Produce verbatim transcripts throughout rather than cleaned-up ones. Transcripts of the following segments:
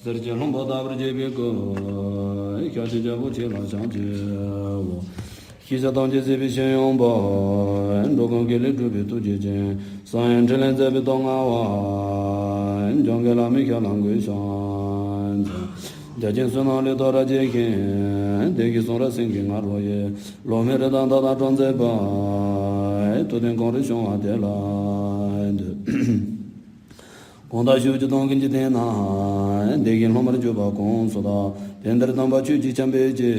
གསེར་གྱི་ལྷུན་པོ་ལྟ་བུར་བརྗིད་པའི་སྐུ། ཤཱཀྱའི་རྒྱལ་པོ་ཆེ་ལ་ཕྱག་བགྱིའོ། ཤེས་བྱ་ཐམས་ཅད་གཟིགས་པའི་ཤེས་ཡོན་པ། འགྲོ་ཀུན་དགེ་ལེགས་སྒྲུབ་པའི་ཐུགས་རྗེ་ཅན། གསང་བའི་ཕྲིན་ལས་མཛད་པའི་སྟོབས་མངའ་བ། འཇམ་དཔལ་ལྷ་མིའི་ཞབས་ལ་གུས་ཕྱག་འཚལ། བརྒྱ་བྱིན་བསོད་ནམས་ལས་མཐོ་རབ་རྒྱས་ཤིང་། དེ་བཞིན་གསུང་རབ་སེང་གེའི་ང་རོ་ཡིས། སློབ་མའི་རིགས་དང་མཐའ་དག་སྲོག་འཛིན་པ། ཐུབ་བསྟན་གངས་རིར་བྱུང་བ་དེ་ལ་འདུད། གང་དག་ཤུགས་ཀྱིས་སྟོང་གི་འཇིག་རྟེན་ན། བདེ་གཤེགས་སློབ་མར་གྱུར་པ་གང་སུ་དག། དེ་འདིར་དམ་པ་ཆོས་ཀྱི་ཆར་འབེབས་ཀྱིས།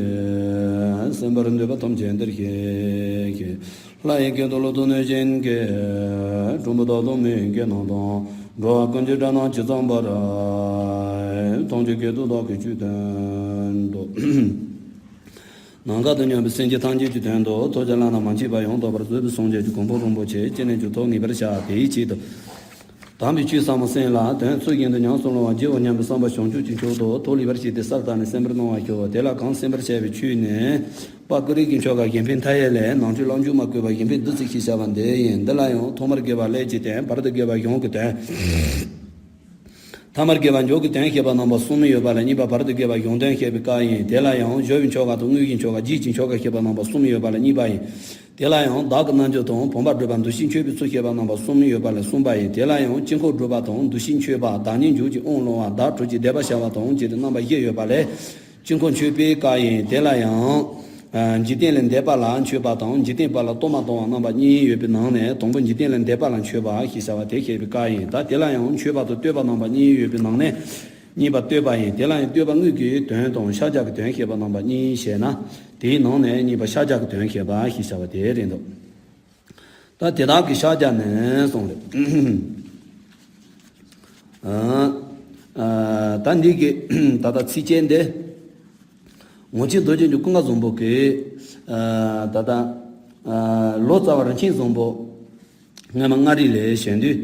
གསན་པར་འདོད་པ་ཐམས་ཅད་འདིར་གཤེགས་ཤིག། ལྷ་ཡི་སྐད་དུ་ཀླུ་གདུགས་ནོད་ཅན་གྱིས། སྒྲོམ་བུ་དག་དང་མེའི་སྐད་རྣམས་དང་། འགྲོ་བ་ཀུན་གྱི་སྒྲ་རྣམས་ཇི་ཙམ་པར། ཐམས་ཅད་སྐད་དུ་བདག་གིས་ཆོས་བསྟན་ཏོ། ནམ་མཁའ་དང་མཉམ་པའི་སེམས་ཅན་ཐམས་ཅད་ཀྱི་དོན་དུ་ཐོབ་བྱ་བླ་ན་མ་མཆིས་པ་ཡང་དག་པར་རྫོགས་པའི་སངས་རྒྱས་ཀྱི་གོ་འཕང་རིན་པོ་ཆེ་ཅི་ནས་ཀྱང་ཐོབ་ངེས་པར་བྱ། དེའི་ཆེད་དུ། དམ་པའི་ཆོས་ཟབ་མོ་གསན་ལ་དོན་ཚུལ་བཞིན་དུ་ཉམས་སུ་བླང་བར་བགྱིའོ་སྙམ་པའི་བསམ་པ་བྱང་ཆུབ་ཀྱི་མཆོག་ཏུ་ཐོག་ལེགས་པར་བཞེས་ཏེ་ཟབ་དག་ནས་གསན་པར་གནང་བར་ཞུ། དེ་ལ་གང་གསན་པར་བྱ་བའི་ཆོས་ནི། དཔལ་ཀུ་རེ་གི་ཆོ་ག་གཞན་ཕན་མཐའ་ཡས་ལས། ནང་ཆོས་བླ་མཇུག་མ་བཀོད་པ་གཞན་ཕན་བདུན་ཚིགས་ཤིག་བྱ་བ་འདི་ཡིན། འདི་ལ་ཡང་ཐོག་མར་དགེ་བ་ལས་ཀྱི་དོན། བར་དུ་དགེ་བ་གཞུང་གི་དོན། ཐ་མར་དགེ་བ་མཇུག་གི་དོན་བཤད་པ་རྣམ་པ་གསུམ་ཡོད་པ་ལས་གཉིས་པ་བར་དུ་དགེ་བ་གཞུང་དོན་བཤད་པའི་སྐབས་ཡིན། དེ་ལ་ཡང་སྦྱོར་བའི་ཆོ་ག་དང་དངོས་ཀྱི་ཆོ་ག་རྗེས་ཀྱི་ཆོ་ག་བཤད་པ་རྣམ་པ་གསུམ་ཡོད་པ་ལས་གཉིས་པ་ཡིན། དེ་ལ་ཡང་བདག་གི་རྣལ་འབྱོར་དང་བུམ་པ་སྒྲུབ་པ་འདུ་ཤེས་མཆོད་པའི་ཚུལ་བཤད་པ་རྣམ་པ་གསུམ་ཡོད་པ་ལས་གསུམ་པ་ཡིན། དེ་ལ་ཡང་དཀྱིལ་འཁོར་སྒྲུབ་པ་དང་འདུ་ཤེས་མཆོད་པ་བདག་ཉིད་འཇུག་ཅིང་དབང་བླང་བ་བདག་གྲོལ་གྱི་བཟླས་པ་བྱ་བ་དང་བཅས་ཏེ་རྣམ་པ་བཞི་ཡོད་པ་ལས། དཀྱིལ་འཁོར་མཆོད་པའི་སྐབས་ཡིན། དེ་ལ་ཡང་། ཨ། འཇིག་རྟེན་ལས་འདས་པ་ལ་མཆོད་པ་དང་འཇིག་རྟེན་པ་ལ་གཏོར་མ་གཏོང་བ་རྣམ་པ་གཉིས་ཡོད་པའི་ནང་ནས་དང་པོ་འཇིག་རྟེན་ལས་འདས་པ་ལ་མཆོད་པ་ཞེས་བྱ་བ་དེ་བཤད་པའི་སྐབས་ཡིན། ད་དེ་ལ་ཡང་མཆོད་པ་དང་བསྟོད་པ་རྣམ་པ་གཉིས་ཡོད་པའི་ནང་ནས་གཉིས་པ་བསྟོད་པ་ཡིན། དེ་ལ་ཡང་བསྟོད་པ་དངོས་ཀྱི་དོན་དང་ཕྱག་རྒྱ་གི་དོན་བཤད་པ་རྣམ་པ་གཉིས་བཤད་ན། དེའི་ནང་ནས་གཉིས་པ་ཕྱག་རྒྱ་གི་དོན་བཤད་པ་ཞེས་བྱ་བ་དེ་རེད་འདུག། ད་དེ་དག་གི་ཕྱག་རྒྱ་ནི་གསུངས་རེད། ཨ། ཨ། ད་འདི་གི་ད་ལྟ་ཚིགས་བཅད་འདི། ངོར་ཆེན་རྡོ་རྗེ་འཇུག་ཀུན་དགའ་བཟང་པོ་གིས། ཨ། ད་ལྟ། ཨ། ལོ་ཙཱ་བ་རིན་ཆེན་བཟང་པོ། སྔ་མ་མངའ་རིས་ལ་བྱོན་དུས།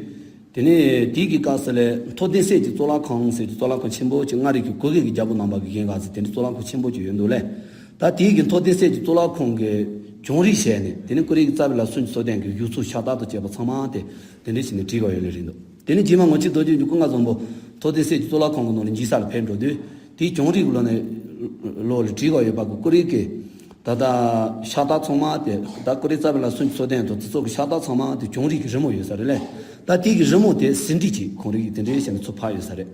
དེ་ནས་དེའི་གི་སྐབས་སུ་ལས་མཐོ་ལྡིང་གསེར་གྱི་གཙུག་ལག་ཁང་ཟེར་གྱི་གཙུག་ལག་ཁང་ཆེན་པོ་ཅིག་མངའ་རིས་ཀྱི་གུ་གེ་གི་རྒྱལ་པོ་རྣམ་པ་གིས་བཞེངས་ག་ཟེར་དེ་འདྲའི་གཙུག་ལག་ཁང་ཆེན་པོ་ཅིག་ཡོད་འདུག་ལས། ད་དེའི་གི་མཐོ་ལྡིང་གསེར་གྱི་གཙུག་ལག་ཁང་གི་གྱང་རིས་བྱས་ནས་དེ་ནས་ཀུ་རེ་གི་རྩ་བའི་ལ་སུན་གྱི་མཚོ་ལྡན་གྱི་བཞུགས་ཚུལ་ཕྱག་རྟགས་དང་བཅས་པ་ཚང་མ་དེ་དེ་འདྲ་བྱས་ནས་བྲིས་པ་ཡོད་ལེ་རེད་འདུག། དེ་ནས་རྗེས་མ་ངོར་ཆེན་རྡོ་རྗེ་འཇུག་ཀུན་དགའ་བཟང་པོ་མཐོ་ལྡིང་གསེར་གྱི་གཙུག་ལག་ཁང་གི་ནང་ལ་འཇིག་ས་ལ་ཕེབས་འགྲོ་དུས་དེའི་གྱང་རིས་ཀྱི་ལོགས་ནས་ལོགས་ལ་བྲིས་པ་ཡོད་པ་གི་ཀུ་རེ་གི། ད་ལྟ་ཕྱག་རྟགས་ཚང་མ་དེ་ད་ཀུ་རེ་རྩ་བའི་ལ་སུན་གྱི་མཚོ་ལྡན་དང་དེ་ཚོ་གི་ཕྱག་རྟགས་ཚང་མ་དེ་གྱང་རིས་ཀྱི་རི་མོ་ཡོད་ས་རེད་ལས། ད་དེ་གི་རི་མོ་དེ་ཟིན་བྲིས་ཀྱི་གངས་རི་གི་དེ་འདྲའི་བྱས་ནས་ཚུར་ཕབ་ཡོད་ས་རེད།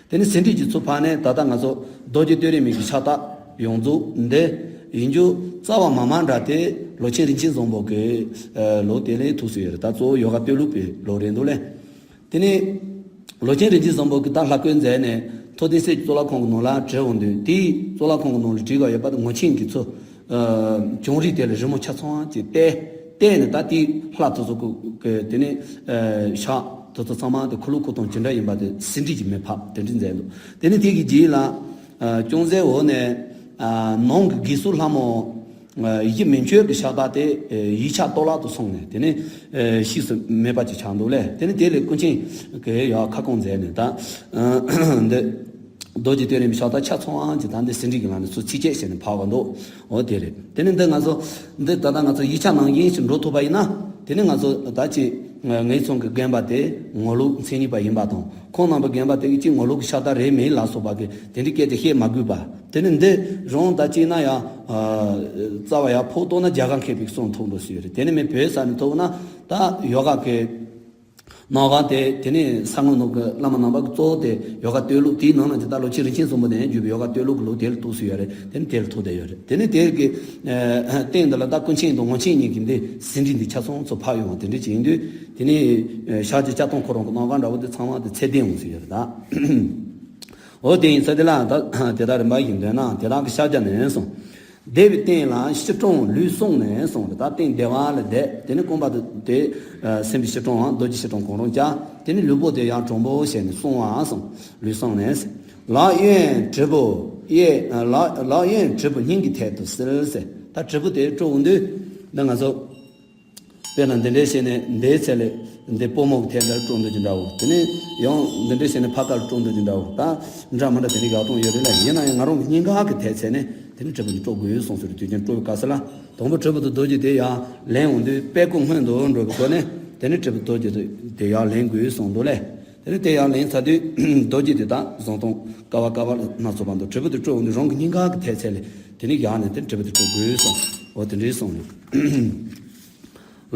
དེ་ནས་ཟིན་བྲིས་ཀྱི་ཚུར་ཕབ་ནས་ད་ལྟ་ང་ཚོ་རྡོ་རྗེ་གཏེར་རིས་མའི་གི་ཕྱག་རྟགས་ཡོངས་རྫོགས་འདི་ཡིན་རྒྱུ་རྩ་བ་མ་མ་འདྲ་སྟེ་ལོ་ཆེན་རིན་ཆེན་བཟང་པོ་གི་ལོ་དེ་ལས་ཐུགས་སུ་ཡོད་རེད། ད་གཙོ་བོ་ཡོ་ག་བསྟོད་གླུ་པའི་ལོ་རེད་འདུག་ལས། དེ་ནས་ལོ་ཆེན་རིན་ཆེན་བཟང་པོ་གིས་ད་ལྷ་སྐུ་མཛད་ནས་མཐོ་ལྡིང་གསེར་གྱི་གཙུག་ལག་ཁང་གི་ནང་ལ་བྲིས་འོང་དུས་དེའི་གཙུག་ལག་ཁང་གི་ནང་ལ་བྲིས་པ་ཡོད་པ་དེ་ངོར་ཆེན་གྱིས་ཚུར་གྱང་རིས་དེ་ལ་རི་མོ་ཆ་ཚང་ཅིག་བལྟས་བལྟས་ནས་ད་དེའི་ལྷ་དེ་ཚོ་གི་དེ་ནས་ཕྱག་དེ་ཚོ་ཚང་མ་དེ་ཁུ་ལུ་ཁུ་ཐང་ཇི་འདྲ་ཡིན་པ་དེ་ཟིན་བྲིས་ཀྱི་མེ་ཕབ་དེ་འདྲ་མཛད་འདུག། དེ་ནས་དེ་གི་རྗེས་ལ་ཅུང་ཟད་འོག་ནས་ནང་གི་དགེ་ཚུལ་ལྷ་མོ། གཞི་མན་ཆད་ཀྱི་ཕྱག་རྟགས་དེ་ཡིག་ཆ་གཏོར་བརླག་ཏུ་སོང་ནས་དེ་ནས་གཤིས་སུ་མེད་པ་ཅིག་ཆགས་འདུག་ལས། དེ་ནས་དེ་ལས་ཀུན་མཁྱེན་གྱིས་ཡང་ཁ་སྐོང་མཛད་ནས་ད་འདི་རྡོ་རྗེ་གཏེར་རིས་མའི་ཕྱག་རྟགས་ཆ་ཚང་ཅིག་ད་འདི་ཟིན་བྲིས་ཀྱི་ལམ་ནས་ཚུར་ཚིགས་བཅད་བྱས་ནས་ཕབ་པ་འདུག། འོ་དེ་རེད། དེ་ནས་འདི་ང་ཚོ་འདི་ད་ལྟ་ང་ཚོ་ཡིག་ཆ་ནང་བཞིན་ཞིག་འགྲོ་ཐུབ་པ་ཡིན་ན་དེ་ནས་ང་ཚོ་ད་ཅིག་ངེད་ཚང་གི་རྒན་པ་དེ་ངོར་ལུགས་མཚན་ཉིད་པ་ཡིན་པ་དང་། ཁོང་རྣམ་པ་རྒན་པ་དེ་གིས་གཅིག་ངོར་ལུགས་ཀྱི་ཕྱག་རྟགས་རེད་མེད་ལ་སོགས་པ་གི་དེ་འདྲའི་སྐད་ཆ་བཤད་མ་དགོས་པ། དེ་ནི་འདི་རང་ད་གཅིག་ན་ཡང་རྩ་བ་ཡང་ཕོག་ཏོ་ན་རྒྱ་གར་མཁས་པའི་གསུང་ཐོག་འགྲོ་སྲིད་ཡོད་རེད། དེ་ནི་མི་བོད་ས་ནས་ཐོག་ན་ད་ཡོ་ག་གི་ནང་ག་དེ་དེ་ནི་ས་ངོ་ནོར་གི་བླ་མ་རྣམ་པ་གི་གཙོ་བོ་དེ་ཡོ་ག་བསྟོད་གླུ་དེའི་ནང་ན་ཅི་ད་ལོ་ཆེན་རིན་ཆེན་བཟང་པོ་དེ་ཡང་བརྒྱུད་པའི་ཡོ་ག་བསྟོད་གླུ་གི་ལོ་དེ་ལ་གཏུགས་སྲིད་ཡོད་རེད། དེ་ནི་དེ་ལ་ཐུག་བསྡད་ཡོད་རེད། དེ་ནི་དེ་གི་སྟེང་འདི་ལ་ད་ཀུན་མཁྱེན་དང་ངོར་ཆེན་གཉིས་ཀྱི་འདི་ཟིན་བྲིས་འདི་ཆ་ཚང་ཚུར་ཕབ་ཡོང་བ་དེ་འདྲ་ཅིག་ཡིན་དུས། དེ་ནས་ཞག་གཅིག་ལྕགས་ཐང་ཁོ་རང་གི་གནམ་གང་འདྲ་བོ་དེ་ཚང་མ་དེ་ཚད་ལྡན་འོང་ཟེར་ཡོད་རེད་ད། འོ་དེ་ཡིན་ཚེ་དེ་ལ་ད་དེ་དག་རིམ་པ་བཞིན་འདོན་ན་དེ་དག་གི་ཕྱག་རྒྱ་ནི་གསུངས། བཟླས་པའི་རྟེན་ལ་ཕྱི་དྲང་ལུས་བསྲུངས་ནས་གསུངས་རེད། ད་རྟེན་བདེ་བ་ལ་བཟླས། དེ་ནས་རྐང་པ་དེ་སེམས་པའི་ཕྱི་དྲང་རྡོ་རྗེ་ཕྱི་དྲང་གང་རུང་བཅའ། དེ་ནས་ལུས་པོ་དེ་ཡང་དྲང་པོ་བྱས་ནས་བསྲུང་བ་གསུངས། ལུས་བསྲུངས་ནས། ལག་གཡོན་དྲིལ་བུ་གཡས། ལག་ལག་གཡོན་དྲིལ་བུ་སྙིང་གི་ཐད་དུ་བསིལ་ཟེར། ད་དྲིལ་བུ་དེ་དཀྲོལ་འོང་དུས་འདི་ང་ཚོ། དཔེར་ན་འདི་འདྲའི་བྱས་ནས་འདིའི་ཚད་ལས་འདི་པུས་མོ་གི་ཐད་འདིར་དཀྲོལ་འདོད་ཀྱི་འདྲ་བོ། དེ་ནས་ཡང་འདི་འདྲའི་བྱས་ནས་ཕ་གར་དཀྲོལ་འདོད་ཀྱི་འདྲ་བོ། ད་འདྲ་མི་འདྲ་དེ་འདྲའི་ཡག་སྟོང་ཡོད་རེད་ལ། ཡིན་ན་ཡང་ང་རང་གི་སྙིང་ག་གི་ཐད་ཚད་ནས་དེ་ནས་དྲིལ་བུ་འདི་དཀྲོལ་དགོས་གསུངས་ཟེར་དུས་ཀྱང་དཀྲོལ་བའི་སྐབས་སུ་ལ་དང་པོ་དྲིལ་བུ་དང་རྡོ་རྗེ་དེ་ཡར་ལེན་འོང་དུས་པད་སྐུ་སྔོན་དུ་འགྲོ་བའི་སྒོ་ནས་དེ་ནས་དྲིལ་བུ་རྡོ་རྗེ་དེ་ཡར་ལེན་དགོས་གསུངས་འདུག་ལས། དེ་ནས་དེ་ཡར་ལེན་ཚར་དུས་རྡོ་རྗེ་དེ་དག་བཟང་སྟོང་ཀ་བ་ཀ་བ་སྣ་ཚོགས་པ་འདུག་དྲིལ་བུ་དེ་དཀྲོལ་འོང་དུས་རང་གི་སྙིང་ག་གི་ཐལ་ཚད་ལས་དེ་ནས་ཡར་ནས་དེ་དྲིལ་བུ་དེ་དཀྲོལ་དགོས་གསུངས། འོ་དེ་འདྲའི་གསུངས་ནས།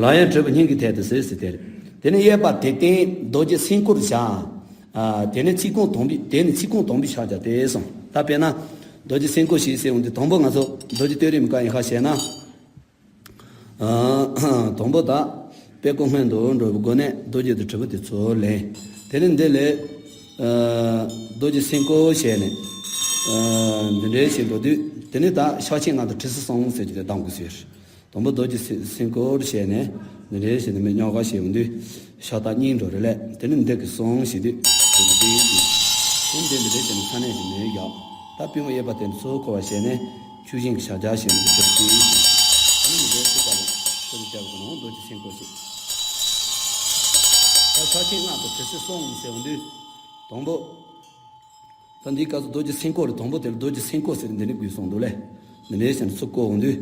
ལག་གཡས་དྲིལ་བུ་སྙིང་གི་ཐད་དུ་གཟིགས་ཟེར་དེར། དེ་ནས་གཡས་པ་དེ་སྟེང་རྡོ་རྗེ་སེང་གོར་བཞག་དེ་ནས་ཚིག་ཀོང་དང་པོའི་དེ་ནས་ཚིག་ཀོང་དང་པོའི་ཕྱག་རྒྱ་དེ་གསུངས། ད་དཔེར་ན། རྡོ་རྗེ་སེང་གོར་ཞེས་ཟེར་འོང་དུས་དང་པོ་ང་ཚོ་རྡོ་རྗེ་སྟོད་རིམ་ག་ཡིན་ཁ་བྱས་ན། དང་པོ་དག་པད་ཀོ་སྔོན་དུ་འགྲོ་བའི་སྒོ་ནས་རྡོ་རྗེ་དང་དྲིལ་བུ་དེ་ཚུར་ལེན། དེ་ནས་འདི་ལས། རྡོ་རྗེ་སེང་གོར་བྱས་ནས། འདི་འདྲའི་ཞིག་འགྲོ་དུས་དེ་ནས་ད་ཕྱག་ཆེན་ལྔ་དང་དྲི་ཟ་གསུམ་ཟེར་གྱི་དེ་གདམ་དགོས་ཟེར། དང་པོ་རྡོ་རྗེ་སེ་སེང་གོར་བྱས་ནས་འདི་འདྲའི་ཞིག་ནས་མི་རྙོག་ག་བྱས་འོང་དུས་ཕྱག་རྟགས་གཉིས་འགྲོ་རེ་ལས་དེ་ནས་འདི་གི་གསུམ་ཞིག་དུས་དེ་ནས་འདི་ཡིན་དུས་དེ་འདི་འདི་འདྲའི་ཞིག་ནས་ས་གནས་ཀྱི་མི་ཡག་ད་པུས་མོ་གཡས་པ་དེ་ནས་ཚུར་འཁོར་བ་བྱས་ནས་ཆུ་ཞིང་གི་ཕྱག་རྒྱ་བྱས་ནས་འདི་འདྲའི་ཞིག་དེ་ནས་འདི་འདྲའི་ཞིག་ལ་དེ་ནས་བྱ་བ་གི་ནང་རྡོ་རྗེ་སེང་གོར་ཞིག་ད་ཕྱག་ཆེན་ལྔ་དང་དྲི་ཟ་གསུམ་ཟེར་འོང་དུས་དང་པོ། ད་འདིའི་སྐབས་སུ་རྡོ་རྗེ་སེང་གོར་རེད། དང་པོ་དེ་ལ་རྡོ་རྗེ་སེང་གོར་ཟེར་འདི་ནས་དགོས་གསུངས་འདུག་ལེ། འདི་འདྲའི་བྱས་ནས་ཚུར་བཀོལ་འོང་དུས།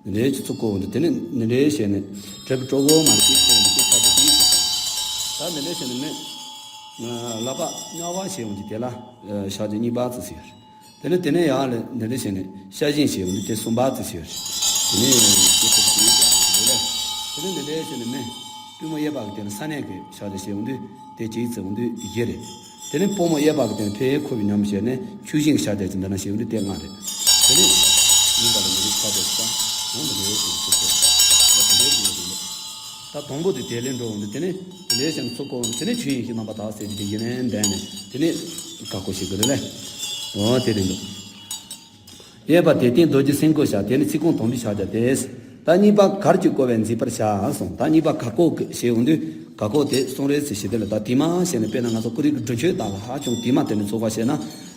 འདི་འདྲའི་ཅིག་ཚུར་བཀོལ་འོང་དུས་དེ་ནས་འདི་འདྲའི་བྱས་ནས་དྲིལ་བུ་དཀྲོལ་གོ་མ་རེད་ཅིག་བཀོལ་འོང་དུས་དེ་ཆ་དེ་དེའི་ད་འདི་འདྲའི་བྱས་ནས་མི། ལག་པ་གཉའ་བ་བྱས་འོང་དུས་དེ་ལ་ཕྱག་རྒྱ་གཉིས་པ་ཙི་ཟེར། དེ་ནས་དེ་ནས་ཡར་ལ་འདི་འདྲའི་བྱས་ནས་ཤ་ཞེན་བྱས་འོང་དུས་དེ་གསུམ་པ་ཙི་ཟེར། དེ་ནས་དེ་ཚོ་དེ་འདྲའི་བྱས་ནས་མི། པུས་མོ་གཡས་པ་གི་དེ་ནས་ས་གནས་ཀྱི་ཕྱག་རྒྱ་བྱས་འོང་དུས། དེ་གཅིག་ཙམ་འོང་དུས་བཞི་རེད། དེ་ནས་པུས་མོ་གཡས་པ་གི་དེ་ནས་ཕའི་ཁོ་བའི་ཉམས་བྱས་ནས་ཆུ་ཞིང་ཤ་དེ་ཅི་འདི་ན་ཞིག་འོང་དུས་དེ་ལྔ་རེད། དེ་ནས་ཉིན་པ་ལ་མི་རིགས་ཤ་དེ་ཅི་དང་འོང་དུ་མི་རིགས་ཤིག་ཚུགས་ཏེ་དེ་འདྲའི་ཞིག་རེད། ད་དང་པོ་དེ་དེ་ལས་འགྲོ་འོང་དུས་དེ་ནས་དེ་ལས་ཞིག་ཚུགས་གོ་འོང་དུས་དེ་ནས་ཆོས་དབྱིངས་ཀྱི་རྣམ་པ་དག་ཟེར་གྱི་དེ་ཡིན་ནའི་འདས་ནས་དེ་ནས་བཀའ་བསྒོ་ཞིག་དགོས་རེད་ལེ། འོ་དེ་རེད་འདུག་གཡས་པ་དེ་སྟེང་རྡོ་རྗེ་སེང་གོར་བཞག་དེ་ནི་ཚིག་ཀོང་དང་པོའི་ཕྱག་རྒྱ་སྟེ། ད་གཉིས་པ་གར་གྱིས་བསྐོར་བས་མཛེས་པར་བྱ་གསུངས། ད་གཉིས་པ་གར་བསྐོར་གྱིས་ཞེས་འོང་དུས་གར་བསྐོར་དེ་གསུང་རེ་ཚེ་ཞེས་དེ་ལ་ད་དེ་མ་ཞེས་ནས་དཔེར་ན་ང་ཚོ་ཀོ་རིག་གི་སྒྲུབ་མཆོད་དག་ལ་ཧ་ཅང་དེ་མ་དེ་ནས་ཚོགས་པ་བྱས་ན་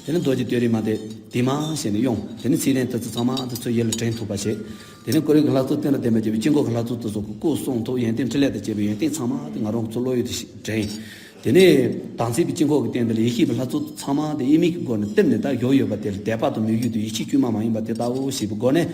དེ་ནི་རྡོ་རྗེ་སྟོད་རིམ་མ་དེ་དེ་མ་ཞེས་ནས་ཡོང་དེ་ནི་ཚིག་ལན་དེ་ཚོ་ཚང་མ་དེ་ཚོ་ཡིད་ལ་དྲན་ཐུབ་པ་བྱེད། དེ་ནི་ཀོ་རིག་གི་ལྷ་ཚོགས་སྟེང་ལ་བསྟན་པ་བརྒྱད་པའི་དཀྱིལ་འཁོར་གྱི་ལྷ་ཚོགས་དེ་ཚོ་གི་སྐུ་གསུང་ཐུགས་ཡོན་ཏན་ཕྲིན་ལས་དང་བཅས་པའི་ཡོན་ཏན་ཚང་མ་དེ་ང་རང་གི་ཚོ་བློ་ཡུལ་དུ་དྲན། དེ་ནས་དམ་ཚིག་པའི་དཀྱིལ་འཁོར་གྱི་སྟེང་དུ་ལ་ཡེ་ཤེས་པའི་ལྷ་ཚོགས་ཚང་མ་དེ་དབྱེར་མེད་ཀྱི་སྒོ་ནས་གཏིབས་ནས་ད་ཡོད་ཡོད་པ་དེ་ལ་དད་པ་དང་མོས་གུས་དང་ཡིད་ཆེས་དཀྱུས་མ་མ་ཡིན་པ་དེ་ལྟ་བུ་ཞེས་པའི་སྒོ་ནས་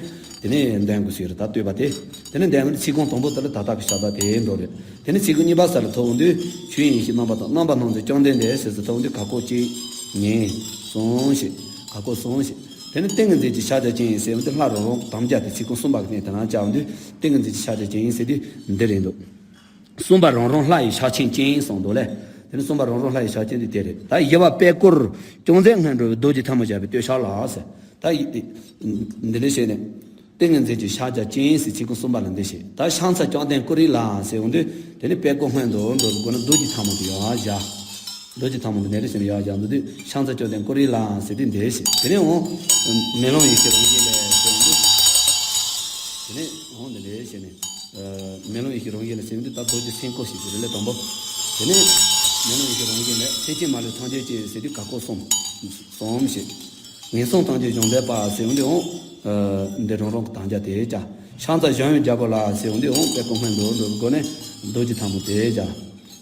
དེ་ནས་འདོན་དགོས་ཟེར་ད་བསྟོད་པ་དེ། དེ་ནས་འདོན་དགོས་ཚིག་ཀོང་དང་པོ་དེ་ལ་ད་ལྟ་གི་ཕྱག་རྟགས་དེ་འགྲོ་རེད། དེ་ནས་ཚིག་ཀོང་གཉིས་པ་ས་ལ་ཐོབ་འོང་དུས་ཆོས་དབྱིངས་ཡེ་ཤེས་རྣམ་པ་དང་རྣམ་པ་སྣང་མཛད་བཅོམ་ལྡན་འདས་ཟེར་ཚུལ་ཐོབ་འོང་དུས་གར་བསྐོར་གཅིག་གཉིས་གསུམ་ཞེས་གར་བསྐོར་གསུམ་ཞེས། དེ་ནས་ཏིང་ངེ་འཛིན་གྱི་ཕྱག་རྒྱ་ཅན་ཡིན་ཟེར་འོང་དུས་ལྷ་རང་རང་གི་དམ་རྒྱ་དེ་ཚིག་ཀོང་གསུམ་པ་གི་སྟེང་དེ་ན་བཅའ་འོང་དུས་ཏིང་ངེ་འཛིན་གྱི་ཕྱག་རྒྱ་ཅན་ཡིན་ཟེར་དུས་འདི་རེད་འདུག་གསུམ་པ་རང་རང་ལྷ་ཡི་ཕྱག་ཆེན་ཅན་གསུངས་འདུག་ལེ། དེ་ནི་གསུམ་པ་རང་རང་ལྷ་ཡི་ཕྱག་ཆེན་དེ་དེ་རེད། ད་བཞི་པ་པད་ཀོར་ཅུང་ཟད་སྔོན་འགྲོ་བའི་རྡོ་རྗེ་ཐལ་མོ་སྦྱར་བའི་བསྟོད་ཕྱག་ལ་ཟེར། ད་ཡི་འདི་འདྲ་བྱས་ནས་ཏིང་ངེ་འཛིན་གྱི་ཕྱག་རྒྱ་ཅན་ཟེར་ཚིག་ཀོང་གསུམ་པ་ལ་འདི་བྱས། ད་ཕྱག་འཚལ་བཅོམ་ལྡན་ཀུ་རེ་ལ་ཟེར་འོང་དུས་དེ་ནི་པད་ཀོར་སྔོན་དུ་འགྲོ་བའི་སྒོ་ནས་རྡོ་རྗེ་ཐལ་མོ་དེ་ཡར་བཞག་རྡོ་རྗེ་ཐལ་མོ་དེ་ནས་རེ་བྱས་ནས་ཡར་བཞག་འདུག་དུས་ཕྱག་འཚལ་བཅོམ་ལྡན་ཀུ་རེ་ལ་ཟེར་དུས་འདི་བྱས། དེ་ནས་འོང་མེ་ལོང་ཡེ་ཤེས་རང་བཞིན་ལས་ཟེར་འོང་དུས་དེ་ནས་འོང་འདི་འདྲ་བྱས་ནས། མེ་ལོང་ཡེ་ཤེས་རང་བཞིན་ལས་ཟེར་དུས་ད་རྡོ་རྗེ་སེང་གོར་ཞེས་པའི་རེ་ལས་དང་པོ། དེ་ནས་མེ་ལོང་ཡེ་ཤེས་རང་བཞིན་ལས་སེམས་ཅན་མ་ལུས་ཐམས་ཅད་ཀྱི་ཟེར་དུས་གར་བསྐོར་གསུམ། གསུམ་ཞེས། ངན་སོང་ཐམས་ཅད་སྦྱོང་མཛད་པ་ཟེར་འོང་དུས་འོང་། འདི་རང་རང་གི་དམ་རྒྱ་དེ་བཅའ། ཕྱག་འཚལ་གཞན་ཡང་རྒྱལ་པོ་ལ་ཟེར་འོང་དུས་འོང་པད་ཀོར་སྔོན་དུ་འགྲོ་བའི་སྒོ་ནས་རྡོ་རྗེ་ཐལ་མོ་དེ་བཅའ།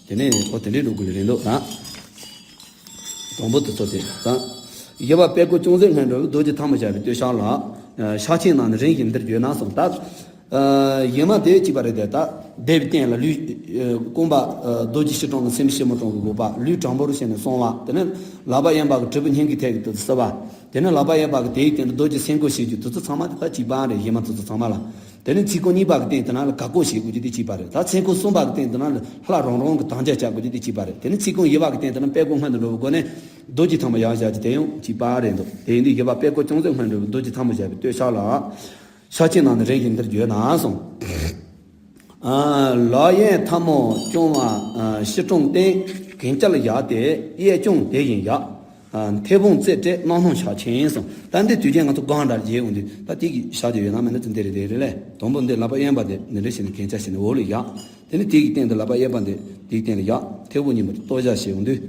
དེ་ནས་ཁོ་དེ་འདྲའི་འགྲོ་དགོས་རེད་འདུག་ད། དང་པོ་དེ་ཚོ་དེ་དང་། བཞི་པ་པད་ཀོར་ཅུང་ཟད་སྔོན་འགྲོ་བའི་རྡོ་རྗེ་ཐལ་མོ་སྦྱར་བའི་བསྟོད་ཕྱག་ལ། ཕྱག་ཆེན་རྣམས་ནི་རིམ་བཞིན་འདིར་བརྗོད་ན་གསུངས། ད། གཞན་མ་དེ་གཅིག་པ་རེད་དེ་ད། བཟླས་པའི་སྟེང་ལ་ལུས། རྐང་པ། རྡོ་རྗེ་ཕྱི་དྲང་གི་ཚེམས་ཕྱི་མོ་དྲང་གི་དགོས་པ་ལུས་དྲང་པོར་བྱས་ནས་བསྲུང་བ་དེ་ནས་ལག་པ་གཡས་པ་གི་དྲིལ་བུ་སྙིང་གི་ཐད་ཀྱི་དུ་བསིལ་བ། དེ་ནས་ལག་པ་གཡས་པ་གི་དེའི་སྟེང་དུ་རྡོ་རྗེ་སེང་གོར་བྱེད་རྒྱུ་དུ་ཚོ་ཚང་མ་དེ་ད་གཅིག་པ་རེད། གཞན་མ་དུ་ཚོ་ཚང་མ་ལ། དེ་ནས་ཚིག་ཀོང་གཉིས་པ་གི་སྟེང་དེ་ན་ལ་གར་བསྐོར་བྱེད་དགོས་རྒྱུ་དེ་གཅིག་པ་རེད། ད་ཚིག་ཀོང་གསུམ་པ་གི་སྟེང་དེ་ན་ལ་ལྷ་རང་རང་གི་དམ་རྒྱ་བཅའ་དགོས་རྒྱུ་དེ་གཅིག་པ་རེད། དེ་ནས་ཚིག་ཀོང་བཞི་པ་གི་སྟེང་དེ་ན་པད་ཀོར་སྔོན་དུ་འགྲོ་བའི་སྒོ་ནས་རྡོ་རྗེ་ཐལ་མོ་ཡར་བཞག་རྒྱུ་དེ་ཡང་གཅིག་པ་རེད་འདུག་དེ་ཡིན་དུས་བཞི་པ་པད་ཀོར་ཅུང་ཟད་སྔོན་འགྲོ་བའི་རྡོ་རྗེ་ཐལ་མོ་སྦྱར་བའི་བསྟོད་ཕྱག་ལ། ཕྱག་ཆེན་རྣམས་ནི་རིམ་བཞིན་འདིར་བརྗོད་ན་གསུངས། ལག་གཡས་ཐལ་མོ་སྐྱོང་བ་ཕྱི་དྲང་སྟེང་གན་རྐྱལ་བཞག་སྟེ་གཡས་བརྐྱང་དེ་བཞིན་བཞག་མཐེ་བོང་རྩེ་སྤྲད་རྣམ་སྣང་ཕྱག་ཆེན་གསུངས། ད་འདི་དུས་རྒྱུན་ང་ཚོ་སྒང་འདྲ་བརྗེད་འོང་དུས་ད་དེ་གི་ཕྱག་རྒྱ་ཡོད་ན་མེད་ན་ཅི་འདི་རེད་དེ་རེད་ལས། དང་པོ་འདི་ལག་པ་གཡོན་པ་འདི་འདི་འདྲ་བྱས་ནས་གན་རྐྱལ་བྱས་ནས་འོག་ལ་བཞག་དེ་ནས་དེ་གི་སྟེང་དུ་ལག་པ་གཡས་པ་འདི་དེ་གི་སྟེང་ལ་བཞག་མཐེ་བོང་གཉིས་པོ་ལྟོ་བཞག་བྱས་འོང་དུས།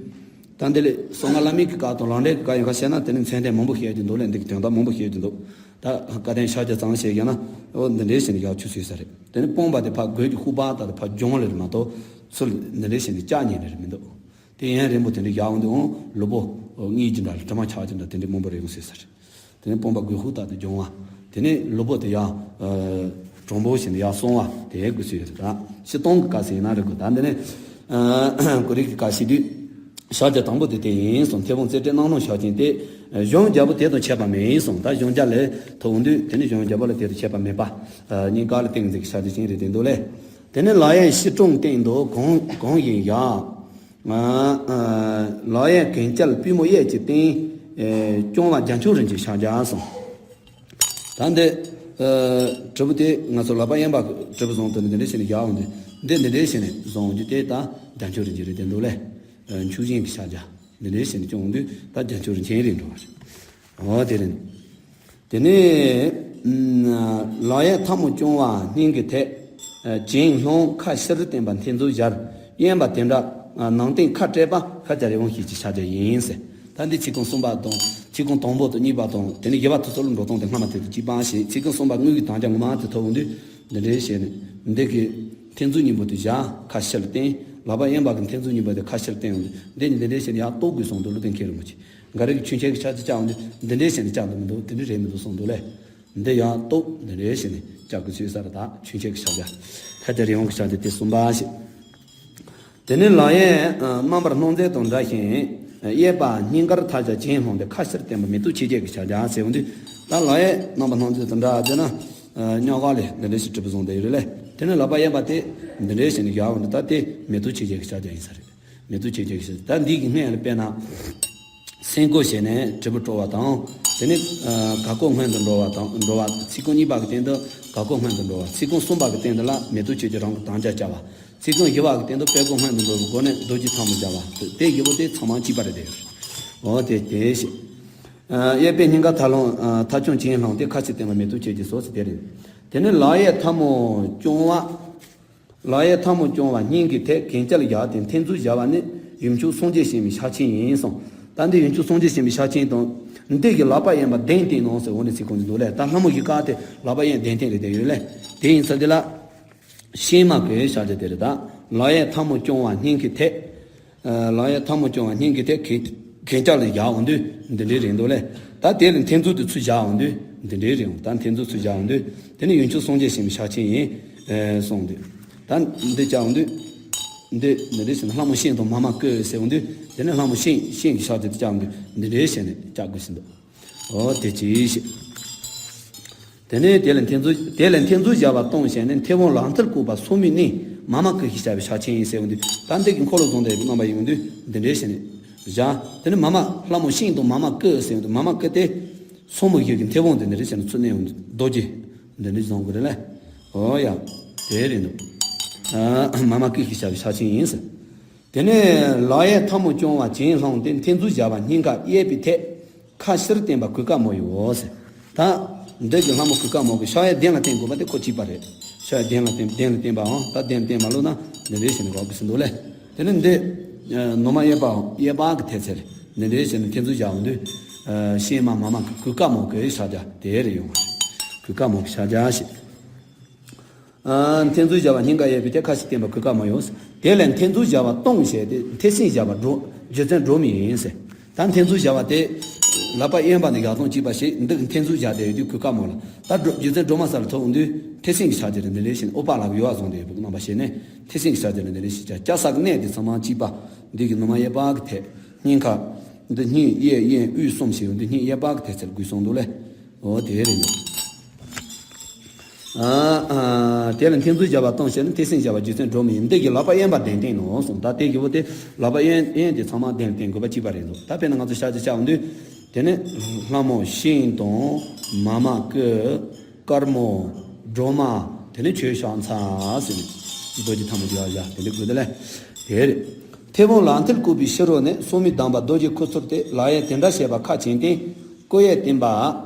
ད་འདི་ལས་གསང་སྔགས་བླ་མེད་ཀྱི་བཀའ་དང་ལམ་འབྲས་ཀྱི་བཀའ་ཡོད་ཁ་བཤད་ན་དེ་ནི་མཚན་ལྡན་མང་པོ་བཤད་རྒྱུ་འདུག་ལས་འདི་གི་དོན་དག་མང་པོ་བཤད་རྒྱུ་འདུག་ད་བཀའ་བསྟན་ཕྱག་རྒྱ་ཙམ་བཤད་ཡོད་ན་འོ་འདི་འདྲའི་བྱས་ནས་ཡག་ཆུ་ཚོད་ས་རེད། དེ་ནི་སྤོང་བ་དེ་ཕར་དགོས་ཀྱི་ཤུག་པ་དང་ཕར་སྦྱོང་ལེ་རེད་མ་གཏོགས་ཚུར་འདི་འདྲའི་བྱས་ནས་བཅག་ཉན་ལེ་རེད་མི་འདུག་དེ་ཡན་རིང་པོ་དེ་འདྲའི་ཡག་འོང་དུས་འོང་ལུས་པོ་ངེས་ཀྱི་འདྲ་ལ་དྲི་མ་ཆགས་ཀྱི་འདྲ་དེ་འདྲའི་མང་པོ་རེད་འོང་ཟེར་ས་རེད། དེ་ནས་སྤོང་བ་དགོས་ཤུག་དག་ཏུ་སྦྱོང་བ། དེ་ནས་ལུས་པོ་དེ་ཡང་། གྲུང་པོ་བྱས་ནས་ཡར་སོང་བ་དེ་དགོས་སུ་ཡོད་རེད་ད། སྤྱིར་བཏང་གི་བཀའ་ཟེར་ན་རེད་དགོས་ད་འདི་ནས། ཀོ་རིག་གི་བཀའ་ཤེས་དུས། ཕྱག་རྒྱ་དང་པོ་དེ་དེ་ཡིན་གསུངས། མཐེ་བོང་རྩེ་སྤྲད་སྣང་ལོང་ཕྱག་ཆེན་ཏེ། གཞུང་རྒྱལ་པོ་དེ་དང་ཁྱད་པར་མེད་གསུངས། ད་གཞུང་རྒྱལ་ལས་ཐོབ་འོང་དུས་དེ་ནི་གཞུང་རྒྱལ་པོ་ལ་དེ་དང་ཁྱད་པར་མེད་པ། སྙིང་ག་ལ་ཏིང་འཛིན་གྱི་ཕྱག་རྒྱ་ཅན་རེད་དེ་འདུག་ལས། དེ་ནི་ལག་གཡས་ཕྱི་དྲུང་སྟེང་དུ་གང་གང་ཡིན་ཡ། ལག་གཡས་གན་རྐྱལ་པུས་མོ་གཡས་ཀྱི་སྟེང་། སྐྱོང་བ་རྒྱ་མཆོག་རིན་ཆེན་ཕྱག་རྒྱ་གསུངས། ད་འདི། དྲིལ་བུ་དེ་ང་ཚོ་ལག་པ་གཡོན་པ་གི་དྲིལ་བུ་བཟུང་དུས་ནི་འདི་འདྲ་བྱས་ནས་བཞག་འོང་དུས། འདི་འདི་འདྲ་བྱས་ནས་བཟུང་འོང་དུས་དེ་ད་རྒྱ་མཆོག་རིན་ཆེན་རེད་དེ་འདུག་ལས། མཆོག་སྦྱིན་གྱི་ཕྱག་རྒྱ། འདི་འདྲ་བྱས་ནས་སྐྱོང་འོང་དུས་ད་རྒྱ་མཆོག་རིན་ཆེན་རེད་འགྲོ་བ་རེད། འོ་དེ་རེད། དེ་ནས། ལག་གཡས་ཐལ་མོ་སྐྱོང་བ་སྙིང་གི་ཐད། གྱེན་ལྷུང་ཁ་ཕྱིར་བསྟན་པ་མཐེ་མཛུབ་སྦྱར། གཡོན་པ་དེ་འདྲ། ནང་སྟེང་ཁ་སྤྲད་པ་ཁ་སྦྱར་རི་བོང་ཤེལ་གྱི་ཕྱག་རྒྱ་ཡིན་ཟེར། ད་འདི་ཚིག་རྐང་གསུམ་པ་དང་ཚིག་རྐང་དང་པོ་དང་གཉིས་པ་དང་དེ་ནས་བཞི་པ་ཐུགས་སྲོག་ལ་འགྲོ་སྟངས་དེ་སྔ་མ་དེ་དང་གཅིག་པ་ཞེས་ཚིག་རྐང་གསུམ་པ་དངོས་ཀྱི་དམ་བཅའ་ངོ་མ་དེ་ཐོབ་འོང་དུས་འདི་འདྲའི་བྱས་ནས་འདི་གི་མཐེ་མཛུབ་གཉིས་པོ་དེ་བཞག་ཁ་ཕྱིར་བསྟན། ལག་པ་གཡོན་པ་གི་མཐེ་མཛུབ་གཉིས་པོ་དེ་ཁ་ཕྱིར་བསྟན་འོང་དུས་འདི་ནི་འདི་འདྲའི་བྱས་ནས་ཡར་གཏོར་དགོས་གསུངས་འདུག་ཀླུ་ལྡིང་མཁན་རིན་པོ་ཆེ། འགའ་རེ་གི་ཆོས་འཆད་ཀྱི་ཕྱག་རྒྱ་བཅའ་འོང་དུས་འདི་འདྲའི་བྱས་ནས་བཅའ་འདུག་མི་འདུག་དེ་འདྲའི་རེད་མི་འདུག་གསུངས་འདུག་ལས། འདི་ཡང་གཏོར་འདི་འདྲའི་བྱས་ནས་བཅའ་དགོས་ཚུལ་གསལ་རེད། ད་ཆོས་འཆད་ཀྱི་ཕྱག་རྒྱ་ཁ་སྦྱར་རི་བོང་གི་ཕྱག་རྒྱ་དེ་གསུམ་པ་ཞིག་དེ་ནས་ལག་གཡས་རྣམ་པར་སྣང་མཛད་དང་འདྲ་ཞིང་། གཡས་པ་སྙིང་གར་ཐལ་སྦྱར་གྱེན་ལྷུང་སྟེ་ཁ་ཕྱིར་བསྟན་པ་མེ་ཏོག་ཆོས་འཆད་ཀྱི་ཕྱག་རྒྱ་ཟེར་འོང་དུས་ད་ལག་གཡས་རྣམ་པར་སྣང་མཛད་དང་འདྲ་དེ་ན། སྙོག་ག་ལས་འདི་འདྲའི་ཞིག་གྲུབ་པ་བཟུང་བསྡད་ཡོད་རེད་ལས། དེ་ནས་ལག་པ་གཡས་པ་དེ་འདི་འདྲའི་བྱས་ནས་བཞག་འོང་དུས་ད་དེ་མེ་ཏོག་ཆོས་འཆད་ཀྱི་ཕྱག་རྒྱ་ཡིན་ས་རེད། མེ་ཏོག་ཆོས་འཆད་ཀྱི་ཕྱག་རྒྱ། ད་འདི་གི་སྔོན་ལ་དཔེར་ན། སེང་གོ་བྱས་ནས་དྲིལ་བུ་དཀྲོལ་བ་དང་། དེ་ནས་ག་གོ་སྔོན་དུ་འགྲོ་བ་དང་འགྲོ་བ། ཚིག་རྐང་གཉིས་པ་གི་སྟེང་དུ་ག་གོ་སྔོན་དུ་འགྲོ་བ། ཚིག་རྐང་གསུམ་པ་གི་སྟེང་དུ་ལ་མེ་ཏོག་ཆོས་འཆད་རང་གི་དམ་བཅའ་བཅའ་བ། ཚིག་རྐང་བཞི་པ་གི་སྟེང་དུ་པད་གོ་སྔོན་དུ་འགྲོ་བའི་སྒོ་ནས་རྡོ་རྗེ་ཐལ་མོ་སྦྱར་བ། དེ་བཞི་པོ་དེ་ཚང་མ་གཅིག་པ་རེད་དེ། འོ་དེ་དེ་ཞེས། གཡས་པས་སྙིང་གར་ཐལ་ལྷུང་ཐལ་སྐྱོང་གྱེན་ལྷུང་སྟེ་ཁ་ཕྱིར་བསྟན་པ་མེ་ཏོག་ཆོས་འཆད་སོགས་སུ་དེ་རེད། དེ་ནས་ལག་གཡས་ཐལ་མོ་སྐྱོང་བ། ལག་གཡས་ཐལ་མོ་སྐྱོང་བ་སྙིང་གི་ཐད་གན་རྐྱལ་བཞག་སྟེ་མཐེ་མཛུབ་སྦྱར་བ་ནི་ཡུམ་མཆོག་སངས་རྒྱས་བྱིན་པའི་ཕྱག་ཆེན་ཡིན་གསུངས། ད་འདི་ཡུམ་མཆོག་སངས་རྒྱས་བྱིན་པའི་ཕྱག་ཆེན་དང་། འདི་གི་ལག་པ་གཡོན་པ་གདན་བཏིང་ནོ་ཟེར་འོ་ནི་ཚིག་རྐང་འདི་འདུག་ལས། ད་ལྷ་མོ་བཞི་ཀ་དེ་ལག་པ་གཡོན་གདན་བཏིང་རེད་དེ་ཡོད་ལས། དེ་ཡིན་ཚ་འདི་ལ། ཤིང་མ་གི་ཕྱག་རྒྱ་དེ་རེད་ད། ལག་གཡས་ཐལ་མོ་སྐྱོང་བ་སྙིང་གི་ཐད། ལག་གཡས་ཐལ་མོ་སྐྱོང་བ་སྙིང་གི་ཐད་གན་གན་རྐྱལ་ལ་བཞག་འོང་དུས་འདི་འདྲའི་རེད་འདུག་ལས། ད་དེ་ལ་མཐེ་མཛུབ་དེ་ཚུར་བཞག་འོང་དུས་འདི་འདྲའི་རེད་འོང་། ད་མཐེ་མཛུབ་ཚུར་བཞག་འོང་དུས་དེ་ནི་ཡུམ་མཆོག་སངས་རྒྱས་བྱིན་པའི་ཕྱག་ཆེན་ཡིན། གསུངས་དུས། ད་འདི་བཅའ་འོང་དུས། འདི་འདི་འདྲའི་ཟེར་ན་ལྷ་མོ་ཤིང་དང་མ་མ་ཀི་ཟེར་འོང་དུས་དེ་ནི་ལྷ་མོ་ཤིང་ཤིང་གི་ཕྱག་རྒྱ་དེ་བཅའ་འོང་དུས་འདི་འདྲའི་བྱས་ནས་བཅའ་དགོས་ཟིན་འདུག་འོ་དེ་ཅི་ཞིག་དེ་ནས་དེ་ལ་མཐེ་མཛུབ་དེ་ལ་མཐེ་མཛུབ་སྦྱར་བ་གཏོང་བྱས་ནས་མཐེ་བོང་ལག་མཐིལ་བཀོད་པ་སོར་མོས་མནན། མ་མ་ཀི་ཞེས་བྱ་བའི་ཕྱག་ཆེན་ཡིན་ཟེར་འོང་དུས་ད་འདི་གི་འཁོར་ལོ་བཟུང་སྟེ་རྣམ་པ་ཡིན་འོང་དུས་འདི་འདྲའི་བྱས་ནས་བཞག་དེ་ནས་མ་མ་ལྷ་མོ་ཤིང་དང་མ་མ་ཀི་ཟེར་འོང་དུས་མ་མ་ཀི་དེ་སོར་མོ་བཞི་གི་མཐེ་བོང་དེ་འདི་འདྲའི་བྱས་ནས་ཚུར་མནན་འོང་དུས་རྡོ་རྗེ་འདི་འདྲའི་བཟུང་དགོས་རེད་ལ། འོ་ཡ། དེ་རེད་འདུག་མ་མ་ཀི་ཞེས་བྱ་བའི་ཕྱག་ཆེན་ཡིན་ཟེར། དེ་ནས་ལག་གཡས་ཐལ་མོ་སྐྱོང་བ་གྱེན་ལྷུང་སྟེ་མཐེ་མཛུབ་སྦྱར་བ་སྙིང་ག་གཡས་པའི་ཐད། ཁ་ཕྱིར་བསྟན་པ་གོས་དཀར་མོ་ཡིའོ་ཟེར། ད། འདི་གི་ལྷ་མོ་གོས་དཀར་མོ་གི་ཕྱག་གཡས་གདན་ལ་བསྟན་དགོས་པ་དེ་ཁོ་གཅིག་པ་རེད། ཕྱག་གཡས་གདན་ལ་བསྟན་གདན་ལ་བསྟན་པའང་ད་གདན་ལ་བསྟན་མ་ལོ་ན་འདི་འདྲའི་བྱས་ནས་འགོག་གི་ཟིན་འདུག་ལས། དེ་ནས་འདི། ནུ་མ་གཡས་པའང་གཡས་པ་གི་ཐད་ཚེར། འདི་འདྲའི་བྱས་ནས་མཐེ་མཛུབ་བཞག་འོང་དུས། ཤེས་མ་མ་མ་གི་གོས་དཀར་མོ་གི་ཕྱག་རྒྱ་དེ་རེད་ཡོང་བ་རེད། གོས་དཀར་མོ་གི་ཕྱག་རྒྱ་ཞེས། མཐེ་མཛུབ་སྦྱར་བ་སྙིང་ག་གཡས་པའི་ཐད་ཁ་ཕྱིར་བསྟན་པ་གོས་དཀར་མོ་ཡིའོ། དེ་ལས་མཐེ་མཛུབ་སྦྱར་བ་གཏོང་བྱས་ཏེ་མཐེ་སྲིན་སྦྱར་བ་སྒྲོ། རྒྱུ་མཚན་སྒྲོལ་མ་ཡིན་ཟེར། ད་མཐེ་མཛུབ་སྦྱར་བ་དེ། ལག་པ་གཡོན་པ་ནས་བཞག་སྟངས་གཅིག་པ་ཞིག་འདི་མཐེ་མཛུབ་སྦྱར་བསྡད་ཡོད་དུས་གོས་དཀར་མོ་ལ། ད་སྒྲོ་རྒྱུ་མཚན་སྒྲོལ་མ་ས་ལ་ཐོབ་འོང་དུས་མཐེ་སྲིན་གྱི་ཕྱག་རྒྱ་རེད་འདི་འདྲའི་བྱས་ནས་ཨུ་པ་ལ་གཡོ་བ་བཟུང་སྟེ་ཡོད་པའི་རྣམ་པ་ཞིག་ནས་མཐེ་སྲིན་གྱི་ཕྱག་རྒྱ་རེད་འདི་འདྲའི་བྱས་ཀྱང་སྐྱ་ས་གི་གནས་དེ་ཚང་མ་གཅིག་པ། འདི་གི་ནུ་མ་གཡས་པ་གི་ཐད། སྙིང་ཁ། འདི་སྙིང་གཡས་གཡོན་དབུས་གསུམ་ཞིག་ཡོད་འདི་སྙིང་གཡས་པ་གི་ཐད་ཚེར་དགོས་གསུངས་འདུག་ལས། འོ་དེ་རེད་འདུག་ཨ། ཨ། དེ་ལ་མཐེ་མཛུབ་སྦྱར་བ་གཏོང་བྱས་ནས་མཐེ་སྲིན་སྦྱར་བ་རྒྱུ་མཚན་སྒྲོལ་མ་ཡིན་འདི་གི་ལག་པ་གཡོན་པ་གདན་བཏིང་ནོ་གསུངས། ད་དེ་གི་བུ་དེ་ལག་པ་གཡོན་གཡོན་དེ་ཚང་མ་གདན་ལ་བཏིང་དགོས་པ་གཅིག་པ་རེད་འདུག་ད་དཔེར་ན་ང་ཚོ་ཤ་ཅི་བྱ་འོང་དུས། དེ་ནི་ལྷ་མོ་ཤིང་དང་མ་མ་ཀི། དཀར་མོ། སྒྲོལ་མ། དེ་ནི་ཆོས་ཕྱག་འཚལ་ཟེར་ནས་རྡོ་རྗེ་ཐལ་མོ་སྦྱར་བཞག་དེ་འདྲ་དགོས་དེ་ལས། དེ་རེད། མཐེ་བོང་ལག་མཐིལ་བཀོད་པའི་ཕྱི་རོལ་ནས་སོར་མོས་བསྡམས་པ་རྡོ་རྗེ་ཁུ་ཚུར་སྟེ་ལག་གཡས་དེ་འདྲ་བྱས་པ་ཁ་བྱིན་ཏེ། སྐུ་གཡས་བསྟན་པ།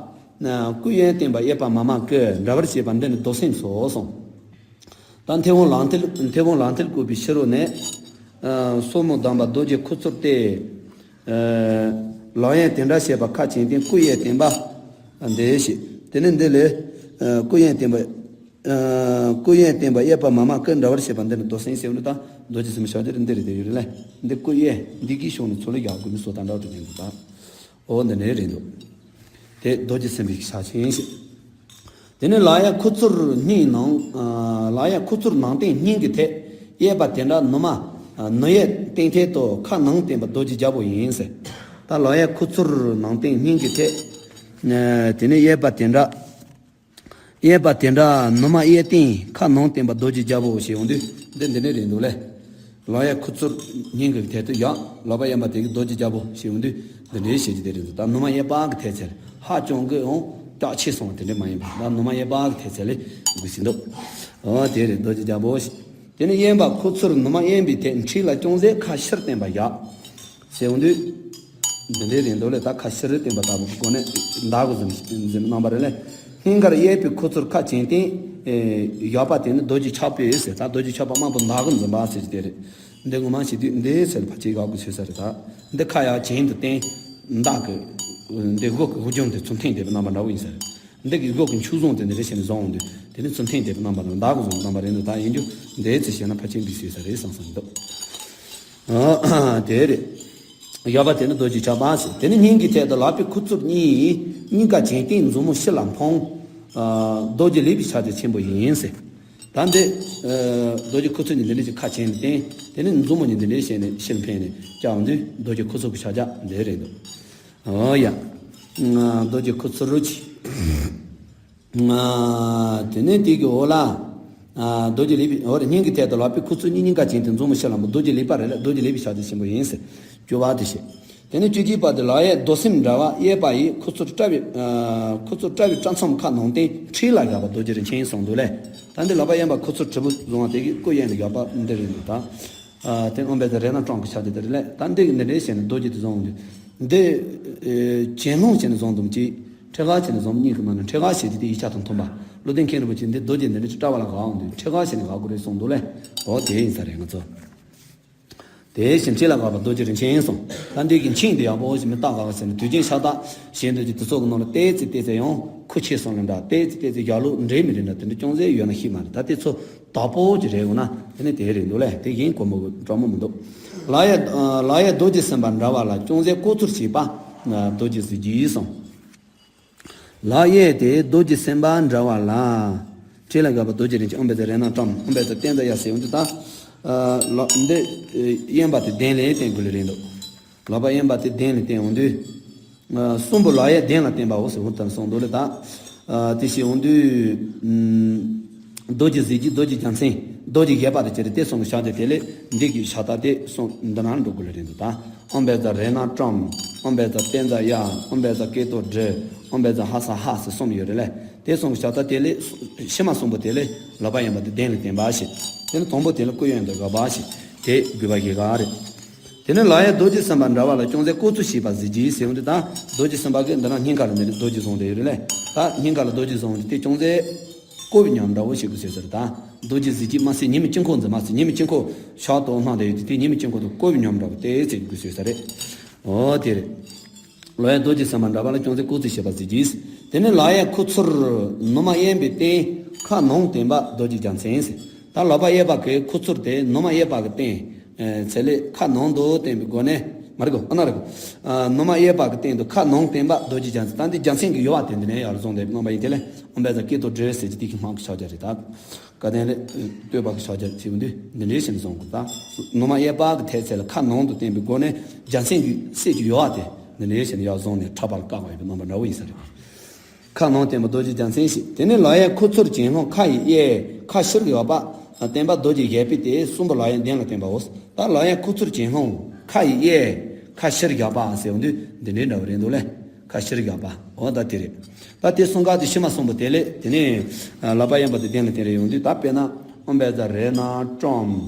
སྐུ་གཡོན་བསྟན་པ་གཡས་པ་མ་མ་ཀི་འདྲ་བར་བྱེད་པ་འདི་ནི་རྡོར་སེམས་སོ་གསུངས། ད་མཐེ་བོང་ལག་མཐིལ་མཐེ་བོང་ལག་མཐིལ་བཀོད་པའི་ཕྱི་རོལ་ནས། སོར་མོ་བསྡམས་པ་རྡོ་རྗེ་ཁུ་ཚུར་སྟེ། ལག་གཡས་དེ་འདྲ་བྱས་པ་ཁ་བྱིན་ཏེ་སྐུ་གཡས་བསྟན་པ། འདི་ཞེས་དེ་ནི་འདི་ལས། སྐུ་གཡོན་བསྟན་པ། སྐུ་གཡོན་བསྟན་པ་གཡས་པ་མ་མ་ཀི་འདྲ་བར་བྱེད་པ་འདི་ནི་རྡོར་སེམས་སེམས་ནི་དང་རྡོ་རྗེ་སེམས་ཕྱག་རྒྱ་འདི་རེད་དེ་ཡོད་རེད་ལ། འདི་སྐུ་གཡོན་འདི་གི་ཕྱོགས་ནས་ཚུར་ལ་ཡག་དགོས་མི་སོ་དང་འདྲ་བ་དེ་ཡིན་འདུག་ད། འོ་འདི་ནས་རེད་འདུག་དེ་རྡོ་རྗེ་སེམས་དཔའི་ཕྱག་ཆེན་ཞིག་དེ་ནས་ལག་གཡས་ཁུ་ཚུར་སྙིང་ནང་། ལག་གཡས་ཁུ་ཚུར་ནང་སྟེང་སྙིང་གི་ཐད། གཡས་པ་དེ་འདྲ་ནུ་མ། ནུ་གཡས་སྟེང་ཐད་དུ་ཁ་ནང་བསྟན་པ་རྡོ་རྗེ་རྒྱལ་པོ་ཡིན་ཟེར། ད་ལག་གཡས་ཁུ་ཚུར་ནང་བསྟན་སྙིང་གི་ཐད། དེ་ནས་གཡས་པ་དེ་འདྲ། གཡས་པ་དེ་འདྲ་ནུ་མ་གཡས་སྟེང་ཁ་ནང་བསྟན་པ་རྡོ་རྗེ་རྒྱལ་པོ་ཞེས་འོང་དུས་འདི་འདི་འདྲ་རེད་འདུག་ལེ། ལག་གཡས་ཁུ་ཚུར་སྙིང་གི་ཐད་དུ་ཡ། ལག་པ་གཡོན་པ་དེ་གི་རྡོ་རྗེ་རྒྱལ་པོ་ཞེས་འོང་དུས་འདི་འདྲའི་བྱེད་ཀྱི་དེ་རེད་འདུག་ད་ནུ་མ་གཡས་པ་གི་ཐད་ཚད་ཧ་ཅང་གི་འོང་ཀྱག་ཆེ་སོང་བ་དེ་འདྲ་མ་ཡིན་པ། ད་ནུ་མ་གཡས་པ་གི་ཐད་ཚད་ལས་དགོས་ཟིན་འདུག་ཨོ་དེ་རེད། རྡོ་རྗེ་རྒྱལ་པོ་ཞེས། དེ་ནས་གཡོན་པ་ཁུ་ཚུར་ནུ་མ་གཡོན་པའི་ཐད་འཁྲིས་ལ་ཅུང་ཟད་ཁ་ཕྱིར་བསྟན་པ་ཡ། ཞེས་འོང་དུས། འདི་འདྲའི་རེད་འདུག་ལེ། ད་ཁ་ཕྱིར་བསྟན་པ་ལྟ་བུ་གི་སྒོ་ནས་མདའ་གི་འཛིན་འཛིན་རྣམ་པ་རེད་ལེ། སྙིང་གར་གཡས་པའི་ཁུ་ཚུར་ཁ་བྱིན་བསྟན། གཡས་པ་དེ་ནི་རྡོ་རྗེ་ཕྱག་དཔེ་ཟེར། ད་རྡོ་རྗེ་ཕྱག་དཔེ་དམར་པོ་མདའ་གི་འཛིན་པ་ཟེར་གྱི་དེ་རེད། འདི་ངོ་མ་བྱེད་དུས་འདི་ཟེར་ཕལ་ཆེར་ཡག་པོ་བྱེད་ས་རེད། ད་འདི་ཁ་ཡར་གྱེན་དུ་བསྟན། མདའ་གི་འདི་དབུ་གི་དབུ་རྒྱུད་དེ་ཚུར་འཐེན་བསྡད་པའི་རྣམ་པ་འདྲ་བོ་ཡིན་ས་རེད། འདི་གི་དབུ་གི་མཆུ་བཟུང་དེ་འདི་རེ་བྱས་ནས་བཟུང་འོང་དུས་དེ་ནི་ཚུར་འཐེན་བསྡད་པའི་རྣམ་པ་དང་མདའ་གི་བཟུང་རྣམ་པ་རེད་འདུག་ད་ཡིན་རྒྱུ་འདི་ཚེ་བྱས་ན་ཕལ་ཆེར་འདི་བྱེད་ས་རེད་བསམ་བསམ་འདུག་དེ་རེད། གཡས་པ་དེ་ནི་རྡོ་རྗེ་ཕྱག་དཔེ་ཟེར། དེ་ནི་སྙིང་གི་ཐད་དུ་ལག་པའི་ཁུ་ཚུར་གཉིས་སྙིང་ག་གྱེན་བསྟན་མཛུབ་མོ་ཕྱི་ལ་འཕངས། རྡོ་རྗེ་ལེགས་པའི་ཕྱག་རྒྱ་ཆེན་པོ་ཡིན་ཟེར། ད་འདི། རྡོ་རྗེ་ཁུ་ཚུར་གཉིས་འདི་འདྲ་ཞིག་ཁ་གྱེན་བསྟན། དེ་ནི་མཛུབ་མོ་གཉིས་འདི་འདྲ་བྱས་ནས་ཕྱིར་འཕེན་ནས་བཅག་འོང་དུས་རྡོ་རྗེ་ཁུ་ཚུར་གྱི་ཕྱག་རྒྱ་འདི་རེད་འདུག་ཨོ་ཡ། རྡོ་རྗེ་ཁུ་ཚུར་རུ་ཆི། དེ་ནས་དེ་གི་འོག་ལ། རྡོ་རྗེ་ལེགས་པའི་འོག་སྙིང་གི་ཐད་དུ་ལག་པའི་ཁུ་ཚུར་གཉིས་སྙིང་ག་གྱེན་བསྟན་མཛུབ་མོ་ཕྱི་ལ་འཕངས། རྡོ་རྗེ་ལེགས་པ་རེད་ལ་རྡོ་རྗེ་ལེགས་པའི་ཕྱག་རྒྱ་ཆེན་པོ་ཡིན་ཟེར། བཅུ་པ་དེ་བྱས། དེ་ནས་བཅུ་གཅིག་པ་དེ་ལག་གཡས་རྡོ་སེམས་འདྲ་བ་གཡས་པ་ཡིས་ཁུ་ཚུར་དཔྲལ་བའི། ཁུ་ཚུར་དཔྲལ་བའི་དཔྲལ་མཚམས་ཁ་ནང་བསྟན་འཁྲིས་ལ་བཞག་པ་རྡོ་རྗེ་རིན་ཆེན་གསུངས་འདུག་ལེ། ད་འདི་ལག་པ་གཡོན་པ་ཁུ་ཚུར་དྲིལ་བུ་བཟུང་བ་དེ་གི་སྐུ་གཡོན་དུ་བཞག་པ་འདི་རེད་འདུག་ད། དེ་ཨོཾ་བཛྲ་རཏྣ་ཀྲཾ་གི་ཕྱག་རྒྱ་དེ་རེད་ལེ། ད་འདི་གི་འདི་འདྲའི་བྱས་ནས་རྡོ་རྗེ་དེ་བཟུང་འོང་དུས། འདི། གྱེན་ལྷུང་བྱས་ནས་བཟུང་འདུག་ཅིག་ཁྲེ་ག་བྱས་ནས་བཟུང་གཉིས་ཀྱི་མ་ནི་ཁྲེ་ག་བྱས་ཏེ་དེ་ཡིག་ཆ་དང་མཐུན་པ། བློ་ལྡན་མཁན་རིན་པོ་ཆེ་འདི་རྡོ་རྗེ་འདི་འདྲའི་དཔྲལ་བ་ལ་བཞག་འོང་དུས་ཁྲེ་ག་བྱས་ནས་བཞག་དགོས་རེད་གསུངས་འདུག་ལེ། འོ་དེ་ཡིན་ས་རེད་ང་ཚོ། དེ་བཞིན་འཁྲིས་ལ་བཞག་པ་རྡོ་རྗེ་རིན་ཆེན་གསུངས། ད་འདི་གི་མཆན་འདི་ཡག་པོ་ཞིག་མི་བཏགས་ག་ག་ཟེར་ན་དུས་རྒྱུན་ཤ་སྟག་གཞན་དུ་ཀྱི་དུས་ཚོད་ཀྱི་ནང་ལ་ཏོག་ཙམ་ཏོག་ཙམ་ཡང་ཁུ་ཆེ་སོང་ལ་འདྲ། ཏོག་ཙམ་ཏོག་ཙམ་ཡག་ལུགས་འདྲེས་མི་འདྲེས་ན་དེ་འདྲ་ཅུང་ཟད་ཡོད་ན་ཤེས་མ་རེད། ད་དེ་ཚོ་དག་པོ་ཅིག་རེད་འོ་ན་དེ་ནི་དེ་རེད་འདུག་ལེ། དེ་གཞན་དཀོན་པོ་གི་གྲོགས་མོ་མི་འདུག་ལག་གཡས་ལག་གཡས་རྡོ་རྗེ་སེམས་དཔའ་འདྲ་བ་ལ་ཅུང་ཟད་ལྐོག་ཚུར་བྱས་པ། རྡོ་རྗེ་གཟི་བརྗིད་གསུངས། ལག་གཡས་དེ་རྡོ་རྗེ་སེམས་དཔའ་འདྲ་བ་ལ། འཁྲིས་ལ་བཞག་པ་རྡོ་རྗེ་རིན་ཆེན་ཨོཾ་བཛྲ་རཏྣ་ཀྲཾ་ཨོཾ་བཛྲ་ཏནྩ་ཡ་ཟེར་འོང་དུས་ད། ལག་འདི། གཡོན་པ་དེ་གདན་ལ་བསྟན་དགོས་ལེ་རེད་འདུག་ལག་པ་གཡོན་པ་དེ་གདན་ལ་བསྟན་འོང་དུས། གསུམ་པོ་ལག་གཡས་གདན་ལ་བསྟན་པའོ་ཟེར་འོ་ད་གསུངས་འདུག་ལེ་ད། དེ་བཞིན་འོང་དུས། རྡོ་རྗེ་གཟི་བརྗིད་རྡོ་རྗེ་རྒྱལ་མཚན། རྡོ་རྗེ་བཞད་པ་དེ་ཅི་རེད་དེ་གསུམ་གྱི་ཕྱག་རྒྱ་དེ་ལས་འདི་གི་ཕྱག་རྟགས་དེ་གསུམ་འདི་ན་འགྲོ་དགོས་ལེ་རེད་འདུག་ད། ཨོཾ་བཛྲ་རཏྣ་ཀྲཾ། ཨོཾ་བཛྲ་ཏནྩ་ཡ། ཨོཾ་བཛྲ་ཀེ་ཏོ་དྲི། ཨོཾ་བཛྲ་ཧ་ས་ཧ་ཟེར་གསུམ་ཡོད་རེད་ལེ། དེ་གསུམ་གྱི་ཕྱག་རྟགས་དེ་ལས་ཕྱི་མ་གསུམ་པོ་དེ་ལས་ལག་པ་གཡོན་པ་དེ་གདན་ལ་བསྟན་པ་ཞིག་དེ་ནི་དང་པོ་དེ་ལ་སྐུ་གཡོན་དུ་དགའ་བ་ཞིག་དེ་དགོས་པ་ཞིག་ག་རེད། དེ་ནས་ལག་གཡས་རྡོ་རྗེ་སེམས་དཔའ་འདྲ་བ་ལ་ཅུང་ཟད་ལྐོག་ཚུར་བྱས་པ་གཟི་བརྗིད་ཟེར་འོང་དུས་ད་རྡོ་རྗེ་སེམས་དཔའ་གི་འདི་ན་སྙིང་ག་ལ་འདི་ནི་རྡོ་རྗེ་བཟུང་དེ་ཡོད་རེད་ལེ། ད་སྙིང་ག་ལ་རྡོ་རྗེ་བཟུང་དེ་ཅུང་ཟད་ཀོ་བའི་ཉམས་འདྲ་བོ་ཞིག་དགོས་ཟེར་ཟེར་ད། རྡོ་རྗེ་གཟི་བརྗིད་མ་ཟད་ཉི་མའི་དཀྱིལ་འཁོར་འཛིན་མ་ཟད་ཉི་མའི་དཀྱིལ་འཁོར་ཕྱག་ཏུ་བསྣམས་ཏེ་ཡོད་དེ་དེ་ཉི་མའི་དཀྱིལ་འཁོར་དུ་ཀོ་བའི་ཉམས་འདྲ་བོ་དེ་ཟེར་དགོས་ཟེར་ས་རེད། འོ་དེ་རེད། ལག་གཡས་རྡོ་རྗེ་སེམས་དཔའ་འདྲ་བ་ལ་ཅུང་ཟད་ལྐོག་ཚུར་བྱས་པ་གཟི་བརྗིད། དེ་ནས་ལག་གཡས་ཁུ་ཚུར་ནུ་མ་གཡོན་པའི་སྟེང་ཁ་ནང་བསྟན་པ་རྡོ་རྗེ་རྒྱལ་མཚན་ཟེར། ད་ལག་པ་གཡས་པ་གི་ཁུ་ཚུར་དེ་ནུ་མ་གཡས་པ་གི་སྟེང་། ཚད་ལས་ཁ་ནང་དུ་བསྟན་པའི་སྒོ་ནས་མ་རེད་གོ་ཨ་ན་རེད་གོ་ནུ་མ་གཡས་པ་གི་སྟེང་དུ་ཁ་ནང་བསྟན་པ་རྡོ་རྗེ་རྒྱལ་མཚན། ད་འདི་རྒྱལ་མཚན་གྱི་ཡུ་བ་དེ་འདི་ནས་ཡར་བཟུང་སྟེ་རྣམ་པ་ཡིན་དེ་ལས་ཨོཾ་བཛྲ་ཀེ་ཏོ་དྲི་ཟེར་གྱི་དེ་གི་སྔགས་ཀྱི་ཕྱག་རྒྱ་རེད་ད། སྐལ་ལྡན་ལས་བསྟོད་པ་གི་ཕྱག་རྒྱ་ཞིག་འདི་འདི་འདྲའི་ཞིག་བཟུང་དགོས་ད། ནུ་མ་གཡས་པ་གི་ཐད་ཚད་ལ་ཁ་ནང་དུ་བསྟན་པའི་སྒོ་ནས་རྒྱལ་མཚན་གྱི་སྲས་ཀྱི་ཡུ་བ་དེ་འདི་འདྲའི་ཞིག་ཡར་བཟུང་ནས་འཁྲབ་པར་བཀག་པ་ཡོད་པའི་རྣམ་པ་འདྲ་བོ་ཡིན་ས་རེད། ཁ་ནང་བསྟན་པ་རྡོ་རྗེ་རྒྱལ་མཚན་ཞེས། དེ་ནས་ལག་གཡས་ཁུ་ཚུར་གྱེན་ལྷུང་ཁ་ཡི་གཡས་ཁ་ཕྱིར་གྱི་འོག་པ་བསྟན་པ་རྡོ་རྗེ་བཞད་པའི་དེ་གསུམ་པོ་ལག་གཡས་གདན་ལ་བསྟན་པའོ། ད་ལག་གཡས་ཁུ་ཚུར་གྱེན་ལྷུང་ཁ་ཡི་གཡས་ཁ་ཕྱིར་བཞག་པ་ཟེར་འོང་དུས་འདི་འདྲའི་འདྲ་བོ་རེད་འདུག་ལེ། ཁ་ཕྱིར་བཞག་པ་འོ་ད་དེ་རེད། ད་དེ་གསུམ་ཀ་དེ་ཕྱི་མ་གསུམ་པོ་དེ་ལས་དེ་ནས་ལག་པ་གཡོན་པ་དེ་གདན་ལ་བསྟན་རེ་ཡོང་དུས་ད་དཔེར་ན་ཨོཾ་བཛྲ་རཏྣ་ཀྲཾ།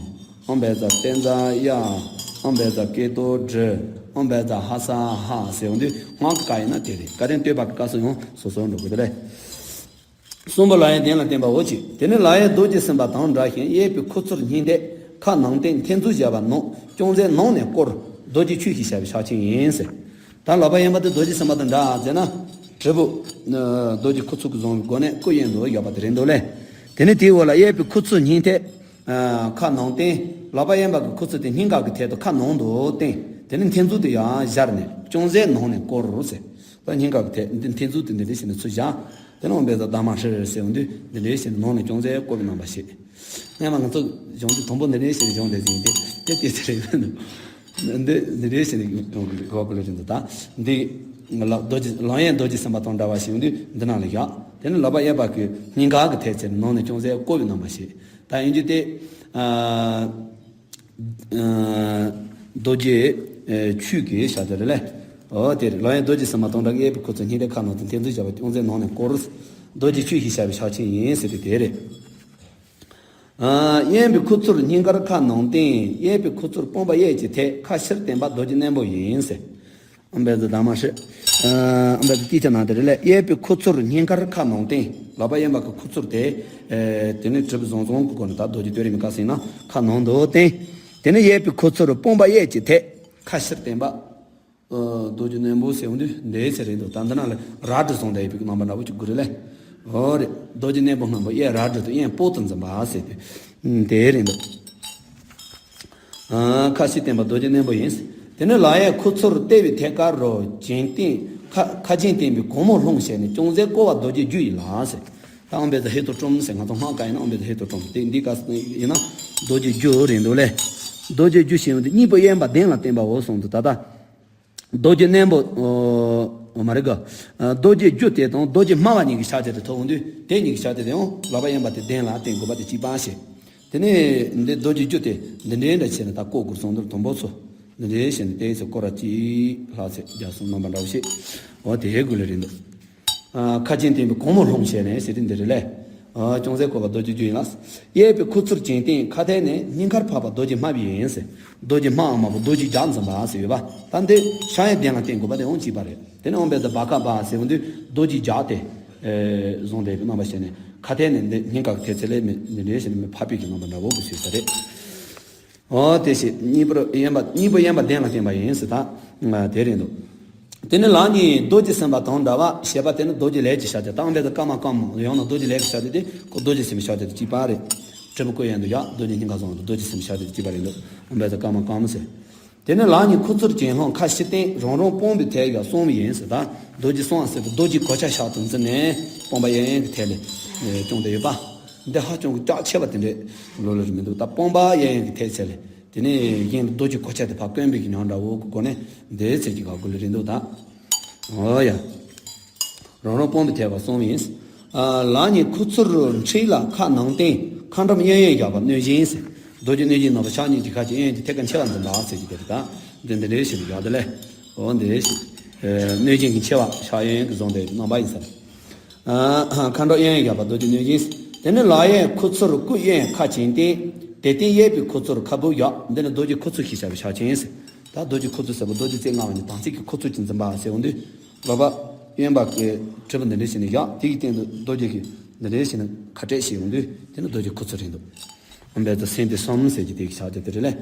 ཨོཾ་བཛྲ་ཏནྩ་ཡ། ཨོཾ་བཛྲ་ཀེ་ཏོ་དྲི། ཨོཾ་བཛྲ་ཧ་ས་ཧ་ཟེར་ཡོང་དུས་སྔགས་ཀྱི་བཀའ་ཡིན་ན་དེ་རེད། བཀའ་དྲིན་བསྟོད་པ་གི་བཀའ་སོགས་ཡང་སོ་སོར་འགྲོ་དགོས་ཏེ་ལས། གསུམ་པོ་ལག་གཡས་གདན་ལ་བསྟན་པའོ་ཅིག་དེ་ནས་ལག་གཡས་རྡོ་རྗེ་སེམས་དཔའ་དང་འདྲ་ཞིང་གཡས་པའི་ཁུ་ཚུར་སྙིང་ཐད་ཁ་ནང་བསྟན་འཐེན་འཛུལ་བྱས་པ་ནང་ཅུང་ཟད་ནང་ནས་བསྐོར་རྡོ་རྗེ་ཆོས་ཀྱི་ཞབས་ཕྱག་ཆེན་ཡིན་ཟེར། ད་ལག་པ་གཡོན་པ་དེ་རྡོ་རྗེ་སེམས་དཔའ་དང་འདྲ་ཟེར་ན། དྲིལ་བུ། རྡོ་རྗེ་ཁུ་ཚུར་གྱིས་བཟུང་བའི་སྒོ་ནས་སྐུ་གཡོན་དུ་ཡོད་པ་དེ་རེད་འདུག་ལེ། དེ་ནས་དེའི་འོག་ལ་གཡས་པའི་ཁུ་ཚུར་སྙིང་ཐད། ཁ་ནང་བསྟན། ལག་པ་གཡོན་པ་གི་ཁུ་ཚུར་དེ་སྙིང་ག་གི་ཐད་དུ་ཁ་ནང་དུ་བསྟན། དེ་ནས་འཐེན་འཛུལ་དེ་ཡང་སྦྱར་ནས་ཅུང་ཟད་ནང་ནས་བསྐོར་ཟེར། ད་སྙིང་ག་གི་ཐད་འདི་འཐེན་ཚུལ་དེ་འདི་འདྲའི་བྱས་ནས་ཚུར་བཞག་དེ་ནས་འོང་པའི་ད་དམ་ཧྲི་ཧྲི་ཟེར་འོང་དུས་འདི་འདྲའི་བྱས་ནས་ནང་ནས་ཅུང་ཟད་བསྐོར་བའི་རྣམ་པ་བྱེད། སྔན་མ་ང་ཚོ་སྦྱོང་དུས་དང་པོ་འདི་འདྲའི་བྱས་ནས་སྦྱོང་བསྡད་ཟིན་ཏེ་དེ་དེ་ཚེ་རེད་འདུག་འདི་འདི་འདྲའི་བྱས་ནས་ཡོང་གི་གོ་གི་ལ་རིན་དུ་ད་འདི་ལ་རྡོ་རྗེ་ལམ་ཡན་རྡོ་རྗེ་སེམས་དཔའ་དང་འདྲ་བ་ཞིག་འོང་དུས་འདི་ནང་ལ་བཞག་དེ་ནས་ལག་པ་གཡས་པ་གི་སྙིང་ག་གི་ཐད་ཚེ་ནང་ནས་ཅུང་ཟད་བསྐོར་བའི་རྣམ་པ་བྱེད། ད་ཡིན་རྒྱུ་དེ། རྡོ་རྗེ་ཆོས་ཀྱི་ཞག་དེ་རེད་ལེ། འོ་དེ་རེད། ལམ་ཡན་རྡོ་རྗེ་སེམས་དཔའ་དང་འདྲ་གི་གཡས་པའི་ཁུ་ཚུར་སྙིང་གའི་ཁ་ནང་དུ་འཐེན་ཚུལ་བྱ་བ་ཅུང་ཟད་ནང་ནས་བསྐོར། རྡོ་རྗེ་ཆོས་ཀྱི་ཞགས་པའི་ཕྱག་ཆེན་ཡིན་ཟེར་དེ་དེ་རེད། གཡས་པའི་ཁུ་ཚུར་སྙིང་གར་ཁ་ནང་བསྟན། གཡས་པའི་ཁུ་ཚུར་དཔུང་པ་གཡས་ཀྱི་ཐད། ཁ་ཕྱིར་བསྟན་པ་རྡོ་རྗེ་རྣོན་པོ་ཡིན་ཟེར། ཨམ་བན་ཛི་དང་མ་ཧྲི། ཨམ་བན་ཛི་ཏི་ཆ་ནང་དེ་རེད་ལེ། གཡས་པའི་ཁུ་ཚུར་སྙིང་གར་ཁ་ནང་བསྟན། ལག་པ་གཡོན་པ་གི་ཁུ་ཚུར་དེ། དེ་ནས་གྲུབ་བཟང་བཟང་གི་སྒོ་ནས་ད་རྡོ་རྗེ་སྟོད་རིམ་ག་ཟིན་ན་ཁ་ནང་དུ་བསྟན། དེ་ནས་གཡས་པའི་ཁུ་ཚུར་དཔུང་པ་གཡས་ཀྱི་ཐད། ཁ་ཕྱིར་བསྟན་པ། རྡོ་རྗེ་རྣོན་པོ་ཟེར་འོང་དུས་འདས་ཚེ་རེད་འདུག་ད་འདི་ན་ལ་རལ་གྲི་བཟུང་བསྡད་ཡོད་པའི་རྣམ་པ་འདྲ་བོ་ཅིག་དགོས་རེད་ལེ། འོ་རེད། རྡོ་རྗེ་རྣོན་པོ་སྔོན་པོ་གཡས་རལ་གྲི་དང་གཡོན་སྤོ་དང་འཛིན་པ་ཟེར་དུས། དེ་རེད་འདུག་ཁ་ཕྱིར་བསྟན་པ་རྡོ་རྗེ་རྣོན་པོ་ཡིན། དེ་ནས་ལག་གཡས་ཁུ་ཚུར་ལྟེ་བའི་ཐད་ཀར་རོ་གྱེན་བསྟན། ཁ་ཁ་གྱེན་བསྟན་པའི་གུང་མོ་ལྷུང་བྱས་ནས་ཅུང་ཟད་བསྐོར་བ་རྡོ་རྗེ་རྒྱུ་ཡི་ལ་ཟེར། ད་ཨམ་བན་ཛི་ཧེ་ཏོ་ཀྲུམ་ཟེར་ང་ཚོ་སྔགས་ཀ་ཡིན་ན་ཨམ་བན་ཛི་ཧེ་ཏོ་ཀྲུམ་དེ་འདི་ག་ཡིན་ན་རྡོ་རྗེ་རྒྱུ་རེད་འདུག་ལེ། རྡོ་རྗེ་རྒྱུ་ཞེས་འོང་དུས་གཉིས་པོ་གཡོན་པ་གདན་ལ་བསྟན་པའོ་གསུངས་འདུག་ད་ལྟ། རྡོ་རྗེ་རྣོན་པོ། ཨོ་མ་རེད་ག་རྡོ་རྗེ་རྒྱུ་དེ་དང་རྡོ་རྗེ་སྨྲ་བ་གཉིས་ཀྱི་ཕྱག་རྒྱ་དེ་ཐོབ་འོང་དུས་དེ་གཉིས་ཀྱི་ཕྱག་རྒྱ་དེ་ཡང་ལག་པ་གཡོན་པ་དེ་གདན་ལ་བསྟན་དགོས་པ་དེ་གཅིག་པ་ཞེས། དེ་ནས་འདི་རྡོ་རྗེ་རྒྱུ་དེ་འདི་འདྲའི་འདྲ་བྱས་ནས་ད་བསྐོར་དགོས་སོང་དུས་དང་པོ་ཚོ། འདི་འདྲའི་བྱས་ནས་དེའི་ཚེ་སྐོར་ར་གཅིག་ལྷག་ཚེ་རྒྱ་སོང་རྣམ་པ་འདྲ་བོ་ཞིག་འོ་དེ་ཧེ་དགོས་ལེ་རེད་འདུག་ཁ་གྱེན་བསྟན་པའི་གུང་མོ་ལྷུང་བྱས་ནས་ཟེར་དུས་འདི་རེད་ལེ། ཅུང་ཟད་བསྐོར་བ་རྡོ་རྗེ་རྒྱུ་ཡིན་ལ། གཡས་པའི་ཁུ་ཚུར་གྱེན་བསྟན་ཁ་ཐད་ནས་སྙིང་ཁར་ཕབ་པ་རྡོ་རྗེ་སྨྲ་བ་ཡིན་ཟེར། རྡོ་རྗེ་སྨྲ་བ་མ་བུ་རྡོ་རྗེ་རྒྱ་འཛིན་པ་ཟེར་ཡོད་པ། ད་འདི་ཕྱག་གཡས་གདན་ལ་བསྟན་དགོས་པ་དེ་འོང་གཅིག་པ་རེད། དེ་ནས་འོང་པའི་ད་བ་ཀ་བ་ཟེར་འོང་དུས་རྡོ་རྗེ་རྒྱ་དེ། བཟུང་བསྡད་པའི་རྣམ་པ་བྱས་ནས་ཁ་ཐད་ནས་འདི་སྙིང་ག་གི་ཐད་ཚེ་ལས་མི་འདི་འདྲའི་བྱས་ནས་མི་ཕབ་པའི་གི་རྣམ་པ་འདྲ་བོ་གི་ཟེར་ས་རེད། འོ་དེ་བཞིན་གཉིས་པོ་གཡོན་པ་གཉིས་པོ་གཡོན་པ་གདན་ལ་བསྟན་པ་ཡིན་ཟེར་ད། དེ་རེད་འདུག་དེ་ནི་ལག་གཉིས་རྡོ་རྗེ་སེམས་དཔའ་དང་འདྲ་བ་ཞེས་པ་དེ་ནི་རྡོ་རྗེ་ལས་ཀྱི་ཕྱག་རྒྱ་དང་འབད་དུ་ཀ་མ་ཀ་མོ་ཡང་ན་རྡོ་རྗེ་ལས་ཀྱི་ཕྱག་རྒྱ་དེ་ཁོ་རྡོ་རྗེ་སེམས་ཕྱག་རྒྱ་དེ་གཅིག་པ་རེད། དྲིལ་བུ་ཀོ་ཡན་དུ་ཡག་རྡོ་རྗེ་སྙིང་ག་བཟུང་རྡོ་རྗེ་སེམས་ཕྱག་རྒྱ་དེ་གཅིག་པ་རེད་འདུག་འབད་དུ་ཀ་མ་ཀ་མོ་ཟེར། དེ་ནི་ལག་གཉིས་ཁུ་ཚུར་གྱེན་ལྷོང་ཁ་ཕྱིར་བསྟན་རང་རང་དཔུང་པའི་ཐད་ཀྱང་གསུམ་ཡིན་ཟེར་ད། རྡོ་རྗེ་གསུང་བ་ཟེར་དུས་རྡོ་རྗེ་གོ་ཆ་ཕྱག་ཏུ་འཛིན་ནས་དཔུང་པ་གཡས་གཡོན་གྱི་ཐད་ལས་སྐྱོང་བསྡད་ཡོད་པ། འདི་ཧ་ཅང་གི་རྒྱ་ཆེ་བ་དེ་འདྲས་ལོ་ལོ་རེ་མི་འདུག་ད་དཔུང་པ་གཡས་གཡོན་གྱི་ཐད་ཚད་ལས། དེ་ནས་གཞན་རྡོ་རྗེ་གོ་ཆ་དེ་ཕར་བསྐོན་པའི་གི་ཉམས་འདྲ་བོ་གི་སྒོ་ནས་འདི་ཚད་ཀྱི་ག་དགོས་ལེ་རེད་འདུག་ད། འོ་ཡ། རང་རང་དཔུང་པའི་ཐད་པ་གསུམ་ཡིན། ལག་གཉིས་ཁུ་ཚུར་འཁྲིལ་ལ་ཁ་ནང་བསྟན་ཁ་འགྲམ་གཡོན་གཡོན་བཞག་པ་གནོད་སྦྱིན་ཟེར། རྡོ་རྗེ་གནོད་སྦྱིན་རྣམ་པ་ཕྱག་གཉིས་ཀྱི་ཁ་གྱེན་གཡོན་གྱི་ཐད་ཀ་མཆེ་བ་འཛིན་པ་ཟེར་གྱི་དེ་རེད་ད། འདི་འདི་འདྲའི་ཞིག་བཞག་དེ་ལས། འོ་འདི་ཞིག་གནོད་སྦྱིན་གྱི་མཆེ་བ་ཕྱག་གཡོན་གྱི་བཟུང་བསྡད་རྣམ་པ་ཡིན་ས་རེད། ཁ་འགྲམ་གཡོན་བཞག་པ་རྡོ་རྗེ་གནོད་སྦྱིན། དེ་ནས་ལག་གཡས་ཁུ་ཚུར་སྐུ་གཡོན་ཁ་གྱེན་བསྟན། དེ་བསྟན་གཡས་པའི་ཁུ་ཚུར་ཁ་སྦུབ་བཞག་འདི་ནི་རྡོ་རྗེ་ཁུ་ཚུར་ཞེས་བྱ་བའི་ཕྱག་ཆེན་ཟེར། ད་རྡོ་རྗེ་ཁུ་ཚུར་ཟེར་བ་རྡོ་རྗེ་རྩེ་ལྔ་པ་ནི་དམ་ཚིག་གི་ཁུ་ཚུར་གྱིས་འཛིན་པ་ཟེར་འོང་དུས། ལག་པ་གཡོན་པ་གི་དྲིལ་བུ་འདི་འདྲའི་བྱས་ནས་བཞག་དེ་གི་སྟེང་དུ་རྡོ་རྗེ་གི་འདི་འདྲའི་བྱས་ནས་ཁ་སྤྲད་བྱས་འོང་དུས་དེ་ནི་རྡོ་རྗེ་ཁུ་ཚུར་རེད་འདུག་འོན་པའི་ད་སེམས་དེ་བསམ་ཟེར་གྱི་དེ་གི་ཕྱག་རྒྱ་དེ་རེད་ལེ།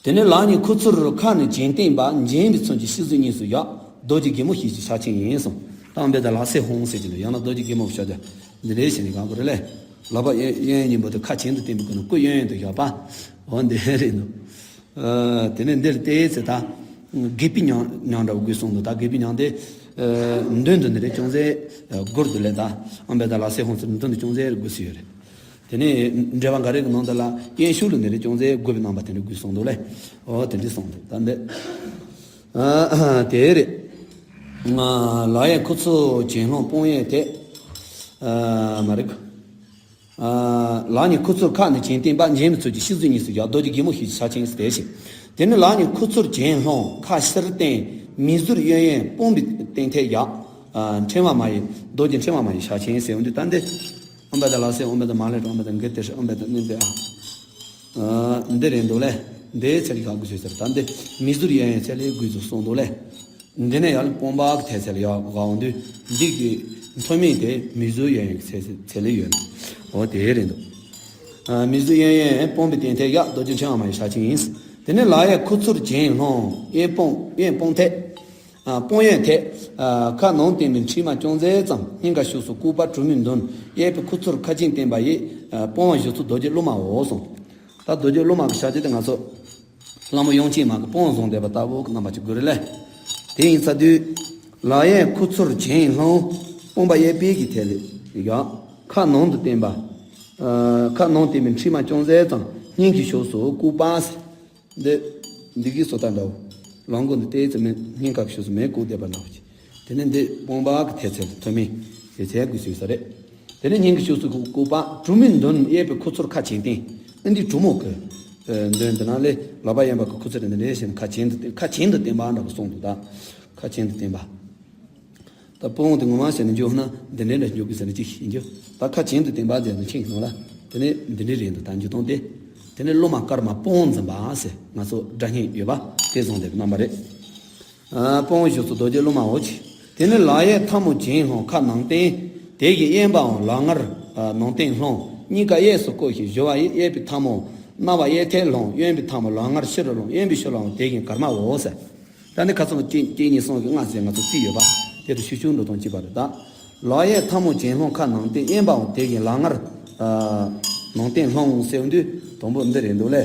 དེ་ནས་ལག་གཉིས་ཁུ་ཚུར་ཁ་ནས་གྱེན་བསྟན་པ་འགྱེལ་བའི་ཚུལ་གྱིས་ཕྱི་གཟུགས་གཉིས་སུ་བཞག་རྡོ་རྗེ་སྒེག་མོ་བཞི་ཡི་ཕྱག་ཆེན་ཡིན་གསུངས། དང་པོའི་ད་ལག་སེ་ཧོང་ཟེར་གྱི་འདུག་ཡང་ན་རྡོ་རྗེ་སྒེག་མོ་ཕྱག་རྒྱ་འདི་འདྲའི་བྱས་ནས་གང་དགོས་རེད་ལེ། ལག་པ་གཡས་གཡོན་གཉིས་པོ་དེ་ཁ་གྱེན་དུ་བསྟན་པའི་སྒོ་ནས་སྐུ་གཡོན་གཡོན་དུ་བཞག་པ། འོ་འདི་རེད་འདུག་དེ་ནས་འདིར་བལྟས་ཚེ་ད། སྒེག་པའི་ཉམས་ཉམས་འདྲ་བོ་དགོས་གསུངས་འདུག་ད་སྒེག་པའི་ཉམས་དེ། མདུན་དུ་འདི་རེད་ཅུང་ཟད། སྒུར་དུ་ལེན་ད། ཨམ་བན་ད་ལ་སེ་ཧོང་ཚུར་མདུན་དུ་ཅུང་ཟད་དགོས་སུ་ཡོད་རེད། དེ་ནས་འགྲེལ་པ་འགའ་རེ་གི་ནང་དུ་ལ་གཡོན་ཤུགས་ལ་འདི་རེད་ཅུང་ཟད་དགོས་པའི་རྣམ་པ་དེ་འདྲ་དགོས་གསུངས་འདུག་ལེ། འོ་དེ་འདྲ་གསུངས་འདུག་ད་འདི། དེ་རེད། ལག་གཡས་ཁུ་ཚུར་གྱེན་ལྷོང་དཔུང་གཡས་ཐད། མ་རེད། ལག་གཉིས་ཁུ་ཚུར་ཁ་ནས་གྱེན་བསྟན་པ་འགྱེལ་བའི་ཚུལ་གྱིས་ཕྱི་གཟུགས་གཉིས་སུ་བཞག་རྡོ་རྗེ་སྒེག་མོ་བཞི་ཡི་ཕྱག་ཆེན་ཟེར་ཞིང་། དེ་ནས་ལག་གཉིས་ཁུ་ཚུར་གྱེན་ལྷོང་ཁ་ཕྱིར་བསྟན་མིག་ཟུར་གཡོན་གཡོན་དཔུང་པའི་སྟེང་ཐད་བཞག་འཕྲེང་བ་མ་ཡི་རྡོ་རྗེ་འཕྲེང་བ་མ་ཡི་ཕྱག་ཆེན་ཟེར་འོང་དུས་ད་འདི། ཨམ་བན་ད་ལ་སེ་ཨམ་བན་ད་མ་ལེ་ཨམ་བན་ད་འགི་ཏེ་ཨམ་བན་ད་ནི་འདི་ཨ། འདི་རེད་འདུག་ལེ། འདི་ཚེ་ལ་ག་དགོས་ཟེར་ད་འདི་མིག་ཟུར་གཡོན་གཡོན་ཚེ་ལས་དགོས་ཚུལ་གསུངས་འདུག་ལེ། འདི་ནས་ཡང་དཔུང་པ་གི་ཐད་ཚད་ལ་ཡག་ག་འོང་དུས་འདི་གི་མཐོ་དམན་དེ་མིག་ཟུར་གཡོན་གཡོན་གི་ཚད་ཚད་ལས་ཡོད་ནོ། འོ་དེ་རེད་འདུག་མིག་ཟུར་གཡོན་གཡོན་དཔུང་པའི་སྟེང་ཐད་ཡག་རྡོ་རྗེ་འཕྲེང་བ་མ་ཡི་ཕྱག་ཆེན་ཡིན། དེ་ནས་ལག་གཡས་ཁུ་ཚུར་གྱེན་ལྷོང་གཡོན་དཔུང་གཡོན་དཔུང་ཐད། དཔུང་གཡོན་ཐད། ཁ་ནང་བསྟན་པའི་མཁྲིག་མ་ཅུང་ཟད་ཙམ་སྙིང་ག་ཤུགས་སུ་བཀུག་པ་གྲུ་མོའི་མདུན་གཡས་པའི་ཁུ་ཚུར་ཁ་གྱེན་བསྟན་པ་ཡི། དཔུང་པ་བཞི་ཚུལ་རྡོ་རྗེ་གླུ་མའོ་གསུངས། ད་རྡོ་རྗེ་གླུ་མ་གི་ཕྱག་རྒྱ་དེ་ང་ཚོ། ལྷ་མོ་དབྱངས་ཅན་མ་གི་དཔུང་བཟུང་བསྡད་པ་ལྟ་བུ་གི་རྣམ་པ་ཅིག་དགོས་རེད་ལེ། དེ་ཡིན་ཚ་དུས། ལག་གཡས་ཁུ་ཚུར་གྱེན་ལྷོང་། སྤོང་པ་གཡས་པའི་གི་ཐད་ལས་ཡ། ཁ་ནང་དུ་བསྟན་པ། ཨ། ཁ་ནང་བསྟན་པའི་མཁྲིས་མ་ཅུང་ཟད་ཙམ་སྙིང་གི་ཕྱོགས་སུ་བཀུག་པ། འདི་འདི་གི་བཟོ་ལྟ་འདྲ་བོ། ལག་མགོ་འདི་ཏོག་ཙམ་མིན་སྙིང་ག་གི་ཕྱོགས་སུ་མེ་བཀུག་བསྡད་པ་འདྲ་བོ་ཅིག་དེ་ནས་འདི་སྤོང་པ་གི་ཐད་ཚད་ལ་ཐོན་མི་དེ་ཚད་དགོས་ཟེར་ས་རེད། དེ་ནས་སྙིང་གི་ཕྱོགས་སུ་བཀུག་པ། གྲུ་མོའི་མདུན་གཡས་པའི་ཁུ་ཚུར་ཁ་གྱེན་བསྟན། ཨ། འདི་གྲུ་མོ་གི་མདུན་དེ་ནང་ལས་ལག་པ་གཡས་པ་གི་ཁུ་ཚུར་འདི་འདྲ་བྱས་ནས་ཁ་གྱེན་དུ་བསྟན། ཁ་གྱེན་དུ་བསྟན་པ་འདྲ་བོ་གསུངས་འདུག་ད་ཁ་གྱེན་དུ་བསྟན་པ། ད་སྤོང་དེ་ངོ་མ་བྱས་ནས་འཇོག་ན་འདི་འདྲའི་འདྲ་འཇོག་དགོས་ཟེར་ན་ཅིག་ཤེས་འཇོག་ད་ཁ་གྱེན་དུ་བསྟན་པ་དེ་ནི་ཁྱེད་ཀྱི་ནང་ལ་དེ་ནས་འདི་འདྲའི་རེད་འདུག་ད་འཇུག་སྟངས་དེ། དེ་ནས་སློབ་མ་སྐར་མ་སྤོང་འཛིན་པ་ཟེར་ང་ཚོ་སྒྲ་སྙན་ཡོད་པ་དེ་བཟུང་བསྡད་པའི་རྣམ་པ་རེད། ཨ། སྤོང་བའི་ཕྱོགས་སུ་རྡོ་རྗེ་སློབ་མའོ་ཅིག་དེ་ནས་ལག་གཡས་ཐལ་མོ་གྱེན་ལྷོང་ཁ་ནང་བསྟན། དེ་བཞིན་གཡོན་པའང་ལག་ངར་ནང་བསྟན་ལྷོང་། གཉིས་ཀ་གཡས་སུ་བསྐོར་ཞིང་བཞུར་བ་ཡིན། གཡས་པའི་ཐལ་མོ་རྣ་བ་གཡས་ཐད་ལྷོང་། གཡོན་པའི་ཐལ་མོ་ལག་ངར་ཕྱི་རུ་ལྷོང་། གཡོན་པའི་ཕྱོགས་ལའང་དེ་བཞིན་གར་མའོ་ཟེར། ད་ནི་ཁ་ཚང་གཅིག་གཅིག་གཉིས་གསུམ་གྱི་ལྔ་ཟེར་ང་ཚོ་རྩིས་ཡོད་པ། དེ་དུ་ཤུགས་ཆུང་འགྲོ་སྟངས་གཅིག་པ་རེད་ད། ལག་གཡས་ཐལ་མོ་གྱེན་ལྷོང་ཁ་ནང་བསྟན། གཡོན་པའང་དེ་བཞིན་ལག་ངར་ནང་བསྟན་ལྷོང་ཟེར་དུས་དང་པོ་འདི་རེད་འདུག་ལེ།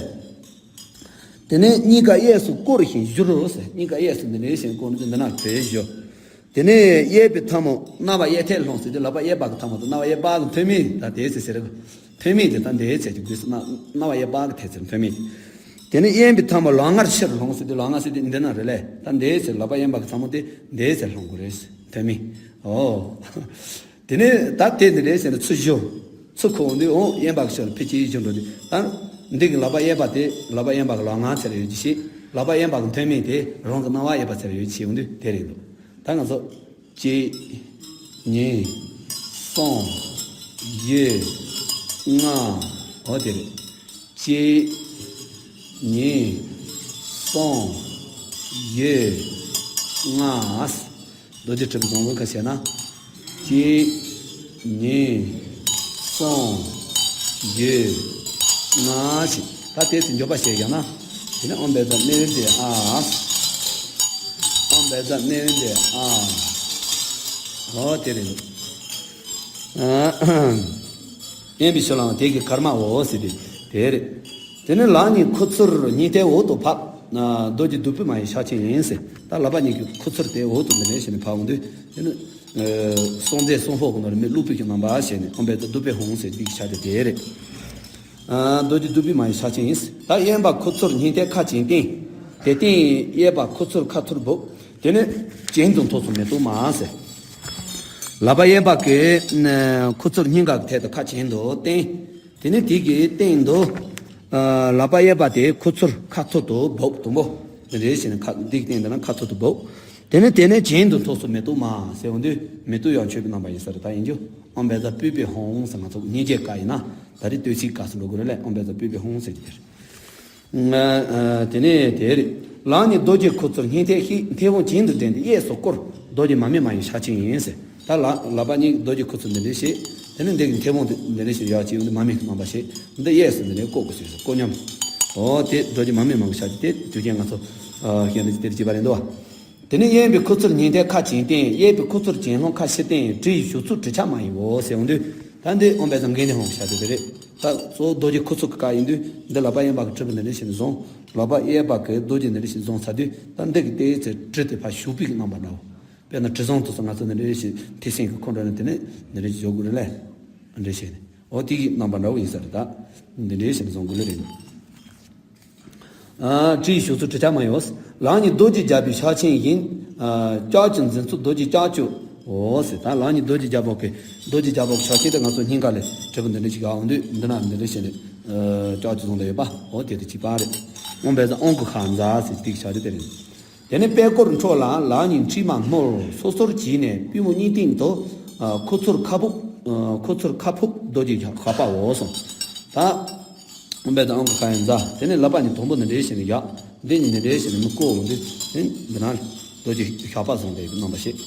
དེ་ནས་གཉིས་ཀ་གཡས་སུ་བསྐོར་ཞིང་བཞུར་རོ་ཟེར། གཉིས་ཀ་གཡས་སུ་འདི་འདྲའི་ཞིང་བསྐོར་ནས་འདི་ན་བྲོས་བཞུར། དེ་ནས་གཡས་པའི་ཐལ་མོ་རྣ་བ་གཡས་ཐད་ལྷོང་ཟེར་དུས་ལག་པ་གཡས་པ་གི་ཐལ་མོ་དང་རྣ་བ་གཡས་པ་གི་མཐོན་མི་ད་དེའི་ཚེ་ཟེར་རེད། མཐོན་མི་དེ་ད་འདིའི་ཚེ་ཀྱི་དུས་སུ་རྣ་རྣ་བ་གཡས་པ་གི་ཐད་ཚེ་མཐོན་མི། དེ་ནས་གཡོན་པའི་ཐལ་མོ་ལག་ངར་ཕྱིར་ལྷོང་ཟེར་དུས་ལག་ངར་ཟེར་དུས་འདི་ན་རེད་ལེ། ད་འདིའི་ཚེ་ལག་པ་གཡོན་པ་གི་ཐལ་མོ་དེ་འདིའི་ཚེ་ལྷོང་དགོས་རེད་མཐོན་མི། ཨོ། དེ་ནས་ད་དེ་འདི་རེད་ཟེར་ནས་ཚུར་བཞུར། ཚུར་འཁོར་འོང་དུས་འོང་གཡོན་པ་གི་ཕྱོགས་ལ་ཕེབས་ཀྱི་བཞུར་འགྲོ་དུས་ད། འདི་གི་ལག་པ་གཡས་པ་དེ་ལག་པ་གཡོན་པ་གི་ལག་ངར་ཚད་ལ་ཡོད་ཀྱི་ཤེས། ལག་པ་གཡོན་པ་གི་མཐོན་མི་དེ་རང་གི་རྣ་བ་གཡས་པ་ཚད་ལ་ཡོད་ཀྱི་ཤེས་འོང་དུས་དེ་རེད་འདུག་ད་ང་ཚོ་གཅིག་གཉིས། གསུམ། བཞི། ལྔ། འོ་དེ་རེད། གཅིག་གཉིས། གསུམ། བཞི། ལྔ། རྡོ་རྗེ་དྲིལ་བུ་བཟང་པོ་ཁ་བྱས་ན། གཅིག་གཉིས། གསུམ། བཞི། ལྔ་ཞིག་ད་དེ་ཚེ་མགྱོགས་པ་བྱས་ཀྱང་ན། དེ་ནས་ཨོཾ་བཛྲ་ནཻ་ཝི་དྱ་ཨཱཿ་ཨོཾ་བཛྲ་ནཻ་ཝི་དྱ་ཨཱཿ་འོ་དེ་རེད། གཡོན་པའི་ཕྱོགས་ལའང་དེ་གི་གར་མའོ་ཟེར་ཏེ་དེ་རེད། དེ་ནས་ལག་གཉིས་ཁུ་ཚུར་གཉིས་ཐད་འོག་ཏུ་ཕབ། རྡོ་རྗེ་བདུག་སྤོས་མ་ཡི་ཕྱག་ཆེན་ཡིན་ཟེར། ད་ལག་པ་གཉིས་ཀྱི་ཁུ་ཚུར་དེ་འོག་ཏུ་འདི་འདྲ་བྱས་ནས་ཕབ་འོང་དུས་དེ་ནི། སྲོག་རྫས་གསུམ་ཕོག་གི་ནོར་མི་བླུག་པའི་གི་རྣམ་པ་བྱས་ནས་ཨོཾ་བཛྲ་བདུག་སྤོས་ཧཱུྃ་ཟེར་འདི་གི་ཕྱག་དེ་དེ་རེད། རྡོ་རྗེ་བདུག་སྤོས་མ་ཡི་ཕྱག་ཆེན་ཡིན་ཟེར། ད་གཡོན་པ་ཁུ་ཚུར་གཉིས་ཐད་ཁ་གྱེན་བསྟན། དེ་སྟེང་གཡས་པ་ཁུ་ཚུར་ཁ་ཐུར་སྦུབ། དེ་ནས་གྱེན་དུ་འཐོར་སོང་མེ་ཏོག་མ་ཟེར། ལག་པ་གཡས་པ་གི་ཁུ་ཚུར་སྙིང་ག་གི་ཐད་དུ་ཁ་གྱེན་དུ་བསྟན། དེ་ནས་དེ་གི་སྟེང་དུ། ལག་པ་གཡས་པ་དེ་ཁུ་ཚུར་ཁ་ཐུར་དུ་སྦུབ་དུམ་བུ། འདི་འདྲ་བྱས་ནས་ཁ་འདི་གི་སྟེང་དུ་ན་ཁ་ཐུར་དུ་སྦུབ། དེ་ནས་དེ་ནས་གྱེན་དུ་འཐོར་སོང་མེ་ཏོག་མ་ཟེར་འོང་དུས་མེ་ཏོག་ཡང་མཆོད་པའི་རྣམ་པ་ཡིན་ས་རེད་ད་ཡིན་རྒྱུ། ཨོཾ་བཛྲ་པུཥྤེ་ཧཱུྃ་ཟེར་ང་ཚོ་སྙིང་རྗེ་ཀ་ཡིན་ན་ད་རེས་བསྟོད་ཚིག་ཀ་སུ་འགྲོ་དགོས་རེད་ལས་ཨོཾ་བཛྲ་པུཥྤེ་ཧཱུྃ་ཟེར་གྱི་དེ་རེད། དེ་ནས་དེ་རེད། ལག་གཉིས་རྡོ་རྗེ་ཁུ་ཚུར་སྙིང་ཐད་བཤེད། མཐེ་བོང་གྱེན་དུ་བསྒྲེངས་ཏེ་གཡས་སུ་བསྐོར། རྡོ་རྗེ་མར་མེ་མ་ཡི་ཕྱག་ཆེན་ཡིན་ཟེར། ད་ལག་ལག་པ་གཉིས་རྡོ་རྗེ་ཁུ་ཚུར་འདི་འདྲ་བཤེད། དེ་ནས་འདི་གི་མཐེ་བོང་དེ་འདི་འདྲ་བཤེད་ཡག་ཅིག་ཡོང་དུས་མར་མེ་གི་རྣམ་པ་བཤད། འདི་གཡས་སུ་འདི་འདྲ་བསྐོར་དགོས་ཟེར་བསྐོར་སྙོམས། འོ་དེ་རྡོ་རྗེ་མར་མེ་མ་ཡི་ཕྱག་ཆེན་དེ་དུས་རྒྱུན་ང་ཚོ་བཤད་འདི་དེར་བྱེད་པ་རེད་འདུག་བ། དེ་ནས་གཡོན་པའི་ཁུ་ཚུར་གཉིས་ཐད་ཁ་གྱེན་བསྟན། གཡས་པའི་ཁུ་ཚུར་གྱེན་ལྷོང་ཁ་ཕྱིར་བསྟན། གྲི་ཡི་གཞུ་ཚུལ་གྲི་ཆབ་མ་ཡིའོ་ཟེར་འོང་དུས་ད་འདི་ཨོཾ་བཛྲ་མགོན་དེ་ཧཱུྃ་ཕྱག་དེ་དེ་རེད། ད་གཙོ་བོ་རྡོ་རྗེ་ཁུ་ཚུར་གྱི་ཀ་ཡིན་དུས་འདི་ལག་པ་གཡོན་པ་གི་གྲི་བུ་འདི་འདྲ་བྱས་ནས་བཟུང་། ལག་པ་གཡས་པ་གི་རྡོ་རྗེ་འདི་འདྲ་བྱས་བཟུང་ཚར་དུས་ད་འདི་གི་ལྟེ་ཚེ་གྲི་དེ་ཕར་གཞུ་པའི་གི་རྣམ་པ་འདྲ་བོ། དཔེར་ན་གྲི་བཟུང་དུས་སུ་ང་ཚོ་འདི་འདྲ་བྱས་མཐེ་སྲིན་གི་ཁོང་ཁྲོ་ནས་དེ་ནས་འདི་འདྲ་བྱས་འཇོག་དགོས་རེད་ལས། འདི་འདྲ་བྱས་ནས་འོ་དེ་གི་རྣམ་པ་འདྲ་བོ་ཡིན་ས་རེད་ད། འདི་འདྲ་བྱས་ནས་བཟུང་དགོས་ལེ་རེད། གྲི་ཡི་གཞུ་ཚུལ་གྲི་ཆབ་མ་ཡིའོ། ལག་གཉིས་རྡོ་རྗེ་རྒྱལ་པོའི་ཕྱག་ཆེན་ཡིན། ལྕགས་ཀྱུ་འཛིན་ཚུལ་རྡོ་རྗེ་ལྕགས་ཀྱུའོ་ཟེར། ད་ལག་གཉིས་རྡོ་རྗེ་རྒྱལ་པོ་གི་རྡོ་རྗེ་རྒྱལ་པོ་གི་ཕྱག་ཆེན་དེ་ང་ཚོ་སྙིང་ག་ལས་གྲི་བུ་འདི་འདྲ་ཞིག་ག་འོང་དུས་འདི་ན་འདི་འདྲ་བྱས་ནས་ལྕགས་ཀྱུ་བཟུང་དུ་ཡོད་པ་འོ་དེ་དེ་གཅིག་པ་རེད། ཨོཾ་བཛྲ་ཨོཾ་ཀུ་ཤ་ཛ་ཟེར་དེ་གི་ཕྱག་ཆེན་དེ་རེད། དེ་ནས་པད་སྐོར་འཕྲོ་ལ་ལག་གཉིས་མཁྲིས་མ་སྔོ། སོ་སོར་གྱིས་ནས་པུས་མོ་གཉིས་སྟེང་དུ། ཁུ་ཚུར་ཁ་ཕུབ། ཁུ་ཚུར་ཁ་ཕུབ་རྡོ་རྗེ་ཞགས་པའོ་གསུངས། ད། ཨོཾ་བཛྲ་ཨོཾ་ཀུ་ཤ་ཛ། དེ་ནས་ལག་པ་གཉིས་དང་པོ་འདི་འདྲ་བྱས་ནས་ཡ། འདི་གཉིས་འདི་འདྲ་བྱས་ནས་མི་བསྐོར་འོང་དུས་འདི་འདི་ན་རྡོ་རྗེ་ཞགས་པ་བཟུང་བའི་རྣམ་པ་ཞིག་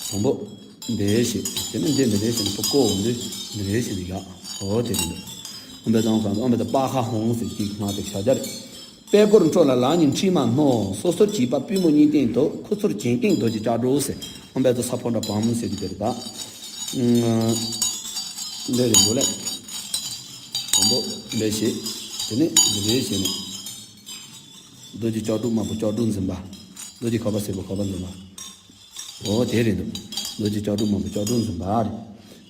དང་པོ། འདི་བྱས། དེ་ནས་འདི་འདི་འདྲ་བྱས་ནས་བསྐོར་འོང་དུས་འདི་འདྲ་བྱས་ནས་ཡ། འོ་དེ་རེད། ཨོཾ་བཛྲ་ཨོཾ་ཀུ་ཤ་ཨོཾ་བཛྲ་པཱ་ཧ་ཧཱུྃ་ཟེར་གྱི་སྔགས་དེ་ཕྱག་རྒྱ་རེད། པད་སྐོར་འཕྲོ་ལ་ལག་གཉིས་མཁྲིས་མ་སྔོ། སོ་སོར་གྱིས་པ་པུས་མོ་གཉིས་སྟེང་དུ། ཁུ་ཚུར་གྱེན་སྟེང་རྡོ་རྗེ་ལྕགས་སྒྲོག་ཟེར། ཨོཾ་བཛྲ་ས་ཕོ་ཊ་བཾ་ཟེར་གྱི་དེ་རེད་ད། འདི་རེད་འདུག་ལེ། དང་པོ་འདི་བྱས། དེ་ནས་འདི་འདྲ་བྱས་ནས། རྡོ་རྗེ་ལྕགས་སྒྲོག་དམར་པོ་ལྕགས་སྒྲོག་འཛིན་པ། རྡོ་རྗེ་ཁ་པ་སེར་པོ་ཁ་པ་འཛིན་པ། འོ་དེ་རེད་འདུག་རྡོ་རྗེ་ལྕགས་སྒྲོག་མང་པོ་ལྕགས་སྒྲོག་འཛིན་པ་རེད།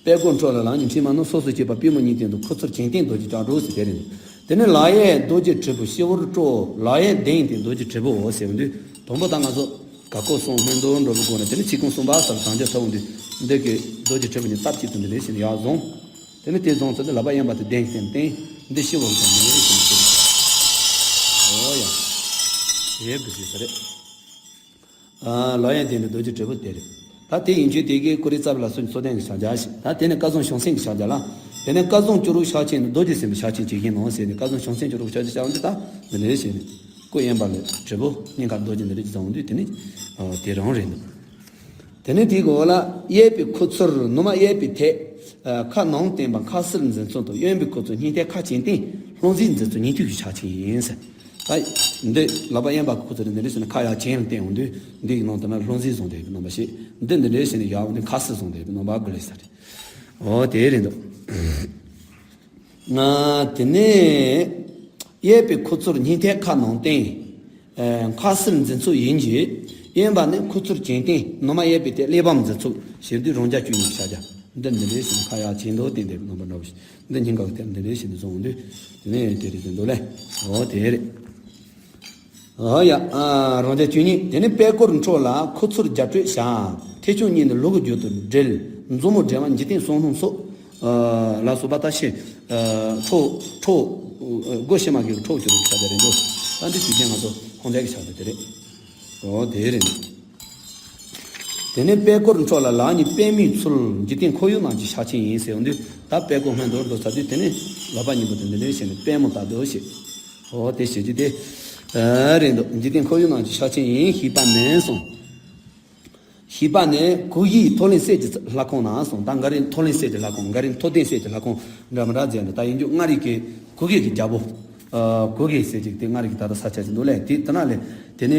པད་སྐོར་འཕྲོ་ལ་ལག་གཉིས་ཕྱི་མ་རྣམས་སོ་སོར་གྱེས་པ་པུས་མོ་གཉིས་སྟེང་དུ་ཁུ་ཚུར་གྱེན་བསྟན་རྡོ་རྗེ་ལྕགས་སྒྲོག་ཟེར་དེ་རེད། དེ་ནས་ལག་གཡས་རྡོ་རྗེ་དྲིལ་བུ་སྤྱི་བོར་སྤྲོ། ལག་གཡས་གདན་སྟེང་རྡོ་རྗེ་དྲིལ་བུའོ་ཟེར་བ་འདི། དང་པོ་ད་ང་ཚོ་ག་ཀོ་གསུང་སྔོན་འདོན་འགྲོ་བའི་སྒོ་ནས་དེ་ནས་ཚིག་ཀུན་གསུམ་པ་ཟེར་དང་རྒྱ་ཐོབ་འདི་འདི་གི་རྡོ་རྗེ་དྲིལ་བུ་ནི་སྟབས་གཅིག་ཏུ་འདི་འདྲ་ཞིག་ཡར་བཟུང་། དེ་ནས་དེ་བཟུང་ཚར་ཏེ་ལག་པ་གཡོན་པ་དེ་གདན་སྟེང་བསྟན། འདི་ཕྱི་བོར་ཙམ་འདི་འདྲ་ཞིག་འདི་འདྲ་ཞིག་འོ་ཡ། དེ་གི་ཞིག་ཟེར་རེད། ལག་གཡས་སྟེང་དུ་རྡོ་རྗེ་དྲིལ་བུ་སྟེ་རེད། ད་དེ་ཡིན་དུས་དེ་གའི་ཀུ་རེ་རྩ་བ་ལ་སོགས་ཀྱི་ཚོགས་ལྡན་གྱི་ཕྱག་རྒྱ་ཞིག་ད་དེ་ནས་སྐལ་བཟང་བྱང་སེམས་ཀྱི་ཕྱག་རྒྱ་ལ། དེ་ནས་སྐལ་བཟང་སྐྱུ་རུ་ཕྱག་ཆེན་ནི་རྡོ་རྗེ་སེམས་དཔའི་ཕྱག་ཆེན་བྱེད་བཞིན་ནོ་ཟེར་ནས་སྐལ་བཟང་བྱང་སེམས་སྐྱུ་རུ་ཕྱག་ཆེན་ཕྱག་འདི་ད་འདི་འདྲའི་ཞིག་ནས་སྐུ་གཡོན་པ་ལ་དྲིལ་བུ་སྙིང་གར་རྡོ་རྗེ་འདི་འདྲའི་ཞིག་བཟུང་དུས་དེ་ནི་དེ་རང་རེད་འདུག་དེ་ནས་དེའི་འོག་ལ་གཡས་པའི་ཁུ་ཚུར་ནུ་མ་གཡས་པའི་ཐད། ཁ་ནང་བསྟན་པ་མཁའ་ཟུར་འཛིན་ཚུལ་དང་གཡོན་པའི་ཁུ་ཚུར་སྙིང་ཐད་ཁ་གྱེན་བསྟན་ལྷུང་བཟེད་འཛིན་ཚུལ་གཉིས་མཐུད་ཀྱི་ཕྱག་ཆེན་ཡིན་ཟེར། ད་འདི་ལག་པ་གཡོན་པ་གི་ཁུ་ཚུར་འདི་འདྲ་ཞིག་ནས་ཁ་ཡར་གྱེན་ལ་བསྟན་འོང་དུས་འདི་ཡི་ནང་དུ་ན་ལྷུང་བཟེད་བཟུང་བསྡད་པའི་རྣམ་པ་ཞིག་འདི་འདི་འདྲ་ཞིག་ནས་ཡར་འོང་དུས་མཁའ་ཟུར་བཟུང་བསྡད་པའི་རྣམ་པ་དགོས་ལེ་ས་རེད། འོ་དེ་རེད་འདུག་ང་དེ་ནས་གཡས་པའི་ཁུ་ཚུར་སྙིང་ཐད་ཁ་ནང་བསྟན། མཁའ་ཟུར་འཛིན་ཚུལ་ཡིན་གྱི། གཡོན་པ་ནི་ཁུ་ཚུར་གྱེན་བསྟན་ནུ་མ་གཡས་པའི་ཐད་གླེགས་བམ་འཛིན་ཚུལ་ཞེས་འདི་རང་རྒྱལ་བཅུ་གཉིས་ཀྱི་ཕྱག་རྒྱ། འདི་འདི་འདྲའི་ཞིང་ཁ་ཡར་གྱེན་དུ་བསྟན་ཏེ་རྣམ་པ་འདྲ་བོ་ཞིག་འདི་སྙིང་ག་གི་ཐད་འདི་འདྲའི་ཞིང་དུ་སོང་དུས་དེ་ནས་དེ་རེད་དེ་འདུག་ལེ། འོ་དེ་རེད། འོ་ཡ། རང་རྒྱལ་བཅུ་གཉིས་དེ་ནི་པད་སྐོར་འཕྲོ་ལ་ཁུ་ཚུར་རྒྱ་སྤྲོད་བྱ། ཐེ་ཆུང་གཉིས་ནི་ལུ་གུ་རྒྱུད་དུ་སྦྲེལ། མཛུབ་མོ་སྦྲེལ་བ་འཇིག་རྟེན་གསུམ་སྣུམ་སོགས། ལ་སོགས་པ་ད་ཤེས། ཁྲོ། ཁྲོ། སྒོ་ཕྱི་མ་གི་ཁྲོ་གི་ལུགས་བྱ་བ་རེད་འདུག་ད་འདི་དུས་རྒྱུན་ང་ཚོ་ཁོང་ཚན་གྱི་ཕྱག་རྒྱ་དེ་རེད། འོ་དེ་རེད། དེ་ནས་པད་སྐོར་འཕྲོ་ལ་ལག་གཉིས་པད་མོའི་ཚུལ་འཇིག་རྟེན་ཁོར་ཡུག་རྣམས་ཀྱི་ཕྱག་ཆེན་ཡིན་ཟེར་འོང་དུས་ད་པད་སྐོར་སྔོན་དུ་འགྲོ་ཚར་དུས་དེ་ནས་ལག་པ་གཉིས་པོ་དེ་འདི་འདྲའི་བྱས་ནས་པད་མོ་ལྟར་དུ་བྱེད། འོ་དེ་བྱེད་རྒྱུ་དེ་རེད་འདུག་འཇིག་རྟེན་ཁོར་ཡུག་རྣམས་ཀྱི་ཕྱག་ཆེན་ཡིན་ཞེས་པ་ནས་སོང་། ཞེས་པ་ནས་གུ་གེའི་མཐོ་ལེན་གསེར་གྱི་ལྷ་ཁང་ན་སོང་། ད་འགའ་རེ་མཐོ་ལེན་གསེར་གྱི་ལྷ་ཁང་འགའ་རེ་མཐོ་ལྡན་གསེར་གྱི་ལྷ་ཁང་འདྲ་མི་འདྲ་མཛད་འདུག་ད་ཡིན་རྒྱུ་མངའ་རིས་ཀྱི་གུ་གེ་གི་རྒྱལ་པོ། གུ་གེ་ཟེར་ཅིག་དེ་མངའ་རིས་ཀྱི་ད་ལྟ་ས་ཆ་ཅིག་འདུག་ལས་དེ་དེ་ན་ལས་དེ་ནས་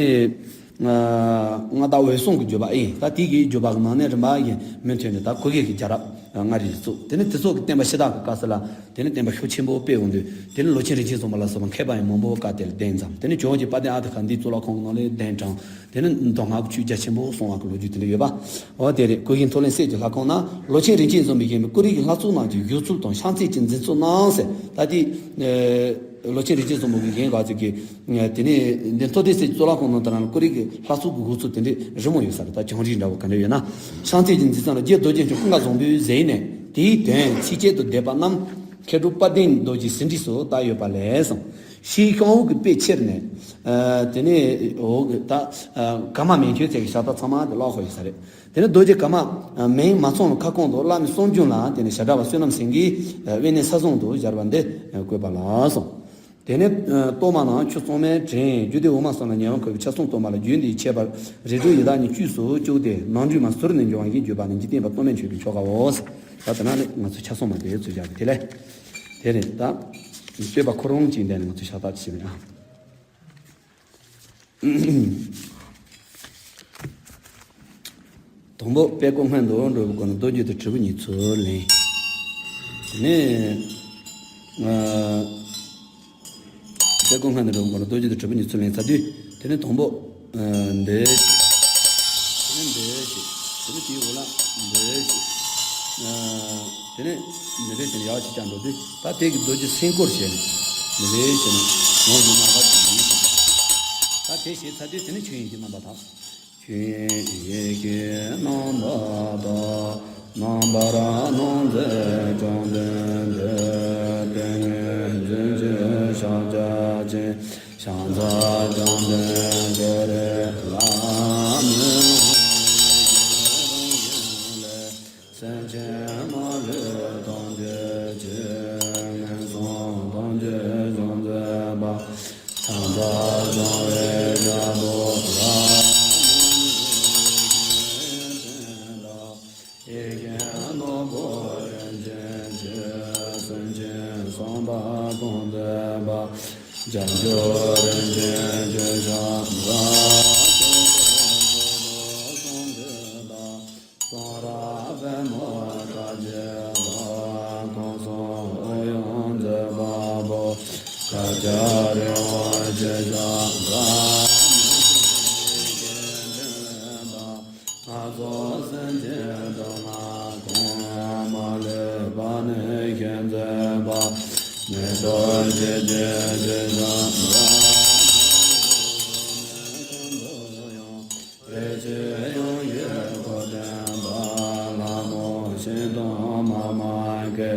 མངའ་བདག་འོད་སྲུང་གི་བརྒྱུད་པ་ཨེ་ད་དེ་གི་བརྒྱུད་པ་གི་ནང་ནས་རིམ་པ་ཡིན་མུ་མཐུད་ནས་ད་གུ་གེ་གི་རྒྱལ་རབས་མངའ་རིས་བཙུགས། དེ་ནས་དེ་ཚོ་གི་བསྟན་པ་ཕྱི་དར་གི་སྐབས་སུ་ལ་དེ་ནས་བསྟན་པ་ཤུགས་ཆེན་པོ་སྤེལ་འོང་དུས་དེ་ནས་ལོ་ཆེན་རིན་ཆེན་བཟང་པོ་ལ་སོགས་པ་མཁས་པ་ཡང་མང་པོ་བཀའ་དེ་ལ་གདན་འཛོམས། དེ་ནས་ཇོ་བོ་རྗེ་དཔལ་ལྡན་ཨ་ཏི་ཤ་འདིའི་གཙུག་ལག་ཁང་གི་ནང་ལས་གདན་དྲངས། དེ་ནས་མདོ་སྔགས་ཀྱི་ཆོས་རྒྱ་ཆེན་པོ་གསུང་བ་གི་ལོ་རྒྱུས་དེ་འདྲ་ཡོད་པ། འོ་དེ་རེད། གུ་གེའི་མཐོ་ལེན་གསེར་གྱི་ལྷ་ཁང་ན་ལོ་ཆེན་རིན་ཆེན་བཟང་པོས་བཞེངས་པའི་ཀུ་རེ་གི་ལྷ་ཚོགས་རྣམས་ཀྱི་བཞུགས་ཚུལ་དང་ཕྱག་མཚན་གྱི་འཛིན་ཚུལ་རྣམས་ཟེར། ད་དེ་ལོ་ཆེན་རིན་ཆེན་བཟང་པོ་གིས་བཞེངས་ག་ཚོད་ཀྱི་དེ་ནས་འདི་མཐོ་ལྡན་གསེར་གྱི་གཙུག་ལག་ཁང་ནང་དུ་རང་ཀུ་རེ་གི་ལྷ་ཚོགས་ཀྱི་བཞུགས་ཚུལ་དེ་འདྲའི་རི་མོ་ཡོད་ས་རེད། ད་བྱུང་རིམ་འདྲ་བོ་ག་འདྲ་ཡོད་ན། ཕྱག་མཚན་གྱི་འཛིན་ཚུལ་ལ་རྗེ་རྡོ་རྗེ་འཆང་ཀུན་དགའ་བཟང་པོས་གཟིགས་ནས་དེའི་དོན་ཚིགས་བཅད་དུ་བསྡུས་པ་རྣམས་མཁས་གྲུབ་དཔལ་ལྡན་རྡོ་རྗེའི་ཟིན་བྲིས་སུ་བཏབ་ཡོད་པ་ལས་སོ། ཕྱིའི་ཤོག་འུག་གི་དཔེ་ཁྱེར་ནས། དེ་ནས་འོག་གི་ད་ག་མ་མེ་ཁྱོད་ཚེ་གི་ཤ་སྟག་ཚང་མ་དེ་ཀློག་དགོས་ཡོད་ས་རེད། དེ་ནས་རྡོ་རྗེ་ག་མ་མེ་མ་ཚང་ལ་ཁ་སྐོང་དུ་བླ་མའི་གསུང་རྒྱུན་ལ་དེ་ནས་བྱ་བྲལ་བ་བསོད་ནམས་སེང་གེའི་དབེན་གནས་ས་བཟུང་དུ་སྦྱར་བ་འདི་བཀོད་པ་ལགས་སོ། དེ་ནས་གཏོར་མ་ནང་ཆུ་གཙང་མའི་བྲན་རྒྱུད་སྡེ་འོག་མ་གསུམ་ལ་ཉེ་བར་འཁོད་པའི་ཆ་གསུམ་གཏོར་མ་ལ་རྒྱུད་འདིའི་ཁྱད་པར་རིགས་དྲུག་ཡི་དྭགས་གཉིས་བཅུས་སུ་བཅུག་སྟེ་ནང་འགྲོས་མ་ཟུར་ནས་འབྱུང་བ་ཡིན་བརྗོད་པ་ནི་འཇིག་རྟེན་པ་གཏོར་མའི་མཆོད་པའི་ཆོ་གའོ། ད་དེ་ན་ནི་ང་ཚོས་ཆ་གསུམ་མ་དེ་ཚོས་སྦྱར་བ་དེ་ལས། དེ་རེད་ད། བསྟོད་པ་ཁོ་རང་གཅིག་འདས་ནས་ང་ཚོས་ཕྱག་རྟགས་ཅིག་བྱེད་པ་ཡིན་ཨ། དང་པོ་དཔལ་སྐུ་སྔོན་དུ་འགྲོ་བའི་སྒོ་ནས་རྡོ་རྗེ་དང་དྲིལ་བུ་གཉིས་ཚུར་ལེན། དེ་ནས། དཔལ་སྐུ་སྔོན་དུ་འགྲོ་བའི་སྒོ་ནས་རྡོ་རྗེ་དང་དྲིལ་བུ་གཉིས་ཚུར་ལེན་ཚར་དུས་དེ་ནས་དང་པོ། འདི། དེ་ནས་འདི་ཞིག་དེ་ནས་དེའི་འོག་ལ་འདི་ཞིག་དེ་ནས་འདི་རེད་ཟེར་ནས་ཡར་ཅིག་བརྐྱངས་འགྲོ་དུས་ད་དེ་གི་རྡོ་རྗེ་སེང་སྐོར་བྱས་ནས་འདི་རེད་ཟེར་ནས་ནང་གི་རྣམ་པ་དེ་ཡིན། ད་དེ་བྱས་ཚར་དུས་དེ་ནས་ཆོས་དབྱིངས་ཀྱི་རྣམ་པ་དང་། ཆོས་དབྱིངས་ཡེ་ཤེས་རྣམ་པ་དང་། རྣམ་པར་སྣང་མཛད་བཅོམ་ལྡན་འདས། ཏིང་ངེ་འཛིན་གྱི་ཕྱག་རྒྱ་ཅན། ཕྱག་འཚལ་བཅོམ་ལྡན་ཏུ་རེ་ལ་ནི། སེམས་ཅན་མ་ལུས་ཐམས་ཅད་ཀྱི། ངན་སོང་ཐམས་ཅད་སྦྱོང་མཛད་པ། ཕྱག་འཚལ་བཅོམ་པའི་རྒྱལ་པོ་ལ་ནི། ཡེ་ཤེས་ནོར་བུ་རིན་ཆེན་གྱིས། སེམས་ཅན་བསམ་པ་གང་མཛད་པ། བྱང་ཆུབ་རིན་ཆེན་གྱི་ཞིང་ཁམས། གཙང་རབ་པདྨོ་དཀར་གྱི་བདག་ཁམས་གསུམ་ཨོ་ཡ་མཛད་པ་པོ། ཤཱཀྱ་རི་བ་ཅན་ཞིང་ཁམས། ང་ཚོ། མཛད་པ། མེ་ཏོག་ཞལ་གྱི་རྗེས་སུ་འགྲོ། ཕལ་ཆེར་ཡང་ཡི་གོ་བསྟན་པ། ལྷ་མོ་ཤིང་སྡོང་མ་མ་གི།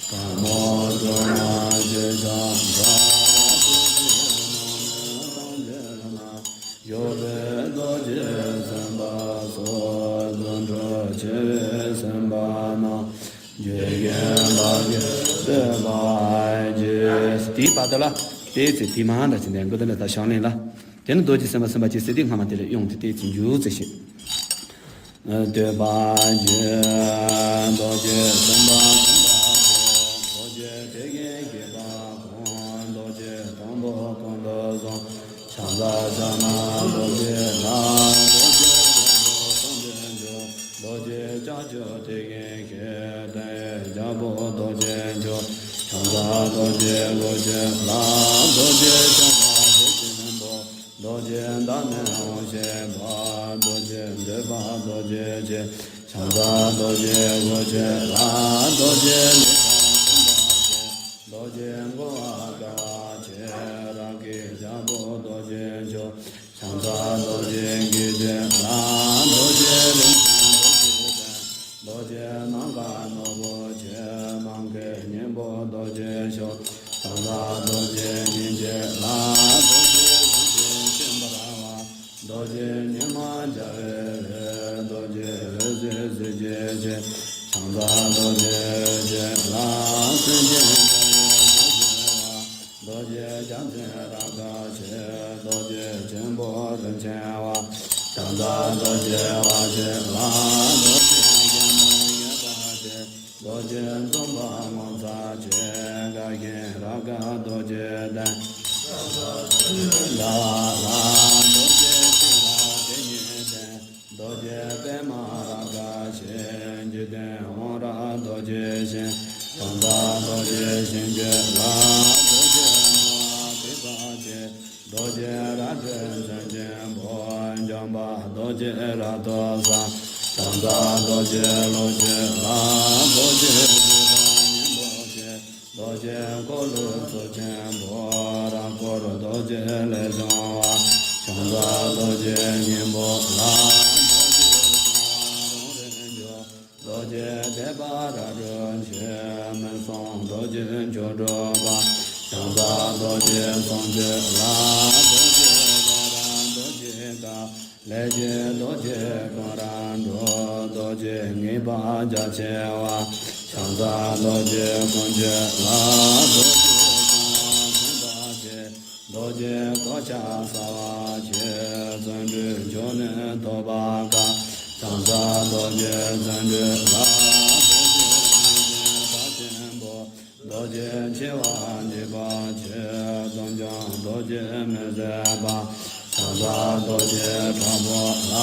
དར་མོ་སྒྲོལ་མ་ཞེས་བྱ་བ། ཡོད་པའི་རྡོ་རྗེ་སེམས་དཔའ་སོགས། རྫུ་འཕྲུལ་ཆེ་བའི་སེམས་དཔའ་རྣམས། འཇིག་རྟེན་པ་གི་བསྟོད་པ་བགྱི། དེའི་བར་དུ་ལ་དེའི་ཚེ་དེ་མ་འདྲ་ཅི་འདྲ་མགོ་དེ་ལ་ད་ཕྱག་ལེན་ལ། དེ་ནི་རྡོ་རྗེ་སེམས་དཔའ་སེམས་དཔའ་ཅན་ཟེར་དེ་སྔ་མ་དེ་ལས་དབྱུང་སྟེ་དེའི་ཚེ་འཇུག་ཚེ་ཞེས། བསྟོད་པ་བགྱི། རྡོ་རྗེ་སེམས་དཔའ་སེམས་དཔའ་ཆེ། རྡོ་རྗེ་ཐེག་མཁན་བརྒྱད་པ་ཁོང་། རྡོ་རྗེ་དང་པོ་ཀུན་ཏུ་བཟང་། ཕྱག་འཚལ་ཕྱག་ན་རྡོ་རྗེ་ལ། རྡོ་རྗེ་རྒྱལ་པོ་གསུམ་ལྡན་མཆོག། རྡོ་རྗེ་ལྕགས་ཀྱུ་ཐེག་མཁན་ཞེས། དོན་ཡོད་རྒྱལ་པོ་རྡོ་རྗེ་མཆོག། ཕྱག་འཚལ་རྡོ་རྗེ་སྐུ་མཆེད་ལ། རྡོ་རྗེ་ཕྱག་འཚལ་རྡོ་རྗེ་སྙིང་པོ། རྡོ་རྗེ་བདག་མེད་འོང་བྱེད་པ། རྡོ་རྗེ་འདོད་པ་རྡོ་རྗེ་ཆེ། ཕྱག་འཚལ་རྡོ་རྗེ་སྐུ་མཆེད་ལ། རྡོ་རྗེ་ལེགས་པར་གསུངས་པ་ཆེ། རྡོ་རྗེ་འགོག་པ་དགའ་བ་ཆེ། རབ་ཀྱི་རྒྱལ་པོ་རྡོ་རྗེ་མཆོག། ཕྱག་འཚལ་རྡོ་རྗེ་དགེ་བྱེད་ལ། རྡོ་རྗེ་རིན་ཆེན་རྡོ་རྗེ་བརྟན། རྡོ་རྗེ་ནམ་མཁའ་ནོར་བུ་ཆེ། ནམ་མཁའི་སྙིང་པོ་རྡོ་རྗེ་མཆོག། ཕྱག་འཚལ་རྡོ་རྗེ་སྙིང་རྗེ་ལ། རྡོ་རྗེ་གཟི་བྱད་ཤིང་འབར་བ། རྡོ་རྗེ་ཉི་མ་འཇའ་འོད་ལས། རྡོ་རྗེ་འོད་ཟེར་གཟི་བརྗིད་ཆེ། ཕྱག་འཚལ་རྡོ་རྗེ་འོད་ཆེ་ལ། སེང་ཆེན་འདབ་ཡངས་རྡོ་རྗེ་བ། རྡོ་རྗེ་རྒྱལ་མཚན་རབ་དཀར་ཆེ། རྡོ་རྗེ་ཆེན་པོ་རིན་ཆེན་དབང་། ཕྱག་འཚལ་རྡོ་རྗེ་དབང་ཆེ་ལ། རྡོ་རྗེ་རྒྱལ་མོ་རྒྱས་པ་ཆེ། རྡོ་རྗེ་འཛུམ་པ་ངོ་མཚར་ཆེ། དགའ་ཞིང་རབ་དགའ་རྡོ་རྗེ་བརྟན། ཕྱག་འཚལ་རྡོ་རྗེ་ཟླ་བ་ལ། རྡོ་རྗེ་ཤེས་རབ་དེ་ཉིད་བརྟན། རྡོ་རྗེ་པདྨ་རབ་དཀར་ཆེ། འཇིག་རྟེན་དབང་རབ་རྡོ་རྗེ་ཞིང་། ཕྱག་འཚལ་རྡོ་རྗེ་ཞིང་བཅུ་ལ། རྡོ་རྗེ་ནོར་བ་ཕུན་སུམ་ཆེ། རྡོ་རྗེ་རལ་གྲི་མཚོན་ཆེན་པོ། འཇོམས་པ་རྡོ་རྗེ་རབ་ཏུ་ཟབ། ཕྱག་འཚལ་རྡོ་རྗེ་ལོངས་སྤྱོད་ལ། རྡོ་རྗེ་སྐུ་དང་སྙིང་པོ་ཆེ། རྡོ་རྗེ་འཁོར་ལོའི་ཚོགས་ཆེན་པོ། རབ་འཁོར་རྡོ་རྗེ་ལས་བྱུང་བ། ཕྱག་འཚལ་རྡོ་རྗེ་སྙིང་པོ་ལ། རྡོ་རྗེ་གསང་བ་རང་རིག་མཆོག། རྡོ་རྗེ་ཐེག་པ་རབ་ཏུ་ཕྱིན། མི་གསུམ་རྡོ་རྗེ་མཆོག་གྲུབ་པ། ཕྱག་འཚལ་རྡོ་རྗེ་གསུང་ཆོས་ལ། རྡོ་རྗེ་ལས་རབ་རྡོ་རྗེ་དཀར། ལས་ཀྱི་རྡོ་རྗེ་ཀུན་རབ་འབྲིང་། རྡོ་རྗེ་ངེས་པར་རྒྱ་ཆེ་བ། ཕྱག་འཚལ་རྡོ་རྗེ་ཀུན་ཆེ་ལ། རྡོ་རྗེ་གསང་བ་མཚན་རྟགས་ཆེ། རྡོ་རྗེ་གོ་ཆ་གསལ་བ་ཆེ། བརྩོན་འགྲུས་མཆོག་ནི་ཐོབ་པ་དཀའ། ཕྱག་འཚལ་རྡོ་རྗེ་བརྩོན་འགྲུས་ལ། རྡོ་རྗེ་ལུས་ཅན་རྟགས་ཆེན་པོ། རྡོ་རྗེ་འཆི་བ་འཇིགས་པ་ཆེ། སྡུག་བསྔལ་རྡོ་རྗེ་མི་བཟད་པ། ཕྱག་འཚལ་རྡོ་རྗེ་དྲག་པོ་ལ།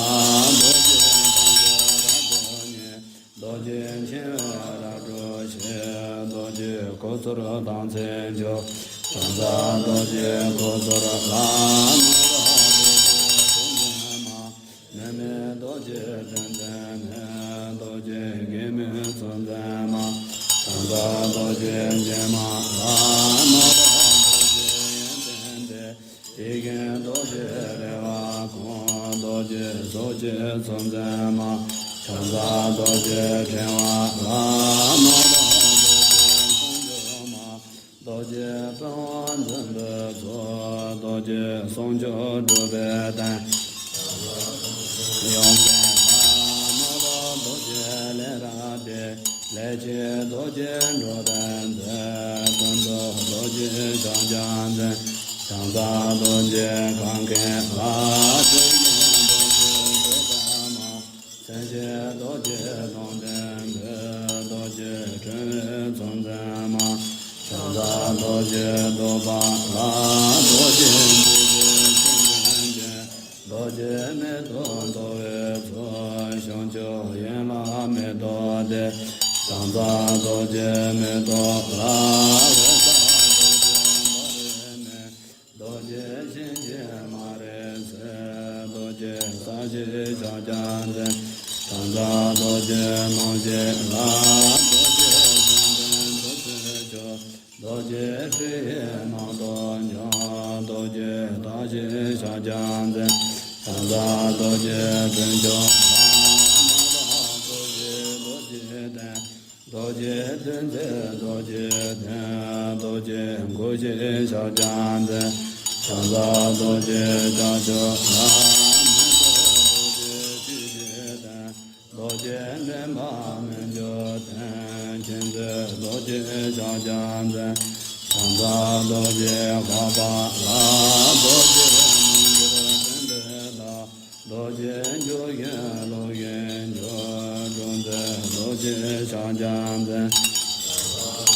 རྡོ་རྗེ་སངས་རྒྱས་རབ་ཏུ་བརྙེས། རྡོ་རྗེ་འཆི་བའི་རབ་གྲོལ་ཆེ། རྡོ་རྗེ་ཁུ་ཚུར་རྟགས་མཚན་མཆོག། ཕྱག་འཚལ་རྡོ་རྗེ་ཁུ་ཚུར་ལ། ནོར་བུ་རྡོ་རྗེ་ཁུ་འཛིན་མ། ནད་མེད་རྡོ་རྗེ་དྲིན་ཅན་ནི། རྡོ་རྗེ་གེགས་མེད་གཙུག་འཛིན་མ། ཕྱག་འཚལ་རྡོ་རྗེ་འཇིགས་མ་ལ། ནོར་བུ་རྡོ་རྗེ་ཡོན་ཏན་ལྡན། ཡིད་བཞིན་རྡོ་རྗེ་རེ་བ་ཀུན། རྡོ་རྗེ་སོགས་ཀྱི་གཙུག་འཛིན་མ། ཕྱག་འཚལ་རྡོ་རྗེ་ཕྲེང་བ་ལ། ནོར་བུ་རྡོ་རྗེ་ཁོང་སྒྱུར་མ། རྡོ་རྗེ་དཔལ་དབང་འཛིན་པའི་ཚོགས། རྡོ་རྗེ་གསུང་མཆོག་སྒྲུབ་པའི་གདན། ཡོན་ཏན་ལ། ནོར་བུ་རྡོ་རྗེ་ལས་རབ་སྟེ། ལས་ཀྱི་རྡོ་རྗེ་འགྲོ་དོན་མཛད། ཀུན་ཏུ་རྡོ་རྗེ་ཕྱག་རྒྱ་མཚན། ཕྱག་འཚལ་རྡོ་རྗེ་གང་གིས་བསླབ། སེམས་ཅན་རྡོ་རྗེ་འགྲོ་དོན་མཛད། སེམས་ཅན་རྡོ་རྗེ་ལུང་བསྟན་པའི། རྡོ་རྗེ་ཕྲེང་བའི་གཙུག་འཛིན་མ། ཕྱག་འཚལ་རྡོ་རྗེ་བཟློག་པ་ལ། རྡོ་རྗེ་འཇིགས་བྱེད་སེམས་ཅན་ཅན། རྡོ་རྗེ་མེ་ཏོག་འདོར་བའི་ཚོགས། བྱང་ཆུབ་ཡན་ལག་མེ་ཏོག་སྟེ། ཕྱག་འཚལ་རྡོ་རྗེ་མེ་ཏོག་ལ། འོད་གསལ་རྡོ་རྗེ་འབར་བའི་མེ། རྡོ་རྗེ་གཤིན་རྗེ་མ་རིག་སེལ། རྡོ་རྗེ་ས་གཞི་ཕྱག་རྒྱ་མཚན། ཕྱག་འཚལ་རྡོ་རྗེ་སྣང་བྱེད་ལ། རྡོ་རྗེ་བཅོམ་ལྡན་འདས་ཚུལ་ རྗེ་ཁྲི་ཡི་ནང་དུ་འབྱོན། རྡོ་རྗེ་བདག་གཞན་ཕྱག་རྒྱ་མཚན། ཕྱག་འཚལ་རྡོ་རྗེ་དྲིན་ཅན་པདྨ་དང་། རྡོ་རྗེ་གདན། རྡོ་རྗེ་གདན་མཛད་རྡོ་རྗེ་གདན། རྡོ་རྗེ་སྐུ་བཞིའི་ཕྱག་རྒྱ་མཚན། ཕྱག་འཚལ་རྡོ་རྗེ་ལྕགས་ཀྱུ་ལ། མེ་ཏོག་རྡོ་རྗེ་བཞད་པའི་གདན། རྡོ་རྗེ་འདྲེན་པ་མི་འགྱུར་བརྟན། མཁྱེན་བརྩེ་རྡོ་རྗེ་ཕྱག་རྒྱ་མཚན། ཕྱག་འཚལ་རྡོ་རྗེ་འཕགས་པ་ལ། རྡོ་རྗེ་མི་འགྱུར་བརྟན་པའི་བདག། རྡོ་རྗེ་འཇུག་གིན་ལུགས་ཀྱི་འགྱུར། འབྲུག་མཛེས་རྡོ་རྗེ་ཕྱག་རྒྱ་མཚན།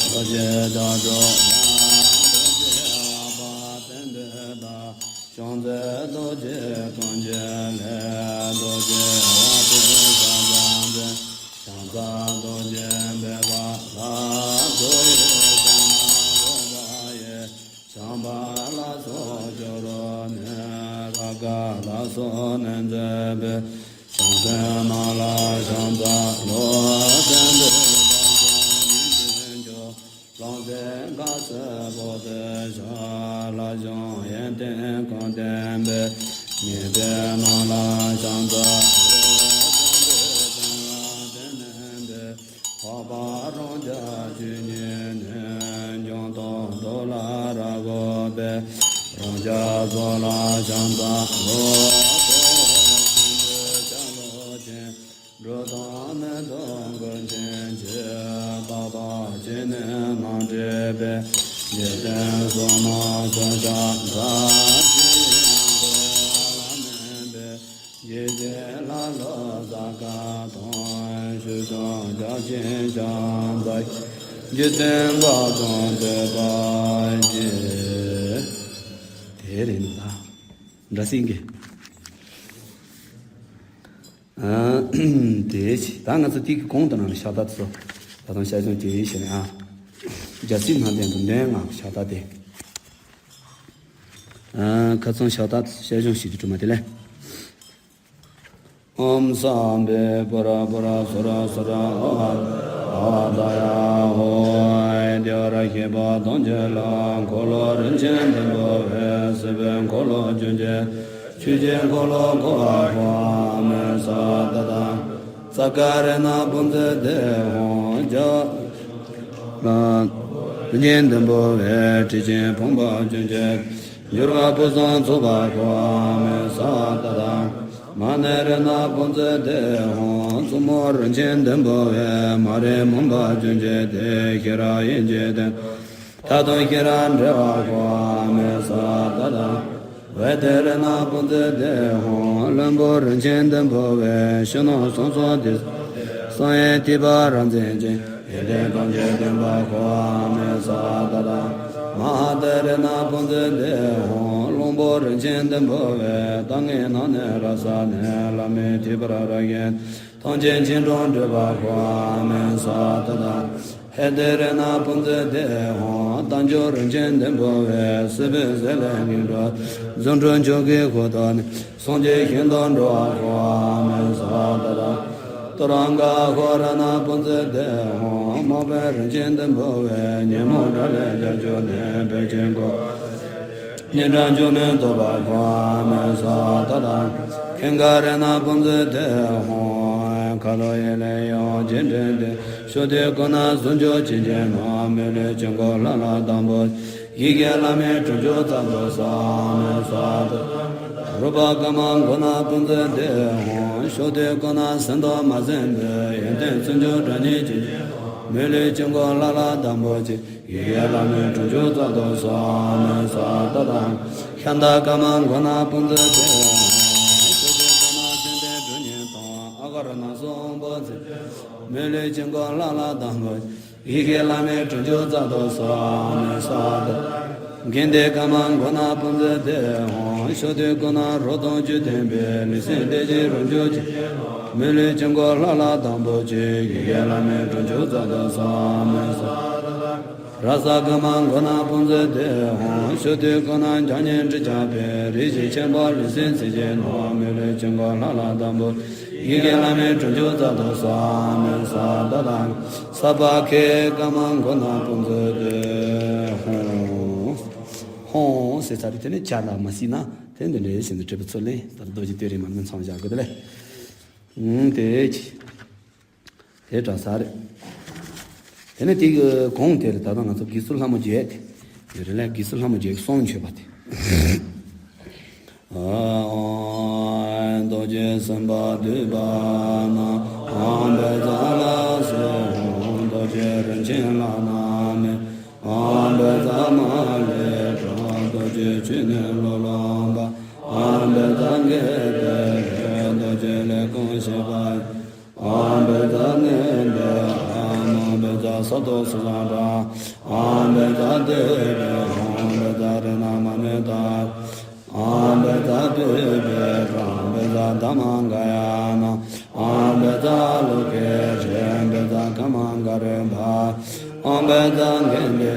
རྡོ་རྗེ་ལྕགས་ཀྱུ་ལ། རྡོ་རྗེ་འཕགས་པ་བརྟན་པའི་བདག། སྐྱོང་མཛད་རྡོ་རྗེ་ཀུན་གྱི་ལྷ། རྡོ་རྗེ་དབང་ཕྱུག་ཕྱག་རྒྱ་མཚན། ཕྱག་འཚལ་རྡོ་རྗེ་འབེབས་པ་ལ། མཚོ་ཡི་གཙང་ན་རོལ་པ་ཡི། བྱམས་པ་ལ་སོགས་སྐྱོ་རོ་ནས། རབ་དགའ་ལ་སོགས་ནས་མཛད་པའི། བྱང་སེམས་རྣམས་ལ་ཕྱག་འཚལ་ལོ། བསྟན་པའི་བདག་ཉིད་ཀྱི་མཆོག་ལྷུང་བཟེད་དཀར་གསལ་པོ་ཏི་ཤ། ལྷ་གཞུང་ཡོན་ཏན་ཀུན་ལྡན་པའི། ཉེ་དེ་རྣམས་ལ་ཕྱག་འཚལ་ལོ། བསྟན་པའི་གདན་ལ་བརྟན་གནས་པའི། འཕགས་པ་རང་རྒྱལ་བཅུ་གཉིས་ནས། འབྱུང་སྟོང་རྡོ་ལ་རབ་བསྒོམས་པའི། རང་རྒྱལ་ཚོགས་ལ་ཕྱག་འཚལ་ལོ། ཆེན་པོའི་ཤ་ལོ་ཅན། འགྲོ་དོན་མེད་དུ་མགོན་ཆེན་གྱི། རྟག་ཏུ་སྤྱན་ནས་སྣང་འདྲེན་པའི། འཇིག་རྟེན་གསུམ་མ་སོགས་ཤ་ཟ། ཆོས་དབྱིངས་ཁོ་ན་ལ་གནས་པའི། ཡེ་ཤེས་ལྷ་ཀླུ་ས་ག་དང་། ཞུ་ཞིང་རྒྱ་ཆེན་ཤ་ཟ། འཇིག་རྟེན་འགག་དང་བྲལ་བར་བགྱི། དེ་རེད་ན་ད། འདྲ་སེང་གེ། ཨ། དེ་ད་ང་ཚོ་དེ་གི་གོང་དུ་ནང་ལ་ཕྱག་རྟགས་ཚོ་ད་དུང་ཞལ་བྱུང་དེ་ཡིན་ཞེས་ནས་ཨ། རྒྱལ་སྲས་ལྷ་ལྡན་དུ་འདོན་ང་ཕྱག་རྟགས་དེ། ཨ། ཁ་ཚང་ཕྱག་རྟགས་ཞལ་བྱུང་ཞིག་ཏུ་གྲུབ་མ་དེ་ལས། ཨོཾ་སམྦྷེ་པུ་ར་པུ་ར་སུ་ར་སུ་ར་ཨ་ཝ་ཨ་ཝ་ཏ་ཡ་ཧོ། དེ་བ་ར་ཤི་པ་དང་ཆེ་ལ་འཁོར་ལོ་རིན་ཆེན་ལྡན་པོ་བས་སྲིད་པའི་འཁོར་ལོ་རྒྱུན་ཆད། ཆོས་ཀྱི་འཁོར་ལོ་བསྐོར་བར་བསྐོར་མོས་ས་ཏ་ཏ། ས་ཀ་ར་ན་པུན་ཙི་དེ་ཧོང་། རྒྱ་ལ་རིན་ཆེན་ལྡན་པོ་བས་ཁྲི་ཆེན་ཕོངས་པ་རྒྱུན་ཆད། འགྱུར་བ་ཕུན་སུམ་ཚོགས་པ་བསྐོར་མོས་ས་ཏ་ཏ། མ་ཎེ་ར་ན་པུན་ཙི་དེ་ཧོང་། བཙུན་མོ་རིན་ཆེན་ལྡན་པོ་བས་མ་རིག་མུན་པ་རྒྱུན་ཆད་དེ། ཤེས་རབ་དབྱིངས་ཀྱི་སྟེང་དུ། མཐར་ཐུག་ཤེས་རབ་འབྲེལ་བ་བསྐོར་མོས་ས་ཏ་ཏ། ཝེ་ཏི་ར་ན་པུན་ཙི་དེ་ཧོང་། བློན་པོ་རིན་ཆེན་ལྡན་པོ་བས་ཕྱི་ནང་གསང་གསུམ་ཏི་སོ་གསང་བའི་ཐེག་པ་རབ་འཛིན་ཅིང་། ཡོན་ཏན་ཐམས་ཅད་སྟོན་པ་བསྐོར་མོས་ས་ཏ་ཏ། མ་ཧཱ་དེ་ར་ན་པུན་ཙི་དེ་ཧོང་། གླང་པོ་རིན་ཆེན་ལྡན་པོ་བས་ལྟ་ངན་རྣམས་ནི་རབ་བསལ་ནས། བླ་མེད་ཐེག་པར་རབ་བརྒྱན་ཐམས་ཅད་ཆོས་དྲུག་འགྲུབ་པ་བསྐོར་མོས་ས་ཏ་ཏ། ཧེ་དེ་ར་ན་པུན་ཙི་དེ་ཧོང་། རྟ་མཆོག་རིན་ཆེན་ལྡན་པོ་བས་སྲིད་པའི་ཟེར་ལས་ངན་འགྲོ། རྫུ་འཕྲུལ་མཆོག་གི་འཁོར་དང་ནི། སངས་རྒྱས་ཞིང་དུ་འགྲོ་བ་བསྐོར་མོས་ས་ཏ་ཏ། ཏུ་ར་ག་ཧོ་ར་ན་པུན་ཙི་དེ་ཧོང་། དམག་དཔོན་རིན་ཆེན་ལྡན་པོ་བས། ཉོན་མོངས་དགྲ་ལས་རྒྱལ་བྱུང་ནས། བོད་ཆེན་ཀོ་ཉི་ཁྲི་འབྱུང་གནས་ཐོབ་པ་བསྐོར་མོས་ས་ཏ་ཏ། ཁེང་ག་ར་ན་པུན་ཙི་དེ་ཧོང་། ཁ་དོག་ཡེ་ལེ་ཡང་རྗེས་དྲན་ཏེ། ཕྱོགས་དུས་ཀུན་ན་ཟུང་འཇུག་བྱིན་གྱིས་རློབས། མི་ལུས་དཀྱིལ་འཁོར་ལྷ་ལ་དམ་པོ། ཡི་གེ་བླ་མེད་དྲུག་ཅུ་རྩ་བྲིས་སམ་ས་ཏ། རུ་པ་ཀ་མ་གུ་ཎ་པུན་ཙི་དེ་ཧོང་། ཕྱོགས་དུས་ཀུན་ན་ཟིན་དང་མ་ཟིན་པའི། ཡོན་ཏན་བརྩོན་འགྲུས་དྲང་ནས་ཅི་བྱེད། མི་ལུས་དཀྱིལ་འཁོར་ལྷ་ལ་དམ་པོ་བྱེད། ཡི་གེ་བླ་མེད་དྲུག་ཅུ་རྩ་བྲིས་སམ་ས་ཏ། ཤཱནྟ་ཀ་མ་གུ་ཎ་པུན་ཙི་དེ་ཧོང་། ཕྱོགས་དུས་ཀུན་ན་ཙན་དན་གྲུ་གཉིས་དང་། ཨ་ག་རུ་ཎ་སོགས་དབང་པོ་ཚུལ་བཞིན། མི་ལུས་དཀྱིལ་འཁོར་ལྷ་ལ་དམ་པོ་བྱེད། ཡི་གེ་བླ་མེད་དྲུག་ཅུ་རྩ་བྲིས་སམ་ས་ཏ། གྷནྟི་ཀ་མ་གུ་ཎ་པུན་ཙི་དེ་ཧོང་། ཕྱོགས་དུས་ཀུན་ན་རོ་དང་བཅུད་ལྡན་པའི། ལུས་སེམས་བདེ་ཞིང་རང་བྱུང་ཆེ། མི་ལུས་དཀྱིལ་འཁོར་ལྷ་ལ་དམ་པོ་བྱེད། ཡི་གེ་བླ་མེད་དྲུག་ཅུ་རྩ་བྲིས་སམ་ས་ཏ། ར་ས་ཀ་མ་མགོ་ན་ཕུང་མཛོད་དེ་ཧོ། ཞོ་དུས་ཀོ་ན་འཇམ་མཉེན་དྲི་ཆབ་པའི། རིགས་བཞི་ཆེན་པོ་རིགས་སུ་འཛིན་ཅིང་ནོ། མི་ལུས་ཆོས་འཁོར་ལྷ་ལ་དམ་པོ། ཡི་གེ་བླ་མེད་གྲུབ་མཆོག་རྩལ་དུ་གསོལ། མེ་ས་ད་དང་ས་པ་ཁའི་ཀ་མ་མགོ་ན་ཕུང་མཛོད་དེ་ཧོ། ཧོ་ཟེར་ཚར་དུས་དེ་ནས་བྱ་ལ་མ་སྲིད་ན་དེ་འདི་འདྲའི་བཞིན་དུ་གྲུབ་པའི་ཚུལ་ལས་ད་རྡོ་རྗེ་སྟོད་རིང་མ་ནི་མཚམས་བཞག་དགོས་དེ་ལས། ཨུམ་དེ་ཅི། དེ་འདྲ་ས་རེད། དེ་ནས་དེ་གི་གོང་དེར་ད་ལྟ་ང་ཚོ་དགེ་ཚུལ་ལྷ་མོ་བརྒྱད་དེ་ཡོད་རེད་ལ། དགེ་ཚུལ་ལྷ་མོ་བརྒྱད་ཀྱི་གསུང་མཆོད་པ་དེ། རྡོ་རྗེ་སེམས་དཔའ་འདུས་པ་ན། ཨ་བཛྲ་ལ་སོགས་རྡོ་རྗེ་རིན་ཆེན་ལ་ན་མེ། ཨ་བཛྲ་མ་ལེ་ཏྲ། རྡོ་རྗེ་ཆོས་ནི་ལོ་ལོན་པ། ཨ་བཛྲ་གེ་ཏེ་རེ། རྡོ་རྗེ་ལས་ཀུན་ཤེས་པ། ཨ་བཛྲ་ནི་འདི། ཨ་མ་བཛྲ་ས་ཏོ་སུ་ལ་ཏྲ། ཨ་བཛྲ་ཏེ་ཏེ། ཨ་བཛྲ་རེ་ན་མ་ནེ་ཏ། ཨ་བཛྲ་པེ་པེ་ཏྲ། ཨ་བཛྲ་དྷ་མ་ག་ཡ་ན། ཨ་བཛྲ་ལོ་ཀེ་ཤེ། ཨ་བཛྲ་ཁ་མ་ག་རུ་པ། ཨ་བཛྲ་གེ་ཏེ།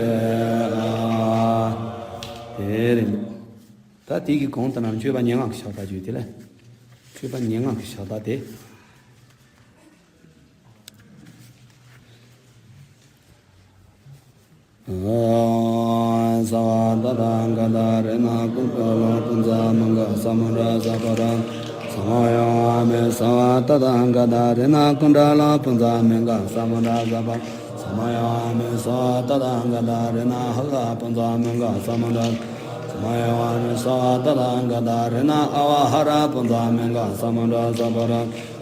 ཨ་དེ་རེད། ད་དེ་གི་གོང་དུ་ན་མཆོད་པ་སྙན་ངག་གི་ཕྱག་རྟགས་བརྗོད་དེ་ལས། མཆོད་པ་སྙན་ངག་གི་ཕྱག་རྟགས་དེ། སརྦ་ཏ་ཐཱ་ག་ཏ་རཏྣ་ཀུན་ཏ་ལོ་ཀུན་ཛ་མ་ག་ས་མུ་དྲ་ཛ་པ་ར། ས་མ་ཡ་ཝ་མེ། སརྦ་ཏ་ཐཱ་ག་ཏ་རཏྣ་ཀུན་ཏ་ལོ་ཀུན་ཛ་མ་ག་ས་མུ་དྲ་ཛ་པ་ར། ས་མ་ཡ་ཝ་མེ། སརྦ་ཏ་ཐཱ་ག་ཏ་རཏྣ་ཧ་ག་པུན་ཛ་མ་ག་ས་མུ་དྲ། ས་མ་ཡ་ཝ་མེ། སརྦ་ཏ་ཐཱ་ག་ཏ་རཏྣ་ཨ་ཝ་ཧ་ར་པུན་ཛ་མ་ག་ས་མུ་དྲ་ཛ་པ་ར།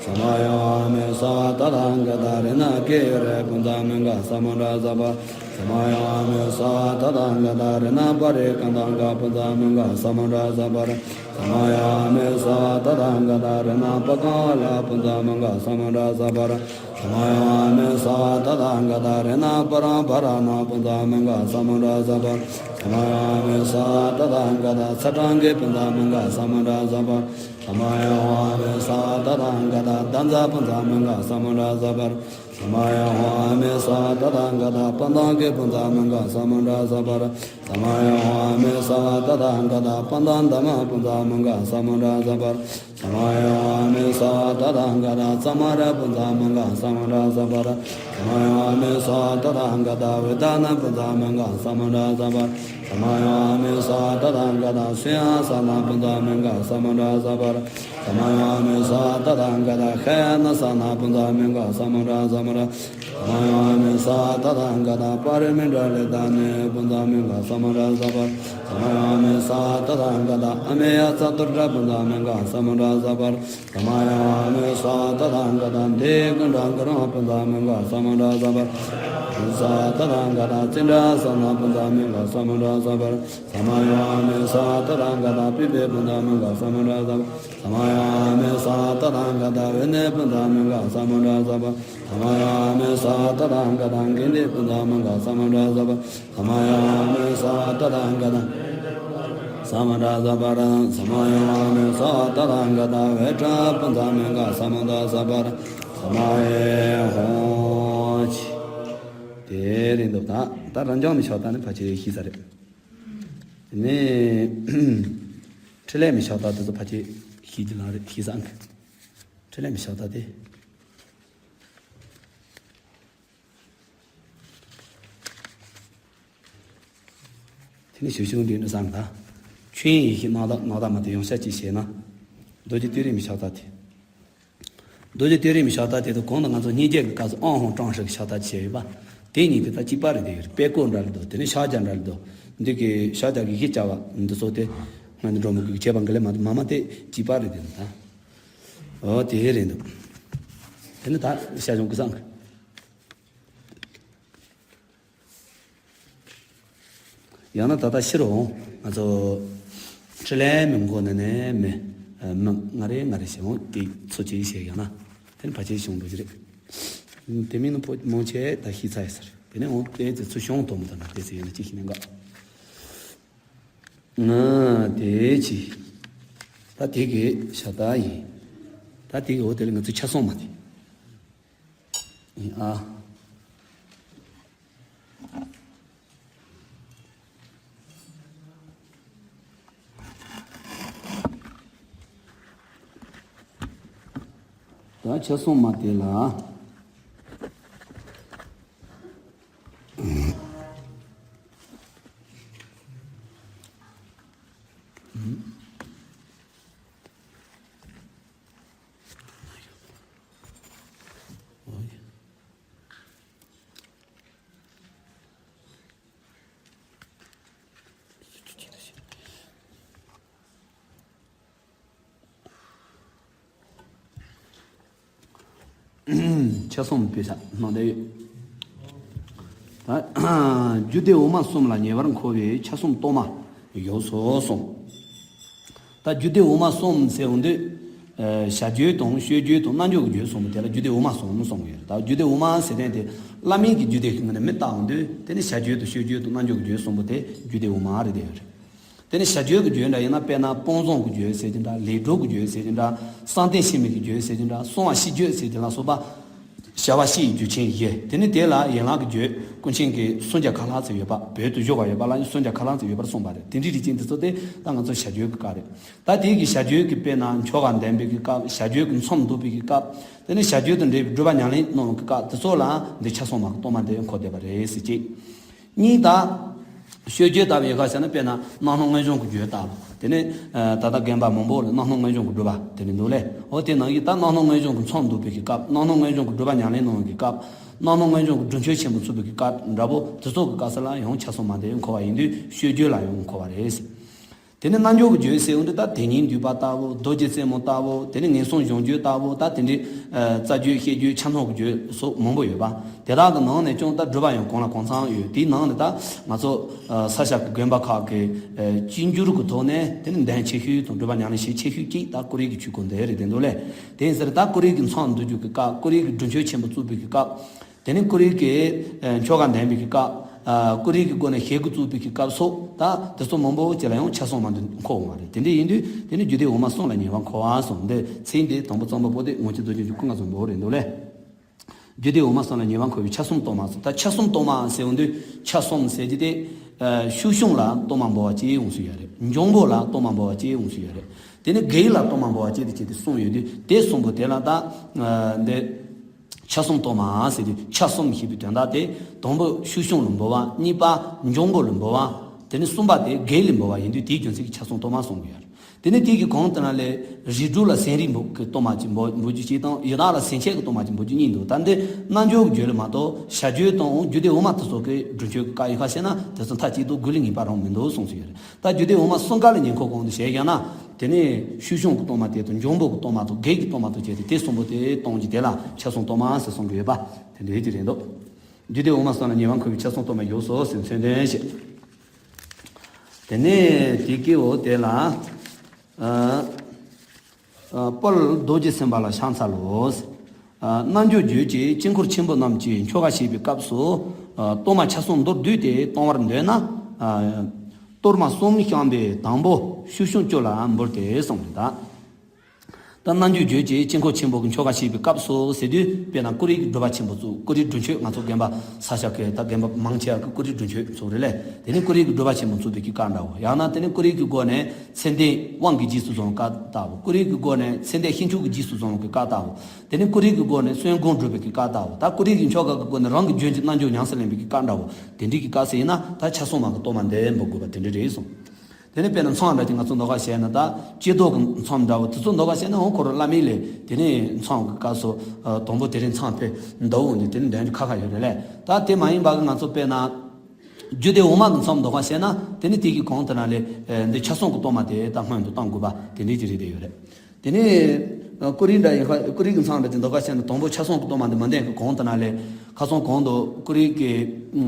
ས་མ་ཡ་ཝ་མེ། སརྦ་ཏ་ཐཱ་ག་ཏ་རཏྣ་ཀེ་ཡུ་ར་པུན་ཛ་མ་ག་ས་མུ་དྲ་ཛ་པ་ར། ས་མ་ཡ་ཝ་མེ། སརྦ་ཏ་ཐཱ་ག་ཏ་རཏྣ་པ་རི་ཀ་ཏ་ག་པུན་ཛ་མ་ག་ས་མུ་དྲ་ཛ་པ་ར། ས་མ་ཡ་ཝ་མེ། སརྦ་ཏ་ཐཱ་ག་ཏ་རཏྣ་པ་ཀ་ཝ་ལ་པུན་ཛ་མ་ག་ས་མུ་དྲ་ཛ་པ་ར། ས་མ་ཡ་ཝ་མེ། སརྦ་ཏ་ཐཱ་ག་ཏ་རཏྣ་པ་ར་པ་ར་ཎ་པུན་ཛ་མ་ག་ས་མུ་དྲ་ཛ་པ་ར། ས་མ་ཡ་ཝ་མེ། སརྦ་ཏ་ཐཱ་ག་ཏ་ཚ་གྲང་གི་པུན་ཛ་མ་ག་ས་མུ་དྲ་ཛ་པ་ར། ས་མ་ཡ་ཝ་མེ། སརྦ་ཏ་ཐཱ་ག་ཏ་དཱན་ཛ་པུན་ཛ་མ་ག་ས་མུ་དྲ་ཛ་པ་ར། ས་མ་ཡ་ཝ་མེ། སརྦ་ཏ་ཐཱ་ག་ཏ་པ་དང་གི་པུན་ཛ་མ་ག་ས་མུ་དྲ་ཛ་པ་ར། ས་མ་ཡ་ཝ་མེ། སརྦ་ཏ་ཐཱ་ག་ཏ་པ་དང་དཱན་མ་པུན་ཛ་མ་ག་ས་མུ་དྲ་ཛ་པ་ར། ས་མ་ཡ་ཝ་མེ། སརྦ་ཏ་ཐཱ་ག་ཏ་ཙ་མ་ར་པུན་ཛ་མ་ག་ས་མུ་དྲ་ཛ་པ་ར། ས་མ་ཡ་ཝ་མེ། སརྦ་ཏ་ཐཱ་ག་ཏ་བེ་ད་ན་པུན་ཛ་མ་ག་ས་མུ་དྲ་ཛ་པ་ར། ས་མ་ཡ་ཝ་མེ། སརྦ་ཏ་ཐཱ་ག་ཏ་སུ་ཡ་ས་ན་པུན་ཛ་མ་ག་ས་མུ་དྲ་ཛ་པ་ར། ས་མ་ཡ་ཝ་མེ། སརྦ་ཏ་ཐཱ་ག་ཏ་ཤ་ཡ་ན་ས་ན་པུན་ཛ་མ་ག་ས་མུ་དྲ་ཛ་པ་ར། ས་མ་ཡ་ཝ་མེ། སརྦ་ཏ་ཐཱ་ག་ཏ་པ་རི་མི་ཏྲ་ལི་ཏ་ནི་པུན་ཛ་མ་ག་ས་མུ་དྲ་ཛ་པ་ར། ས་མ་ཡ་ཝ་མེ། སརྦ་ཏ་ཐཱ་ག་ཏ་ཨ་མེ་ཡ་ཙ་ཏུ་ཏྲ་པུན་ཛ་མ་ག་ས་མུ་དྲ་ཛ་པ་ར། ས་མ་ཡ་ཝ་མེ། སརྦ་ཏ་ཐཱ་ག་ཏ་དེ་ཀུན་ཏ་གུ་ར་པུན་ཛ་མ་ག་ས་མུ་དྲ་ཛ་པ་ར། སརྦ་ཏ་ཐཱ་ག་ཏ་ཙི་ཏྲ་ས་ན་པུན་ཛ་མ་ག་ས་མུ་དྲ་ཛ་པ་ར། ས་མ་ཡ་ཝ་མེ། སརྦ་ཏ་ཐཱ་ག་ཏ་པི་པེ་པུན་ཛ་མ་ག་ས་མུ་དྲ་ཛ་པ་ར། ས་མ་ཡ་ཝ་མེ། སརྦ་ཏ་ཐཱ་ག་ཏ་བེ་ནེ་པུན་ཛ་མ་ག་ས་མུ་དྲ་ཛ་པ་ར། ས་མ་ཡ་ཝ་མེ། སརྦ་ཏ་ཐཱ་ག་ཏ་གི་ནྡེ་པུན་ཛ་མ་ག་ས་མུ་དྲ་ཛ་པ་ར། ས་མ་ཡ་ཝ་མེ། སརྦ་ཏ་ཐཱ་ག་ཏ་ས་མུ་དྲ་ཛ་པ་ར། ས་མ་ཡ་ཝ་མེ། སརྦ་ཏ་ཐཱ་ག་ཏ་བེ་ཏྲ་པུན་ཛ་མ་ག་ས་མུ་དྲ་ཛ་པ་ར། ས་མ་ཡེ་ཧོ་ཆི། དེ་རེད་འདུག་ད་ད་རང་འཇགས་མི་ཆོག་ད་ནི་ཕལ་ཆེར་ཤེས་ས་རེད། དེ་ནས་ཕྲིན་ལས་མི་ཆོག་ད་དེ་ཚོ་ཕལ་ཆེར་ཤེས་ཀྱི་ལ་རེད། ཤེས་ས་ཨང་། ཕྲིན་ལས་མི་ཆོག་ད་དེ། དེ་ནི་ཞུ་ཞུ་འདྲེན་འདྲ་བསམ་དང་། ཆོས་དབྱིངས་ཡེ་ཤེས་སྣང་བརྟགས་སྣང་བརྟགས་མ་དེ་ཡོང་ཤ་ཅིག་བྱས་ན། རྡོ་རྗེ་སྟོད་རིམ་ཕྱག་རྟགས་དེ། རྡོ་རྗེ་སྟོད་རིམ་ཕྱག་རྟགས་དེ་དང་གོང་དུ་ང་ཚོ་སྙིང་རྗེ་གི་སྐབས་སུ་ཨང་ཧོང་ཀྲང་ཧྲི་གི་ཕྱག་རྟགས་བྱས་ཡོད་པ། དེ་གཉིས་དེ་ད་གཅིག་པ་རེད། དེ་ཡོད་རེད། པད་ཀོ་འདྲ་རེད་དོ། དེ་ནི་ཕྱག་རྒྱ་འདྲ་རེད་དོ། འདི་གི་ཕྱག་རྒྱ་གི་གཞི་བཅའ་བ་འདི་ཚོ་དེ། ང་ནི་འགྲོ་མི་དགོས་ཀྱི་བྱས་པ་འགི་ལས་མ་མ་མ་དེ་གཅིག་པ་རེད། དེ་ནི་ད། འོ་དེ་རེད་འདུག་དེ་ནི་ད་ཤ་ཞོང་གི་སང་གི། ཡང་ན་ད་ལྟ་ཕྱིར་འོང་ང་ཚོ་ཕྲིན་ལས་མི་མགོ་ནས་ནས་མི་མི་ང་རེ་ང་རེ་ཞེས་འོང་དེ་ཚོ་ཅིག་བཤད། ཡང་ན་དེ་ནི་ཕལ་ཆེར་བྱུང་འགྲོ་གི་རེད། དེ་མིན་ནི་ཕོ་མོ་ཆེ་ད་ཤི་ཚ་ཡི་ཟེར། དེ་ནས་འོང་དེ་ཚོ་ཚུར་བྱུང་དོ་མོ་ད་ན་དེ་ཚོ་ཡིན་ན་ཅི་ཤི་ནས་འགའ་ང་དེ་ཅི། ད་དེ་གི་ཤ་ད་ཡིན། ད་དེ་གི་འོ་དེ་ལ་ང་ཚོ་ཆ་སོང་མ་དེ། ཨ། ཆ་གསུམ་མ་དེ་ལ། ཆ་གསུམ་དཔེ་ཆ་ནང་བསྡད་ཡོད། ད་རྒྱུ་སྡེ་འོག་མ་གསུམ་ལ་ཉེ་བར་མཁོ་བའི་ཆ་གསུམ་གཏོར་མ་ཡོངས་སུ་གསུངས། ད་རྒྱུ་སྡེ་འོག་མ་གསུམ་ཟེར་འོང་དུས། བྱ་རྒྱུད་དང་སྤྱོད་རྒྱུད་དང་རྣལ་འབྱོར་གྱི་རྒྱུད་གསུམ་པོ་དེ་ལ་རྒྱུ་སྡེ་འོག་མ་གསུམ་གསུངས་ཡོད། ད་རྒྱུ་སྡེ་འོག་མ་ཟེར་དོན་དེ་བླ་མེད་ཀྱི་རྒྱུ་སྡེ་ཞིག་ངོས་ནས་མི་བལྟ་འོང་དུས་དེ་ནི་བྱ་རྒྱུད་དང་སྤྱོད་རྒྱུད་དང་རྣལ་འབྱོར་གྱི་རྒྱུད་གསུམ་པོ་དེ་རྒྱུ་སྡེ་འོག་མ་རེད་བསྡད་ཡོད་རེད། དེ་ནི་བྱ་རྒྱུད་ཀྱི་རྒྱུད་འདྲ་ཡིན་ན་དཔེར་ན་དཔང་བཟང་གི་རྒྱུད་ཟེར་གྱི་འདྲ། ལས་གྲུབ་ཀྱི་རྒྱུད་ཟེར་གྱི་འདྲ། བསམ་གཏན་ཕྱི་མའི་གི་རྒྱུད་ཟེར་གྱི་འདྲ། གསང་བ་སྤྱི་རྒྱུད་ཟེར་གྱི་ལ་སོགས་པ། བྱ་བ་སྤྱི་ཡི་རྒྱུད་ཆེན་བཞི། དེ་ནི་དེ་ལ་ཡན་ལག་གི་རྒྱུད་ཀུན་མཁྱེན་གྱིས་སུམ་བརྒྱ་ཁ་ལྷག་ཙམ་ཡོད་པ། བོད་དུ་བཞུགས་པ་ཡོད་པ་ལ་ནི་སུམ་བརྒྱ་ཁ་ལྷག་ཙམ་ཡོད་པར་གསུངས་པ་རེད། དེ་འདྲའི་རིགས་ཅན་དེ་ཚོ་དེ་ད་ང་ཚོ་བྱ་རྒྱུད་ཀྱི་སྐབས་རེད། ད་དེའི་གི་བྱ་རྒྱུད་ཀྱི་དཔེར་ན་ཆོ་ག་འདོན་པའི་གི་སྐབས། བྱ་རྒྱུད་ཀྱི་མཚམས་འདོགས་པའི་གི་སྐབས། དེ་ནི་བྱ་རྒྱུད་དང་འབྲེལ་བའི་སྒྲུབ་པ་ཉམས་ལེན་གནང་བའི་གི་སྐབས་དེ་ཚོ་ལ་འདི་ཆ་གསུམ་མ་གི་གཏོར་མ་འདི་མཁོ་བསྡད་པ་རེད་ཟེར་གྱི། གཉིས་ད། སྤྱོད་རྒྱུད་ལྟ་བུ་ཡོད་ཁ་ཟེར་ན་དཔེར་ན་རྣམ་སྣང་མངོན་བྱུང་གི་རྒྱུད་ལྟ་བུ། དེ་ནི་ད་ལྟ་རྒན་པ་མང་པོ་ལ་རྣམ་སྣང་མངོན་བྱུང་གི་སྒྲུབ་པ་དེ་ནི་འདུག་ལེ། འོ་དེ་ནང་གི་ད་རྣམ་སྣང་མངོན་བྱུང་གི་མཚམས་འདོགས་པའི་གི་སྐབས། རྣམ་སྣང་མངོན་བྱུང་གི་སྒྲུབ་པ་ཉམས་ལེན་གནང་བའི་གི་སྐབས། རྣམ་སྣང་མངོན་བྱུང་གི་སྒྲུབ་མཆོད་ཆེན་པོ་ཚུགས་པའི་གི་སྐབས་འདྲ་པོ་དེ་ཚོ་གི་སྐབས་སུ་ལ་ཡང་ཆ་གསུམ་མ་དེ་མཁོ་བ་ཡིན་དུས་སྤྱོད་རྒྱུད་ལ་ཡང་མཁོ་བ་རེད། དེ་ནི་རྣལ་འབྱོར་གྱི་རྒྱུད་ཟེར་འོང་དུས་ད་དེ་ཉིད་འདུས་པ་ལྟ་བུ། རྡོ་རྗེ་རྩེ་མོ་ལྟ་བུ། དེ་ནི་ངན་སོང་སྦྱོང་རྒྱུད་ལྟ་བུ། ད་དེ་འདྲའི་རྩ་རྒྱུད་བཤད་རྒྱུད་ཆ་མཐུན་གྱི་རྒྱུད་སོགས་མང་པོ་ཡོད་པ། དེ་དག་གི་ནང་ནས་ཀྱང་ད་སྒྲུབ་པ་ཡང་གང་ལ་གང་འཚམ་ཡོད། དེའི་ནང་ནས་ད་ང་ཚོ་ས་སྐྱ་གི་དགོན་པ་ཁག་གི་སྤྱི་འགྱུར་གྱི་ཐོག་ནས་དེ་ནི་འདོན་ཆེ་ཤོས་དང་སྒྲུབ་པ་ཉམས་ལེན་བྱེད་ཆེ་ཤོས་ཀྱིས་ད་ཀོ་རི་གི་ཆོས་སྐོར་འདི་རེད་དེ་འདུག་ལེ། དེ་ཡིན་ཟེར་ད་ཀོ་རི་གི་མཚམས་འདོགས་རྒྱུ་གི་སྐབས། ཀོ་རི་གི་སྒྲུབ་མཆོད་ཆེན་པོ་བཙུགས་པའི་གི་སྐབས། དེ་ནས་ཀོ་རི་གི་ཆོ་ག་འདོན་པའི་གི་སྐབས། ཀོ་རི་གི་སྒོ་ནས་ཞལ་དགུ་བཙུགས་པའི་གི་སྐབས་སོགས་ད་དེ་ཚོ་མང་པོ་ཅིག་ལ་ཡང་ཆ་གསུམ་མ་འདི་མཁོ་འོང་བ་རེད། དེ་འདྲ་ཡིན་དུས་དེ་ནི་རྒྱུད་སྡེ་འོག་མ་གསུམ་ལ་ཉེ་བར་མཁོ་བ་གསུངས། འདི་ཚིག་འདི་དང་པོ་རྩོམ་པ་པོ་དེ་ངོ་སྤྲོད་མདོ་རྒྱུད་ཀྱི་ཀུན་དགའ་བཟང་པོ་རེད་འདུག་ལེ། རྒྱུད་སྡེ་འོག་མ་གསུམ་ལ་ཉེ་བར་མཁོ་བའི་ཆ་གསུམ་གཏོར་མ་ཟེར། ད་ཆ་གསུམ་གཏོར་མ་ཟེར་འོང་དུས་ཆ་གསུམ་ཟེར་གྱི་དེ། ཤུགས་ཕྱུང་ལ་གཏོར་མ་འབུལ་བ་ཅིག་འོང་སྲོལ་ཡོད་རེད། འཇོམས་པོ་ལ་གཏོར་མ་འབུལ་བ་ཅིག་འོང་སྲོལ་ཡོད་རེད། དེ་ནས་བགེགས་ལ་གཏོར་མ་འབུལ་བ་ཅིག་དེ་བྱས་ཏེ་གསུངས་ཡོད་དུས་དེ་གསུམ་པོ་དེ་ལ་ད། འདི། ཆ་གསུམ་གཏོར་མ་ཟེར་དུས་ཆ་གསུམ་ཞེས་པའི་དོན་དག་དེ། དང་པོ་ཤུགས་ཕྱུང་ལ་འབུལ་བ། གཉིས་པ་འཇོམས་པོ་ལ་འབུལ་བ། དེ་ནས་གསུམ་པ་དེ་བགེགས་ལ་འབུལ་བ་ཡིན་དུས་དེའི་རྒྱུ་མཚན་གྱིས་ཆ་གསུམ་གཏོར་མ་གསུངས་ཡོད་རེད། དེ་ནས་དེ་གི་གོང་དེ་ན་ལས་རིགས་དྲུག་ལ་སེམས་རིག་འབུལ་གྱི་གཏོར་མ་ཅིག་འབུལ་འབུལ་རྒྱུ་ཅིག་དང་། ཡི་དྭགས་ལ་སེམས་ཅན་གྱི་གཏོར་མ་ཅིག་འབུལ་རྒྱུ་གཉིས་འདུག་ད་འདི་རྣལ་འབྱོར་གྱི་རྒྱུད་ལ་མ་གཏོགས་བྱ་རྒྱུད་དང་རྒྱུད་སྡེ་འོག་མ་དེ་ཚོ་གི་སྒྲུབ་མཆོད་ཀྱི་བཀའ་ཡི་ཁ་བཤད་ན་དེ་ཚོ་མཐའ་གཅིག་ཏུ་དགུ་ལས་ངེས་པ་རང་མི་འདུག་གསུངས་སུ་ཡོད་རེད། ད་རྒྱུད་སྡེ་འོག་མ་གསུམ་ཀ་ལ་ཉེ་འཁོར་གོང་དུ་བྱས་ཀྱང་ན། དེ་ནས་ཤུགས་ཕྱུང་གི་གཏོར་མ་དེ་དང་འཇོམས་པོ་གི་གཏོར་མ་དང་བགེགས་ཀྱི་གཏོར་མ་དང་བཅས་ཏེ་དེ་གསུམ་པོ་དེ་གཏོང་རྒྱུ་དེ་ལ་ཆ་གསུམ་གཏོར་མ་ཟེར་གསུང་གི་ཡོད་པ་དེ་འདྲའི་ཅིག་རེད་འདུག་རྒྱུད་སྡེ་འོག་མ་གསུམ་ལ་ཉེ་བར་མཁོ་བའི་ཆ་གསུམ་གཏོར་མ་ཡོངས་སུ་ཟེར་མཚོན་དོན་བཤད། དེ་ནས་དེ་སྐྱེ་བོ་དེ་ལ། ཨ། ཨ། དཔལ་རྡོ་རྗེ་སེམས་དཔའ་ལ་ཕྱག་འཚལ་ལོ། ཨ། རྣལ་འབྱོར་རྒྱུད་ཀྱི་དཀྱིལ་འཁོར་ཆེན་པོ་རྣམས་ཀྱི་ཆོ་ག་བྱེད་པའི་སྐབས་སུ། ཨ། གཏོར་མ་ཆ་གསུམ་མདོར་བསྡུས་ཏེ་གཏོང་བར་འདོད་ན། ཨ། གཏོར་མ་གསུམ་བཤམས་པའི་དང་པོ་ཤུགས་ཕྱུང་བཅུ་ལ་འབུལ་ཏེ་གསུངས་པ་རེད་ད། ད་རྣལ་འབྱོར་རྒྱུད་ཀྱི་དཀྱིལ་འཁོར་ཆེན་པོ་གི་ཆོ་ག་བྱེད་པའི་སྐབས་སུ་ཟེར་དུས་དཔེར་ན་ཀོ་རི་གི་སྒྲུབ་པ་ཆེན་པོ་བཙུགས། ཀོ་རིའི་སྒྲུབ་མཆོད། ང་ཚོ་དགོན་པ་ས་སྐྱ་གི་ད་དགོན་པ་མང་ཆེ་བ་གི་ཀོ་རིའི་སྒྲུབ་མཆོད་ཚོགས་རེད་ལས། དེ་ནས་ཀོ་རི་གི་སྒྲུབ་པ་ཆེན་པོ་བཙུགས་པའི་གི་སྐབས་འདྲ་བོ། ཡང་ན་དེ་ནས་ཀོ་རི་གི་སྒོ་ནས་མཚན་ལྡན་དབང་གི་རྗེས་སུ་བཟུང་བའི་སྐབས་ལྟ་བུ། ཀོ་རི་གི་སྒོ་ནས་མཚན་ལྡན་ཤིང་ཆུ་གི་རྗེས་སུ་བཟུང་བའི་སྐབས་ལྟ་བུ། དེ་ནས་ཀོ་རི་གི་སྒོ་ནས་གསོན་སྒོམ་སྒྲུབ་པའི་གི་སྐབས་ལྟ་བུ། ད་ཀོ་རི་གི་ཆོ་ག་གི་སྒོ་ནས་རང་གི་རྒྱུད་ཀྱི་རྣལ་འབྱོར་ཉམས་སུ་ལེན་པའི་གི་སྐབས་འདྲ་བོ། དེ་འདྲའི་གི་སྐབས་སུ་ཡིན་ན་ད་ཆ་གསུམ་མ་གི་གཏོར་མ་འདི་འབུལ་དགོས་པ་དེ་འདྲ་རེད་གསུངས། དེ་ནས་དཔེར་ན་མཚམས་འདྲ་དེ་ང་ཚོ་མདོ་ཁ་བཤད་ན་ད་ཀྱེ་རྡོར་གྱི་མཚམས་འདྲ་བོ་དེ་ཚོ་མདོ་ཁ་བཤད་ན་འོ་ཁོ་རང་བླ་མའི་ལས་དེ་ནས་མཚམས་ཀྱི་སྐབས་སུ་དང་པོ་དེ་རིང་མཚམས་ཕེ་འདའ་འོང་དུས་དེ་ནས་འདོན་རྒྱུ་ཁ་ཁ་ཡོད་རེད་ལས། ད་དེ་མ་ཡིན་པ་གི་ང་ཚོ་དཔེར་ན་རྒྱུད་སྡེ་འོག་མ་གི་མཚམས་མདོ་ཁ་བཤད་ན་དེ་ནས་དེ་གི་གོང་དེ་ན་ལས་འདི་ཆ་གསུམ་གྱི་གཏོར་མ་དེ་ད་སྔོན་དུ་གཏོང་དགོས་པ་དེ་འདྲའི་ཅིག་རེད་དེ་ཡོད་རེད། དེ་ནས་ཀུ་རི་འདྲ་ཡིན་ཁ་ཀུ་རི་གི་མཚམས་འདྲ་ཅིག་མདོ་ཁ་བཤད་ན་དང་པོ་ཆ་གསུམ་གྱི་གཏོར་མ་འདི་མ་འདོན་གི་གོང་དེ་ན་ལས་ཁ་སང་གོང་དུ་ཀུ་རི་གི་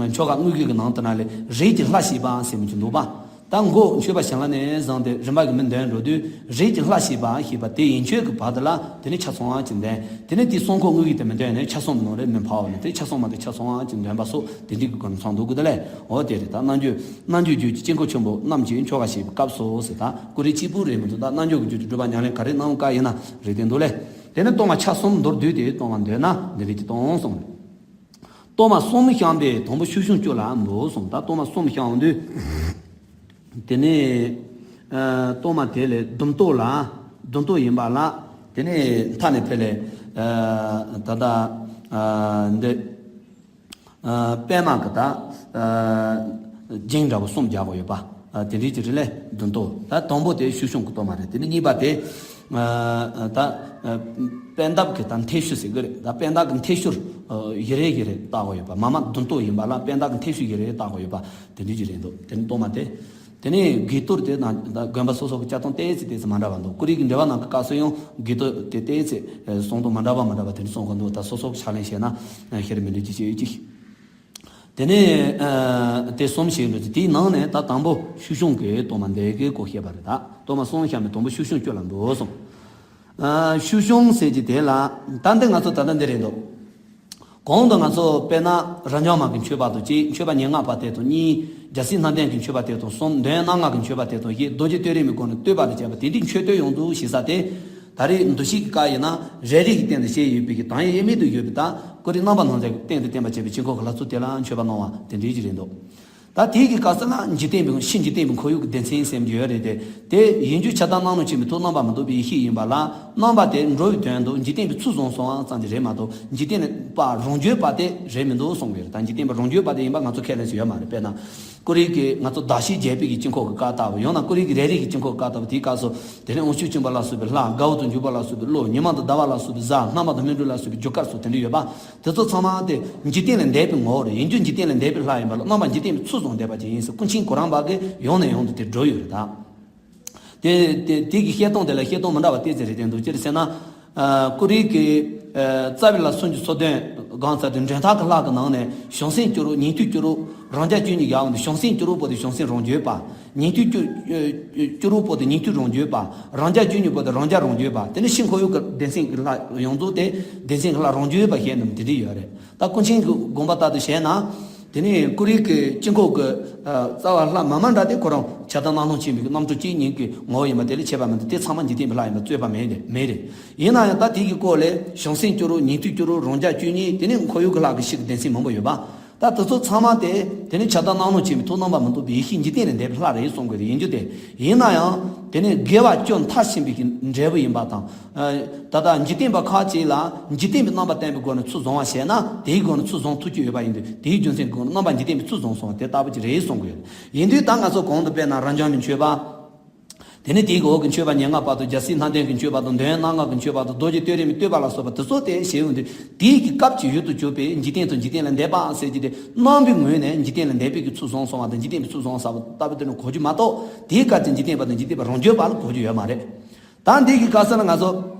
ཆོ་ག་དངོས་གཞི་གི་ནང་དེ་ན་ལས་རིགས་ཀྱི་ལྷ་ཞེས་པ་ཟེར་མི་ཅིག་འདུག་པ། ད་མགོ་མཆོད་པ་བྱིན་རླབས་ནས་བཟུང་སྟེ་རིམ་པ་གི་མི་འདོན་འགྲོ་དུས་རིགས་ཀྱི་ལྷ་ཞེས་པ་ཞེས་པ་དེ་ཡན་ཆོད་ཀྱི་བར་དུ་ལ་དེ་ནི་ཆ་ཚང་བ་ཅིག་འདོན། དེ་ནི་དེའི་གསང་ཁོག་དངོས་གཞི་དེ་མི་འདོན་ནས་ཆ་གསུམ་ནང་རེ་མི་འཕར་བ་ནི་དེ་ཆ་ཚང་མ་དེ་ཆ་ཚང་བ་ཅིག་འདོན་པ་སོགས་དེ་འདྲའི་གི་སྒོ་ནས་ཚང་འདུག་གི་དེ་ལས། འོ་དེ་རེད། ད་རྣལ་འབྱོར་རྣལ་འབྱོར་རྒྱུད་ཀྱི་དཀྱིལ་འཁོར་ཆེན་པོ་རྣམས་ཀྱི་ཆོ་ག་བྱེད་པའི་སྐབས་སུ་ཟེར། ད་ཀུ་རི་གཅིག་པུ་རེད་མི་འདུག་ད་རྣལ་འབྱོར་གྱི་རྒྱུད་ཀྱི་སྒྲུབ་པ་ཉམས་ལེན་ག་རེ་གནང་བ་ཡིན་ན་རེད་དེ་འདུག་ལས། དེ་ནི་གཏོར་མ་ཆ་གསུམ་མདོར་བསྡུས་ཏེ་གཏོང་བ་འདོད་ན་འདི་རིགས་ཀྱི་གཏོང་གསུངས། གཏོར་མ་གསུམ་བཤམས་པའི་དང་པོ་ཤུགས་ཕྱུང་བཅུ་ལ་འབུལ་གསུངས། ད་གཏོར་མ་གསུམ་བཤམས་དུས་དེ་ནི་གཏོར་མ་དེ་ལས་བདུན་གཏོར་ལ་བདུན་གཏོར་ཡིན་པ་ལ། དེ་ནས་མཐའ་ནས་ཕེ་ལས་ ཨ་ད་ལྟ་ཨ་འདི་ཨ་པད་མ་གི་ད་ཨ་རྒྱན་འདྲ་པོ་གསུམ་རྒྱག་དགོས་ཡོད་པ། ཨ་དེ་འདྲའི་ཅིག་རེད་ལས་བདུན་ཏོ། ད་དང་པོ་དེ་ཤུག་གཞོང་གི་གཏོར་མ་རེད། དེ་ནས་གཉིས་པ་དེ་ཨ་ད་ཨ་པད་འདབ་གི་ད་མཐེབ་གཤོག་ཟེར་གི་རེད། ད་པད་འདབ་གི་མཐེབ་གཤོག་ཨ་བཞི་རེ་བཞི་རེ་བཏགས་དགོས་ཡོད་པ། མ་མ་བདུན་ཏོ་ཡིན་པ་ལ་པད་འདབ་གི་མཐེབ་གཤོག་བཞི་རེ་བཏགས་དགོས་ཡོད་པ། དེ་འདྲའི་ཅིག་རེད་འདུག་དེ་ནས་གཏོར་མ་དེ། དེ་ནས་དགོས་གཏོར་དེ་ན་དགོན་པ་སོ་སོ་གི་བཅའ་སྟངས་ཏོག་ཙམ་ཏོག་ཙམ་མ་འདྲ་བ་འདུག་ཀོ་རི་གི་འགྲེལ་པ་ནང་གི་སྐབས་སུ་ཡང་དགོས་གཏོར་དེ་ཏོག་ཙམ་གསུང་སྟངས་མ་འདྲ་བ་མ་འདྲ་བ་དེ་འདྲ་གསུང་གི་འདུག་ད་སོ་སོ་གི་ཕྱག་ལེན་བྱས་ན་ཤེས་རབ་མི་འགྲོ་ཅི་ཞིག་ཡོད་ཅིག་དེ་ནས་ཨ་དེ་གསུམ་ཞིག་འདུག་དེའི་ནང་ནས་ད་དང་པོ་ཤུག་གཞོང་གི་གཏོར་མ་འདི་གི་སྐོར་བཤད་པ་རེད། ད་གཏོར་མ་གསུམ་བཤད་ནས་དང་པོ་ཤུག་གཞོང་བཅུ་ལ་འདུག་གསུངས། ཨ་ཤུག་གཞོང་ཟེར་གྱི་དེ་ལ་ད་འདི་ང་ཚོ་ད་ལྟ་འདི་རེད་འདུག་གོང་དུ་ང་ཚོ་དཔེར་ན་རབ་འབྱམས་མ་གི་མཆོད་པ་དང་གཅིག་མཆོད་པ་ཉེར་ལྔ་པ་དེ་དང་གཉིས། རྒྱལ་སྲས་ལྷ་ལྡན་གྱི་མཆོད་པ་དེ་དང་གསུམ། འདོད་ཡོན་སྣ་ལྔ་གི་མཆོད་པ་དེ་དང་བཞི། རྡོ་རྗེ་གཏོར་རིམ་གྱི་སྒོ་ནས་བསྟོད་པ་དང་བཅས་པ་དེ་འདྲའི་མཆོད་བསྟོད་ཡོངས་རྫོགས་ཞེ་ས་དེ། ད་རེས་འདུ་ཤེས་ཀྱི་སྐབས་ཡིན་ན་རེ་རེ་གི་སྟེང་དུ་བཤད་ཡོད་པའི་གི་དང་ཡེ་མེད་དུ་ཡོད་པའི་ད་ཀོ་རི་རྣམ་པར་སྣང་མཛད་ཀྱི་སྟེང་དུ་བསྟན་པ་བྱས་པའི་དཀྱིལ་འཁོར་གྱི་ལྷ་ཚོགས་དེ་ལ་མཆོད་པ་གནང་བ་དེ་འདྲའི་ཅིག་རེད་འདུག་ད་དེའི་གི་སྐབས་སུ་ལ་འཇིག་རྟེན་པའི་ཕྱི་འཇིག་རྟེན་པའི་ཁོར་ཡུག་གི་བདེ་མཚན་སེམས་ཀྱི་ཡོད་རེད་དེ། དེ་ཡིན་རྒྱུ་ཆགས་སྡང་གནག་རླུང་ཆེན་པོའི་ཐོག་རྣམ་པར་མི་རྟོག་པའི་ཡེ་ཤེས་ཡིན་པ་ལ། རྣམ་པ་དེ་འགྲོ་བའི་དོན་དུ་འཇིག་རྟེན་པའི་ཚུལ་བཟུང་སོང་བ་ཙམ་གྱིས་རེད་མ་གཏོགས་འཇིག་རྟེན་པ་རང་རྒྱུད་པ་དེ་རེད་མི་འདུག་གསུང་གི་ཡོད་རེད། ད་འཇིག་རྟེན་པ་རང་རྒྱུད་པ་དེ་ཡིན་པ་ང་ཚོ་ཁས་ལེན་ས་ཡོད་མ་རེད། དཔེར་ན་ཀོ་རི་གི་ང་ཚོ་ཟླ་ཕྱེད་བརྒྱད་པའི་གི་དཀྱིལ་འཁོར་གྱི་སྐབས་ལྟ་བུ། ཡང་ན་ཀོ་རི་གི་རེ་རེ་གི་དཀྱིལ་འཁོར་སྐབས་ལྟ་བུ། དེའི་སྐབས་སུ་དེ་ནས་དབང་ཕྱུག་སྤྱན་པ་ལ་སོགས་པའི་ལྷ། དགའ་བ་དང་འཇུག་པ་ལ་སོགས་པའི་གཟའ། སྣང་བ་དང་སྨིན་གྲོལ་ལ་སོགས་པའི་རྒྱུ་སྐར་སོགས་དེ་འདྲ་ཡོད་པ། དེ་ཚོ་ཚང་མ་དེ་འཇིག་རྟེན་ལས་འདས་པའི་ངོ་བོ་རེད། ཡིན་རྒྱུ་འཇིག་རྟེན་ལས་འདས་པའི་ལྷ་ཡིན་པ་ལ་རྣམ་པ་འཇིག་རྟེན་པའི་ཚུལ་བཟུང་བསྡད་པ་ཅིག་ཡིན་ཟེར་ཀུན་མཁྱེན་གོ་རམས་པ་གིས་ཡང་ནས་ཡང་དུ་དེ་བརྗོད་ཡོད་རེད་ད། དེ་དེ་དེ་གི་བཤད་སྟངས་དེ་ལ་བཤད་སྟངས་མི་འདྲ་བ་ཏོག་ཙམ་རེ་བསྟན་འདུག་ཅི་རེད་ཟེར་ན། ཨ་ཀོ་རི་གི་ཨ་རྩ་བའི་ལྷ་སུམ་ཅུ་སོ་བདུན་སྒང་རྩ་དེ་འདྲེན་ཐག་གི་ལྷ་གི་ནང་ནས་བྱང་སེམས་སྐྱུ་རུ། ཉན་ཐོས་སྐྱུ་རུ། རང་རྒྱལ་སྐྱོ་གཉིས་ཡོད་འདུག་བྱང་སེམས་སྐྱུ་རུ་པོ་དེ་བྱང་སེམས་རང་རྒྱུད་པ། ཉན་ཐོས་སྐྱུ་ཨ་སྐྱུ་རུ་པོ་དེ་ཉན་ཐོས་རང་རྒྱུད་པ། རང་རྒྱལ་སྐྱོ་གཉིས་པོ་དེ་རང་རྒྱལ་རང་རྒྱུད་པ། དེ་ནས་ཕྱི་འཁོར་ཡུག་གི་བདེ་མཚན་གྱི་ལྷ་ཡོངས་རྫོགས་དེ་བདེ་མཚན་གྱི་ལྷ་རང་རྒྱུད་པ་བཤད་ནས་དེ་འདྲ་ཡོད་རེད། ད་ཀུན་མཁྱེན་གྱི་དགོངས་པ་ལྟར་དུ་བྱས་ན། དེ་ནས་ཀོ་རི་གི་དཀྱིལ་འཁོར་གྱི་ཨ་རྩ་བ་ལྷ་མ་མ་འདྲ་དེ་ཁོ་རང་ཆགས་སྡང་གནག་རླུང་ཆེན་པོའི་རྣམ་གྲོལ་གཅིག་ཉིད་ཀྱི་ངོ་བོ་ཡིན་པ་དེ་ལས་ཁྱད་པར་མི་འདུག་དེ་ཚང་མ་འཇིག་རྟེན་པའི་ལྷ་ཡིན་པ་རྩོད་པ་མེད་དེ་མེད་རེད། ཡིན་ན་ཡང་ད་དེ་གི་སྐོར་ལས་བྱང་སེམས་སྐྱུ་རུ། ཉན་ཐོས་སྐྱུ་རུ། རང་རྒྱལ་སྐྱོ་གཉིས། དེ་ནས་འཁོར་ཡུག་གི་ལྷ་གི་ཕྱི་གི་བདེ་མཚན་མང་པོ་ཡོད་པ། ད་དེ་ཚོ་ཚང་མ་དེ་དེ་ནས་ཆགས་སྡང་གནག་རླུང་ཆེན་པོའི་ཐོག་རྣམ་པར་མི་རྟོག་པའི་ཡེ་ཤེས་འཇིག་རྟེན་ལས་འདས་པའི་ལྷ་རེད་གསུང་དགོས་རེད། ཡིན་རྒྱུ་དེ། ཡིན་ན་ཡང་དེ་ནས་དགེ་བ་སྐྱོན་མཐར་ཕྱིན་པའི་གི་འབྲས་བུ་ཡིན་པ་དང་། ཨ་ད་ལྟ་འཇིག་རྟེན་པ་ཁ་ཅིག་ལ་འཇིག་རྟེན་པའི་རྣམ་པ་བསྟན་པའི་སྒོ་ནས་ཚུལ་བཟུང་བ་བྱས་ན་དེའི་སྒོ་ནས་ཚུལ་བཟུང་ཐུབ་ཀྱི་ཡོད་པ་ཡིན་དུས་དེའི་རྒྱུ་མཚན་གྱི་སྒོ་ནས་རྣམ་པ་འཇིག་རྟེན་པའི་ཚུལ་བཟུང་སོང་བ་དེ་ལྟ་བུ་ཅིག་རེད་གསུང་གི་ཡོད། ཡིན་དུས་ད་ང་ཚོ་གོང་དུ་དཔེར་ན་རབ་འབྱམས་ཀྱི་མཆོད་པ། དེ་ནས་དེའི་འོག་གི་མཆོད་པ་ཉེར་ལྔ་པ་དང་རྒྱལ་སྲས་ལྷ་ལྡན་གྱི་མཆོད་པ་དང་འདོད་ཡོན་སྣ་ལྔ་གི་མཆོད་པ་དང་རྡོ་རྗེ་གཏོར་རིམ་གྱི་བསྟོད་པ་ལ་སོགས་པ་དེ་ཚོ་དེ་བྱེད་ཡོང་དུས་དེའི་གི་སྐབས་ཀྱི་ཡུལ་དུ་གྱུར་པའི་འཇིག་རྟེན་དང་འཇིག་རྟེན་ལས་འདས་པ་ཟེར་གྱི་དེ་རྣམ་པའི་ངོས་ནས་འཇིག་རྟེན་ལས་འདས་པའི་གི་ཚུལ་བཟུང་སོང་བ་དང་འཇིག་རྟེན་པའི་ཚུལ་བཟུང་ས་བ་ལྟ་བུ་དེ་ནི་གོ་རྒྱུ་མ་གཏོགས་དེའི་སྐབས་ཀྱི་འཇིག་རྟེན་པ་དང་འཇིག་རྟེན་པ་རང་རྒྱུད་པ་ལ་གོ་རྒྱུ་ཡོད་མ་རེད། ད་འདི་གི་སྐབས་སུ་ལ་ང་ཚོ་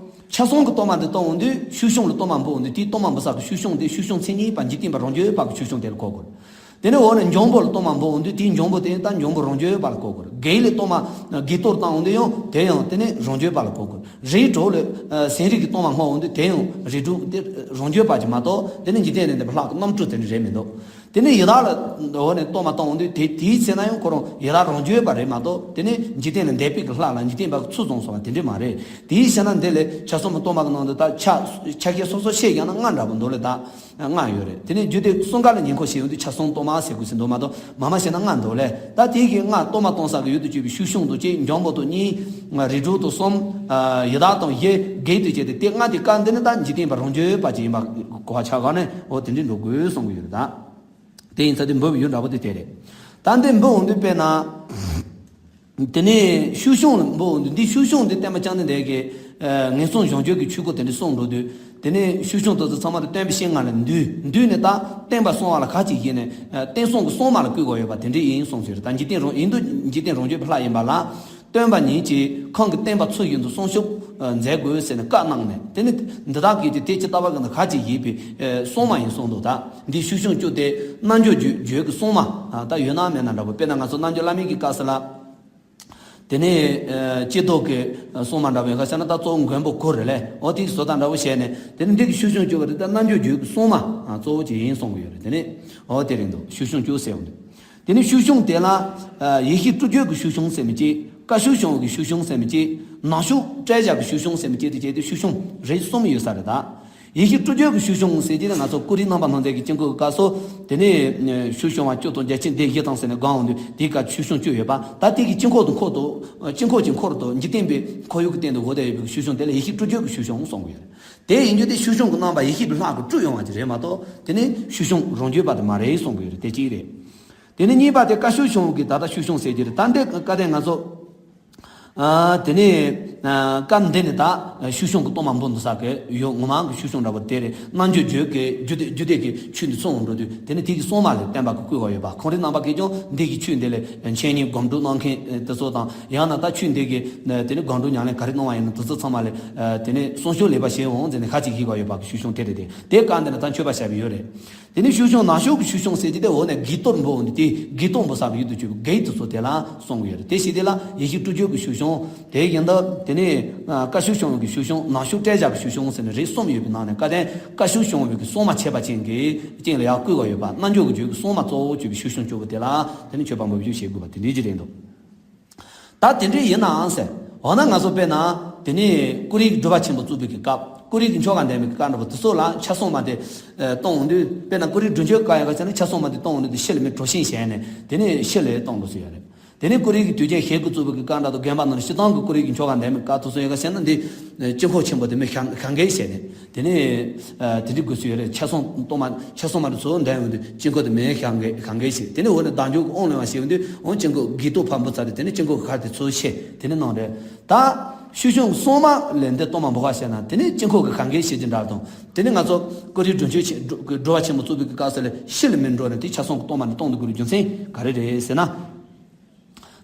ཆ་གསུམ་གྱི་གཏོར་མ་འདི་གཏོང་འོང་དུས་ཤུག་གཞོང་ལ་གཏོར་མ་འབུལ་འོང་དུས་དེའི་གཏོར་མ་འབུལ་ས་གི་ཤུག་གཞོང་དེ་ཤུག་གཞོང་མཚན་ཉིད་པ་འཇིག་རྟེན་པ་རང་རྒྱུད་པ་གི་ཤུག་གཞོང་དེ་ལ་གོ་དགོས། དེ་ནས་འོག་ནས་འཇམ་པོ་ལ་གཏོར་མ་འབུལ་འོང་དུས་དེའི་འཇམ་པོ་དེ་ད་འཇམ་པོ་རང་རྒྱུད་པ་ལ་གོ་དགོས། བགེགས་ལ་གཏོར་མ་བགེགས་གཏོར་བཏང་འོང་དུས་ཡང་དེ་ཡང་དེ་ནས་རང་རྒྱུད་པ་ལ་གོ་དགོས། རིགས་དྲུག་ལ་ཨ་ཟས་རིགས་ཀྱི་གཏོར་མ་བསྔོ་འོང་དུས་དེ་ཡང་རིགས་དྲུག་དེ་རང་རྒྱུད་པ་ཅིག་མ་གཏོགས་དེ་ནི་འཇིག་རྟེན་ལས་འདས་པའི་ལྷ་གི་རྣམ་སྤྲུལ་དེ་འདྲ་རེད་མི་འདུག་དེ་ནས་ཡི་དྭགས་ལ་འོག་ནས་གཏོར་མ་བཏང་འོང་དུས་དེ་དེའི་ཚེ་ན་ཡང་ཁོ་རང་ཡི་དྭགས་རང་རྒྱུད་པ་རེད་མ་གཏོགས་དེ་ནས་འཇིག་རྟེན་ལས་འདས་པའི་གི་ལྷ་ལ་འཇིག་རྟེན་པ་གི་ཚུལ་བཟུང་སོང་བ་དེ་འདྲ་མ་རེད། དེའི་ཕྱིར་ན་འདི་ལས་ཆ་གསུམ་གཏོར་མ་གི་ནང་དུ་ད་ཆ་ཆ་ཤས་སོ་སོ་བཤད་ཡང་ན་ལྔ་འདྲ་པོ་འདུག་ལས་ད་ལྔ་ཡོད་རེད། དེ་ནས་རྒྱུད་སྡེ་གསུམ་ཀ་ལ་ཉེ་འཁོར་བཤད་ཡོང་དུས་ཆ་གསུམ་གཏོར་མ་ཟེར་དགོས་ཟེར་འདུག་མ་གཏོགས་མ་མ་བཤད་ན་ལྔ་འདུག་ལས། ད་དེའི་གི་ལྔ་གཏོར་མ་གཏོང་ས་གི་ཡུལ་དུ་གྱུར་པའི་ཤུག་གཞོང་དང་གཅིག་འཇམ་པོ་དང་གཉིས། རིགས་དྲུག་དང་གསུམ། ཡི་དྭགས་དང་བཞི། བགེགས་དང་བཅས་ཏེ་དེ་ལྔ་དེ་ཀ་འདི་ནི་ད་འཇིག་རྟེན་པ་རང་རྒྱུད་པ་ཅིག་ཡིན་པ་གོ་བ་ཆགས་ག་ནས་འོ་དེ་འདྲའི་འགྲོ་དགོས་གསུང་གི་ཡོད་རེད་ད། དེ་ཡིན་ཚ་དེ་འབུལ་བའི་ཡུལ་འདྲ་པོ་དེ་དེ་རེད། ད་འདི་འབུལ་འོང་དུས་དཔེར་ན། དེ་ནས་ཤུག་གཞོང་ལ་འབུལ་འོང་དུས་འདི་ཤུག་གཞོང་འདི་བསྟན་པ་བཅོམ་ལྡན་འདས་ཀྱིས་ངན་སོང་གཞོམ་བྱེད་ཀྱི་ཆོས་སྐོར་དེ་འདྲ་གསུངས་འགྲོ་དུས། དེ་ནས་ཤུག་གཞོང་དེ་ཚོ་ཚང་མ་དེ་སྟོན་པའི་ཞལ་སྔ་ལ་འདུས་འདུས་ནས་ད་བསྟན་པ་གསང་བ་ལ་ག་ཅིག་བཞེས་ནས་བསྟན་སྲུང་གི་སྲུང་མ་ལ་བསྐོས་དགོས་ཡོད་པ་དེ་འདྲ་ཡིན་གསུངས་ཟེར། ད་འཇིག་རྟེན་རང་ཡིན་དུས་འཇིག་རྟེན་རང་རྒྱུད་པའི་ལྷ་ཡིན་པ་ལ། སྟོན་པ་ཉིད་ཀྱིས་ཁོང་གི་བསྟན་པ་ཚུལ་བཞིན་དུ་སྲུང་སྐྱོབ་མཛད་དགོས་ཟེར་ནས་བཀའ་གནང་ནས། དེ་ནི་འདི་དག་གིས་ཀྱི་དེ་ཇི་ལྟ་བ་གི་ན་ག་ཅིག་ཡིན་པའི་སྲུང་མ་ཡིན་གསུངས་འདུག་ད་འདི་ཤུག་གཞོང་བཅུ་དེ་རྣལ་འབྱོར་རྒྱུད་རྒྱུད་ཀྱི་སྲུང་མ་ད་ཡོད་ན་མེད་ན་འདྲ་པོ། དཔེར་ན་ང་ཚོ་རྣལ་འབྱོར་བླ་མེད་ཀྱི་སྐབས་སུ་ལ། དེ་ནས་ཅི་ཏོག་གི་སྲུང་མ་འདྲ་པོ་ཡིན་ཁ་ཤས་ན་ད་གཙོ་བོ་མགོན་པོ་གུ་རུ་ལས་འོ་དེའི་བཟོ་ལྟ་འདྲ་པོ་བྱས་ནས་དེ་ནི་འདི་གི་ཤུག་གཞོང་བཅུ་བ་དེ་ད་རྣལ་འབྱོར་རྒྱུད་ཀྱི་སྲུང་མ་གཙོ་བོ་ཅིག་ཡིན་གསུང་གི་ཡོད་རེད། དེ་ནས་འོ་དེ་རེད་འདུག་ཤུག་གཞོང་བཅུ་ཟེར་ཡོང་དུས། དེ་ནས་ཤུག་གཞོང་དེ་ལ་ཡེ་ཤེས་སྤྲུལ་བསྒྱུར་གྱི་ཤུག་གཞོང་ཟེར་མི་གཅིག་བཀའ་ཤུག་གཞོང་གི་ཤུག་གཞོང་ཟེར་མི་གཅིག་ནང་ཤུགས་བསྐྲད་བཞག་གི་ཤུག་གཞོང་ཟེར་མི་གཅིག་དེ་བྱས་ཏེ་ཤུག་གཞོང་རིགས་གསུམ་ཡོད་ས་རེད་ད། ཡེ་ཤེས་སྤྲུལ་བསྒྱུར་གྱི་ཤུགས་བྱུང་ཟེར་གྱི་ནི་ང་ཚོ་ཀུ་རིའི་རྣམ་པར་སྣང་མཛད་ཀྱི་དཀྱིལ་འཁོར་གྱི་སྐབས་སུ། དེ་ནས་ཤུགས་བྱུང་བ་བཅུ་དང་བརྒྱ་བྱིན་སྡེ་བཞི་དང་ཟེར་ནས་སྒོམ་འོང་དུས་དེའི་སྐབས་ཤུགས་བྱུང་བཅུ་ཡོད་པ། ད་དེ་གི་དཀྱིལ་འཁོར་དུ་འཁོར་དུ་དཀྱིལ་འཁོར་གྱི་འཁོར་དུ་འཇིག་རྟེན་པའི་ཁོར་ཡུག་གི་སྟེང་དུ་འོ་དེ་ཡོད་པའི་ཤུགས་བྱུང་དེ་ལ་ཡེ་ཤེས་སྤྲུལ་བསྒྱུར་གྱི་ཤུགས་བྱུང་གསུང་གི་ཡོད་རེད། དེ་ཡིན་རྒྱུ་དེ་ཤུགས་བྱུང་གི་རྣམ་པ་ཡེ་ཤེས་པའི་ལྷ་གིས་སྤྲུལ་ཡོང་བ་ཅིག་རེད་མ་གཏོགས། དེ་ནི་ཤུགས་བྱུང་རང་རྒྱུད་པ་དེ་མ་རེད་གསུང་གི་ཡོད་རེད། དེ་གཅིག་རེད། དེ་ནི་གཉིས་པ་དེ་བཀའ་ཤུགས་བྱུང་གི་ད་ལྟ་ཤུགས་བྱུང་ཟེར་གྱི་རེད། ད་འདི་བཀའ་དེ་ང་ཚོ། ཨ། དེ་ནས། ཨ། སྐབས་འདི་ནས་ད་ཤུགས་བྱུང་གི་གཏོར་མ་འབུལ་འདུག་ས་གི་ཡོད། ངོ་མ་གི་ཤུགས་བྱུང་འདྲ་པོ་དེ་རེད། རྣལ་འབྱོར་རྒྱུད་ཀྱི་རྒྱུད་སྡེ་རྒྱུད་སྡེ་གི་ཆོས་འདི་གསུང་འགྲོ་དུས་དེ་ནས་དེ་གི་གསུང་མ་ལས་བསྟན་པ་གི་བསྐུལ་བ་ཡོད་པ། ཁོང་རའི་རྣམ་པ་གིས་ཀྱང་འདི་གི་ཆོས་འདི་ལས་འཆད་ཉན་སྒོམ་སྒྲུབ་གནང་མཁན་དེ་ཚོ་དང་། ཡང་ན་ད་ཆོས་འདི་གི་དེ་ནས་སྒོམ་སྒྲུབ་ཉམས་ལེན་ག་རེ་གནང་བ་ཡིན་ན་དེ་ཚོ་ཚང་མ་ལས་དེ་ནས་གསུང་ཆོས་ལེགས་པ་བྱེད་འོང་ཟེར་ནས་ཁ་ཅིག་བཞེས་པ་ཡོད་པ་གི་ཤུགས་བྱུང་དེ་རེད། དེ་དེ་སྐབས་འདི་ནས་ད་མཆོད་པ་བྱ་བའི་ཡོད་རེད། དེ་ནས་ཤུགས་བྱུང་ནང་ཤུགས་ཀྱི་ཤུགས་བྱུང་ཟེར་གྱི་དེ་འོ་ནས་དགུའི་གཏོར་འབུལ་འོང་དུས་དེ་དགུའི་གཏོར་འབུལ་ས་གི་ཡུལ་དུ་གྱུར་པའི་དགུའི་དེ་ཚོ་དེ་ལ་གསུང་གི་ཡོད་རེད། དེ་བཞིན་དེ་ལ་ཡེ་ཤེས་སྤྲུལ་བསྒྱུར་གྱི་ཤུགས་བྱུང་། དེ་ཡིན་ད་དེ་ནས་བཀའ་ཤུགས་བྱུང་གི་ཤུགས་བྱུང་། ནང་ཤུགས་བསྐྲད་བྱ་གི་ཤུགས་བྱུང་ཟེར་ནས་རིགས་གསུམ་ཡོད་པའི་ནང་ནས་བཀའ་དྲིན་བཀའ་ཤུགས་བྱུང་བའི་གི་སྲུང་མ་ཁྱད་པར་ཅན་གྱི་རྐྱེན་ལ་ཡང་བསྐུལ་བ་ཡོད་པ། རྣལ་འབྱོར་གྱི་རྒྱུད་ཀྱི་སྲུང་མ་གཙོ་བོ་གྱུར་པའི་ཤུགས་བྱུང་གྱུར་པ་དེ་ལ་དེ་ནི་མཆོད་པ་འབུལ་རྒྱུ་བྱེད་དགོས་པ་དེ་འདྲའི་ཅིག་རེད་འདུག་ད་དེ་འདྲ་ཡིན་ནའང་ཟེར། འོ་ན་ང་ཚོ་དཔེར་ན་དེ་ནས་ཀུ་རེ་གི་སྒྲུབ་པ་ཆེན་པོ་བཙུགས་པའི་གི་སྐབས། ཀུ་རེ་གི་ཆོ་ག་འདོན་པའི་གི་སྐབས་འདྲ་པོ་དེ་ཚོ་ལ་ཕྱག་སྲུང་མ་དེ་གཏོང་འོང་དུས། དཔེར་ན་ཀུ་རེ་སྒྲུབ་མཆོད་སྐབས་ཡིན་པ་བྱས་ན་ཕྱག་སྲུང་མ་དེ་གཏོང་འོང་དུས་དེ་ཕྱི་ལ་མི་གྲོ་ཞིམ་བྱས་ནས་དེ་ནས་ཕྱི་ལ་གཏོང་འགྲོ་སྲིད་ཡོད་རེད། དེ་ནས་ཀུ་རེ་གི་དུས་ཆེན་ཞལ་བཀོད་བཙུགས་པའི་གི་སྐབས་འདྲ་དང་། དགོན་པ་ནང་ལ་སྤྱིར་བཏང་གི་ཀུ་རེ་གི་ཆོ་ག་འདོན་པའི་སྐབས་དེ་ཚོ་ཡིན་པ་བྱས་ན་འདི་དཀྱིལ་འཁོར་ཆེན་པོ་དེ་མི་གང་གང་གས་བྱས་ནས། དེ་ནས་དེ་འདྲའི་དགོས་སུ་ཡོད་རེད། ཕྱག་སྲུང་གཏོར་མ་ཕྱག་སྲུང་མ་དེ་ཚོ་འདོན་འོང་དུས་དཀྱིལ་འཁོར་དེ་མི་གང་གས་གང་གས་བྱས། དེ་ནས་འོག་ནས་བདག་འཇུག་གི་དབང་ལེན་པ་བྱེད་འོང་དུས་འོང་དཀྱིལ་འཁོར་དགུའི་གཏོར་ཕར་འབུལ་ཚར་དུས་དེ་ནས་དཀྱིལ་འཁོར་གར་དེ་ཚོ་ཕྱེ་དེ་ནས་གནང་རེད། ད་ཤུགས་བྱུང་སྲུང་མ་ལས་འདི་གཏོར་མ་འབུལ་བ་བྱས་ན་དེ་ནས་དཀྱིལ་འཁོར་གི་གང་གས་བྱེད་ཀྱི་འདྲ་དང་། དེ་ནས་ང་ཚོ་ཀུ་རེ་སྒྲུབ་མཆོད་ཆེ་སྒྲུབ་པ་ཆེན་པོ་བཙུགས་པའི་གི་སྐབས་སུ་ལ་ཕྱི་ལ་མི་འགྲོ་ནས་དེ་ཕྱག་སྲུང་གི་གཏོར་མ་འདི་གཏོང་དུ་དགོས་རྒྱུ་མཚན་ག་རེ་རེད་ཟེར་ན།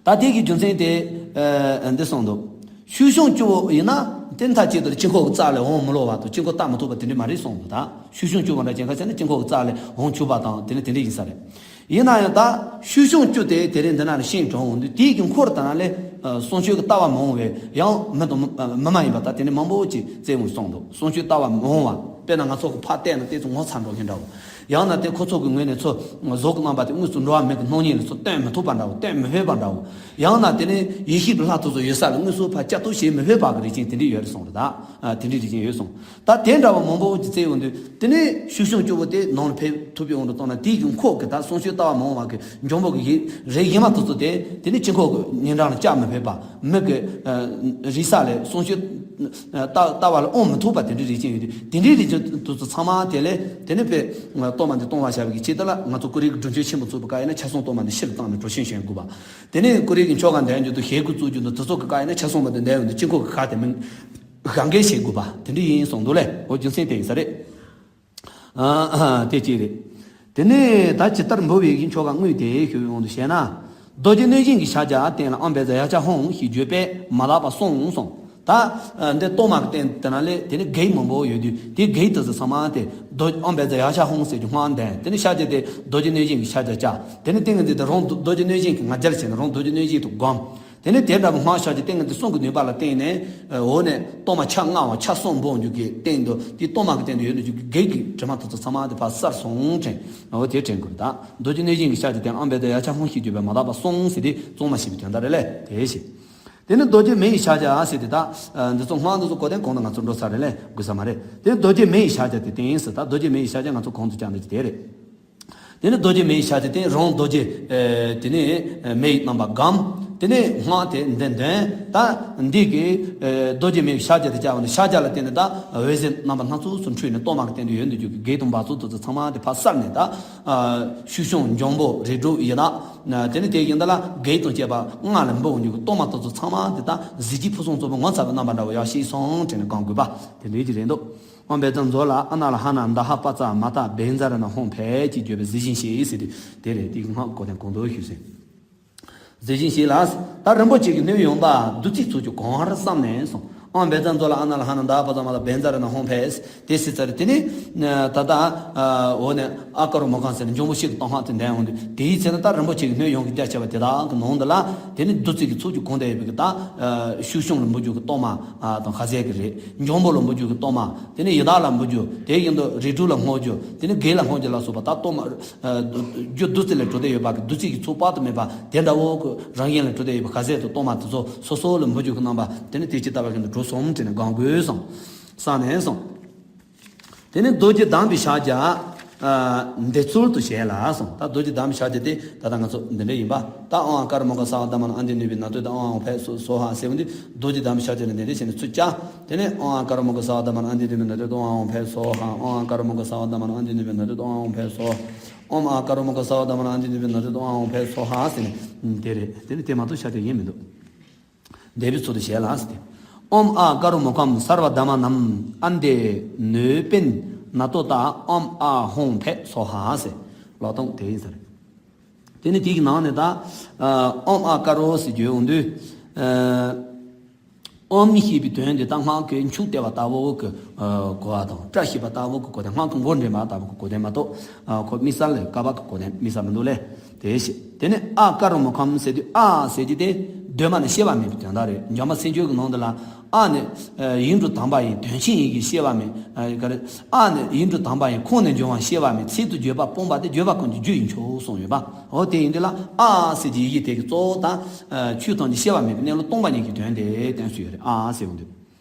ད་དེ་གི་རྒྱུ་མཚན་དེ་ཨ་འདི་གསུངས་འདུག་ཤུགས་བྱུང་བཅུ་པོ་ཡིན་ན་དེ་མཐའ་གཅིག་ཏུ་དཀྱིལ་འཁོར་གྱི་རྩ་ལས་འོང་མི་ལོ་བ་དང་། དཀྱིལ་འཁོར་བལྟ་མི་ཐུབ་པ་དེ་འདྲ་མ་རེད་གསུངས་འདུག་ད་ཤུགས་བྱུང་བཅུ་པོ་འདྲ་ཅན་ཁ་ཤས་ནི་དཀྱིལ་འཁོར་གྱི་རྩ་ལས་འོང་བཅུག་པ་དང་དེ་ནི་དེ་འདྲ་ཡིན་ས་རེད། ཡིན་ན་ཡང་ད་ཤུགས་བྱུང་བཅུ་དེ་དེ་རིང་འདི་ན་ལ་ཤིང་གྲོང་འོང་དུས་དེའི་གི་འཁོར་དང་ལས་གསུང་ཆོས་ཀྱི་ལྟ་བ་མི་འོང་བའི་ཡང་མི་དང་མི་མ་ཡིན་པ་ད་དེ་ནི་མང་པོ་ཅིག་བཙལ་འོང་གསུངས་འདུག་གསུང་ཆོས་ལྟ་བ་མི་འོང་བ། དཔེར་ན་ང་ཚོ་གི་ཕར་བལྟས་ན་དེ་ཚོ་ངོ་ཚ་འགྲོ་མཁན་འདྲ་བོ། ཡང་ན་དེ་ཁོ་ཚོ་གི་ངོས་ནས་ཚོ་གཟུགས་ཀྱི་རྣམ་པ་དེ་དངོས་སུ་འགྲོ་བ་མི་གི་སྣང་བརྙན་ལ་ཚོ་སྟོན་མི་ཐུབ་པ་འདྲ་བོ། སྟོན་མི་ཕོད་པ་འདྲ་བོ། ཡང་ན་དེ་ནི་ཡེ་ཤེས་ཀྱི་ལྷ་དེ་ཚོ་ཡོད་ས་ལ་དངོས་སུ་ཕར་བཅར་ཐུབ་བྱེད་མི་ཕོད་པ་གི་རིགས་ཅན་དེ་འདྲ་ཡོད་རེད་གསུངས་རེད་ད། ཨ་དེ་འདྲའི་རིགས་ཅན་ཡོད་གསུངས། ད་དེ་འདྲ་བ་མང་པོ་ཅིག་བཙལ་ཡོང་དུས་དེ་ནི་ཤུགས་བྱུང་བཅུ་པོ་དེ་ནང་ལ་ཕེབས་ཐུབ་པའི་དབང་དུ་བཏང་ན། དེའི་གི་འཁོར་གྱི་ད་གསུང་ཆོས་ལྟ་བ་མི་འོང་བ་གི་འབྱུང་པོ་གི་ཡིག་རིགས་ཡིན་མ་དེ་ཚོ་དེ་དེ་ནི་དཀྱིལ་འཁོར་གྱི་ཉིན་གྲངས་ལ་བཅར་མི་ཕོད་པ། མི་གི་ཨ་རིག་ས་ལས་གསུང་ཆོས་ལྟ་ལྟ་བ་ལ་དབང་མི་ཐུབ་པ་དེ་འདྲའི་རིགས་ཅན་ཡོད་དུས། དེ་འདྲའི་རིགས་ཅན་དེ་ཚོ་ཚང་མ་དེ་ལས་དེ་ནི་དཔེ་གཏོར་མ་འདི་གཏོང་བ་བྱ་བའི་གི་ཆེད་དུ་ལ་ང་ཚོ་ཀུ་རེ་གི་སྒྲུབ་མཆོད་ཆེན་པོ་བཙུགས་པའི་སྐབས་ཡིན་ན་ཕྱག་སྲུང་གཏོར་མ་འདི་ཕྱིར་བཏང་ནས་གྲོ་ཞིམ་བྱེད་དགོས་པ། དེ་ནས་ཀུ་རེ་གི་ཆོ་ག་འདོན་རྒྱུ་དང་ཞལ་བཀོད་བཙུགས་རྒྱུ་དང་དེ་ཚོ་གི་སྐབས་ཡིན་ན་ཕྱག་སྲུང་མ་དེ་འདོན་འོང་དུས་དཀྱིལ་འཁོར་གྱི་ཁ་དེ་མི་གང་གས་བྱེད་དགོས་པ་དེ་འདྲ་ཡིན་གསུངས་འདུག་ལས། འོ་རྒྱུ་མཚན་དེ་ཡིན་ས་རེད། ཨ་ཨ་དེ་གཅིག་རེད། དེ་ནས་ད་ཇི་ལྟར་འབུལ་བའི་གི་ཆོ་ག་དངོས་དེ་ཞུ་ཡོང་དུ་བྱས་ན། རྡོ་རྗེ་གནོད་སྦྱིན་གྱི་ཕྱག་རྒྱ་བསྟན་ལ་ཨམ་བན་ཛ་ཡ་ཤ་ཧོང་ཞེས་བརྗོད་པས་མ་དག་པ་གསུངས་གསུངས། ད་ཨ་འདི་གཏོར་མ་གི་སྟེང་དེ་ན་ལས་དེ་ནི་བགེགས་མང་པོ་ཡོད་དུས་དེ་བགེགས་དེ་ཚོ་ཚང་མ་དེ་རྡོ་ཨམ་བན་ཛ་ཡ་ཤ་ཧོང་ཟེར་གྱི་སྔགས་འདོན། དེ་ནི་ཕྱག་རྒྱ་དེ་རྡོ་རྗེ་གནོད་སྦྱིན་གྱི་ཕྱག་རྒྱ་བྱ། དེ་ནི་ཏིང་ངེ་འཛིན་དེ་རང་རྡོ་རྗེ་གནོད་སྦྱིན་གྱི་ང་རྒྱལ་བྱས་ནས་རང་རྡོ་རྗེ་གནོད་སྦྱིན་དུ་བསྒོམ། དེ་ནས་དེ་འདྲ་བའི་སྔགས་ཕྱག་རྒྱ་ཏིང་ངེ་འཛིན་གསུམ་གྱི་ནུས་པ་ལ་བརྟེན་ནས་འོ་ནས་གཏོར་མ་ཕྱག་བརྔ་བ་ཕྱག་སྲུང་འབུལ་རྒྱུ་གི་སྟེང་དུ་དེ་གཏོར་མ་གི་སྟེང་དུ་ཡོད་ནས་རྒྱུ་གི་བགེགས་ཀྱི་དྲི་མ་དེ་ཚོ་ཚང་མ་དེ་ཕར་བསལ་སོང་དྲན། འོ་དེ་དྲན་དགོས་རེད་ད། རྡོ་རྗེ་གནོད་སྦྱིན་གྱི་ཕྱག་རྒྱ་དེ་ཨམ་བན་ཛ་ཡ་ཤ་ཧོང་ཞེས་བརྗོད་པས་མ་དག་པ་གསུངས་ཟེར་དེ་གཙང་མ་ཞེས་པའི་དོན་དག་རེད་ལས་དེ་ཞེས། དེ་ནི་རྡོ་རྗེ་མེ་ཡི་ཕྱག་རྒྱ་ཟེར་དེ་ད་འདི་ཚོ་སྔགས་འདི་ཚོ་གོ་དོན་གོང་དུ་ང་ཚོ་འགྲོ་ཚར་རེད་ལས་དགོས་ས་མ་རེད། དེ་རྡོ་རྗེ་མེ་ཡི་ཕྱག་རྒྱ་དེ་བསྟན་ཟེར། ད་རྡོ་རྗེ་མེ་ཡི་ཕྱག་རྒྱ་ང་ཚོ་གོང་དུ་བཅར་འདོད་ཀྱི་དེ་རེད། དེ་ནི་རྡོ་རྗེ་མེ་ཡི་ཕྱག་རྒྱ་དེ་རང་རྡོ་རྗེ་ཨེ་དེ་ནི་ཨེ་མེ་ཡི་རྣམ་པ་བསྒོམ། དེ་ནི་སྔགས་དེ་འདི་འདོན། ད་འདི་གི་ཨེ་རྡོ་རྗེ་མེ་ཡི་ཕྱག་རྒྱ་དེ་བཅར་བ་ནི་ཕྱག་རྒྱ་ལ་བརྟེན་ནས་ད་འོད་ཟེར་རྣམ་པ་སྣ་ཚོགས་སུ་འཕྲོས་ནས་གཏོར་མ་གི་སྟེང་དུ་ཡོད་འདུག་རྒྱུ་གི་བགེགས་དང་འབག་བཙོག་དེ་ཚོ་ཚང་མ་དེ་ཕར་བསལ་ནས་ད་ཨ་ཤུགས་བྱུང་འབྱུང་པོ་རིགས་དྲུག་ཡི་དྭགས་དེ་ནི་དེ་ཡིན་ད་ལ་བགེགས་དང་བཅས་པ་ལྔ་ལ་འབུལ་འོང་རྒྱུ་གི་གཏོར་མ་དེ་ཚོ་ཚང་མ་དེ་ད་གཟི་བརྗིད་ཕུན་སུམ་ཚོགས་པའི་ངོ་མཚར་བའི་རྣམ་པ་འདྲ་བོ་ཡག་ཤོས་སོང་དྲན་ནས་བསྒོམ་དགོས་པ་དེ་འདྲའི་ཅིག་རེད་འདུག་ཨོཾ་བཛྲ་མཛོད་ལ་ཨ་ན་ལ་ཧ་ན་ད་ཧ་པ་ཙ་མ་ཏ་བཛྲ་ན་ཧཱུྃ་ཕཊ་ཅེས་བརྗོད་པའི་གཟི་བྱིན་ཞེས་ཟེར་ཏེ་དེ་རེད། དེ་གི་སྔགས་གོ་དོན་གོང་དུ་ཞུས་ཟིན། གཟི་བྱིན་ཞེས་ལ། ད་རིན་པོ་ཆེ་གི་སྣོད་ཡོན་པ་བདུད་རྩིའི་ཚོགས་ཀྱིས་གང་བར་བསམས་ནས་སོ། ཨོཾ་བཛྲ་མཛོད་ལ་ཨ་ན་ལ་ཧ་ན་ད་ཧ་པ་ཙ་མ་ཏ་བཛྲ་ན་ཧཱུྃ་ཕཊ། དེ་ཟེར་ཚར་དེ་ནི། ད་ལྟ་འོ་ནས་ཨ་ཀ་རུ་མ་གང་ཟེར་ནས་འབྱུང་པོ་བཞི་གི་གཏོར་སྔགས་དེ་འདོན་འོང་དུས་དེའི་ཚེ་ན་ད་རིན་པོ་ཆེ་གི་སྣོད་ཡོན་གྱི་རྒྱ་ཆེ་བ་དེ་དག་གི་ནང་དུ་ལ་དེ་ནི་བདུད་རྩི་གི་ཚོགས་ཀྱིས་གང་བསྡད་ཡོད་པའི་གི་ད་ཤུགས་བྱུང་ལ་འབུལ་རྒྱུ་གི་གཏོར་མ་དང་ཁ་ཟས་ཀྱི་རིགས། འབྱུང་པོ་ལ་འབུལ་རྒྱུ་གི་གཏོར་མ། དེ་ནི་ཡི་དྭགས་ལ་འབུལ་རྒྱུ། དེ་བཞིན་དུ་རིགས་དྲུག་ལ་བསྔོ་རྒྱུ། དེ་ནི་བགེགས་ལ་བསྔོ་རྒྱུ་ལ་སོགས་པ་ད་གཏོར་མ། རྒྱུ་བདུད་རྩི་ལས་གྲུབ་བསྡད་ཡོད་པ་གི་བདུད་རྩི་གི་ཚོགས་དཔག་ཏུ་མེད་པ་དེ་འདྲ་བོ་གི་རང་བཞིན་ལས་གྲུབ་བསྡད་ཡོད་པའི་ཁ་ཟས་དང་གཏོར་མ་དེ་ཚོ་སོ་སོ་ལ་འབུལ་རྒྱུ་གི་རྣམ་པ་དེ་ནི་དེ་ཇི་ལྟ་བ་བཞིན་དུ་གྲུབ་སོང་དྲན་ནས་བསྒོམ་དགོས་སོང་། བསམས་ནས་སོང་། དེ་ནས་རྡོ་རྗེ་བསྡམས་པའི་ཕྱག་རྒྱ། ཨ། འདི་ཚུལ་དུ་བྱས་ལ་གསུངས། ད་རྡོ་རྗེ་བསྡམས་པའི་ཕྱག་རྒྱ་དེ་ད་ལྟ་ང་ཚོ་འདི་འདྲ་ཡིན་པ། ད་ཨོཾ་ཨཱ་ཀཱ་རོ་མུ་ཁ་ས་བ་དྷརྨ་ནཱ་ཨ་ཏི་ནུ་བི་ན་ཏུ་ད་ཨོཾ་ཨཱཿཧཱུྃ་ཕཊ་སྭཱ་ཧཱ་ཟེར་བ་འདི་རྡོ་རྗེ་བསྡམས་པའི་ཕྱག་རྒྱ་ལ་འདི་འདྲ་བྱས་ནས་ཚུར་བཅག་དེ་ནས་ཨོཾ་ཨཱ་ཀཱ་རོ་མུ་ཁ་ས་བ་དྷརྨ་ནཱ་ཨ་ཏི་ནུ་བི་ན་ཏུ་ད་ཨོཾ་ཨཱཿཧཱུྃ་ཕཊ་སྭཱ་ཧཱ། ཨོཾ་ཨཱ་ཀཱ་རོ་མུ་ཁ་ས་བ་དྷརྨ་ནཱ་ཨ་ཏི་ནུ་བི་ན་ཏུ་ད་ཨོཾ་ཨཱཿཧཱུྃ་ཕཊ་སྭཱ་ཧཱ། ཨོཾ་ཨཱ་ཀཱ་རོ་མུ་ཁ་ས་བ་དྷརྨ་ནཱ་ཨ་ཏི་ནུ་བི་ན་ཏུ་ད་ཨོཾ་ཨཱཿཧཱུྃ་ཕཊ་སྭཱ་ཧཱ་ཟེར་ནས་དེ་རེད། དེ་ནི་དེ་མ་གཏོགས་ཕྱག་རྒྱ་གཞན་མི་འདུག་འདས་པའི་ཚུལ་དུ་བྱས་ལ་ཟེར་ཏེ། ཨོཾ་ཨཱ་ཀཱ་རོ་མུ་ཁཾ་སརྦ་དྷརྨ་ནཱཾ་ཨ་ཏི་ནུ་བི་ན་ཏུ་ད་ཨོཾ་ཨཱཿཧཱུྃ་ཕཊ་སྭཱ་ཧཱ་ཟེར། ཀློག་སྟངས་དེ་ཡིན་ས་རེད། དེ་ནི་དེ་གི་ནང་ནས་ད་ཨོཾ་ཨཱ་ཀཱ་རོ་ཟེར་རྒྱུ་ཡོང་དུས། ཨོཾ་ཞེས་པའི་དོན་དེ་ད་སྔགས་ཀྱི་མཆོག་བསྟོད་པ་ལྟ་བུ་གི་གོ་བ་དང་། བཀྲ་ཤིས་པ་ལྟ་བུ་གི་གོ་དོན། སྔགས་ཀྱི་མགོ་འདྲེན་པ་ལྟ་བུ་གི་གོ་དོན་མ་གཏོགས། ཁོ་དམིགས་བསལ་ལས་བསྐལ་པ་གི་གོ་དོན་དམིགས་བསལ་མི་འདུག་ལས། དེ་བཤད། དེ་ནས་ཨཱ་ཀཱ་རོ་མུ་ཁཾ་ཟེར་དུས། ཨཱ་ཟེར་གྱི་དེ་གདོད་མ་ནས་སྐྱེ་བ་མེད་པའི་དོན་དག་རེད། འཇམ་དཔལ་སེམས་མཆོག་གི་ནང་དུ་ལ། ཨཱ་ནི་ཡིག་འབྲུ་དམ་པ་ཡི་དོན་ཆེན་ཡི་གེ་སྐྱེ་བ་མེད། ག་རེ། ཨཱ་ནི་ཡིག་འབྲུ་དམ་པ་ཡི་ཁོང་ནས་འབྱུང་བ་སྐྱེ་བ་མེད། ཚིག་ཏུ་བརྗོད་པ་སྤངས་པ་དེ་བརྗོད་པ་ཀུན་གྱི་རྒྱུ་ཡི་མཆོག་གསུངས་ཡོད་པ། འོ་དེ་ཡིན་དུས་ལ་ཨཱ་ཟེར་གྱི་ཡི་གེ་དེ་གི་གཙོ་བོ་དང་། ཆོས་ཐམས་ཅད་སྐྱེ་བ་མེད་པའི་གནས་ལུགས་སྟོང་པ་ཉིད་ཀྱི་དོན་དེ་བསྟན་སྲོལ་ཡོད་རེད། ཨཱ་ཟེར་འོང་དུས།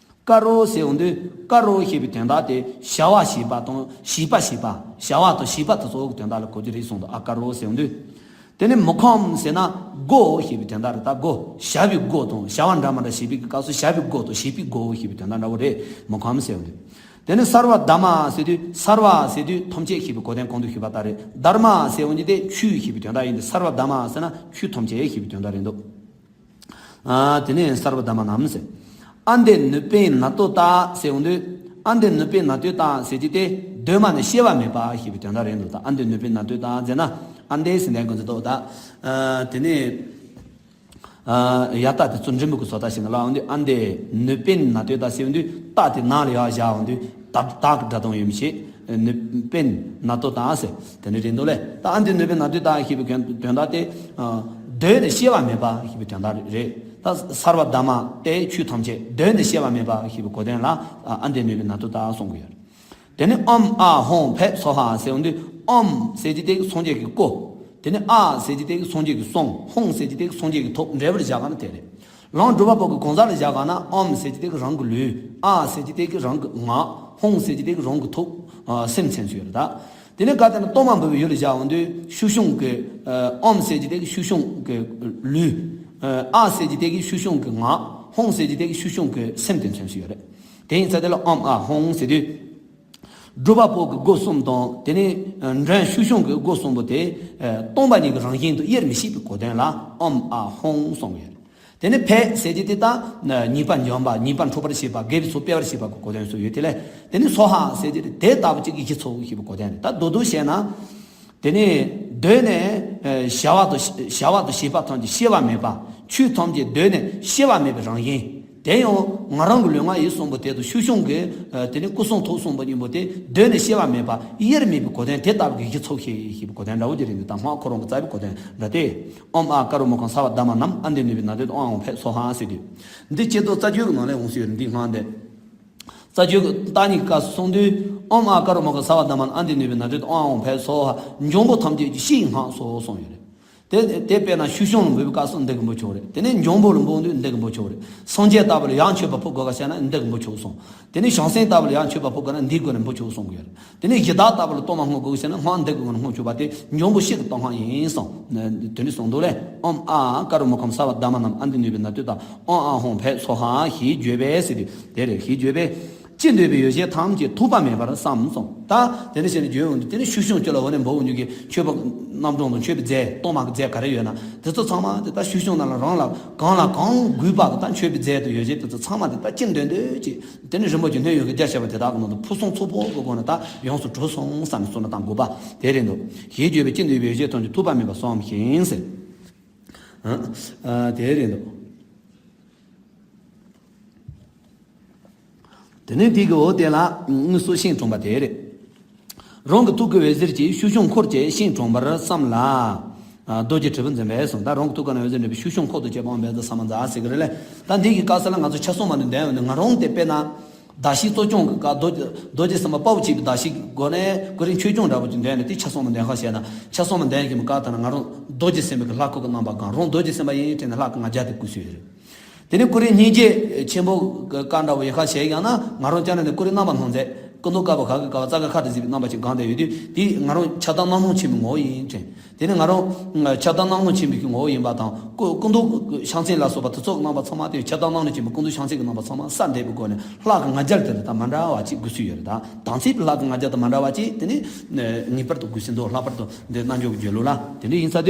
ཀ་རོ་ཟེར་འོང་དུས། ཀ་རོ་ཞེས་པའི་དོན་དག་དེ་བྱ་བ་བྱེད་པ་དང་བྱིས་པ་བྱེད་པ། བྱ་བ་དང་བྱིས་པ་དེ་ཚོ་གི་དོན་དག་ལ་གོ་རྒྱུ་རེད་གསུངས་འདུག་ཨཱ་ཀ་རོ་ཟེར་འོང་དུས། དེ་ནས་མུ་ཁཾ་ཟེར་ན་སྒོ་ཞེས་པའི་དོན་དག་རེད། ད་སྒོ། བྱ་བའི་སྒོ་དང་བྱ་བ་འདྲ་མི་འདྲ་བྱེད་པའི་སྐབས་སུ་བྱ་བའི་སྒོ་དང་བྱེད་པའི་སྒོ་ཞེས་པའི་དོན་དག་འདྲ་བོ་རེད། མུ་ཁཾ་ཟེར་འོང་དུས། དེ་ནས་སརྦ་དྷརྨ་ཟེར་དུས། སརྦ་ཟེར་དུས་ཐམས་ཅད་ཞེས་པའི་གོ་དོན་གོང་དུ་ཞུས་པ་ལྟར་རེད། དྷརྨ་ཟེར་འོང་དུས་དེ་ཆོས་ཞེས་པའི་དོན་དག་ཡིན་ཏེ། སརྦ་དྷརྨ་ཟེར་ན་ཆོས་ཐམས་ཅད་ཞེས་པའི་དོན་དག་རེད་འདུག་ཨ། དེ་ནས་སརྦ་དྷརྨ་ནཱཾ་ཟེར། ཨ་ཏི་ནུ་བི་ན་ཏུ་ད་ཟེར་འོང་དུས། ཨ་ཏི་ནུ་བི་ན་ཏུ་ད་ཟེར་གྱི་དེ་གདོད་མ་ནས་སྐྱེ་བ་མེད་པ་ཞེས་པའི་དོན་དག་རེད་འདུག་ད་ཨ་ཏི་ནུ་བི་ན་ཏུ་ད་ཟེར་ན། ཨ་ཏི་ཟེར་འདས་ཀུན་ཚོད་འདུག་ད། ཨ། དེ་ནས། ཨ། ཡ་ཏ་དེ་ཚོ་འབྲི་མོ་གི་བཟོ་ལྟ་ཞིག་ནི་ལ་འོང་དུས། ཨ་ཏི་ནུ་བི་ན་ཏུ་ད་ཟེར་འོང་དུས། ད་དེ་ན་ལ་ཡ་བཞག་འོང་དུས། ད་ད་གི་སྒྲ་གདངས་ཡོད་མི་ཤེས། ནུ་བི་ན་ཏུ་ད་ཟེར་དེ་ནི་རེད་འདུག་ལས། ད་ཨ་ཏི་ནུ་བི་ན་ཏུ་ད་ཞེས་པའི་དོན་དག་དེ། ཨ། གདོད་ནས་སྐྱེ་བ་མེད་པ་ཞེས་པའི་དོན་དག་རེད། ད་སརྦ་དྷརྨ་དེ་ཆོས་ཐམས་ཅད་གདོད་ནས་སྐྱེ་བ་མེད་པ་ཞེས་པའི་གོ་དོན་ལ། ཨ། ཨ་ཏི་ནུ་བི་ན་ཏུ་ད་གསུང་གི་ཡོད། དེ་ནས་ཨོཾ་ཨཱཿཧཱུྃ་ཕཊ་སྭཱ་ཧཱ་ཟེར་འོང་དུས། ཨོཾ་ཟེར་གྱི་དེ་སངས་རྒྱས་ཀྱི་སྐུ། དེ་ནས་ཨཱཿཟེར་གྱི་དེ་སངས་རྒྱས་ཀྱི་གསུང་། ཧཱུྃ་ཟེར་གྱི་དེ་སངས་རྒྱས་ཀྱི་ཐུགས། འགྲེལ་པར་བཞག་པ་ན་དེ་རེད། ལམ་སྒྲུབ་པ་པོ་གི་གང་ཟག་ལ་བཞག་པ་ན། ཨོཾ་ཟེར་གྱི་དེ་རང་གི་ལུས། ཨཱཿཟེར་གྱི་དེ་རང་གི་ངག་ཧཱུྃ་ཟེར་གྱི་དེ་རང་གི་ཐུགས། ཨ། སེམས་མཚོན་ཚུལ་རེད་ད། དེ་ནས་ག་དེ་ན་གཏོར་མ་འབུལ་བའི་ཡུལ་ལ་བཞག་འོང་དུས། ཆོས་སྐྱོང་གི། ཨ། ཨོཾ་ཟེར་གྱི་དེ་ཆོས་སྐྱོང་གི་ལུས། ཨཱཿཟེར་གྱི་དེ་ཆོས་སྐྱོང་གི་ངག་ཧཱུྃ་ཟེར་གྱི་དེ་ཆོས་སྐྱོང་གི་སེམས་དེ་མཚོན་ཚུལ་ཡོད་རེད། དེ་ཡིན་ཙང་དེ་ལ་ཨོཾ་ཨཱཿཧཱུྃ་ཟེར་དུས། སྒྲུབ་པ་པོ་གི་སྒོ་གསུམ་དང་། དེ་ནས་མགྲོན་ཆོས་སྐྱོང་གི་སྒོ་གསུམ་པོ་དེ། ཨ། སྟོང་པ་ཉིད་ཀྱི་རང་བཞིན་དུ་དབྱེར་མི་ཕྱེད་པའི་གོ་དོན་ལ་ཨོཾ་ཨཱཿཧཱུྃ་གསུངས་ཡོད། དེ་ནས་ཕཊ་ཟེར་གྱི་དེ་ད་ཉེས་པ་འཇོམས་པ། ཉེས་པ་འཁྲུགས་པར་བྱེད་པ། དགེ་བའི་ཚོགས་སྤེལ་བར་བྱེད་པ་གི་གོ་དོན་སུ་ཡོད་དེ་ལས། དེ་ནས་སྭཱ་ཧཱ་ཟེར་གྱི་དེ་དེ་ལྟ་བུ་གཅིག་གི་གཞི་ཚུགས་ཞེས་པའི་གོ་དོན་རེད། ད་མདོར་བསྡུས་བཤད་ན། དེ་ནས་གདོད་ནས། ཨ། བྱ་བ་དང་བྱ་བ་དང་བྱེད་པ་ཐམས་ཅད་སྐྱེ་བ་མེད་པ། ཆོས་ཐམས་ཅད་གདོད་ནས་སྐྱེ་བ་མེད་པའི་རང་བཞིན། དེ་ཡང་ང་རང་གི་ལུས་ངག་ཡིད་གསུམ་པོ་དེ་དང་ཆོས་སྐྱོང་གི། ཨ། དེ་ནི་སྐུ་གསུང་ཐུགས་གསུམ་པོ་གཉིས་པོ་དེ་གདོད་ནས་སྐྱེ་བ་མེད་པ། དབྱེར་མེད་པའི་གོ་དོན་དེ་ལྟ་བུ་གི་གཞི་ཚུགས་ཤིང་ཞེས་པའི་གོ་དོན་འདྲ་བོ་དེ་རེད་འདུག་ད་སྔགས་ཁོ་རང་གི་རྩ་བའི་གོ་དོན་འདྲ་སྟེ། ཨོཾ་ཨཱཿཀ་རོ་མུ་ཁཾ་སརྦ་དྷརྨ་ནཱཾ་ཨ་ཏི་ནུ་བི་ན་ཏུ་ཏེ་ཨོཾ་ཨཱཿཧཱུྃ་ཕཊ་སྭཱ་ཧཱ་ཟེར་དུས། འདི་སྤྱིར་བཏང་རྩ་རྒྱུད་ཀྱི་ནང་ལས་འོང་སྲོལ་ཡོད་རེད། འདི་སྔགས་འདི། རྩ་རྒྱུད་ཀྱི་བརྟག་གཉིས་ཀྱི་སྐབས་སུ་གསུངས་དུས། ཨོཾ་ཨཱཿཀ་རོ་མུ་ཁཾ་སརྦ་དྷརྨ་ནཱཾ་ཨ་ཏི་ནུ་བི་ན་ཏུ་ཏེ་ཨོཾ་ཨཱཿཧཱུྃ་ཕཊ་སྭཱ་ཧཱ། འཇམ་པོ་ཐམས་ཅད་ཀྱི་སྤྱི་ཡི་སྔགས་སོ་གསུངས་ཡོད་རེད། དེ་དེ་དཔེར་ན་ཆོས་སྐྱོང་ལ་འབུལ་བའི་སྐབས་སུ་འདི་གི་འབུལ་ཆོག་རེད། དེ་ནས་འཇམ་པོ་ལ་འབུལ་དུས་འདི་གི་འབུལ་ཆོག་རེད། སངས་རྒྱས་ལྟ་བུ་ལ་ཡང་མཆོད་པ་ཕུལ་དགོས་ག་ཟེར་ན་འདི་གི་འབུལ་ཆོག་གསུངས། དེ་ནས་བྱང་སེམས་ལྟ་བུ་ལ་ཡང་མཆོད་པ་ཕུལ་དགོས་ན་འདིའི་སྒོ་ནས་འབུལ་ཆོག་གསུང་གི་ཡོད་རེད། དེ་ནས་གཞི་བདག་ལྟ་བུ་ལ་གཏོར་མ་བསྔོ་དགོས་ཟེར་ན་སྔགས་འདི་གི་སྒོ་ནས་བསྔོ་ཆོག་པ་དེ་འཇམ་པོ་སྤྱི་གི་གཏོར་སྔགས་ཡིན་གསུངས། དེ་ནས་གསུངས་འདུག་ལས། ཨོཾ་ཨཱཿཀ་རོ་མུ་ཁཾ་སརྦ་དྷརྨ་ནཱཾ་ཨ་ཏི་ནུ་བི་ན་ཏུ་ཏེ་ཨོཾ་ཨཱཿཧཱུྃ་ཕཊ་སྭཱ་ཧཱ་ཞེས་བརྗོད་པས་ཟེར་དུས་དེ་རེད། ཞེས་བརྗོད་པས། ཅི་འདོད་པའི་ཡོ་བྱད་ཐམས་ཅད་ཐོགས་པ་མེད་པར་བསམ་གསུངས། ད་དེ་འདྲ་བྱས་ནས་བརྗོད་འོང་དུས། དེ་ནས་ཆོས་སྐྱོང་ཁྱོད་ལ་འོ་ནས་འབུལ་འོང་རྒྱུ་གི་མཆོད་པ་རྣམ་གྲངས་དང་མཆོད་པའི་རྫས་གཏོར་མ་གི་རྫས་ག་རེ་ཡོད་ན་དེ་ཚོ་ཚང་མ་དེ་ད་ཆོས་སྐྱོང་རྣམས་ལ་རང་ལ་གང་ལ་གང་དགོས་པ་གི་ད་མཆོད་པའི་རྫས་དང་ཡོ་བྱད་དེ་ཚོ་ཚང་མ་དེ་ད་ཅི་འདོད་འདོད་ཅིག་དེ་ནས་རིན་པོ་ཆེ་སྣོད་ཡོད་ཀྱི་རྒྱ་ཆེ་བ་དེ་དག་གི་ནང་དུ་ཕུན་སུམ་ཚོགས་པོ་གི་སྒོ་ནས་ད་ཡོངས་སུ་གྲུབ་སོང་བསམ་ནས་བསམ་བློ་བཏང་དགོས་པ་དེ་རེད་འདུག་ཞེས་བརྗོད་པས་ཅི་འདོད་པའི་ཡོ་བྱད་ཐམས་ཅད་ཐོགས་པ་མེད་པར་བསམ་ཞིང་ཟེར། ཨ། དེ་རེད་འདུག་དེ་ནས་དེ་གི་འོ་དེ་ལ་དངོས་སུ་ཤིང་གྲོང་པ་དེ་རེད། རང་གི་ཐུགས་ཀྱི་འོད་ཟེར་གྱིས་ཆོས་སྐྱོང་འཁོར་བཅས་ཤིང་གྲོང་པར་བསམ་ལ། རྡོ་རྗེ་དྲིལ་བུ་འཛིན་པས་གསུངས། ད་རང་གི་ཐུགས་ཀ་ནས་འོད་ཟེར་འདྲ་བའི་ཆོས་སྐྱོང་འཁོར་དང་བཅས་པ་འོང་བས་ད་ས་མ་ཛ་ཟེར་གི་རེད་ལས། ད་འདི་གི་སྐབས་སུ་ལ་ང་ཚོ་ཆ་ཚང་མ་ནས་འདོན་ཡོང་ནས་ང་རང་དེ་དཔེར་ན། གདགས་གཞི་གཙོ་སྐྱོང་གི་སྐབས་རྡོ་རྗེ་རྡོ་རྗེ་སེམས་དཔའ་དཔའ་བོ་གཅིག་གི་གདགས་གཞི་གི་སྒོ་ནས་ཀུན་རིག་ཆོས་སྐྱོང་འདྲ་བོ་ཅིག་འདོན་ནས་དེ་ཆ་ཚང་མ་འདོན་ཁ་བྱས་ན་ཆ་ཚང་མ་འདོན་གྱི་མི་དཀའ་ཐ་ན་ང་རང་རྡོ་རྗེ་སེམས་དཔའི་གི་ལྷ་སྐུ་གི་རྣམ་པ་གང་རང་རྡོ་རྗེ་སེམས་དཔའ་ཡིན་དྲན་ནས་ལྷ་སྐུ་ང་རྒྱལ་དེ་བསྐུལ་སྲོལ་ཡོད་རེད། དེ་ནས་ཀུན་རིག་སྙིང་རྗེ་ཆེན་པོ་གི་བཀའ་འདྲ་བོ་ཡོད་ཁ་བྱས་ཀྱང་ན་ང་རང་ཅག་ནས་ཀུན་རིག་རྣམ་པར་སྣང་མཛད། སྐུ་མདོག་དཀར་པོ་ག་གི་ག་བ་རྩ་ག་ཁ་དེ་གཟིགས་པའི་རྣམ་པ་ཅན་གང་དེ་ཡོད་དུས། དེ་ང་རང་ཆགས་སྡང་རྣམ་སྣང་ཆེན་པོའི་ངོ་བོ་ཡིན་དྲན། དེ་ནི་ང་རང་ཆགས་སྡང་རྣམ་སྣང་ཆེན་པོའི་ངོ་བོ་ཡིན་པ་དང་། སྐུ་སྐུ་མདོག་ཤིང་ཚན་ལ་སོགས་པ་དེ་ཚོ་གི་རྣམ་པ་ཚང་མ་དེ། ཆགས་སྡང་རྣམ་སྣང་ཆེན་པོའི་སྐུ་མདོག་ཤིང་ཚན་གྱི་རྣམ་པ་ཚང་མ་གསལ་འདེབས་པའི་སྒོ་ནས། ལྷ་གི་ང་རྒྱལ་དེ་དང་མ་འདྲ་བ་ཅིག་དགོས་སུ་ཡོད་རེད། ད་དམ་ཚིག་གི་ལྷ་གི་ང་རྒྱལ་དང་མ་འདྲ་བ་ཅིག་དེ་ནི་ངེས་པར་དུ་དགོས་སུ་འདུག། ལྷག་པར་དུ་འདི་རྣལ་འབྱོར་གྱི་སྦྱོར་ཀློག་ལ་དེ་འདྲ་ཡིན་ས་དུས།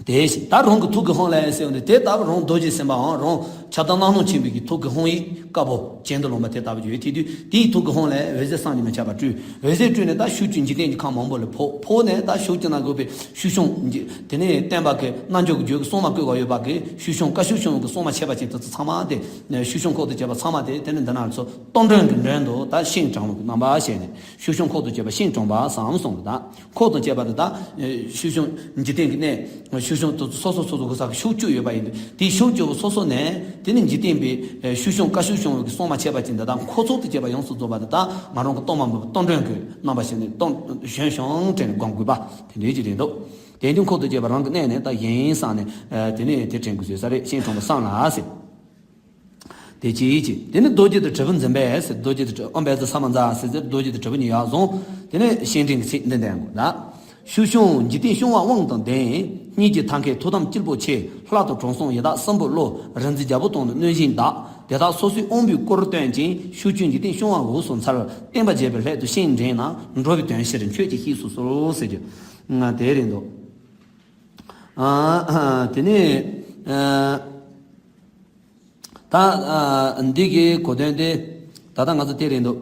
དེ་བཞིན་ད་རང་གི་ཐུགས་ཀྱི་དབང་ལས་ཟེར་བ་ནི། དེ་ལྟ་བུ་རང་རྡོ་རྗེ་སེམས་དཔའང་རང་ཆགས་སྡང་རྣམ་སྣང་ཆེན་པོའི་གི་ཐུགས་ཀྱི་དབང་ཡིག་དཀར་པོ་གྱེན་དུ་ལོངས་པ་དེ་ལྟ་བུ་ཡོད་དེ་དུས། དེའི་ཐུགས་ཀྱི་དབང་ལས་འོད་ཟེར་བསམ་གྱིས་མི་ཁྱབ་པ་སྤྲོས། འོད་ཟེར་སྤྲོས་ནས་ད་ཕྱོགས་བཅུའི་འཇིག་རྟེན་གྱི་ཁམས་མང་པོ་ལ་ཕོག། ཕོག་ནས་ད་ཕྱོགས་བཅུ་ན་འགོད་པའི་ཤུགས་བྱུང་། དེ་ནས་བསྟན་པ་གི་རྣལ་འབྱོར་གྱི་རྒྱུད་ཀྱི་སྲུང་མ་བསྐུལ་བ་ཡོད་པ་གི་ཤུགས་བྱུང་། བཀའ་ཤུགས་བྱུང་གི་སྲུང་མ་ཆད་པ་ཅན་དེ་ཚོ་ཚང་མ་དེ། ཤུགས་བྱུང་ཁོག་ཏུ་བཅད་པ་ཚང་མ་དེ་དེ་ནི་འདི་ན་ཚོ་གཏོར་མགྲོན་གྱི་མགྲོན་དུ་ད་ཤིང་དྲང་བའི་རྣམ་པ་བྱས་ནས། ཤུགས་བྱུང་ཁོག་ཏུ་བཅད་པ་ཤིང་དྲང་བ་བསམ་གསུངས་པ་དང་། ཁོག་ཏུ་བཅད་པ་དེ་དག་ཤུགས་བྱུང་འཇིག་རྟེན་གྱི་གནས། ཤུགས་བྱུང་དེ་སོ་སོ་སོ་སོ་གི་ས་གི་ཕྱོགས་བཅུ་ཡོད་པ་ཡིན་དུས། དེའི་ཕྱོགས་བཅུ་པོ་སོ་སོ་ནས་དེ་ནི་འཇིག་རྟེན་པའི་ཤུགས་བྱུང་བཀའ་ཤུགས་བྱུང་བའི་སྲུང་མ་ཆད་པ་ཅན་དེ་དག་ཁོ་ཚོ་དུ་བཅད་པ་ཡོངས་སུ་རྫོགས་པ་དེ་དག་ང་རང་གི་གཏོར་མ་འབུལ་བའི་གཏོར་མགྲོན་གྱི་རྣམ་པ་ཞིག་ནས་གཏོར་ཞུན་ཤོང་དྲན་དགོངས་དགོས་པ་དེ་འདྲའི་ཅིག་རེད་འདུག། དེ་དུས་ཁོག་ཏུ་བཅད་པ་རང་གི་གནས་ནས་ད་ཡིན་བསམ་ནས། དེ་ནས་དེ་དྲན་དགོས་བཟོས་ས་རེད། ཤིང་དྲང་བ་བསམ་ལ་ཟེར། དེ་ཅིའི་ཕྱིར། དེ་ནི་རྡོ་རྗེ་དང་དྲིལ་བུ་འཛིན་པས་ཟེར། རྡོ་རྗེ་དང་དྲིལ། ཨོཾ་བཛྲ་ས་མ་ཛཿ་ཟེར་ཟེར། རྡོ་རྗེ་དང་དྲིལ་བུ་གཉིས་ཡར་བཟུང་། དེ་ནས་བཤེས་སྤྲིང་གི་ཚིག་འདི་འདོན་དགོས་ལ། ཤུགས་བྱུང་འཇིག་རྟེན་སྐྱོང་བ་དབང་དང་ལྡན། སྙིང་རྗེ་ཐབས་མཁས་ཐུགས་དམ་དཀྱིལ་འཁོར་ཆེ། ལྷ་དང་དྲང་སྲོང་ཡི་དྭགས་སྲིན་པོ་བློ། རིག་འཛིན་རྒྱལ་པོ་དང་ནི་གནོད་སྦྱིན་དག། དེ་དག་སོ་སོའི་དབང་པོའི་སྐུར་སྟོན་ཅིང་། ཤུགས་བྱུང་འཇིག་རྟེན་སྐྱོང་བ་འོད་སུ་འཚལ། བསྟན་པ་རྒྱས་པའི་སླད་དུ་ཤིང་འདྲེན་ན། འགྲོ་བའི་དོན་ཕྱིར་ཁྱོད་ཀྱིས་གཤེགས་སུ་གསོལ་ཟེར་རྒྱུ་དེ་རེད་འདུག། ཨ་ཨ་དེ་ནས་ཨ། ད་ཨ་འདི་གི་གོ་དོན་དེ་ད་ལྟ་ང་ཚོ་དེ་རེད་འདུག།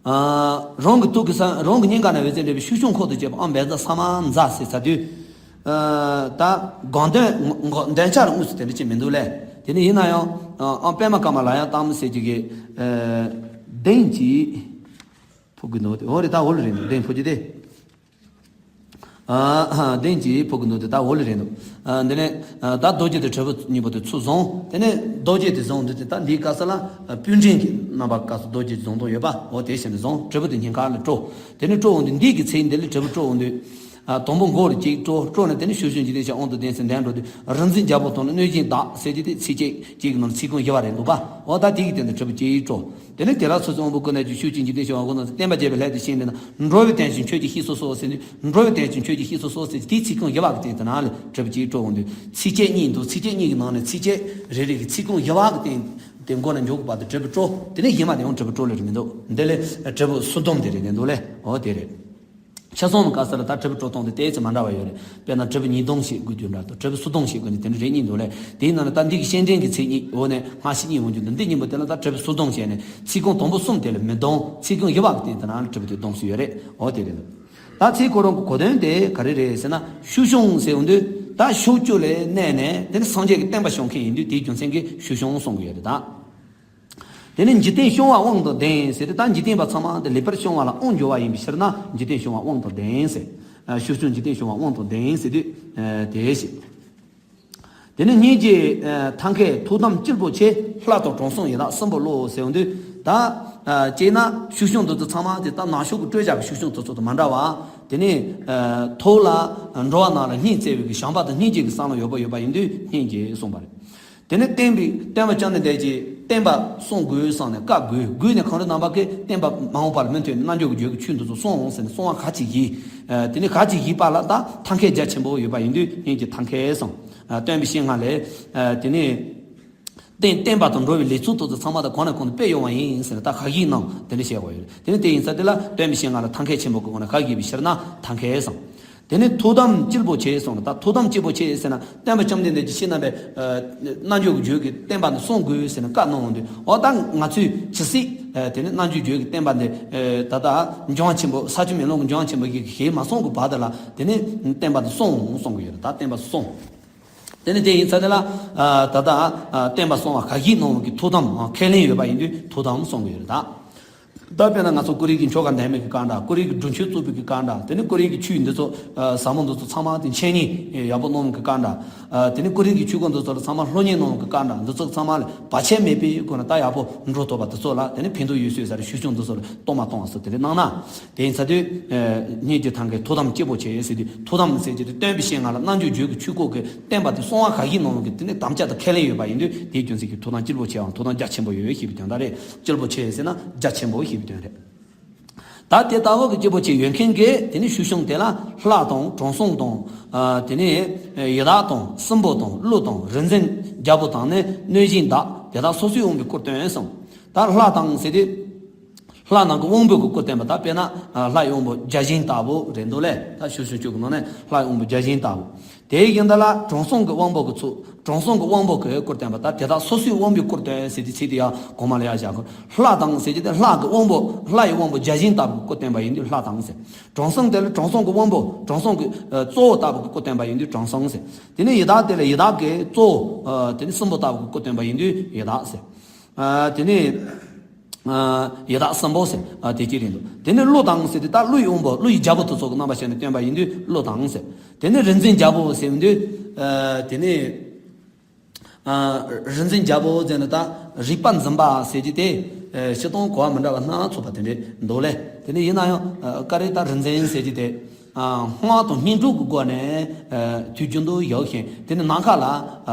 ཨ་རང་གི་ཐུགས་ཀྱི་ས། རང་གི་སྙིང་ག་ནས་འོད་ཟེར་འཕྲོས་པའི་ཤུགས་བྱུང་ཁོག་ཏུ་བཅད་པ་ཨོཾ་བཛྲ་ས་མ་ཛཿ་ཟེར་ཚར་དུས། ཨ་ད་དགོངས་དོན་ངོ་འདོན་ཆ་ལ་དངོས་སུ་དེ་འདྲ་ཅིག་མི་འདུག་ལེ། དེ་ནི་ཡིན་ན་ཡང་ཨ་ཨོཾ་པདྨ་ཀ་མ་ལ་ཡ་ཏཾ་ཟེར་གྱི་གི་ཨ་གདེང་གཅིག་ཕུག་གི་འདུག། དེ་འོ་རེད། ད་འོ་ལ་རེད་འདུག། གདེང་ཕུག་རྒྱུ་དེ། ཨ་ཨ་གདེང་གཅིག་ཕུག་གི་འདུག། དེ་ད་འོ་ལ་རེད་འདུག། ཨ་འདི་ནས་ཨ་ད་རྡོ་རྗེ་དང་དྲིལ་བུ་གཉིས་པོ་དེ་ཚུར་བཟུང་། དེ་ནས་རྡོ་རྗེ་དེ་བཟུང་དུས་དེ་ད་འདིའི་སྐབས་སུ་ལ་ཨ་སྤུས་འདྲེན་གྱི་རྣམ་པ་སྐབས་སུ་རྡོ་རྗེ་བཟུང་དོན་ཡོད་པ། འོ་དེ་བཞིན་དུ་བཟུང་། དྲིལ་བུ་དེ་སྙིང་ག་ལ་སྤྲོ། དེ་ནས་སྤྲོ་འོང་དུས་འདི་གི་ཚེ་འདི་ལ་དྲིལ་བུ་སྤྲོ་འོང་དུས། ཨ་དང་པོ་མགོ་ལ་གཅིག་སྤྲོ། སྤྲོ་ནས་དེ་ནས་ཤུགས་བྱུང་འཇིག་རྟེན་སྐྱོང་དབང་དུ་ལྡན་ཟེར་འདོན་འགྲོ་དུས། རིག་འཛིན་རྒྱལ་པོ་དང་ནི་གནོད་སྦྱིན་དག་ཟེར་གྱི་དེ་ཚིགས་བཅད་གཅིག་གི་ནང་ཚིག་ཀུན་དབྱེ་བ་རེ་འདུག་པ། འོ་ད་དེ་གི་སྟེང་དུ་དྲིལ་བུ་གཅིག་སྤྲོ། དེ་ནས་དེ་ལ་ཚུར་ཚུར་དབང་པོ་སྐུར་ནས་ཀྱི་ཤུགས་ཀྱིས་འཇིག་རྟེན་སྐྱོང་བ་དབང་དུ་བསྟན་པ་རྒྱས་པའི་སླད་དུ་ཤིང་འདྲེན་ན། འགྲོ་བའི་དོན་ཕྱིར་ཁྱོད་ཀྱིས་གཤེགས་སུ་གསོལ་ཟེར་ནས། འགྲོ་བའི་དོན་ཕྱིར་ཁྱོད་ཀྱིས་གཤེགས་སུ་གསོལ་ཟེར་དེའི་ཚིག་ཀུན་དབྱེ་བ་གི་སྟེང་དུ་ན་ལ་དྲིལ་བུ་གཅིག་སྤྲོ་འོང་དུས། ཚིགས་བཅད་གཉིས་འདུག། ཚིགས་བཅད་གཉིས་ཀྱི་ནང་ནས་ཚིགས་བཅད་རེ་རེ་གི་ཚིག་ཀུན་དབྱེ་བ་གི་སྟེང་དེ་མགོ་ལ་འཇོག་དགོས་པ་དེ་དྲིལ་བུ་སྤྲོ། དེ་ནས་གཞན་མ་དེ་ཡང་དྲིལ་བུ་སྤྲོ་ལེ་རེ་མི་འདུག། འདི་ལས་དྲིལ་བུ་སུ་སྡོམ་དེ་རེད་དེ་འདུག་ལེ། འོ་དེ་རེད། ཆ་ཚང་གི་སྐབས་སུ་ལ་ད་དྲིལ་བུ་སྤྲོ་སྟངས་དེ་ཏོག་ཙམ་མ་འདྲ་བ་ཡོད་རེད། དཔེར་ན་དྲིལ་བུ་ཉིས་སྡོམ་བྱེད་དགོས་རྒྱུ་འདྲ་དང་། དྲིལ་བུ་སུ་སྡོམ་བྱེད་དགོས་ནི་དེ་འདྲ་རེ་གཉིས་འདུག་ལེ། དེའི་ནང་ནས་ད་འདི་གི་བཤེས་སྤྲིང་གི་ཚིག་གཉིས་འོ་ནས་སྔ་ཕྱི་གཉིས་འོང་རྒྱུ་འདུག། འདི་གཉིས་པོ་དེ་ལ་ད་དྲིལ་བུ་སུ་སྡོམ་བྱས་ནས་ཚིག་ཀུན་དང་པོ་གསུམ་དེ་ལ་མི་སྡོམ། ཚིག་ཀུན་དབྱེ་བ་གི་སྟེང་དེ་ན་དྲིལ་བུ་དེ་སྡོམ་སྲོལ་ཡོད་རེད། འོ་དེ་རེད་འདུག། ད་ཚིག་ཁོ་རང་གི་གོ་དོན་དེ་ག་རེ་རེད་ཟེར་ན། ཤུགས་བྱུང་ཟེར་འོང་དུས་ད་ཕྱོགས་བཅུ་ལ་གནས་ནས་དེ་ནི་སངས་རྒྱས་ཀྱི་བསྟན་པ་སྐྱོང་མཁན་ཡིན་དུས་དེའི་རྒྱུ་མཚན་གྱིས་ཤུགས་བྱུང་གསུང་གི་ཡོད་རེད་ད། དེ་ནི་འཇིག་རྟེན་སྐྱོང་བ་དབང་དང་ལྡན་ཟེར་ཏེ། ད་འཇིག་རྟེན་པ་ཚང་མ་དེ་ལེགས་པར་སྐྱོང་བ་ལ་དབང་འབྱོར་བ་ཡིན་པའི་ཕྱིར་ན་འཇིག་རྟེན་སྐྱོང་བ་དབང་དང་ལྡན་ཟེར། ཨ་ཤུགས་བྱུང་འཇིག་རྟེན་སྐྱོང་བ་དབང་དང་ལྡན་ཟེར་དུས་ཨ་དེ་ཞེས། དེ་ནི་སྙིང་རྗེ་ཨ་ཐབས་མཁས་ཐུགས་དམ་དཀྱིལ་འཁོར་ཆེ། ལྷ་དང་དྲང་སྲོང་ཡི་དྭགས་སྲིན་པོ་བློ་ཟེར་འོང་དུས་ད་ཨ་དཔེར་ན་ཤུགས་བྱུང་འདི་ཚོ་ཚང་མ་དེ་ད་ནག་ཕྱོགས་ཀྱི་སྤྲོས་བཅས་ཀྱི་ཤུགས་བྱུང་དེ་ཚོ་དང་མ་འདྲ་བ། དེ་ནི་ཨ་ཐོག་ལ་འགྲོ་བ་རྣམས་ལ་སྙིང་བརྩེ་བའི་གི་བྱམས་པ་དང་སྙིང་རྗེ་གི་བསམ་བློ་ཡོད་པ་ཡོད་པ་ཡིན་དུས་སྙིང་རྗེ་གསུངས་པ་རེད། དེ་ནས་བསྟན་པའི་བསྟན་པ་བཅོམ་ལྡན་འདས་ཀྱིས་བསྟན་པ་སྲུང་དགོས་བསམ་ནས་བཀའ་བསྒོས། བསྒོས་ནས་གངས་རི་རྣམ་པ་གི་བསྟན་པ་མ་འོངས་པ་ལ་མུ་མཐུད་ནས་རྣལ་འབྱོར་གྱི་རྒྱུད་ཀྱི་ཆོས་འདི་ཚོ་སྲུང་ཟེར་ནས་གསུང་བ་ག་ཅིག་བཞེས། ཨ་དེ་ནས་ག་ཅིག་བཞེས་པ་ལ་ད་ཐབས་མཁས་རྒྱ་ཆེན་པོ་ཡོད་པ་ཡིན་དུས་སྙིང་རྗེ་ཐབས་མཁས་སམ། ཨ་སྟོན་པའི་སྤྱན་སྔར་ལས་ཨ་དེ་ནས་བསྟན་བསྟན་པ་དང་འགྲོ་བའི་ལས་ཚུལ་དེ་ཚོ་ཚང་མ་ད་གང་ནས་གང་དུ་སྤེལ་ཡོང་བ་ཡིན་ཟེར་ནས་ད་ག་གིས་གནང་དེ་འདྲ་བཤད་དགོས་ཡོད་རེད། དེ་ནས་དེ་ཡིན་ཙང་དེ་ལ་སྟོན་པའི་སྤྱན་སྔར་ལ་ཐབས་མཁས་ཆེན་པོ་གི་སྒོ་ནས་ག་གིས་བཞེས་པའི་ཕྱིར་ན་ཐབས་མཁས་སམ། དེ་ནས་ཐུགས་དམ་དཀྱིལ་འཁོར་ཆེ་གསུངས་ནས། ད་ཐུགས་དམ་དཀྱིལ་འཁོར་ཆེ་ཟེར་ན་སྟོན་པ་བཅོམ་ལྡན་འདས་ཀྱི་ཕྱི་ནང་པའི་ཨ་རྣལ་འབྱོར་གྱི་རྒྱུད་ཀྱི་བསྟན་པ་འདི་སྲུང་དགོས་ཟེར་ནས་བཀའ་གནང་འོང་དུས། འོ་ད་ང་ཚོས་ཇི་སྲིད་ཨ་དེ་ནས་རྣལ་འབྱོར་རྒྱུད་ཀྱི་བསྟན་པ་འདི་ཨ་ད་ལྟ་འབྱུང་བ་ཆེན་པོ་ས་བཅུ་མེ་ལོང་གི་འབྱུང་བ་ཆེན་པོ་ཞིག་གིས་མ་སྲུང་གི་བར་དུ་ལ་དེ་ནས་བསྟན་པ་འདི་སྲུང་གསུང་གི་ཡོད་རེད། ད་བསྟན་པ་སྲུང་། དེ་ནས་དེ་ཡིན་ཙང་དེ་ལ་ཨ་ད་ལྟ་ཨ་བསྟན་པ་སྲུང་བ་ག་གིས་གནང་བའི་གི་ཐུགས་དམ་ཨ་ཁས་ལེན་ཡོད་པ་ཡིན་དུས་ཐུགས་དམ་སྲུང་གི་ཡོད་རེད་ད། ད་དཔེར་ན་ང་ཚོ་ཀོ་རི་ཡའི་ཆོ་ག་འདོན་མི་གི་སྐད་འདྲ། ཀོ་རི་ཡའི་སྒྲུབ་མཆོད་བཙུགས་པའི་གི་སྐད་འདྲ། དེ་ནས་ཀོ་རི་ཡའི་ཆོས་འདི་ཚོ་ཟབ་མོ་འདི་ཚོ་ཚང་མ་དེ་འཆད་ཉན་ཡག་པོ་གནང་གི་སྐད་འདྲ། དེ་ནས་ཀོ་རི་ཡའི་ཆོས་སྐོར་འདི་ཚོ་ལ་ཚང་མ་སློབ་གཉེར་གནང་གི་སྐད་འདྲ། འདི་ཚོ་ཚང་མ་ལ་བར་ཆད་མེད་པའི་སྒོ་ནས་ད་ཡག་པོ་འགྲོ་ཐུབ་པ་འདི་ཚོ་ལ་དེ་ནས་ཕན་ཐོགས་ཡོད་ས་ཡོད་ས་རེད། ཞུ་སྐྱོང་འདི་ཚོ་ལ་གཏོར་མ་གཏོང་བ་སོགས་དེ་འདྲ་གནང་ན། དེ་ཡིན་ཚ་དུས། སྙིང་རྗེ་ཐང་གི་ཐུགས་དམ་སྐྱིད་པོ་བྱེད་ཟེར་དུས། ཐུགས་དམ་ཟེར་གྱི་དེ་སྟོན་པའི་ཞིང་ང་ལ་རྣལ་འབྱོར་རྒྱུད་ཀྱི་ཆོས་སྐོར་གྱི་བསྟན་པ་དེ་གསང་བ་ག་གིས་གནང་གི་དེ་ནི་དམ་བཅའ་དང་ཁས་ལེན་ཡོད་པ་ཡིན་དུས། དེའི་རྒྱུ་མཚན་གྱིས་ཐུགས་དམ་སྐྱིད་པོ་བྱེད་ཨང་། ཐུགས་དམ་རྒྱ་ཆེན་པོ་ཡོད་ཞེས་པའི་དོན་དག་རེད། སྐྱིད་པོ་བྱེད་ཟེར་ན་རྒྱ་ཆེན་པོ་ཞེས་པའི་དོན་རེད། ད་དེ་ལྟ་བུ་གི་སྐྱིད་པོ་བྱེད་ཡོད་མཁན་གྱིས་དེ་ནི་ཞུ་སྐྱོང་དེ་ལ་ལྷ་དང་དྲང་སྲོང་དང་། དེ་ནི་ཡི་དྭགས་དང་སྲིན་པོ་དང་ཀླུ་དང་རིག་འཛིན་རྒྱལ་པོ་དང་ནི་གནོད་སྦྱིན་དག་དེ་དག་སོ་སོའི་དབང་པོའི་སྐུར་སྟོན་གསུངས། ད་ལྷ་དང་ཟེར་དུས། ལྷ་རྣམས་ཀྱི་དབང་པོའི་སྐུར་བསྟན་པ་དང་། དཔེར་ན་ལྷ་ཡི་དབང་པོ་བརྒྱ་བྱིན་ལྟ་བུ་རེད་འདུག་ལེ། ད་ཞུ་སྐྱོང་ཆོས་ཀྱི་ནང་ནས་ལྷ་ཡི་དབང་པོ་བརྒྱ་བྱིན་ལྟ་བུ། དེའི་ཡན་ལག་ལ་དྲང་སྲོང་གི་དབང་པོ་གི་ཚུལ། དྲང་སྲོང་གི་དབང་པོ་གི་སྐུར་བསྟན་པ་དང་། དེ་དག་སོ་སོའི་དབང་པོའི་སྐུར་སྟོན་ཟེར་དུས་ཚིག་དེ་ཡང་གོང་མ་ལ་ཡང་བཞག་གོ། ལྷ་དང་ཟེར་གྱི་དེ་ལྷ་གི་དབང་པོ། ལྷ་ཡི་དབང་པོ་བརྒྱ་བྱིན་ལྟ་བུ་གི་སྐུར་བསྟན་པ་ཡིན་དུས་ལྷ་དང་ཟེར། དྲང་སྲོང་དེ་ལ་དྲང་སྲོང་གི་དབང་པོ། དྲང་སྲོང་གི་གཙོ་བོ་ལྟ་བུ་གི་སྐུར་བསྟན་པ་ཡིན་དུས་དྲང་སྲོང་ཟེར། དེ་ནས་ཡི་དྭགས་དེ་ལ་ཡི་དྭགས་ཀྱི་གཙོ་བོ། དེ་ནས་སྲིན་པོ་ལྟ་བུ་གི་སྐུར་བསྟན་པ་ཡིན་དུས་ཡི་དྭགས་ཟེར། དེ་ནས། ཡི་དྭགས་སྲིན་པོ་ཟེར། དེ་གཅིག་རེད་འདུག་དེ་ནས་ཀླུ་དང་ཟེར་དུས་ད་ཀླུ་ཡི་དབང་པོ། ཀླུ་ཡི་རྒྱལ་པོ་དེ་ཚོ་གི་རྣམ་པ་བྱས་ནས་སྟོན་པ་ཡིན་དུས་ཀླུ་དང་ཟེར། དེ་ནས་རིག་འཛིན་རྒྱལ་པོ་ཟེར་དུས། དེ་ནས། རིག་འཛིན་རྒྱལ་པོ་ཟེར་ན་ད་རིག་པ་འཛིན་པ་ཟེར་གྱི་དེ། སྤྱིར་བཏང་གོ་བ་མི་འདྲ་བ་སྣ་ཚོགས་པ་དེ་འདྲས་འདུག་ལེ། དེ་ནས་ཡིན་ན་ཡང་། ཀ་རེ་ད་རིག་འཛིན་ཟེར་གྱི་དེ། སྔགས་དང་སྙན་སྒྲོན་གྱི་སྒོ་ནས། དུས་རྒྱུན་དུ་ཡོད་ཞིང་དེ་ནི་ནམ་མཁའ་ལ།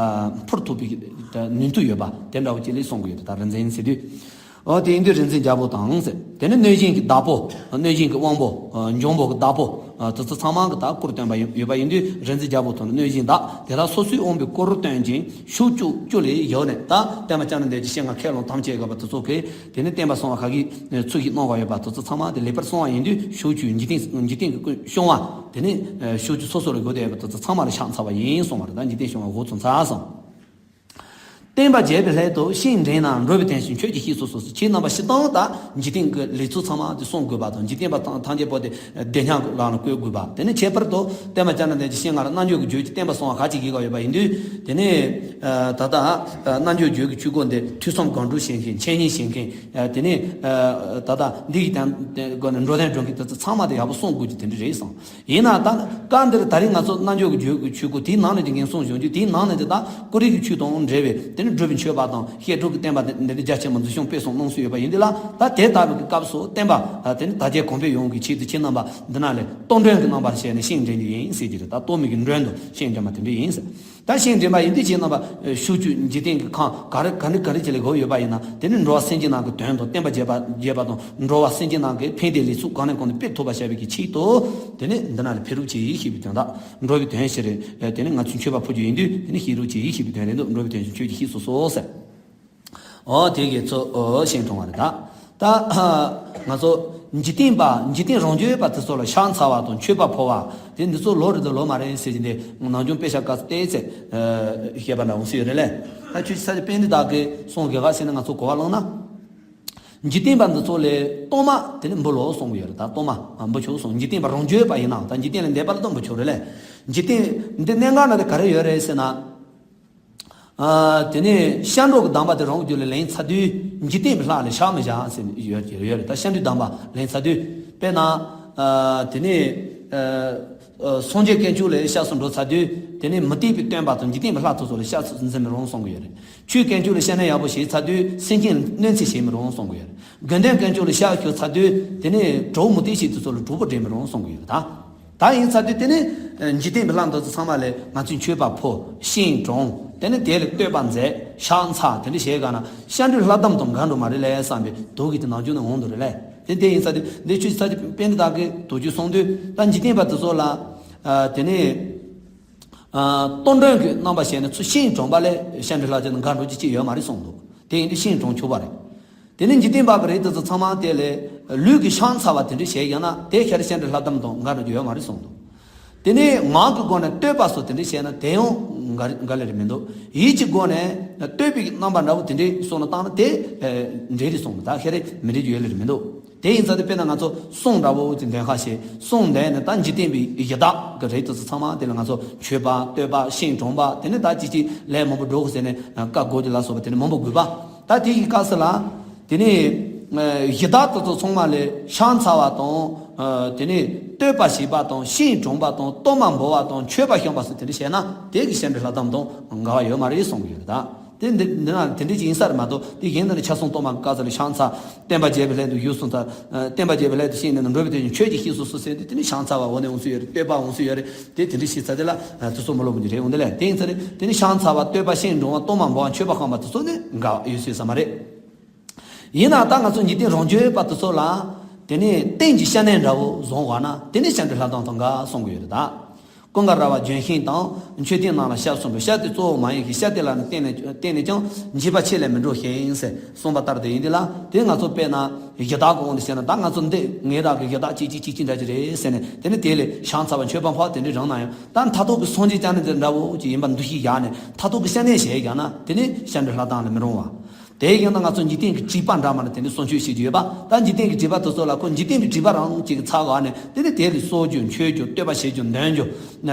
འཕུར་ཐུབ་པའི་ནུས་མཐུ་ཡོད་པ་དེ་འདྲ་བོ་ཅིག་ལ་གསུང་གི་ཡོད་དེ། ད་རིག་འཛིན་ཟེར་དུས། འོ་དེ་ཡིན་དུས་རིག་འཛིན་རྒྱལ་པོ་དང་ཟེར། དེ་ནི་གནོད་སྦྱིན་གྱི་བདག་པོ། གནོད་སྦྱིན་གྱི་དབང་པོ། འཇོམས་པོ་གི་བདག་པོ། དེ་ཚོ་ཚང་མ་གི་ད་སྐུར་སྟོན་པ་ཡོད་པ་ཡིན་དུས། རིག་འཛིན་རྒྱལ་པོ་དང་གནོད་སྦྱིན་དག་དེ་དག་སོ་སོའི་དབང་པོའི་སྐུར་སྟོན་ཅིང་ཕྱོགས་བཅུ་བཅུ་ལས་ཡོད་ནས། ད་བསྟན་པ་བསྐྱངས་ནས་འདས་ཀྱི་ཞིང་ང་ཁས་བླངས་དམ་བཅས་དགོས་པ་དེ་ཚོ་གིས། དེ་ནི་བསྟན་པ་གསང་བ་ག་གི་ཚུལ་གྱིས་གནང་བ་ཡོད་པ་དེ་ཚོ་ཚང་མ་དེ་ལེགས་པར་གསུངས་པ་ཡིན་དུས། ཕྱོགས་བཅུའི་འཇིག་རྟེན། འཇིག་རྟེན་གྱི་ཀུན་སྐྱོང་བ་དེ་ནི་ཕྱོགས་བཅུ་སོ་སོ་ལ་དགོས་ཏེ་ཡོད་པ་དེ་ཚོ་ཚང་མ་ལ་ཕྱག་འཚལ་བ་ཡིན་གསུངས་པ་རེད། ད་འཇིག་རྟེན་སྐྱོང་བ་འགོ་ཚུགས་ཚར་སོང་། བསྟན་པ་རྒྱས་པའི་སླད་དུ་ཤིང་འབྲས་རྣམས། འགྲོ་བའི་དོན་ཕྱིར་མཆོད་ཅིང་གཤེགས་སུ་གསོལ། ཁྱེད་རྣམ་པ་སྤྱིར་བཏང་ད་འཇིག་རྟེན་གྱི་ལས་ཚུལ་ཚང་མ་དེ་བསྲུང་དགོས་པ་དང་། འཇིག་རྟེན་པ་ཐམས་ཐམས་ཅད་པོ་དེ་བདེ་ཉམས་ཀྱི་ལམ་ལ་བཀོད་དགོས་པ། དེ་ནི་ཁྱད་པར་དུ་བསྟན་པ་བསྐྱངས་ནས་འདས་ཀྱི་ཞིང་ང་ལ་རྣལ་འབྱོར་གྱི་རྒྱུད་ཀྱི་བསྟན་པ་གསང་བ་ག་ཅིག་གིས་དགའ་ཡོད་པ་ཡིན་དུས། དེ་ནི་ད་ལྟ་རྣལ་འབྱོར་རྒྱུད་ཀྱི་ཆོས་སྐོར་འདི་ཐོས་བསམ་སྒོམ་སྒྲུབ་བྱེད་མཁན། འཆད་ཉན་བྱེད་མཁན། དེ་ནི་ད་ལྟ་འདི་ཡི་སྟེང་སྒོ་ནས་འགྲོ་དོན་སྒྲུབ་མཁན་དེ་ཚོ་ཚང་མ་དེ་ཡག་པོ་གསུང་དགོས་ཀྱི་དེ་འདྲ་རེད་བསམ། ཡིན་ན་ད་སྐབས་འདིར་ད་རེས་ང་ཚོ་རྣལ་འབྱོར་གྱི་རྒྱུད་ཀྱི་ཆོས་སྐོར་དེའི་ནང་ནས་ཀྱི་འགན་སྲུང་བྱུང་རྒྱུ། དེའི་ནང་ནས་ཀྱི་ད་ཀོ་རི་གི་ཆོས་དང་འབྲེལ་བའི་དེ་ནི་སྒྲུབ་པའི་མཆོད་པ་དང་བཤད་སྒྲུབ་ཀྱི་བསྟན་པ་དེ་འདི་འདྲ་རྒྱ་ཆེན་པོ་འཛིན་སྐྱོང་སྤེལ་གསུམ་གནང་སྲོལ་ཡོད་པ་ཡིན་དུས་ལ། ད་དེ་ལྟ་བུའི་གི་སྐབས་སུ་བསྟན་པ་དེ་ནི་དར་རྒྱས་གོང་འཕེལ་ཡོང་གི་ཆེད་དུ་ཁྱེད་རྣམ་པ་འདི་ན་ལས་གཏོར་མགྲོན་གྱི་རྣམ་པར་བྱས་ནས་ཤིང་འདྲེན་རྒྱུ་ཡིན་ཟེར་གྱི་རེད། ད་གཏོར་མའི་གི་མགྲོན་དུ་ཤིང་འདྲེན་པ་དེ་འདྲ་ཡིན་ཟེར། ད་ཤིང་འདྲེན་པ་ཡིན་དུས་ཁྱེད་རྣམ་པ་ཕྱོགས་བཅུའི་འཇིག་རྟེན་གྱི་ཁམས་ག་རེ་ག་འདྲ་ག་རེ་ཅིག་ལ་དགོས་ཡོད་པ་ཡིན་ན། དེ་ནི་འགྲོ་བ་སེམས་ཅན་རྣམས་ཀྱི་དོན་དང་། བསྟན་པ་རྒྱས་པ་རྒྱས་པ་དང་། འགྲོ་བ་སེམས་ཅན་རྣམས་ཀྱི་ཕན་བདེའི་ལས་ཚུལ་གང་ནས་གང་དུ་སྤེལ་ཐུབ་པ་བྱ་བའི་གི་ཆེད་དུ། དེ་ནི་འདི་ན་ལ་ཕེབས་རོགས་གྱིས་ཞེས་པའི་དོན་དག་འགྲོ་བའི་དོན་ཕྱིར་དེ་ནི་ང་ཚོས་མཆོད་པ་ཕུལ་རྒྱུ་ཡིན་དུས། དེ་ནི་ཕེབས་རོགས་གྱིས་ཞེས་པའི་དོན་རེད་འདུག་འགྲོ་བའི་དོན་ཕྱིར་མཆོད་ཅིང་གཤེགས་སུ་གསོལ་ཟེར། འོ་དེ་གའི་ཚོ་འོ་ཤིང་དྲུང་བ་རེད། ད་ད་ང་ཚོ་འཇིག་རྟེན་པ། འཇིག་རྟེན་རང་རྒྱུད་པ་དེ་ཚོ་ལ་ཕྱག་འཚལ་བ་དང་མཆོད་པ་ཕུལ་བ་དེ་འདི་ཚོ་ལོ་རེད་དང་ལོ་མ་རེད་ཟེར་གྱི་འདི་ནམ་རྒྱུན་དཔེ་ཆ་སྐབས་སུ་བལྟས་ཚེ་བཤད་པ་འདྲ་འོང་སྲིད་རེད་ལེ། ད་ཁྱོད་ཆོས་ས་ཆ་པཎྜི་ཏ་གིས་གསུང་གི་ག་ཟེར་ན། ང་ཚོ་གོ་བ་བླངས་ན། འཇིག་རྟེན་པ་འདི་ཚོ་ལས་གཏོར་མ་དེ་ནི་འབུལ་ལོ་གསུང་གི་ཡོད་རེད། ད་གཏོར་མ་འབུལ་ཆོག་གསུང་། འཇིག་རྟེན་པ་རང་རྒྱུད་པ་ཡིན་ན། ད་འཇིག་རྟེན་ལས་འདས་པ་ལ་ད་འབུལ་ཆོག་རེད་ལེ། འཇིག་རྟེན་འདི་གནས་འགག་ན་དེ་ག་རེ་ཡོད་རེད་ཟེར་ན། དེ་ནས་སྐྱབས་འགྲོ་གི་གདམས་པ་དེ་རང་རྒྱུད་ལ་ལེན་ཚར་དུས། འཇིག་རྟེན་པའི་ལྷ་ལ་ཕྱག་མི་བྱ་ཟེར་ཡོད་ཡོད་རེད། ད་སྐྱབས་འགྲོའི་གདམས་པ་ལེན་ཚར་དུས། དཔེར་ན། དེ་ནས་སངས་རྒྱས་དཀོན་མཆོག་ལ་སྐྱབས་སུ་འགྲོ་ཚར་དུས། དེ་ནས་མུ་སྟེགས་པའི་སྟོན་པ་དང་འཇིག་རྟེན་པའི་ལྷ་དེ་ཚོ་ལ་སྐྱབས་སུ་འཛིན་མི་རུང་གསུང་གི་ཡོད་རེད། ཆོས་དཀོན་མཆོག་ལ་སྐྱབས་གནས་ཡག་པོ་བྱས་ཚར་དུས། སེམས་ཅན་གནོད་འཚེ་བྱེད་མི་རུང་གསུང་གི་ཡོད་རེད། དགེ་འདུན་དཀོན་མཆོག་ལ་སྐྱབས་ཞུགས་ཚར་དུས། དེ་ནས་གྲོགས་མུ་སྟེགས་ཅན་དེ་ཚོ་ལ་གྲོགས་པོ་འདྲེན་མི་རུང་གསུང་གི་ཡོད་རེད། ད། ད་ཡིན་ཚར་དུས་དེ་ནི་འཇིག་རྟེན་པའི་ལྷ་འདི་ཚོ་ཚང་མ་ལ་ང་ཚོས་མཆོད་པ་ཕུལ། ཤིང་དྲུང་། དེ་ནི་དེ་ལ་བསྟོད་པ་མཛད། ཕྱག་འཚལ། དེ་འདྲ་བྱས་ག་ན་སྐྱབས་འགྲོའི་ལྷ་གདམས་དང་འགལ་འགྲོ་མ་རེད་ལས་བསམ་པའི་དོགས་ཀྱི་དེ་ནང་བྱུང་ནས་འོང་འདུག་རེད་ལས། དེ་དེ་ཡིན་ཚར་དུས་འདི་ཆོས་ཚར་དུས་པཎྜི་ཏ་གིས་དོགས་གཅོད་གསུང་དུས། ད་འཇིག་རྟེན་པ་དེ་ཚོ་ལ། དེ་ནི་གཏོར་མགྲོན་གྱི་རྣམ་པ་བྱས་ནས་ཚུར་ཤིང་དྲུང་པ་ལས་སྐྱབས་འགྲོའི་ལྷ་ཆོས་དང་འགལ་འགྲོ་རྒྱུ་ཅི་ཡོད་མ་རེད་གསུངས་འདུག་དེ་ཡིན་དུས་ཤིང་དྲུང་ཆོག་པ་རེད། དེ་ནས་འཇིག་རྟེན་པ་གི་རིགས་དེ་ཚོ་ཚང་མ་དེ་ལས་ལུས་ཀྱི་ཕྱག་འཚལ་བ་དེ་འདྲ་བྱས་ཡང་ན་དེ་ཤར་སྐྱབས་འགྲོའི་ལྷ་གདམས་དང་འགལ་འགྲོ་རྒྱུ་ཡོད་མ་རེད་གསུངས་འདུག་དེ་ནས་ངག་གི་སྒོ་ནས་བསྟོད་པ་སོགས་དེ་འདྲ་བྱས་ན་དེ་ཡང་འགལ་འགལ་ལེ་རེད་མི་འདུག་ཡིད་ཀྱི་སྒོ་ནས་བསྟོད་པའི་རྣམ་པ་འདྲ་བོ་དེ་འདྲ་སོགས་ལ་བཏང་ན་དེ་འགྲིག་རེད་གསུངས་འདུག་ད་ཤར་མི་འགྲིག་རྒྱུ་ཡོད་ལེ་རེད་མི་འདུག་དེ་ཡིན་ཙང་དེ་དཔེར་ན་ང་ཚོ་གསུང་འདྲ་བོ་ཅིག་འདོན་ཁ་ཤས། གསུང་འདོན་ནས་ད་འཇིག་རྟེན་པའི་ཡི་དྭགས་ཀྱི་རིགས་དེ་ཚོ་ཚང་མ་དེ་ལ་ང་ཚོ་མཆོད་པ་བསྟོད་པ་ཤིང་དྲུང་པ་དེ་ནས་ད་ཅིག་ཅིག་ལས་མང་པོ་འགྲོ་དགོས་ཟེར་ནས་བཀའ་བསྒོ་རྒྱུ་ལ་སོགས་པ་དེ་ནས་མང་པོ་དགོས་པ། ད་དེ་ཡི་སྐབས་སུ་ལ་དེ་ནས་ གཞི་བདག་དེ་ཚོ་ཚང་མ་ལས་ཕྱག་འཚལ་བ་དང་། དེ་ནས་བསྟོད་པ་བྱེད་པ་དང་། ཤིང་དྲུང་པ་དང་། གཏོར་མ་འབུལ་བ་དང་། མཆོད་པ་བཤམས་པ་སོགས་དེ་འདྲ་བྱས་ན། དེ་གི་བཤད་འབྲི་ལྷ་གདམས་དང་འགལ་བ་ཡོད་མ་རེད་གསུང་གི་ཡོད་རེད་ད། དེ་འདི་འདི་ན་དེ་འདྲ་ཅིག་ཡིན་ས་རེད་མ་གཏོགས། དེ་གཞན་དུ་ནི་ཕྱག་གསུམ་གཏོར་མ་གི་བཀའ་སྩལ་ལ་ཕྱག་འཚལ། བསྟན་པ་རྒྱས་པའི་སླད་དུ་བཞུགས་གསུངས་ཚར། བསྟན་པ་རྒྱས་པའི་སླད་དུ་གཤེགས་ནས་ནི། འགྲོ་བའི་དོན་ཡོད་ཆོས་ཀྱི་གཤེགས་སུ་གསོལ་ཟེར་དུས། དེ་ནི་ཕྱག་འཚལ་བ་འོ་ནས་འོང་སྲོལ་ཡོད་རེད། བསྟོད་པ་འོང་སྲོལ་ཡོད་རེད། དེ་དེ་འདྲ་བྱས་ཚར་དེ་ལ་དེ་ཚོ་མི་སློབ་པ་ཉིད་རེད། འོང་དེ་ལས་དེ་ཡིན་ཚར་རེད། དེ་ནི་ཕྱག་འཚལ་བ། བསྟོད་པ། ཤིང་དྲུང་བ། གཏོར་མ་འབུལ་བ། མཆོད་པ་བཤམས་པ་དེ་ཚོ་ནི་འགལ་བ་ཡོད་སྲོལ་ས་མ་རེད། ཡིན་ན་ད་ང་ཚོ་འཇིག་རྟེན་རང་རྒྱུད་པ་དེ་ཚོ་ལ་དེ་ནས་རྟེན་གྱི་བཤམས་གནས་འདྲ་བོ་བཟུང་བ་ན། དེ་ནི་བཤད་འབྲི་ལྷ་གདམས་དང་འགལ་གསུང་གི་ཡོད་རེད་ད། ཀུན་དགའ་ར་བ་ལྗོན་ཤིང་དང་། མཆོད་རྟེན་རྣམས་ལ་ཞབས་གསུམ་འགྲོ། ཞབས་དེ་གཙོ་བོ་མ་ཡིན་གྱི། ཞབས་དེ་ལ་ནི་བརྟེན་ནས་བརྟེན་ནས་ཀྱང་། འཇིགས་པ་ཆེ་ལས་མི་འགྲོ་ཞིང་ཟེར་གསུངས་པ་ལྟར་དུ་ཡིན་དེ་ལ། དེ་ང་ཚོ་དཔེར་ན་གཞི་བདག་གི་དབང་དུ་བྱས་ན། ད་ང་ཚོ་འདི་ངའི་རང་གི་གཞི་བདག་གཅིག་གཅིག་གཅིག་གཅིག་འདྲ་ཅིག་རེད་ཟེར་ནས། དེ་ནི་དེ་ལས་ཕྱག་འཚལ་བ། མཆོད་པ་ཕུལ་བ་དེ་འདྲ་རང་ན་ཡང་། ད་མཐར་ཐུག་གི་སངས་རྒྱས་བསྐྱངས་གནས་འདི་འདྲ་བོ་ཅིག་ཡིན་པ་འདུ་ཤེས་བཞག་ནས། མཐར་ཐུག་གི་བཤམས་གནས་བྱས་བཞག་ན། དེ་ནི་བཤད་འབྲི་ལྷ་གདམས་ལ་མི་རུང་བ། དེ་ཡིན་ན་ང་ཚོ་འཇིག་རྟེན་གྱི་སྒྲིབ་པ་འདྲ་མ་ནི་དེ་ནི་སྲུང་སྐྱོབ་བྱེད་རྒྱུ་ཡོད་པ། ད་འཇིག་རྟེན་གྱི་སྒྲིབ་པ་དེ་ཚོ་ལ་ཁོ་འཇིག་རྟེན་གྱི་སྒྲིབ་པ་རང་གཅིག་གི་ཚབ་འོག་ནས། དེ་ནི་དེ་ལས་གསོག་རྒྱུ། མཆོད་རྒྱུ། བསྟོད་པ་བྱེད་རྒྱུ། འདོན་རྒྱུ།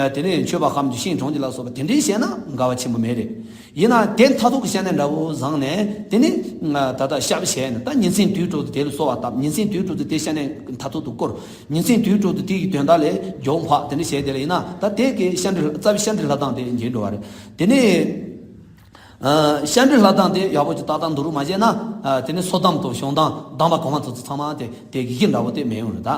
དེ་ནས་མཆོད་པ་ཕུལ་རྒྱུ། ཤིང་དྲུང་རྒྱུ་ལ་སོགས་པ་དེ་འདྲའི་བྱས་ན་འགལ་བ་ཆེན་པོ་མེད་རེད། ཡིན་ན་དེ་མཐར་ཐུག་གི་བཤམས་གནས་འདྲ་བོ་བཟུང་ནས། དེ་ནི་ད་ལྟ་ཞབས་བྱས་ནས། ད་ཉིན་མཚན་དུས་དྲུག་ཏུ་དེ་ལ་གསོལ་བ་བཏབ། ཉིན་མཚན་དུས་དྲུག་ཏུ་དེ་བཤམས་གནས་མཐར་ཐུག་ཏུ་བསྐོར། ཉིན་མཚན་དུས་དྲུག་ཏུ་དེ་ཡི་དོན་དག་ལས་རྒྱུན་འཕགས་དེ་འདྲ་བྱས་དེ་ལ་ཡིན་ན། ད་དེ་གི་བཤད་འབྲི། རྩ་བའི་བཤད་འབྲི་ལྷ་གདམས་དེ་འཇིག་འགྲོ་བ་རེད། དེ་ནས། ཨ། བཤད་འབྲི་ལྷ་གདམས་དེ་ཡག་པོ་ཅིག་ཏག་ཏག་འདུག་རུ་མ་བྱས་ན། ཨ། དེ་ནི་སོ་གདམས་དང་ཞང་གདམས། གདམས་པ་གོང་མ་ཚོ་ཚང་མ་དེ་དེ་གི་གཞི་འདྲ་བོ་དེ་མེད་ཡོང་རེད་ད།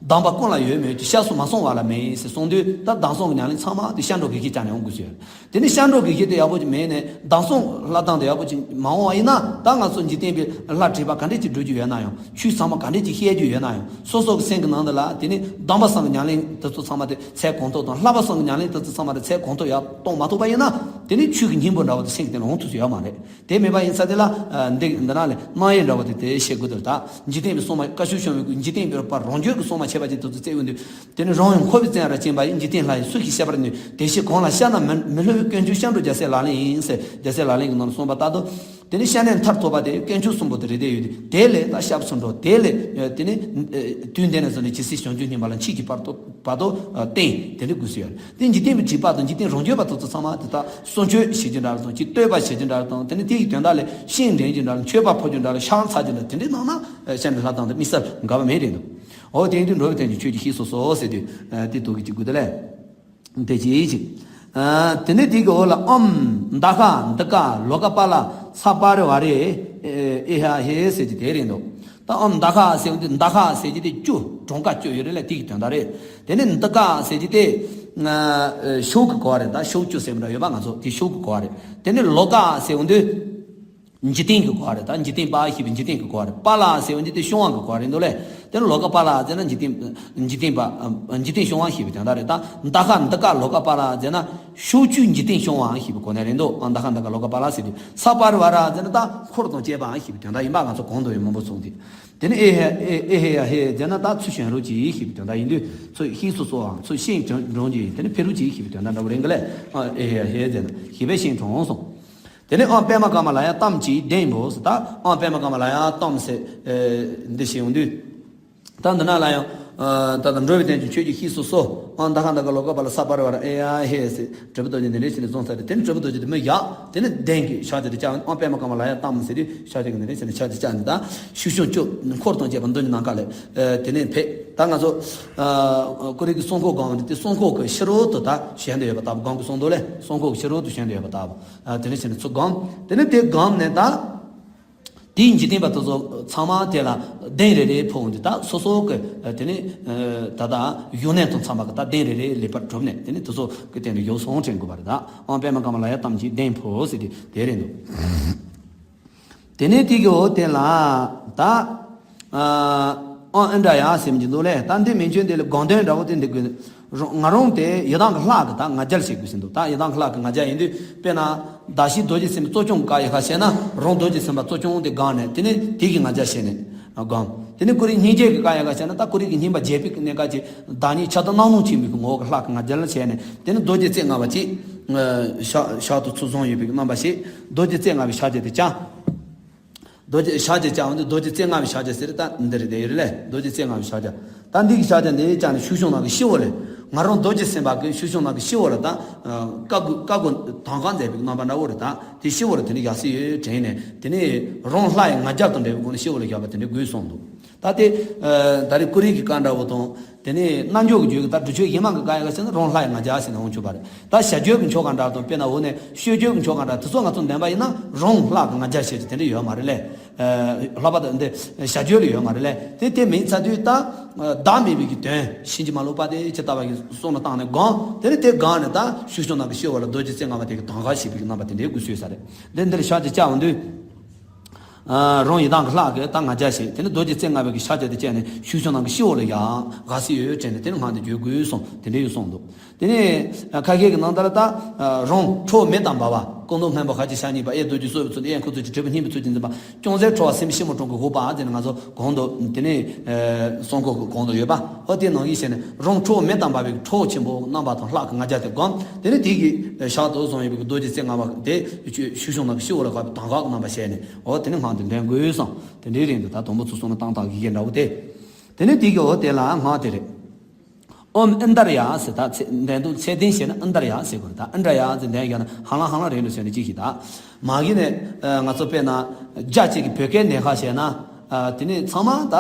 གདམས་པ་ཀུན་ལ་ཡོད་མོད་ཀྱི། ཞབས་སུ་མ་སོང་བ་ལ་མེད་ཟེར་གསུངས་དུས། ད་གདམས་སོང་གི་ཉམས་ལེན་ཚང་མ་དེ་སྐྱབས་འགྲོ་གི་གཞི་ཅན་ནས་འོང་དགོས་ཟེར། དེ་ནི་སྐྱབས་འགྲོ་གི་གཞི་དེ་ཡག་པོ་ཅིག་མེད་ནས། གདམས་སོང་ལྷ་གདམས་དེ་ཡག་པོ་ཅིག་མ་འོང་བ་ཡིན་ན། ད་ང་ཚོ་འཇིག་རྟེན་པའི་ལྷ་བྲིས་པ་ག་འདྲས་ཅིག་འགྲོ་རྒྱུ་ཡོད་ན་ཡང་། ཆོས་ཚང་མ་ག་འདྲས་ཅིག་བཤད་རྒྱུ་ཡོད་ན་ཡང་། སོ་སོ་གི་སེམས་ཀྱི་ནང་དུ་ལ་དེ་ནི་གདམས་པ་སོགས་ཀྱི་ཉམས་ལེན་དེ་ཚོ་ཚང་མ་དེ་ཚད་གོང་མཐོ་དང་། བསླབ་པ་སོགས་ཀྱི་ཉམས་ལེན་དེ་ཚོ་ཚང་མ་དེ་ཚད་གོང་མཐོ་ཡར་གཏོང་མ་ཐུབ་པ་ཡིན་ན། དེ་ནི་ཆོས་ཀྱི་སྙིང་པོ་འདྲ་བོ་དེ་སེམས་ཀྱི་སྟེང་ལ་འོང་ཐུབ་ས་ཡོད་མ་རེད། དེ་མེད་པ་ཡིན་ཙང་དེ་ལ། ཨ། འདི་འདི་ན་ལས་རྣམ་དབྱེ་འདྲ་བོ་དེ་དེ་བཤད་དགོས་འདུག་ད་འཇིག་རྟེན་པའི་སྲུང་མ། བཀའ་ཆོས་སྐྱོང་བའི་སྐུ། འཇིག་རྟེན་པའི་བར་རང་རྒྱུད་ཀྱི་སྲུང་མ་བྱེད་པ་ཅིག་དེ་ཚོ་བཙལ་ཡོང་དུས། དེ་ནི་རང་ཡང་འཁོར་བའི་བཙན་ར་བཅིངས་པ་ཡི། འཇིག་རྟེན་ལྷ་ཡིས་སུ་ཞིག་ཤེས་པར་ནུས། དེ་ཕྱིར་གང་ལ་ཤར་ན་མི་མི་སླུ་བའི། དཀོན་མཆོག་སྐྱབས་འགྲོ་རྒྱལ་སྲས་ལག་ལེན་ཡིན་ཟེར། རྒྱལ་སྲས་ལག་ལེན་གྱི་ནང་ལ་གསུངས་པ་ལྟར་དུ། དེ་ནི་བཤམས་གནས་མཐར་ཐུག་པ་དེ་དཀོན་མཆོག་གསུམ་པོ་དེ་རེད་བསྡད་ཡོད་དུས། དེ་ལས་ད་ཞབས་སུ་འགྲོ། དེ་ལས་དེ་ནི་དུས་འདི་ནས་བཟུང་ནས་ཇི་སྲིད་བྱང་ཆུབ་སྙིང་པོ་ལ་མཆིས་ཀྱི་བར་དུ་བར་དུ་བསྟེན། དེ་འདྲ་དགོས་སུ་ཡོད། དེ་འཇིག་རྟེན་པའི་སྒྲིབ་པ་དང་། འཇིག་རྟེན་རང་རྒྱུད་པ་དེ་ཚོ་ཚང་མ་དེ་དག་གསུང་ཆོས་བྱེད་རྒྱུ་འདྲ་དང་། ཅིག་བསྟོད་པ་བྱེད་རྒྱུ་འདྲ་དང་། དེ་ནི་དེ་ཡི་དོན་དག་ལས་ཤིང་འདྲེན་རྒྱུ་འདྲ། མཆོད་པ་ཕུལ་རྒྱུ་འདྲ། ཕྱག་འཚལ་རྒྱུ་འདྲ། དེ་འདྲའི་ནང་ན་བཤམས་འབྲི་ལྷ་གདམས་དེ་དམིགས་བསལ་འགལ་བ་མེད་རེད་འདུག་འོ་དེ་ཡིན་དུས་འགྲོ་བའི་དོན་གྱི་ཆོས་ཀྱི་གཤེགས་སུ་གསོལ་ཟེར་དུས། ཨ། དེ་ཐུགས་ཀྱི་ཅིག་དགོས་དེ་ལས། དེ་ཅིག་ཅིག་ཨ། དེ་ནས་དེ་གི་འོག་ལ། ཨོཾ་ད་ག་ད་ག་ལོ་ཀ་པ་ལ་ས་པ་རི་ཝཱ་རེ་ཨེ་ཧ་ཧེ་ཟེར་གྱི་དེ་རེད་འདུག་ད་ཨོཾ་ད་ག་ཟེར་དུས། ད་ག་ཟེར་གྱི་དེ་བཅུ། གྲངས་ཀ་བཅུ་ཡོད་རེད་ལ། དེ་གི་དོན་དག་རེད། དེ་ནས་ད་ག་ཟེར་གྱི་དེ། ཨ། ཤུགས་ཀྱི་གོ་བ་རེད། ད་ཤུགས་བཅུ་ཟེར་མི་འདྲ་ཡོད་པ། ང་ཚོ་དེ་ཤུགས་ཀྱི་གོ་བ་རེད། དེ་ནས་ལོ་ཀ་ཟེར་དུས། འཇིག་རྟེན་གྱི་གོ་བ་རེད། ད་འཇིག་རྟེན་པ་ཞེས་པའི་འཇིག་རྟེན་གྱི་གོ་བ་རེད། པ་ལ་ཟེར་བ་འདི་དེ་བྱུང་བ་གི་གོ་བ་རེད་འདུག་ལས། དེ་ནི་ལོ་ཀ་པ་ལ་ཟེར་ན་འཇིག་རྟེན། འཇིག་རྟེན་པ། འཇིག་རྟེན་བྱུང་བ་ཞེས་པའི་དོན་དག་རེད། ད་ད་ག་ད་ག་ལོ་ཀ་པ་ལ་ཟེར་ན་ཤུགས་བཅུས་འཇིག་རྟེན་བྱུང་བ་ཞེས་པའི་གོ་གནས་རེད་འདུག་ཨ། ད་ག་ད་ག་ལོ་ཀ་པ་ལ་ཟེར་དུས། ས་པ་རི་ཝཱ་ར་ཟེར་ན་ད་འཁོར་དང་བཅས་པའང་ཞེས་པའི་དོན་དག་ཡིན་པ། ང་ཚོ་གོང་དུ་ཡང་མང་པོ་གསུངས་ཏེ། དེ་ནི་ཨེ་ཧེ་ཨེ་ཨེ་ཧེ་ཡ་ཧེ་ཟེར་ན་ད་ཚུར་བྱོན་རོགས་གྱིས་ཞེས་པའི་དོན་དག་ཡིན་དུས། ཚུར་གཤེགས་སུ་གསོལ་བའམ་ཚུར་ཤིང་དྲུང་གྱིས་དེ་ནི་ཕེབས་རོགས་གྱིས་ཞེས་པའི་དོན་དག་འདྲ་བོ་རེད་འགའ་ལས། ཨ། ཨེ་ཧེ་ཡ་ཧེ་ཟེར་ན་ཞེས་པས་ཤིང་དྲུང་གསུངས། དེ་ནས་ཨོཾ་པདྨ་ཀ་མ་ལ་ཡ་ཏཾ་ཅིག་ལྡེམ་ཕོབ་ཟེར། ད་ཨོཾ་པདྨ་ཀ་མ་ལ་ཡ་ཏཾ་ཟེར། ཨེ། འདི་ཞེས་འོང་དུས། ད་འདི་ན་ལ་ཡང་། ཨ། ད་ལྟ་འགྲོ་བའི་དོན་གྱི་ཆོས་ཀྱི་གཤེགས་སུ་གསོལ། ཨོཾ་ད་ག་ད་ག་ལོ་ཀ་པ་ལ་ས་པ་རི་ཝཱ་ར་ཨེ་ཧ་ཧེ་ཟེར། དྲིལ་བུ་རྡོ་རྗེ་འདི་འདྲས་བྱས་ནས་བཟུང་ཚར་ཏེ། དེ་ནས་དྲིལ་བུ་རྡོ་རྗེ་དེ་མི་ཡག་དེ་ནས་གདན་གྱི་ཕྱག་རྒྱ་དེ་བཅག་ཨོཾ་པདྨ་ཀ་མ་ལ་ཡ་ཏཾ་ཟེར་དུས་ཕྱག་རྒྱ་གི་འདི་འདྲས་བྱས་ནས་ཕྱག་རྒྱ་བཅག་ནས། ད་ཤུགས་བྱུང་བཅུ་འཁོར་དང་བཅས་པ་མདུན་གྱི་ནམ་མཁའ་ལ། ཨ། དེ་ནས་ཕེབས། ད་ང་ཚོ། ཨ། ཀོ་རི་གི་གསང་ཁོག་སྒང་འདི་དེ་གསང་ཁོག་གི་ཕྱི་རོལ་དུ་ད་བཞེངས་ཏེ་ཡོད་པ་ལྟ་བུ། སྒང་གི་གསང་རྡོ་ལས་གསང་ཁོག་གི་ཕྱི་རོལ་དུ་བཞེངས་ཏེ་ཡོད་པ་ལྟ་བུ། ཨ། དེ་ནས་བྱས་ནས་ཚུར་བསྒོམ། དེ་ནས་དེ་བསྒོམས་ནས་ད། དེའི་འཇིག་རྟེན་པ་དེ་ཚོ་ཚང་མ་དེ་ལ་གདན་རེ་རེ་ཕོབ་འོང་དུས། ད་སོ་སོ་གི་དེ་ནས་ད་ལྟ་ཡོན་ཏན་དང་འཚམ་པ་གི་ད་གདན་རེ་རེ་ལེགས་པར་གྲུབ་ནས། དེ་ནས་དེ་ཚོ་གི་སྟེང་ནས་ཡོ་བསྲང་དྲན་དགོས་པ་རེད། ད་ཨོཾ་པདྨ་ཀ་མ་ལ་ཡ་ཏཾ་ཅིག་ལྡེམ་ཕོབ་ཟེར་དུས་དེ་རེད་འདུག་དེ་ནས་དེ་གི་འོག་དེ་ལ་ད། ཨ། ཨོཾ་ཨནྡྲ་ཡ་ཟེར་གྱི་འདུག་ལས། ད་འདི་མན་ཆད་འདི་ལ་དགོངས་དོན་འདྲ་བོ་དེ་འདི་དགོས། རང་ང་རང་དེ་ཡི་དམ་གྱི་ལྷ་གི་ད་ང་རྒྱལ་བྱེད་དགོས་ཟིན་འདུག་ད་ཡི་དམ་གྱི་ལྷ་གི་ང་རྒྱལ་ཡིན་དུས། དཔེར་ན་གདགས་གཞི་རྡོ་རྗེ་སེམས་དཔའི་གཙོ་སྐྱོང་གི་ཀ་ཡ་ག་བྱས་ན། རང་རྡོ་རྗེ་སེམས་དཔའ་གཙོ་སྐྱོང་དེ་སྒང་ནས། དེ་ནས་དེ་གི་ང་རྒྱལ་བྱས་ནས་སྒང་། དེ་ནས་ཀོ་རི་སྙིང་རྗེ་གི་ཀ་ཡ་ག་བྱས་ན། ད་ཀོ་རི་གི་སྙིང་པོ་རྒྱས་པའི་གནས་སྐབས་ཀྱི་བདག་ཉིད་ཁྱབ་བདག་རྣམ་སྣང་ཆེན་པོའི་གི་ངོ་བོ་གི་ལྷ་གི་ང་རྒྱལ་བྱས་ནས། དེ་ནས་རྡོ་རྗེ་རྩེ་ལྔ་པ་ཅིག་ཕྱག་ཕྱག་ཏུ་ཚུར་བཟུང་ཡོད་པའི་གི་རྣམ་པ་ཞིག་རྡོ་རྗེ་རྩེ་ལྔ་པའི་ཕྱག་རྒྱ་དེ་བཅག་རྡོ་རྗེ་ཕྱག་རྒྱ་བཅག་འོང་དུས། རྡོ་རྗེ་རྩེ་ལྔ་པའི་ཕྱག་རྒྱ་ཟེར། ད་འདི་རེད། དེ་ཡོད་རེད་ལས། རྡོ་རྗེ་རྩེ་ལྔ་པའི་ཕྱག་རྒྱ། ད་འདི་གི་ཕྱག་རྒྱ་འདི་བཅག་ནས་ཤུགས་བྱུང་ནང་གི་སྤྱི་བོ་ལས། ང་རང་རྡོ་རྗེ་སེམས་དཔའ་གི་ཤུགས་གཞུང་ནང་གི་སྤྱི་བོ་ལ་ད་བཀའ་བསྒོ་བཀའ་བསྒོ་དམ་བཀའ་མཛད་པའི་རྣམ་པ་འདྲ་བོ་རེད། ད་དེ་སྤྱི་བོ་ལ་དེ་འདྲ་བཞག་སྲིད་ཡོད་དྲན་ནས། དེ་ནས་རང་ལྷ་ཡི་ང་རྒྱལ་དང་འདྲ་བའི་སྒོ་ནས་སྤྱི་བོ་ལ་བཞག་པ་དེ་འདྲ་དགོས་གསུངས་འདུག་ད་དེ་ད་རེས་ཀུ་རེ་གི་བཀའ་འདྲ་བོ་དང་། དེ་ནས་རྣལ་འབྱོར་གྱི་རྒྱུད་ཀྱི་ད་སྒྲུབ་མཆོད་གཞན་མ་གི་བཀའ་ཡག་ཟེར་ན་འོང་ཆོག་པ་རེད། ད་བྱ་རྒྱུད་ཀྱི་ཆོ་ག་འདྲ་དང་། དཔེར་ན་འོ་ནས་སྤྱོད་རྒྱུད་ཀྱི་ཆོ་ག་འདྲ་དེ་ཚོ་ང་ཚོ་འདོན་པ་ཡིན་ན་རང་ལྷ་གི་ང་རྒྱལ་བྱེད་ཀྱི་དེ་འདྲ་ཡོད་མ་རེད་ལས། ལྷག་པར་དུ་འདི་བྱ་རྒྱུད་ལ་ཡོད་མ་རེད་ལས། དེ་དེ་མིན་ཚ་དུས་ད་བདག་མེད་པའི་གི་དོན་ཕྱིན་ཅི་མ་ལོག་པ་དེ་ཇི་ལྟ་བ་གི་གསུང་ལ་བཏང་ནས་སྒོམ། དེ་ནས་དེ་སྒོམ་ནས་ད་ཤུགས་གཞུང་ནང་གི་སྤྱི་བོ་ལ་རྡོ་རྗེ་རྩེ་ལྔ་པ་དེ་གི་དམ་བཀའ་བྱེད་པའི་གི་རྣམ་པ་དེ་འདྲའི་དགོས་སྲོལ་ས་རེད། འདི་འདིར་ཞག་ཅིག་བཅར་འོང་དུས། རང་ཡི་དམ་གྱི་ལྷ་གི་ད་ང་རྒྱལ་བྱེད། དེ་ནི་རྡོ་རྗེ་རྩེ་ལྔ་པའི་གི་ཕྱག་རྒྱ་དེ་བཅད་ནས་ཤུགས་གཞུང་ནང་གི་སྤྱི་བོ་ལ་ཡང་བཞག་སྲིད་ཡོད་དྲན་ནས། དེ་ནི་སྔགས་འདི་བརྗོད་དགོས་གསུངས། དེ་འདྲའི་ཡོད་གསུངས་འདུག་དེ་ནས་ཁ་ཤས་ཀྱི་ནང་ལྟར་ད་རང་ཁྲོ་བོ་མེ་དང་འབར་བ། སྐུ་མདོག་སྔོན་པོ་ཁ་ཅིག་ཞལ་གཉིས་པ། གཡས་རྡོ་རྗེ་གསོར་བའི་ཚུལ། གཡོན་ཁུ་ཚུར་གྱི་དྲིལ་བུ་སྙིང་པོའི་ཚུལ་གྱིས་འཛིན་པ། ཅུང་ཟད་ཁྲོ་བ་སེམས་ཤེས་མོ་དྲུང་གི་འོག་པ་ཟེར་ནས་ང་ཚོ་གོང་དུ་དེ་ནས་གསུང་གོ་གོང་དུ་ཡོད་པ། ཨོ་དེ་ནང་བཞིན་བྱས་ནས་རང་ཁྲོ་བོ་མེ་དང་འབར་བའི་ཁྲོ་བོ་ཆེན་པོ་རྣམ་པ་དང་ལྷ་གི་ང་རྒྱལ་དེ་བསྒོམ། དེ་ནས་དེ་གི་ཞག་ཏུ་བཟུང་ཡོད་པའི་རྡོ་རྗེ་རྩེ་ལྔ་པ་དེ་ཤུགས་གཞུང་ནང་གི་སྤྱི་བོ་ལ་བཞག་པའི་དམ་བཀའ་གི་རྣམ་པ་བྱས་ནས། ཨོ་དེ་ནས་སྔགས་འདི་འདོན་དགོས་གསུངས། དེ་འདྲའི་རིང་དུ་ད་དང་པོ་ཚུགས་སོང་ན་བཏང་བཏང་གི་གེ་འདྲ་བོ་དེ། དེ་ནས་དེ་གི་འོ་དེ་ལ་སྔགས་དེ་རེད། ཨོཾ་ཨནྟར་ཡ་ཟེར། ད་ཚེ་འདོན་དུས་ཚད་ལྡན་བྱས་ན་ཨནྟར་ཡ་ཟེར་དགོས་རེད། ད་ཨནྟར་ཡ་ཟེར་འདོན་ཡོད་ན་ཧ་ལང་ཧ་ལང་རེད་འགྲོ་ཟེར་ནས་ཅིག་ཞིག་ད། མ་གི་ནས་ང་ཚོ་དཔེར་ན་རྒྱ་གཅིག་གི་བོད་སྐད་ནས་ཁ་བཤད་ན། དེ་ནས་ཚང་མ་ད་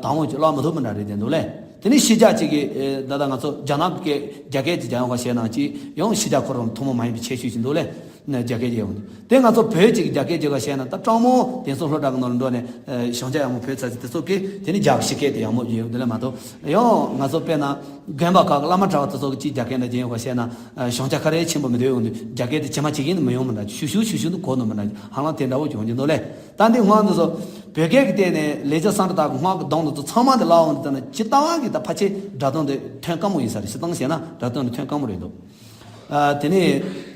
དང་པོ་ཅིག་བཀླག་མི་ཐུབ་མི་འདྲ་རེད་དེ་འདུག་ལེ། དེ་ནས་ཕྱི་རྒྱ་གཅིག་གི་ད་ད་ང་ཚོ་རྒྱ་ནག་སྐད་རྒྱ་སྐད་ཅིག་རྒྱ་ཡོང་ཁ་བཤད་ན་ཅིག་ཡང་ཕྱི་རྒྱ་ཁོ་རང་ཐུན་མོང་མ་ཡིན་པའི་ཁྱད་ཆོས་ཅིག་འདུག་ལེ། ནས་རྒྱ་སྐད་ཀྱི་ཡོང་དུས། དེ་ང་ཚོ་བོད་ཅིག་རྒྱ་སྐད་ཅིག་ག་བཤད་ན། ད་སྤྲང་མོ་དེང་སང་སློབ་གྲྭ་གི་ནང་ལ་འགྲོ་ནས་ཨ་ཞང་ཅག་ཡག་མོ་བོད་ཚ་ཚི་དེ་ཚོ་གིས་དེ་ནི་རྒྱ་གི་ཕྱི་སྐད་དེ་ཡག་མོ་ཡོད་དེ་ལས་མ་གཏོགས། ཡང་ང་ཚོ་དཔེར་ན་དགོན་པ་ཁག་གི་བླ་མ་གྲྭ་བ་དེ་ཚོ་གིས་ཅིག་རྒྱ་སྐད་འདྲ་ཅིག་ཡོང་བ་བཤད་ན། ཨ་ཞང་ཅག་ཁ་རེ་ཆེན་པོ་མི་འདོད་ཡོང་དུས། རྒྱ་སྐད་དེ་ཇི་མ་ཇི་བཞིན་དུ་མི་ཡོང་མི་འདྲ། ཞུ་ཞུ་ཞུ་ཞུ་དུ་གོ་ནོ་མི་འདྲ། ཧ་ལམ་དེ་འདྲ་བོ་ཅིག་ཡོང་གི་འདུག་ལེ། ད་འདི་སྔགས་འདི་ཚོ་བོད་སྐད་ཀྱི་སྟེང་ནས་ལེགས་སྦྱར་སཾ་སྐྲྀ་ཏ་གི་སྔགས་ཀྱི་གདངས་འདི་ཚོ་ཚང་མ་དེ་བཀླགས་འོང་དུས་ཙ་ན་ཇི་ལྟ་བ་གི་ད་ཕལ་ཆེར་སྒྲ་གདངས་དེ་ཐོན་དཀའ་མོ་ཡིན་ས་རེད། སྤྱིར་བཏང་བཤད་ན་སྒྲ་གདངས་དེ་ཐོན་དཀའ་མོ་རེད་འདུག་ཨ་དེ་ནས་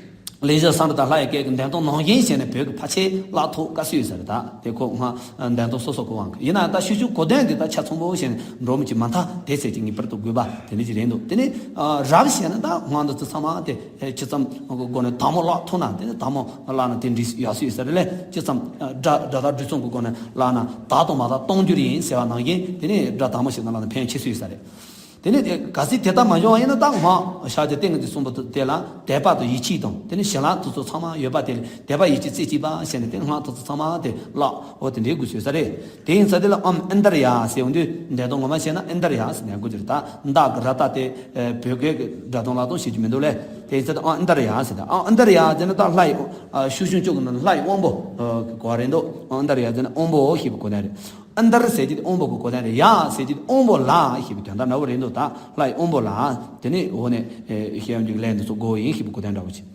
ལེགས་སྦྱར་སཾ་སྐྲྀ་ཏ་ལྷ་ཡི་སྐད་ཀྱི་འདོན་སྟངས་ནང་བཞིན་བྱས་ནས་བོད་ཀྱི་ཕལ་ཆེར་བཀླག་ཐུབ་དཀའ་སུ་ཡོད་ས་རེད། ད་དེ་ཁོ་སྔགས་འདོན་སྟངས་སོ་སོ་གི་དབང་གིས་ཡིན་ན། ད་ཤུགས་ཆུ་གོ་དོན་འདི་ད་ཆ་ཚང་པོ་བྱས་ནས་འགྲོ་མི་ཅིག་མ་མཐའ་དེ་ཚད་ཅིག་ངེས་པར་དུ་དགོས་པ་དེ་འདྲ་ཅིག་རེད་འདུག་དེ་ནས་ཨ་རབ་བྱས་ན་ད་སྔགས་འདི་ཚོ་ཚང་མ་དེ་ཅི་ཙམ་སྒོ་ནས་དྭངས་མོ་བཀླག་ཐུབ་ན། དེ་ནས་དྭངས་མོ་བཀླག་ན་དེ་འགྲིག་ཡག་སུ་ཡོད་ས་རེད་ལས། ཅི་ཙམ་སྒྲ་སྒྲ་དག་སྒྲུབ་རྩོམ་གྱི་སྒོ་ནས་བཀླག་ན་དག་དང་མ་དག་སྟོང་འགྱུར་ཡིན་ཟེར་བ་ནང་བཞིན། དེ་ནས་སྒྲ་དྭངས་མོ་ཞིག་ན་བཀླག་ན་ཕན་ཆེ་སུ་ཡོད་ས་རེད། དེ་ནས་གལ་སྲིད་དེ་ལྟར་མ་བྱུང་བ་ཡིན་ན། ད་སྔགས་ཕྱག་རྒྱ་ཏིང་ངེ་འཛིན་གསུམ་པོ་དེ་ལ་དད་པ་དང་ཡིད་ཆེས་དང་། དེ་ནས་བྱིན་རླབས་དེ་ཚོ་ཚང་མ་ཡོད་པ་དེ་ལ་དད་པ་ཡིད་ཆེས་རྩེ་གཅིག་པ་བྱས་ནས་དེ་སྔགས་དེ་ཚོ་ཚང་མ་དེ་བཀླག་འོ་དེ་འདྲའི་དགོས་སུ་ཡོད་ས་རེད། དེ་ཡིན་ཙང་དེ་ལ་ཨོཾ་ཨནྟར་ཡ་ཟེར་འོང་དུས་འདོན་སྟངས་ངོ་མ་བཤད་ན་ཨནྟར་ཡ་ཟེར་ནས་དགོས་ཀྱི་རེད། ད་མདའ་གི་ར་ཏ་དེ་བོད་སྐད་ཀྱི་སྒྲ་གདངས་ལ་གཏོང་ཤེས་ཀྱི་མི་འདུག་ལས། དེ་ཡིན་ཙང་དེ་ཨོཾ་ཨནྟར་ཡ་ཟེར། ད་ཨོཾ་ཨནྟར་ཡ་ཟེར་ན་ད་ལྷ་ཡི་ཨ་ཤུགས་གཞུང་བཅུ་གི་ནང་ལྷ་ཡི་དབང་པོ་གི་གོ་བ་རེད་འདུག་ཨོཾ་ཨནྟར་ཡ་ཟེར་ན་དབང་པོ་ཞེས་པའི་གོ་དོན་རེད། ཨནྟར་ཟེར་གྱི་དེ་དབང་པོ་གི་གོ་དོན་རེད། ཡ་ཟེར་གྱི་དེ་དབང་པོ་ལ་ཞེས་པའི་དོན་དག་འདྲ་བོ་རེད་འདུག་ད་ལྷ་ཡི་དབང་པོ་ལ། དེ་ནས་འོ་ནས་ཨེ་ཤེས་ཡོན་གྱི་ལས་འདི་ཚོ་དགོས་ཡིན་ཞེས་པའི་གོ་དོན་འདྲ་བོ་ཅིག་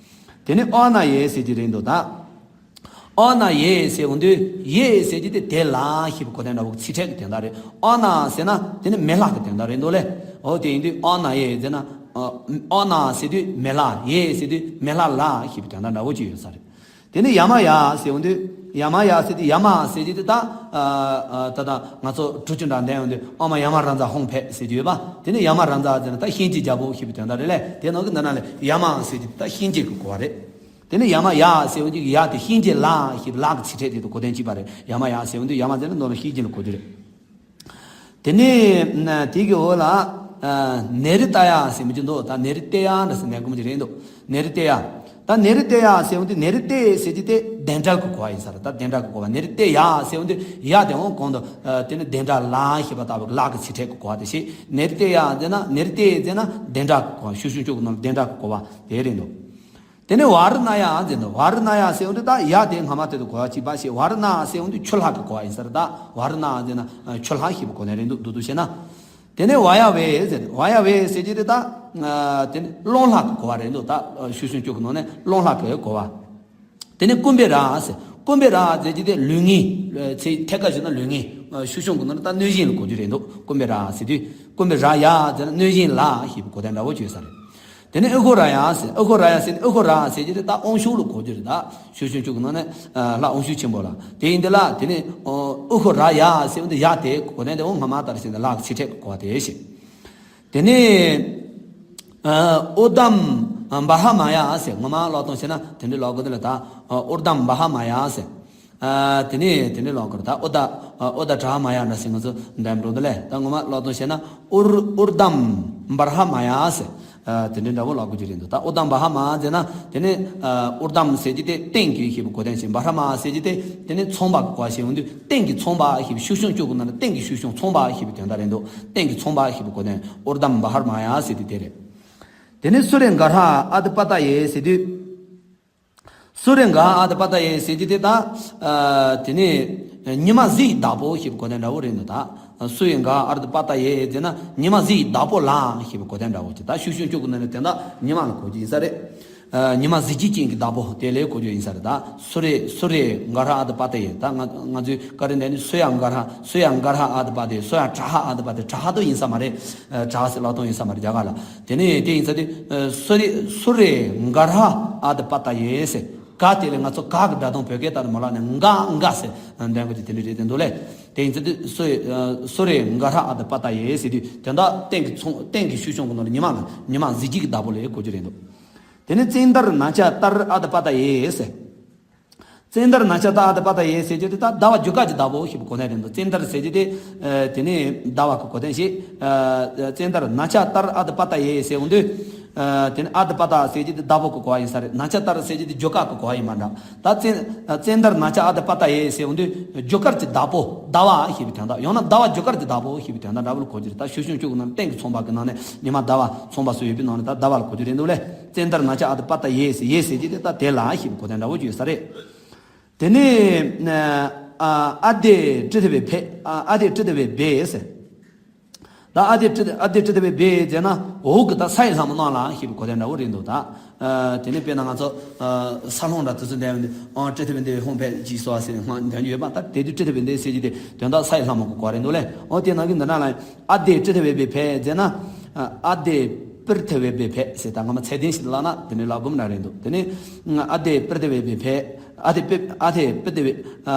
དེ་ནས་ཨཱཿནཱ་ཡེ་ཟེར་གྱི་རེད་འདུག་ད་ཨཱཿནཱ་ཡེ་ཟེར་འོང་དུས་ཡེ་ཟེར་གྱི་དེ་དེ་ལ་ཞེས་པའི་གོ་དོན་འདྲ་བོ་ཚིག་ཕྲད་ཀྱི་དོན་དག་རེད། ཨཱཿནཱ་ཟེར་ན་དེ་ནི་མེ་ལྷ་གི་དོན་དག་རེད་འདུག་ལས། འོ་དེ་ཡིན་དུས་ཨཱཿནཱ་ཡེ་ཟེར་ན། ཨཱཿནཱ་ཟེར་དུས་མེ་ལྷ། ཡེ་ཟེར་དུས་མེ་ལྷ་ལ་ཞེས་པའི་དོན་དག་འདྲ་བོ་ཅིག་ཡོད་ས་རེད། དེ་ནས་ཡ་མ་ཡ་ཟེར་འོང་དུས། ཡ་མ་ཡ་ཟེར་དུས་ཡ་མ་ཟེར་གྱི་དེ་ད་ཨ་ཨ་ད་ད་ང་ཚོ་གྲུ་ཆུ་འདྲ་འདོན་འོང་དུས་ཨ་མ་ཡ་མ་ར་མཛའ་ཧཱུྃ་ཕཊ་ཟེར་གྱི་ཡོད་པ། དེ་ནས་ཡ་མ་ར་མཛའ་ཟེར་ན་ད་གཤིན་རྗེ་རྒྱལ་པོ་ཞེས་པའི་དོན་དག་རེད་ལས། དེ་ནང་གི་འདི་ན་ལས་ཡ་མ་ཟེར་གྱི་དེ་ད་གཤིན་རྗེ་གི་གོ་བ་རེད། དེ་ནས་ཡ་མ་ཡ་ཟེར་འོང་དུས་ཡ་དེ་གཤིན་རྗེ་ལ་ཞེས་པའི་ལ་གི་ཚིག་ཕྲད་དེ་དང་གོ་དོན་གཅིག་པ་རེད། ཡ་མ་ཡ་ཟེར་འོང་དུས་ཡ་མ་ཟེར་ན་ནོར་ལ་གཤིན་རྗེ་ལ་གོ་རྒྱུ་རེད། དེ་ནས་དེ་གི་འོག་ལ་ཨ་ནཻ་རི་ཏ་ཡ་ཟེར་མི་ཅིག་འདུག་ད་ནཻ་རི་ཏེ་ཡ་འདྲ་ཟེར་ནས་དགོངས་ཀྱི་རེད་འདུག་ནཻ་རི་ཏེ་ཡ། ད་ནཻ་རི་ཏེ་ཡ་ཟེར་འོང་དུས་ནཻ་རི་ཏེ་ཟེར་གྱི་དེ་བདེན་བྲལ་གྱི་གོ་བ་ཡིན་ས་རེད། ད་བདེན་བྲལ་གྱི་གོ་བ། ནཻ་རི་ཏེ་ཡ་ཟེར་འོང་དུས་ཡ་དེ་འོང་གོང་དུ་ཨ་དེ་ནི་བདེན་བྲལ་ལ་ཞེས་པ་ལྟ་བུ་ལ་གི་ཚིག་ཕྲད་ཀྱི་གོ་བ་དེ་བྱེད། ནཻ་རི་ཏེ་ཡ་ཟེར་ན་ནཻ་རི་ཏེ་ཟེར་ན་བདེན་བྲལ་གྱི་གོ་བ། ཤུགས་གཞུང་བཅུ་གི་ནང་ལ་བདེན་བྲལ་གྱི་གོ་བ་དེ་རེད་འདུག་དེ་ནས་ཝཱ་ར་ཎཱ་ཡ་ཟེར་འདུག་ཝཱ་ར་ཎཱ་ཡ་ཟེར་འོང་དུས་ད་ཡ་དེ་སྔ་མ་དེ་དང་གོ་བ་གཅིག་པ་བྱེད། ཝཱ་ར་ཎཱ་ཟེར་འོང་དུས་ཆུ་ལྷག་གི་གོ་བ་ཡིན་ས་རེད། ད་ཝཱ་ར་ཎཱ་ཟེར་ན་ཆུ་ལྷག་ཞེས་པའི་གོ་དོན་རེད་འདུག་འདུག་འདུག་བྱས་ན། དེ་ནས་ཝཱ་ཡ་ཝེ་ཟེར། ཝཱ་ཡ་ཝེ་ཟེར་གྱི་དེ་ད་དེ་ནི་རླུང་ལྷག་གི་གོ་བ་རེད་འདུག་ད་ཤུགས་གཞུང་བཅུ་གི་ནང་ནས་རླུང་ལྷག་གི་གོ་བ། དེ་ནས་ཀུམ་བེ་ར་ཟེར། ཀུམ་བེ་ར་ཟེར་གྱི་དེ་ལུས་ངན། ཚིག་ཐད་ཀར་ཞུས་ན་ལུས་ངན། ཤུགས་གཞུང་གི་ནང་ནས་ད་གནོད་སྦྱིན་ལ་གོ་རྒྱུ་རེད་འདུག་ཀུམ་བེ་ར་ཟེར་དུས་ཀུམ་བེ་ར་ཡ་ཟེར་ན་གནོད་སྦྱིན་ལ་ཞེས་པའི་གོ་དོན་འདྲ་བོ་ཅིག་ཡོད་ས་རེད། དེ་ནས་ཨུ་ཁུ་ར་ཡ་ཟེར། ཨུ་ཁུ་ར་ཡ་ཟེར་ནས་ཨུ་ཁུ་ར་ཟེར་གྱི་དེ་ད་དབང་ཕྱུག་ལ་གོ་རྒྱུ་རེད། ད་ཤུགས་གཞུང་བཅུ་གི་ནང་ནས་ལྷ་དབང་ཕྱུག་ཆེན་པོ་ལ། དེ་ཡིན་དེ་ལ་དེ་ནས་ཨུ་ཁུ་ར་ཡ་ཟེར་འོང་དུས་ཡ་དེ་གོ་དོན་དེ་འོང་སྔ་མ་ལྟར་བྱས་ནས་ལ་གི་ཚིག་ཕྲད་ཀྱི་གོ་བ་དེ་བྱེད། དེ་ནས་ཨ་ཨུ་དམ་བ་ཧ་མ་ཡ་ཟེར། ངོ་མ་ཀློག་སྟངས་བྱས་ན་དེ་འདྲའི་ཀློག་དགོས་དེ་ལ་ད་ཨུར་དམ་བ་ཧ་མ་ཡ་ཟེར། ཨ། དེ་ནས་དེ་ནས་ལོག་གི་རེད། ད་ཨུ་ད་ཨུ་ད་བྲ་མ་ཡ་འདྲ་ཟེར། ང་ཚོ་འདེམས་འགྲོ་འདི་ལས་ད་ངོ་མ་ཀློག་སྟངས་བཤད་ན་ཨུར་ཨུར་དམ་བར་ཧ་མ་ཡ་ཟེར། ཨ། དེ་འདྲའི་འདྲ་བོ་ཀློག་དགོས་ཀྱི་རེད་འདུག་ད་ཨུར་དམ་བར་ཧ་མ་ཟེར་ན་དེ་ནས་ཨ་ཨུར་དམ་ཟེར་གྱི་དེ་སྟེང་གི་ཞེས་པའི་གོ་དོན་བྱེད། བར་ཧ་མ་ཟེར་གྱི་དེ་དེ་ནས་ཚོང་པ་གི་གོ་བྱེད་འོང་དུས་སྟེང་གི་ཚོང་པ་ཞེས་པའི་ཤུགས་བྱུང་གཅིག་གི་ནང་ནས་སྟེང་གི་ཤུགས་བྱུང་ཚོང་པ་ཞེས་པའི་དོན་དག་རེད་འདུག་སྟེང་གི་ཚོང་པ་ཞེས་པའི་གོ་དོན་ཨུར་དམ་བར་ཧ་མ་ཡ་ཟེར་དུས་དེ་རེད། དེ་ནས་སུ་རེ་འགའ་ཧྲ་ཨ་ཏི་པ་ཏ་ཡེ་ཟེར་དུས། སུ་རེ་འགའ་ཨ་ཏི་པ་ཏ་ཡེ་ཟེར་གྱི་དེ་ད། ཨ། དེ་ནས་ཉི་མ་གཟིགས་བདག་པོ་ཞེས་པའི་གོ་དོན་འདྲ་བོ་རེད་འདུག་ད་སུ་ཡི་འགའ་ཨ་ཏི་པ་ཏ་ཡེ་ཟེར་ན་ཉི་མ་གཟིགས་བདག་པོ་ལ་ཞེས་པའི་གོ་དོན་འདྲ་བོ་ཅིག་ད་ཤུགས་བྱུང་གཅིག་གི་ནང་ནས་དེ་འདྲ་ཉི་མ་ལ་གོ་རྒྱུ་ཡིན་ས་རེད། ཨ། ཉི་མ་གཟི་བརྗིད་ཅན་གྱི་བདག་པོ་དེ་ལ་གོ་རྒྱུ་ཡིན་ས་རེད། ད་སུ་རེ་སུ་རེ་འགའ་ཧྲ་ཨ་ཏི་པ་ཏ་ཡེ། ད་ང་ང་ཚོའི་བཀའ་དྲིན་དེ་ནི་སུ་ཡ་འགའ་ཧྲ་སུ་ཡ་འགའ་ཧྲ་ཨ་ཏི་པ་ཏ་ཡེ། སུ་ཡ་བྲ་ཧ་ཨ་ཏི་པ་ཏ་ཡེ། བྲ་ཧ་དོ་ཡིན་ས་མ་རེད། ཨ། བྲ་ཧ་ཟེར་ཀློག་སྟངས་ཡིན་ས་མ་རེད་རྒྱ་གར་ལ། དེ་ནས་དེ་ཡིན་ས་དེ། ཨ། སུ་རེ་སུ་རེ་འགའ་ཧྲ་ཨ་ཏི་པ་ཏ་ཡེ་ཟེར། ག་དེ་ལས་ང་ཚོ་ག་གི་སྒྲ་གདངས་བོད་སྐད་ལྟར་དུ་མ་ལ་ནས་འགའ་འགའ་ཟེར་འདོན་དགོས་ཀྱི་དེ་འདྲ་རེད་དེ་འདུག་ལས། དེ་ཡིན་ཚེ་དུས་སུ་ཨ་སུ་རེ་འགའ་ཧྲ་ཨ་ཏི་པ་ཏ་ཡེ་ཟེར་དུས་དོན་དག་སྟེང་གི་ཚོང་སྟེང་གི་ཤུགས་བྱུང་གི་ནང་ལ་ཉི་མ་ལ་ཉི་མ་གཟི་བརྗིད་ཀྱི་བདག་པོ་ལ་གོ་རྒྱུ་རེད་འདུག་དེ་ནས་ཙན་དར་ན་ཅ་ཏར་ཨ་ཏི་པ་ཏ་ཡེ་ཟེར། ཙན་དར་ན་ཅ་ཏར་ཨ་ཏི་པ་ཏ་ཡེ་ཟེར་རྒྱུ་དེ་ད་ཟླ་བ་རྒྱུ་སྐར་གྱི་བདག་པོ་ཞེས་པའི་གོ་དོན་རེད་འདུག་ཙན་དར་ཟེར་རྒྱུ་དེ་ཨ་དེ་ནས་ཟླ་བ་གི་གོ་དོན་བྱེད། ཨ་ཙན་དར་ན་ཅ་ཏར་ཨ་ཏི་པ་ཏ་ཡེ་ཟེར་འོང་དུས། ཨ་དེ་ནས་ཨ་ཏི་པ་ཏ་ཟེར་རྒྱུ་དེ་བདག་པོ་གི་གོ་བ་ཡིན་ས་རེད། ན་ཅ་ཏར་ཟེར་རྒྱུ་དེ་རྒྱུ་སྐར་གི་གོ་བ་ཡིན་པ་འདྲ། ད་ཙན་ཙན་དར་ན་ཅ་ཨ་ཏི་པ་ཏ་ཡེ་ཟེར་འོང་དུས་རྒྱུ་སྐར་གྱི་བདག་པོ་ཟླ་བ་ཞེས་པའི་དོན་དག་ཡང་ན་ཟླ་བ་རྒྱུ་སྐར་གྱི་བདག་པོ་ཞེས་པའི་དོན་དག་འདྲ་བོ་ལ་གོ་རྒྱུ་རེད། ད་ཤུགས་བྱུང་གཅིག་གི་ནང་ནས་སྟེང་གི་ཚོང་པ་གི་ནང་ནས་ཉི་མ་ཟླ་བ་ཚོང་པ་སུ་ཡོད་པའི་ནང་ནས་ད་ཟླ་བ་ལ་གོ་རྒྱུ་རེད་འདུག་ལས། ཙན་དར་ན་ཅ་ཨ་ཏི་པ་ཏ་ཡེ་ཟེར་ཡེ་ཟེར་རྒྱུ་དེ་ད་དེ་ལ་ཞེས་པའི་གོ་དོན་འདྲ་བོ་ཅིག་ཡོད་ས་རེད། དེ་ནས་ཨ་ཨ་དེ་ཀྲི་ཐི་བེ་ཕེ། ཨ་ཨ་དེ་ཀྲི་ཐི་བེ་བེ་ཟེར། ད་ཨ་དེ་ཀྲི་ཨ་དེ་ཀྲི་ཐི་བེ་བེ་ཟེར་ན་འོག་གི་ད་ས་ཡི་ལྷ་མོ་རྣམས་ལ་ཞེས་པའི་གོ་དོན་འདྲ་བོ་རེད་འདུག་ད་ཨ་དེ་ནས་དཔེར་ན་ང་ཚོ་ཨ་ས་སློང་འདྲ་དེ་ཚོ་འདྲ་བ་འདི་ཨང་ཀྲི་ཐི་བེ་འདི་ཧོང་ཕེ་ཇི་སོ་ཟེར་ནས་སྔོན་འདོན་རྒྱུ་ཡོད་པ། ད་དེ་དུས་ཀྲི་ཐི་བེ་འདི་ཟེར་གྱི་དེ་དོན་དག་ས་ཡི་ལྷ་མོ་གི་གོ་རེད་འདུག་ལས། ཨོ་དེ་ནང་གི་འདི་ན་ལ། ཨ་དེ་ཀྲི་ཐི་བེ་བེ་ཕེ་ཟེར་ན། ཨ་དེ་པིར་ཐི་བེ་བེ་ཕེ་ཟེར། ད་ངོ་མ་ཚད་ལྡན་ཞིག་ལབ་ན་དེ་ནས་ལབ་དགོས་མ་རེད་འདུག་དེ་ནས་ཨ་དེ་པིར་ཐི་བེ་བེ་ཕེ། ཨ་དེ་པི་ཨ་དེ་པིར་ཐི་བེ།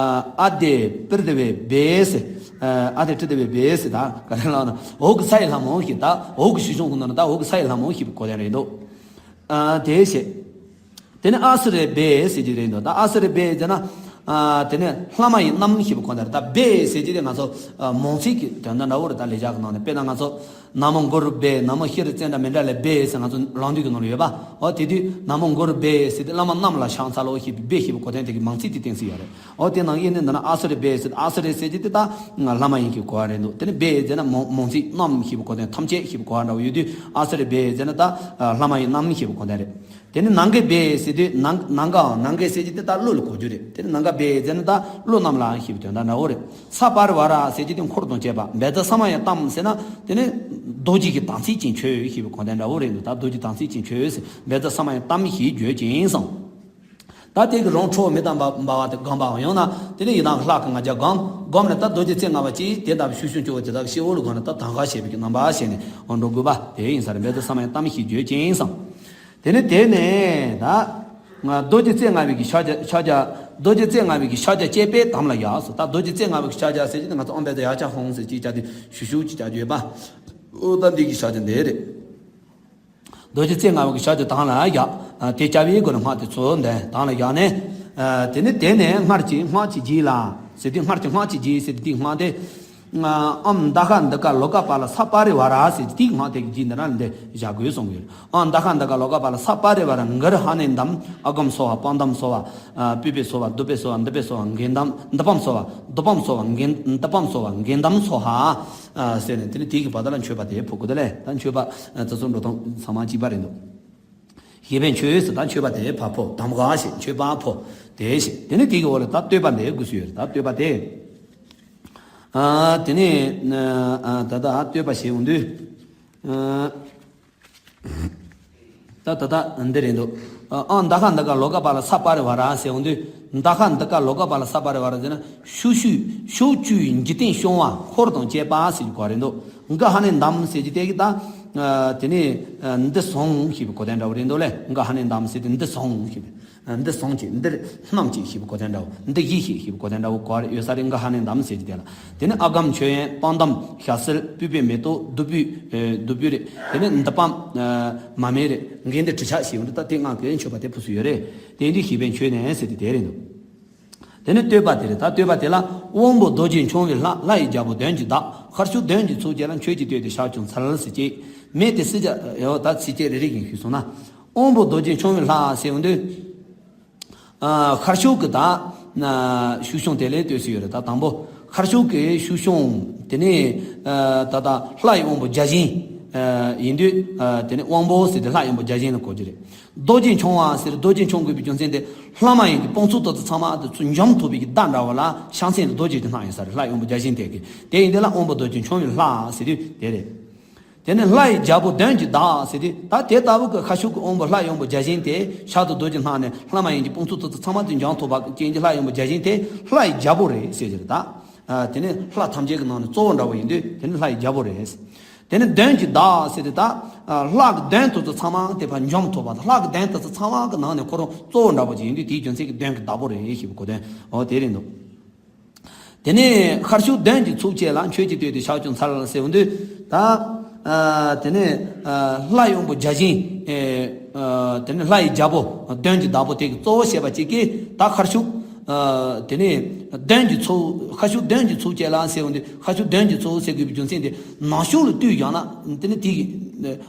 ཨ་དེ་པིར་ཐི་བེ་བེ་ཟེར། ཨ་དེ་ཀྲི་ཐི་བེ་བེ་ཟེར། ད་ག་རེ་ལབ་ན་འོག་གི་ས་ཡི་ལྷ་མོ་ཞེས། ད་འོག་གི་ཤུགས་བྱུང་གི་ནང་ནས་ད་འོག་གི་ས་ཡི་ལྷ་མོ་ཞེས་པའི་གོ་དོན་རེད་འདུག་ཨ་དེ་བྱས། དེ་ནས་ཨ་སུ་རེ་བེ་ཟེར་གྱི་རེད་འདུག་ད་ཨ་སུ་རེ་བེ་ཟེར་ན། ཨ་དེ་ནས་ལྷ་མ་ཡི་རྣམ་ཞེས་པའི་གོ་དོན་རེད། ད་བེ་ཟེར་གྱི་དེ་ང་ཚོ་ཨ་མང་ཚིག་གི་དོན་དག་འདྲ་བོ་རེད། ད་ལེགས་སྦྱར་གྱི་ནང་ནས་དཔེར་ན་ང་ཚོ་ན་མོ་གུ་རུ་བེ། ན་མོ་ཤྲཱི་ཙནྡྲ་མཎྜལ་བེ་ཟེར་ང་ཚོ་ལུང་བསྟན་གྱི་ནང་ལ་ཡོད་པ། འོ་དེ་དུས་ན་མོ་གུ་རུ་བེ་ཟེར་དུས་བླ་མ་རྣམས་ལ་ཕྱག་འཚལ་ལོ་ཞེས་པའི་བེ་ཞེས་པའི་གོ་དོན་དེ་གི་མང་ཚིག་དེ་བསྟན་སྲིད་ཡོད་རེད། འོ་དེ་ནང་ཡིན་ནི་འདི་ན་ཨ་སུ་རེ་བེ་ཟེར། ཨ་སུ་རེ་ཟེར་གྱི་དེ་ད་ལྷ་མ་ཡིན་གྱི་གོ་བ་རེད་འདུག་དེ་ནས་བེ་ཟེར་ན་མང་མང་ཚིག་རྣམས་ཞེས་པའི་གོ་དོན་ཐམས་ཅད་ཞེས་པའི་གོ་བ་འདྲ་བོ་ཡོད་དུས་ཨ་སུ་རེ་བེ་ཟེར་ན་ད་ལྷ་མ་ཡི་རྣམ་ཞེས་པའི་གོ་དོན་རེད། དེ་ནས་ནང་གི་བེ་ཟེར་དུས་ནང་ནང་གའང་ནང་གི་ཟེར་གྱི་དེ་ད་གླུ་ལ་གོ་རྒྱུ་རེད། དེ་ནས་ནང་ག་བེ་ཟེར་ན་ད་གླུ་རྣམས་ལ་ཞེས་པའི་དོན་དག་འདྲ་བོ་རེད། ས་པ་རི་ཝཱ་ར་ཟེར་གྱི་དེ་འཁོར་དང་བཅས་པ། བཛྲ་ས་མ་ཡ་ཏཾ་ཟེར་ན་དེ་ནི་རྡོ་རྗེ་གི་དམ་ཚིག་ཅན་ཁྱོད་ཞེས་པའི་གོ་དོན་འདྲ་བོ་རེད་འདུག་ད་རྡོ་རྗེ་དམ་ཚིག་ཅན་ཁྱོད་ཟེར། བཛྲ་ས་མ་ཡ་ཏཾ་ཞེས་བརྗོད་ཅིང་གསུངས། ད་དེ་གི་རང་ཁྲོ་མི་དང་འབར་བ་དེ་བསྒོམ་པའམ་ཡང་ན་དེ་ནི་ཡི་དམ་ལྷ་གི་ང་རྒྱལ་བསྒོམ། བསྒོམས་ནས་ད་རྡོ་རྗེ་རྩེ་ལྔ་པ་གཅིག་དེ་ལྟ་བུ་ཤུགས་ཤུགས་སྐྱོ་བོ་དེ་དག་ཤེས་འོ་ལ་དགོངས་ནས་ད་དང་ག་ཞེས་པའི་རྣམ་པ་བྱས་ནས་འགྲོ་དགོས་པ་དེ་ཡིན་ས་རེད། བཛྲ་ས་མ་ཡ་ཏཾ་ཞེས་བརྗོད་ཅིང་གསུངས། དེ་ནས་དེ་ནས་ད་རྡོ་རྗེ་རྩེ་ལྔ་པའི་གི་ཕྱག་རྒྱ་ཕྱག་རྒྱ་རྡོ་རྗེ་རྩེ་ལྔ་པའི་གི་ཕྱག་རྒྱ་བཅས་པའི་དམ་ལ་བཞག་སོ། ད་རྡོ་རྗེ་རྩེ་ལྔ་པའི་གི་ཕྱག་རྒྱ་ཟེར་གྱི་དེ་ང་ཚོ་ཨོཾ་བཛྲ་ཡ་ཙྱ་ཧཱུྃ་ཟེར་གྱི་བྱ་དེ་ཤུགས་ཤུགས་ཀྱི་བྱ་རྒྱུ་ཡོད་པ། ཨོ་ད་འདི་གི་ཕྱག་རྒྱ་འདི་རེད། རྡོ་རྗེ་རྩེ་ལྔ་པའི་གི་ཕྱག་རྒྱ་དང་ལ་བཞག་དེ་བྱ་བའི་སྒོ་ནས་སྔགས་དེ་ཚོ་འདི་དང་ལ་བཞག་ནས། དེ་ནས་དེ་ནས་སྔར་གྱི་སྔགས་ཀྱི་རྗེས་ལ་ཟེར་དུས་སྔར་གྱི་སྔགས་ཀྱི་རྗེས་ཟེར་དུས་དེའི་སྔགས་དེ། ཨོཾ་ད་ག་ནྡྷི་ཀ་ལོ་ཀ་པཱ་ལ་ས་པ་རི་ཝཱ་ར་ཟེར་དུས་དེའི་སྔགས་དེ་གི་རྗེས་འདི་ན་འདི་བཞག་དགོས་གསུངས་ཡོད། ཨོཾ་ད་ག་ནྡྷི་ཀ་ལོ་ཀ་པཱ་ལ་ས་པ་རི་ཝཱ་ར་གུ་རུ་ཧ་ནི་དཾ། ཨ་གམ་སྭཱ་ཧཱ། པཱ་དམ་སྭཱ་ཧཱ། པུཥྤེ་སྭཱ་ཧཱ། དྷཱུ་པེ་སྭཱ་ཧཱ། དཱུ་པེ་སྭཱ་ཧཱ། གན་དཾ། དཱུ་པཾ་སྭཱ་ཧཱ། དཱུ་པཾ་སྭཱ་ཧཱ། གན་དཱུ་པཾ་སྭཱ་ཧཱ། གན་དཾ་སྭཱ་ཧཱ། ཟེར་ནས་དེ་ནས་དེ་གི་བར་དུ་ལ་མཆོད་པ་དེ་ཕུལ་དགོས་དེ་ལས་ད་མཆོད་པ་དེ་ཚོ་འགྲོ་སྟངས་ཚང་མ་གཅིག་པ་རེད་འདུག་ཞེས་པས་མཆོད་ཟེར། ད་མཆོད་པ་དེ་ཕར་ཕུལ། དམ་ག་ཞེས་མཆོད་པ་ཕུལ་དེ་ཞེས། དེ་ནས་དེ་གི་འོག་ལ་ད་བསྟོད་པ་འདི་དགོས་སུ་ཡོད་རེད། ད་བསྟོད་པ་དེ། ཨ་དེ་ནས་ཨ་ད་ལྟ་བསྟོད་པ་ཞེས་འོང་དུས། ཨ་ད་ད་ལྟ་འདི་རེད་འདུག་ཨ་ཨོཾ་ད་ག་ནྡྷི་ཀ་ལོ་ཀ་པཱ་ལ་ས་པ་རི་ཝཱ་ར་ཟེར་འོང་དུས། ད་ག་ནྡྷི་ཀ་ལོ་ཀ་པཱ་ལ་ས་པ་རི་ཝཱ་ར་ཟེར་ན་ཕྱོགས་བཅུའི་ཕྱོགས་བཅུའི་འཇིག་རྟེན་སྐྱོང་བ་འཁོར་དང་བཅས་པ་ཟེར་གྱི་གོ་རེད་འདུག་གུ་རུ་ཧ་ནི་དཾ་ཟེར་གྱི་དེ་གི་ད། ཨ་དེ་ནས་ཨ་འདི་བཟུང་ཞེས་པའི་གོ་དོན་འདྲ་བོ་རེད་འདུག་ལས། གུ་རུ་ཧ་ནི་དཾ་ཟེར་དེ་འདི་བཟུང་ཞེས་པའི། འདི་བཟུང་ཅིག་འདིར་བསྣམས་ཅིག་ཞེས་པའི་གོ་དོན་འདྲ་བོ། འདི་བཞེས་ཤིག་ཞེས་པའི་གོ་དོན་འདྲ་བོ་གོ་བ་རེ་ཡོད་ས་རེད། གུ་རུ་ཧ་ནི་དཾ་ཟེར་གྱི་དེ་ལ། དེ་ནས་ཨ་གམ་མཆོད་ཡོན་པཱ་དམ་ཞལ་བསིལ་པུཥྤེ་མེ་ཏོག་བདུག་སྤོས་ཨེ་བདུག་སྤོས་རེད། དེ་ནས་དཱུ་པཾ་ཨ་མ་སྨན་རེད། གན་དཱུ་དྲི་ཆབ་ཞེས་འོང་དུས་ད་དེ་ལྔ་གི་མཆོད་པ་དེ་ཕུལ་སྲོལ་ཡོད་རེད། དེ་འདི་ཞེས་པས་མཆོད་ནས་ཟེར་དེ་དེ་རེད་འདུག་དེ་ནས་བསྟོད་པ་དེ་རེད། ད་བསྟོད་པ་དེ་ལ། དབང་པོ་རྡོ་རྗེ་འཆང་བའི་ལྷ། ལྷ་ཡི་རྒྱལ་པོ་གདོན་གྱིས་བདག། ཤར་ཕྱོགས་གདོན་གྱི་ཚོགས་བཅས་ལ། མཆོད་ཅིང་བསྟོད་དེ་ཕྱག་བརྐྱངས་འཚལ་ཟེར་གྱིས། མེ་དེ་སྲིད་རྒྱལ། ཡོ། ད་ཚིགས་བཅད་རེ་རེ་བཞིན་ཞུས་སོང་ན། དབང་པོ་རྡོ་རྗེ་འཆང་བའི་ལྷ་ཟེར་འོང་དུས། ཨ། ཤར་ཕྱོགས་ཀྱི་ད་ན་ཤུགས་བྱུང་དེ་ལས་ལྟོས་སུ་ཡོད་རེད། ད་དང་པོ་ཤར་ཕྱོགས་ཀྱི་ཤུགས་བྱུང་། དེ་ནས་ཨ་ད་ལྟ་ལྷ་ཡི་དབང་པོ་བརྒྱ་བྱིན་ཨ་ཡིན་དུས། ཨ་དེ་ནས་དབང་པོ་ཟེར་ཏེ་ལྷ་ཡི་དབང་པོ་བརྒྱ་བྱིན་ལ་གོ་རྒྱུ་རེད། རྡོ་རྗེ་འཆང་བ་ཟེར། རྡོ་རྗེ་འཆང་དགོས་པའི་རྒྱུ་མཚན་དེ། ལྷ་མ་ཡིན་གྱི་དཔུང་ཚོགས་དེ་ཚོ་ཚང་མ་དེ་ཚོ་འཇོམས་ཐུབ་པའི་གི་མདའ་འདྲ་བ་ལ་ཕྱག་མཚན་ལ་རྡོ་རྗེ་དེ་སྣང་ཡོད་ས་རེད། ལྷ་ཡི་དབང་པོ་བརྒྱ་བྱིན་དེ་གི་དེ་ཡིན་དེ་ལ་དབང་པོ་རྡོ་རྗེ་འཆང་བའི་ལྷ་ཟེར་དུས་དེ་རེད། དེ་ནས་ལྷ་ཡི་རྒྱལ་པོ་གདོན་གྱིས་བདག་ཟེར་དུས། ད་དེ་ལྟ་བུ་གི་ཤར་ཕྱོགས་ཀྱི་དབང་པོ་ལྷ་ཡི་དབང་པོ་བརྒྱ་བྱིན་དེ་ཤར་དུ་རྡོ་རྗེ་སྣང་ནས་ལྷ་མ་ཡིན་གྱི་དཔུང་ཚོགས་དེ་ཚོ་ཚང་མ་དེ་འཇོམས་ཐུབ་པ་ཅན་གྱི་ལྷ་ཡི་དབང་པོ་བརྒྱ་བྱིན་དེ་ལྷ་ཡི་རྒྱལ་པོ་རེད་ཟེར་གྱི་རེད། ད་ཨ་དེ་ནས་ལྷ་ཐམས་ཅད་ཀྱི་ནང་ནས་གཙོ་བོ་འདྲ་བོ་ཡིན་དུས་དེ་ནི་ལྷ་ཡི་རྒྱལ་པོ་རེད། དེ་ནས་གདོན་གྱིས་བདག་ཟེར་དུས། ད་ཨ་ལྷ་གི་གདོན་དེ་ཚོ་ཚང་མ་དེ་ཕར་འཇོམས་ཐུབ་པ་དང་། ལྷ་གི་གདོན་དེ་ཚོ་ཚང་མ་གི་ནང་ནས་ཁོ་རང་གཙོ་བོ་འདྲ་བོ་ཅིག་ཡིན་དུས། དེའི་རྒྱུ་མཚན་གྱིས་གདོན་གྱི་བདག་པོ་རེད་ཞེས་པའི་གོ་དོན། འོ་དེ་རེད་འདུག་དེ་ནས་ཤར་ཕྱོགས་གདོན་གྱི་ཚོགས་བཅས་ལ། མཆོད་ཅིང་བསྟོད་དེ་ཕྱག་བརྐྱངས་འཚལ་ཟེར་འོང་དུས། ད་ཨ་དེ་ནས་ཨ་ལྷ་ཡི་དབང་པོ་བརྒྱ་བྱིན། ཨ་དེ་ནས་ལྷ་ཡི་རྒྱལ་པོ་གདོན་གྱི་བདག་པོ་དེ་གི་གཙོ་བོ་བྱས་པ་གཅིག་གིས། ད་ཤར་ཕྱོགས་ཨ་དེ་ནས་གདོན་གྱི་ཚོགས། ཤར་ཕྱོགས་གདོན་གྱི་ཚོགས་བཅས་ལ་ཟེར་འོང་དུས། ཤར་ཕྱོགས་གདོན་གྱི་ཚོགས་ཟེར་དགོས་པའི་རྒྱུ་མཚན་དེ། ནང་ཤུགས་ལ་ལྟོས་བཞག་ན་དེ་ནི་དེ་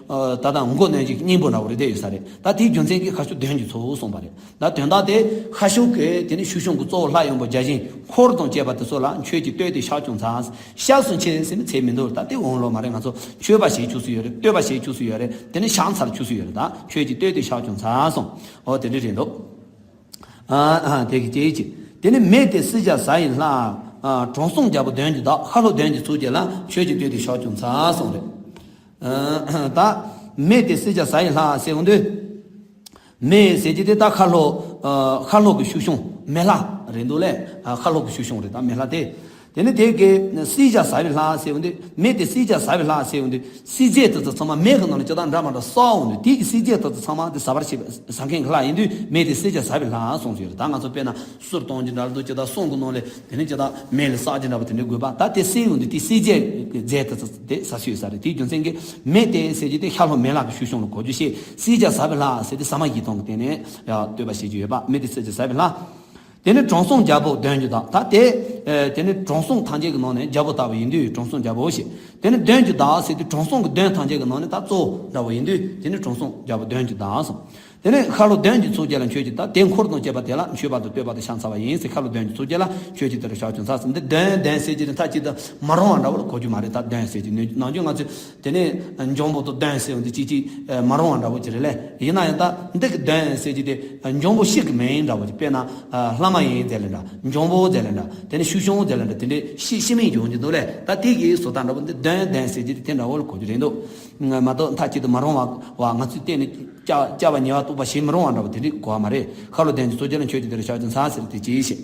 ཨ་ད་ལྟ་མགོ་གནོན་གྱི་གཉེན་པོ་འདྲ་བོ་རེད་བསྡད་ཡོད་ས་རེད། ད་དེའི་རྒྱུ་མཚན་གྱིས་ཤར་ཕྱོགས་གདོན་གྱི་ཚོགས་གསུངས་པ་རེད། ད་དོན་དག་དེ་ཤར་ཕྱོགས་ཀྱི་དེ་ནི་ཤུགས་བྱུང་གི་གཙོ་བོ་ལྷ་ཡི་དབང་པོ་བརྒྱ་བྱིན་འཁོར་དང་བཅས་པ་དེ་ཚོ་ལ། མཆོད་ཅིང་བསྟོད་དེ་ཕྱག་བརྐྱངས་འཚལ། སྐྱབས་སུ་མཆི་ཟེར་ནས་འཚལ་མི་འདུག་ད་དེ་འོང་ལོ་མ་རེད། ང་ཚོ་མཆོད་པ་བྱེད་ཆོག་སུ་ཡོད་རེད། བསྟོད་པ་བྱེད་ཆོག་སུ་ཡོད་རེད། དེ་ནི་ཕྱག་འཚལ་ཆོག་སུ་ཡོད་རེད། ད་མཆོད་ཅིང་བསྟོད་དེ་ཕྱག་བརྐྱངས་འཚལ་གསུངས། འོ་དེ་འདྲ་རེད་འདུག་ཨ་ཨ་དེ་གི་སྐྱེ་ཡིད་ཀྱི། དེ་ནས་མེ་དེ་སྲིད་རྒྱལ་གཟའ་ཡི་ལྷ། ཨ་དྲང་སྲོང་རྒྱལ་པོ་གདོན་གྱིས་བདག། ཤར་ལྷོ་གདོན་གྱི་ཚོགས་བཅས་ལ། མཆོད་ཅིང་བསྟོད་དེ་ཕྱག་བརྐྱངས་འཚལ་གསུངས་རེད། ཨ་ད་མེ་དེ་སྲིད་རྒྱལ་གཟའ་ཡི་ལྷ་ཟེར་འོང་དུས། མེ་ཟེར་གྱི་དེ་ད་ཤར་ལྷོ། ཨ་ཤར་ལྷོ་གི་ཤུགས་བྱུང་མེ་ལྷ་རེད་འདུག་ལེ། ཨ་ཤར་ལྷོ་གི་ཤུགས་བྱུང་རེད། ད་མེ་ལྷ་དེ། དེ་ནས་དེ་གི་སྲིད་རྒྱལ་གཟའ་བའི་ལྷ་ཟེར་འོང་དུས། མེ་དེ་སྲིད་རྒྱལ་གཟའ་བའི་ལྷ་ཟེར་འོང་དུས། སྲིད་རྒྱལ་དེ་ཚོ་ཚང་མ་མེ་གི་ནང་ལ་ཅི་ལྟར་འདྲ་མ་འདྲ་གསལ་འོང་དུས། དེ་གི་སྲིད་རྒྱལ་དེ་ཚོ་ཚང་མ་དེ་ཟ་བར་བྱེད་པ་ཟ་མཁན་གྱི་ལྷ་ཡིན་དུས། མེ་དེ་སྲིད་རྒྱལ་གཟའ་བའི་ལྷ་གསུངས་ཡོད་རེད། ད་ང་ཚོ་དཔེར་ན་གསུར་གཏོང་རྒྱུ་འདྲ་ལ་འདུག་ཅི་ལྟར་གསུང་གི་ནང་ལས་དེ་ནས་ཅི་ལྟར་མེ་ལ་བསགས་རྒྱུ་འདྲ་པོ་དེ་འདྲའི་དགོས་པ། ད་དེ་སྲིད་འོང་དུས་དེ་སྲིད་རྒྱལ་གྱི་རྫས་དེ་ཚོ་དེ་ཟ་སྲོལ་ཡོད་ས་རེད། དེའི་རྒྱུ་མཚན་གྱིས་མེ་དེ་ཟེར་རྒྱུ་དེ་ཤར་ལྷོ་མེ་ལྷ་གི་ཤུགས་བྱུང་ལ་གོ་རྒྱུ་བྱས། སྲིད་རྒྱལ་གཟའ་བའི་ལྷ་ཟེར་དེ་ཟ་མ་བཞེས་སྟངས་ཀྱི་སྟེང་ནས་ཡང་བསྟོད་པ་བྱེད་རྒྱུ་ཡོད་པ། མེ་དེ་སྲིད་རྒྱལ་གཟའ་བའི་ལྷ། དེ་ནས་དྲང་སྲོང་རྒྱལ་པོ་གདོན་གྱིས་བདག་ད་དེ་ཨེ་དེ་ནས་དྲང་སྲོང་ཐམས་ཅད་ཀྱི་ནང་ནས་རྒྱལ་པོ་ལྟ་བུ་ཡིན་དུས་དྲང་སྲོང་རྒྱལ་པོ་ཞེས། དེ་ནས་གདོན་གྱིས་བདག་ཟེར་དུས་དྲང་སྲོང་གི་གདོན་ཐམས་ཅད་ཀྱི་ནང་ནས་ད་གཙོ་བོ་འདྲ་བོ་ཡིན་དུས། དེ་ནས་དྲང་སྲོང་རྒྱལ་པོ་གདོན་གྱིས་བདག་གསུངས། དེ་ནས་ཤར་ལྷོ་གདོན་གྱི་ཚོགས་བཅས་ལ། མཆོད་ཅིང་ད་དེ་འཁོར་དང་བཅས་པ་དེ་ལ་མཆོད་པ་དང་བསྟོད་པ་དང་ཕྱག་འཚལ་བ་ཡིན་ཟེར། ཤར་ལྷོ་གདོན་གྱི་ཚོགས་བཅས་ལ་མཆོད་ཅིང་བསྟོད་དེ་ཕྱག་བརྐྱངས་འཚལ་ཟེར། འདི་གདོན་གདོན་ཟེར་གྱི་ནི་མཐའ་གཅིག་ཏུ་མ་རུང་བ་འདྲ་བོ་ལ་གོ་རྒྱུ་མ་རེད། ད་གདོན་ཟེར་གྱི་ནི་ནང་རྒྱུན་ང་ཚོས་དེ་ནས་འཇོན་པོ་དང་གདོན་ཟེར་བ་འདི་གཅིག་གཅིག་མ་རུང་བ་འདྲ་བོ་ཅིག་རེད་ལེ། ཡིན་ན་ཡང་ད་འདི་གི་གདོན་ཟེར་གྱི་དེ་འཇོན་པོ་ཤེས་ཀྱི་མིང་འདྲ་བོ་ཅིག་དཔེར་ན་ལྷ་མ་ཡིན་ཟེར་ལེ་འདྲ། འཇོན་པོ་ཟེར་ལེ་འདྲ། དེ་ནས་ཤུགས་ཆུང་ཟེར་ལེ་འདྲ། དེ་འདྲའི་ཤེས་ཤེས་མིང་ཡོང་གི་འདུག་ལེ། ད་དེ་གི་བཟོ་ལྟ་འདྲ་བོ་འདི་གདོན་གདོན་ཟེར་གྱི་དེ་འདྲ་བོ་ལ་གོ་རྒྱུ་རེད་འདུག་མ་གཏོགས་མཐའ་གཅིག་ཏུ་མ་རུང་བ་བ་ང་ཚོས་གཏན་ནས་བཅའ་བཅའ་བ་ཉེས་པ་གཏོགས་པ་བྱེད་མི་རུང་བ་འདྲ་བོ་དེ་འདྲའི་གོ་བ་མ་རེད། ཤར་ལྷོ་གདོན་གྱི་ཚོགས་བཅས་ལ། མཆོད་ཅིང་བསྟོད་དེ་ཕྱག་བརྐྱངས་འཚལ་ཟེར་དེ་ཅིའི་ཕྱིར།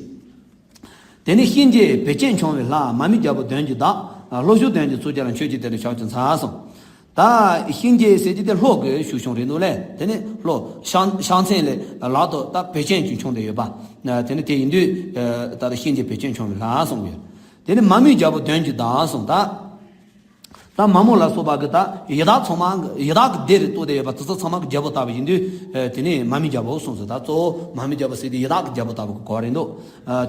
དེ་ནས་གཤིན་རྗེ་བེ་ཅོན་འཆང་བའི་ལྷ། མ་མོའི་རྒྱལ་པོ་གདོན་གྱིས་བདག་ལྷོ་ཕྱོགས་གདོན་གྱི་ཚོགས་བཅས་ལ། མཆོད་ཅིང་བསྟོད་དེ་ཕྱག་བརྐྱངས་འཚལ་གསུངས། ད་གཤིན་རྗེ་ཟེར་གྱི་དེ་ལྷོ་གི་ཤུགས་བྱུང་རེད་འདུག་ལེ། དེ་ནས་ལྷོ་ཕྱག་ཕྱག་མཚན་ལས་ལག་ཏུ་ད་བེ་ཅོན་གྱི་འཆང་དེ་ཡོད་པ། དེ་ནས་དེ་ཡིན་དུས་ད་ལྟ་གཤིན་རྗེ་བེ་ཅོན་འཆང་བའི་ལྷ་གསུངས་ཡོད། དེ་ནས་མ་མོའི་རྒྱལ་པོ་གདོན་གྱིས་བདག་གསུངས། ད་ད་མ་མོ་ལ་སོགས་པ་གི་ད་ཡི་དྭགས་ཚང་མ་ཡི་དྭགས་ཀྱི་སྡེ་རུ་གཏོགས་ཏེ་ཡོད་པ་དེ་ཚོ་ཚང་མ་གི་རྒྱལ་པོ་ལྟ་བུ་ཡིན་དུས། དེ་ནས་མ་མོའི་རྒྱལ་པོ་གསུངས་སོ། ད་གཙོ་བོ་མ་མོའི་རྒྱལ་པོ་ཟེར་དུས་ཡི་དྭགས་ཀྱི་རྒྱལ་པོ་ལྟ་བུ་གི་གོ་བ་རེད་འདུག་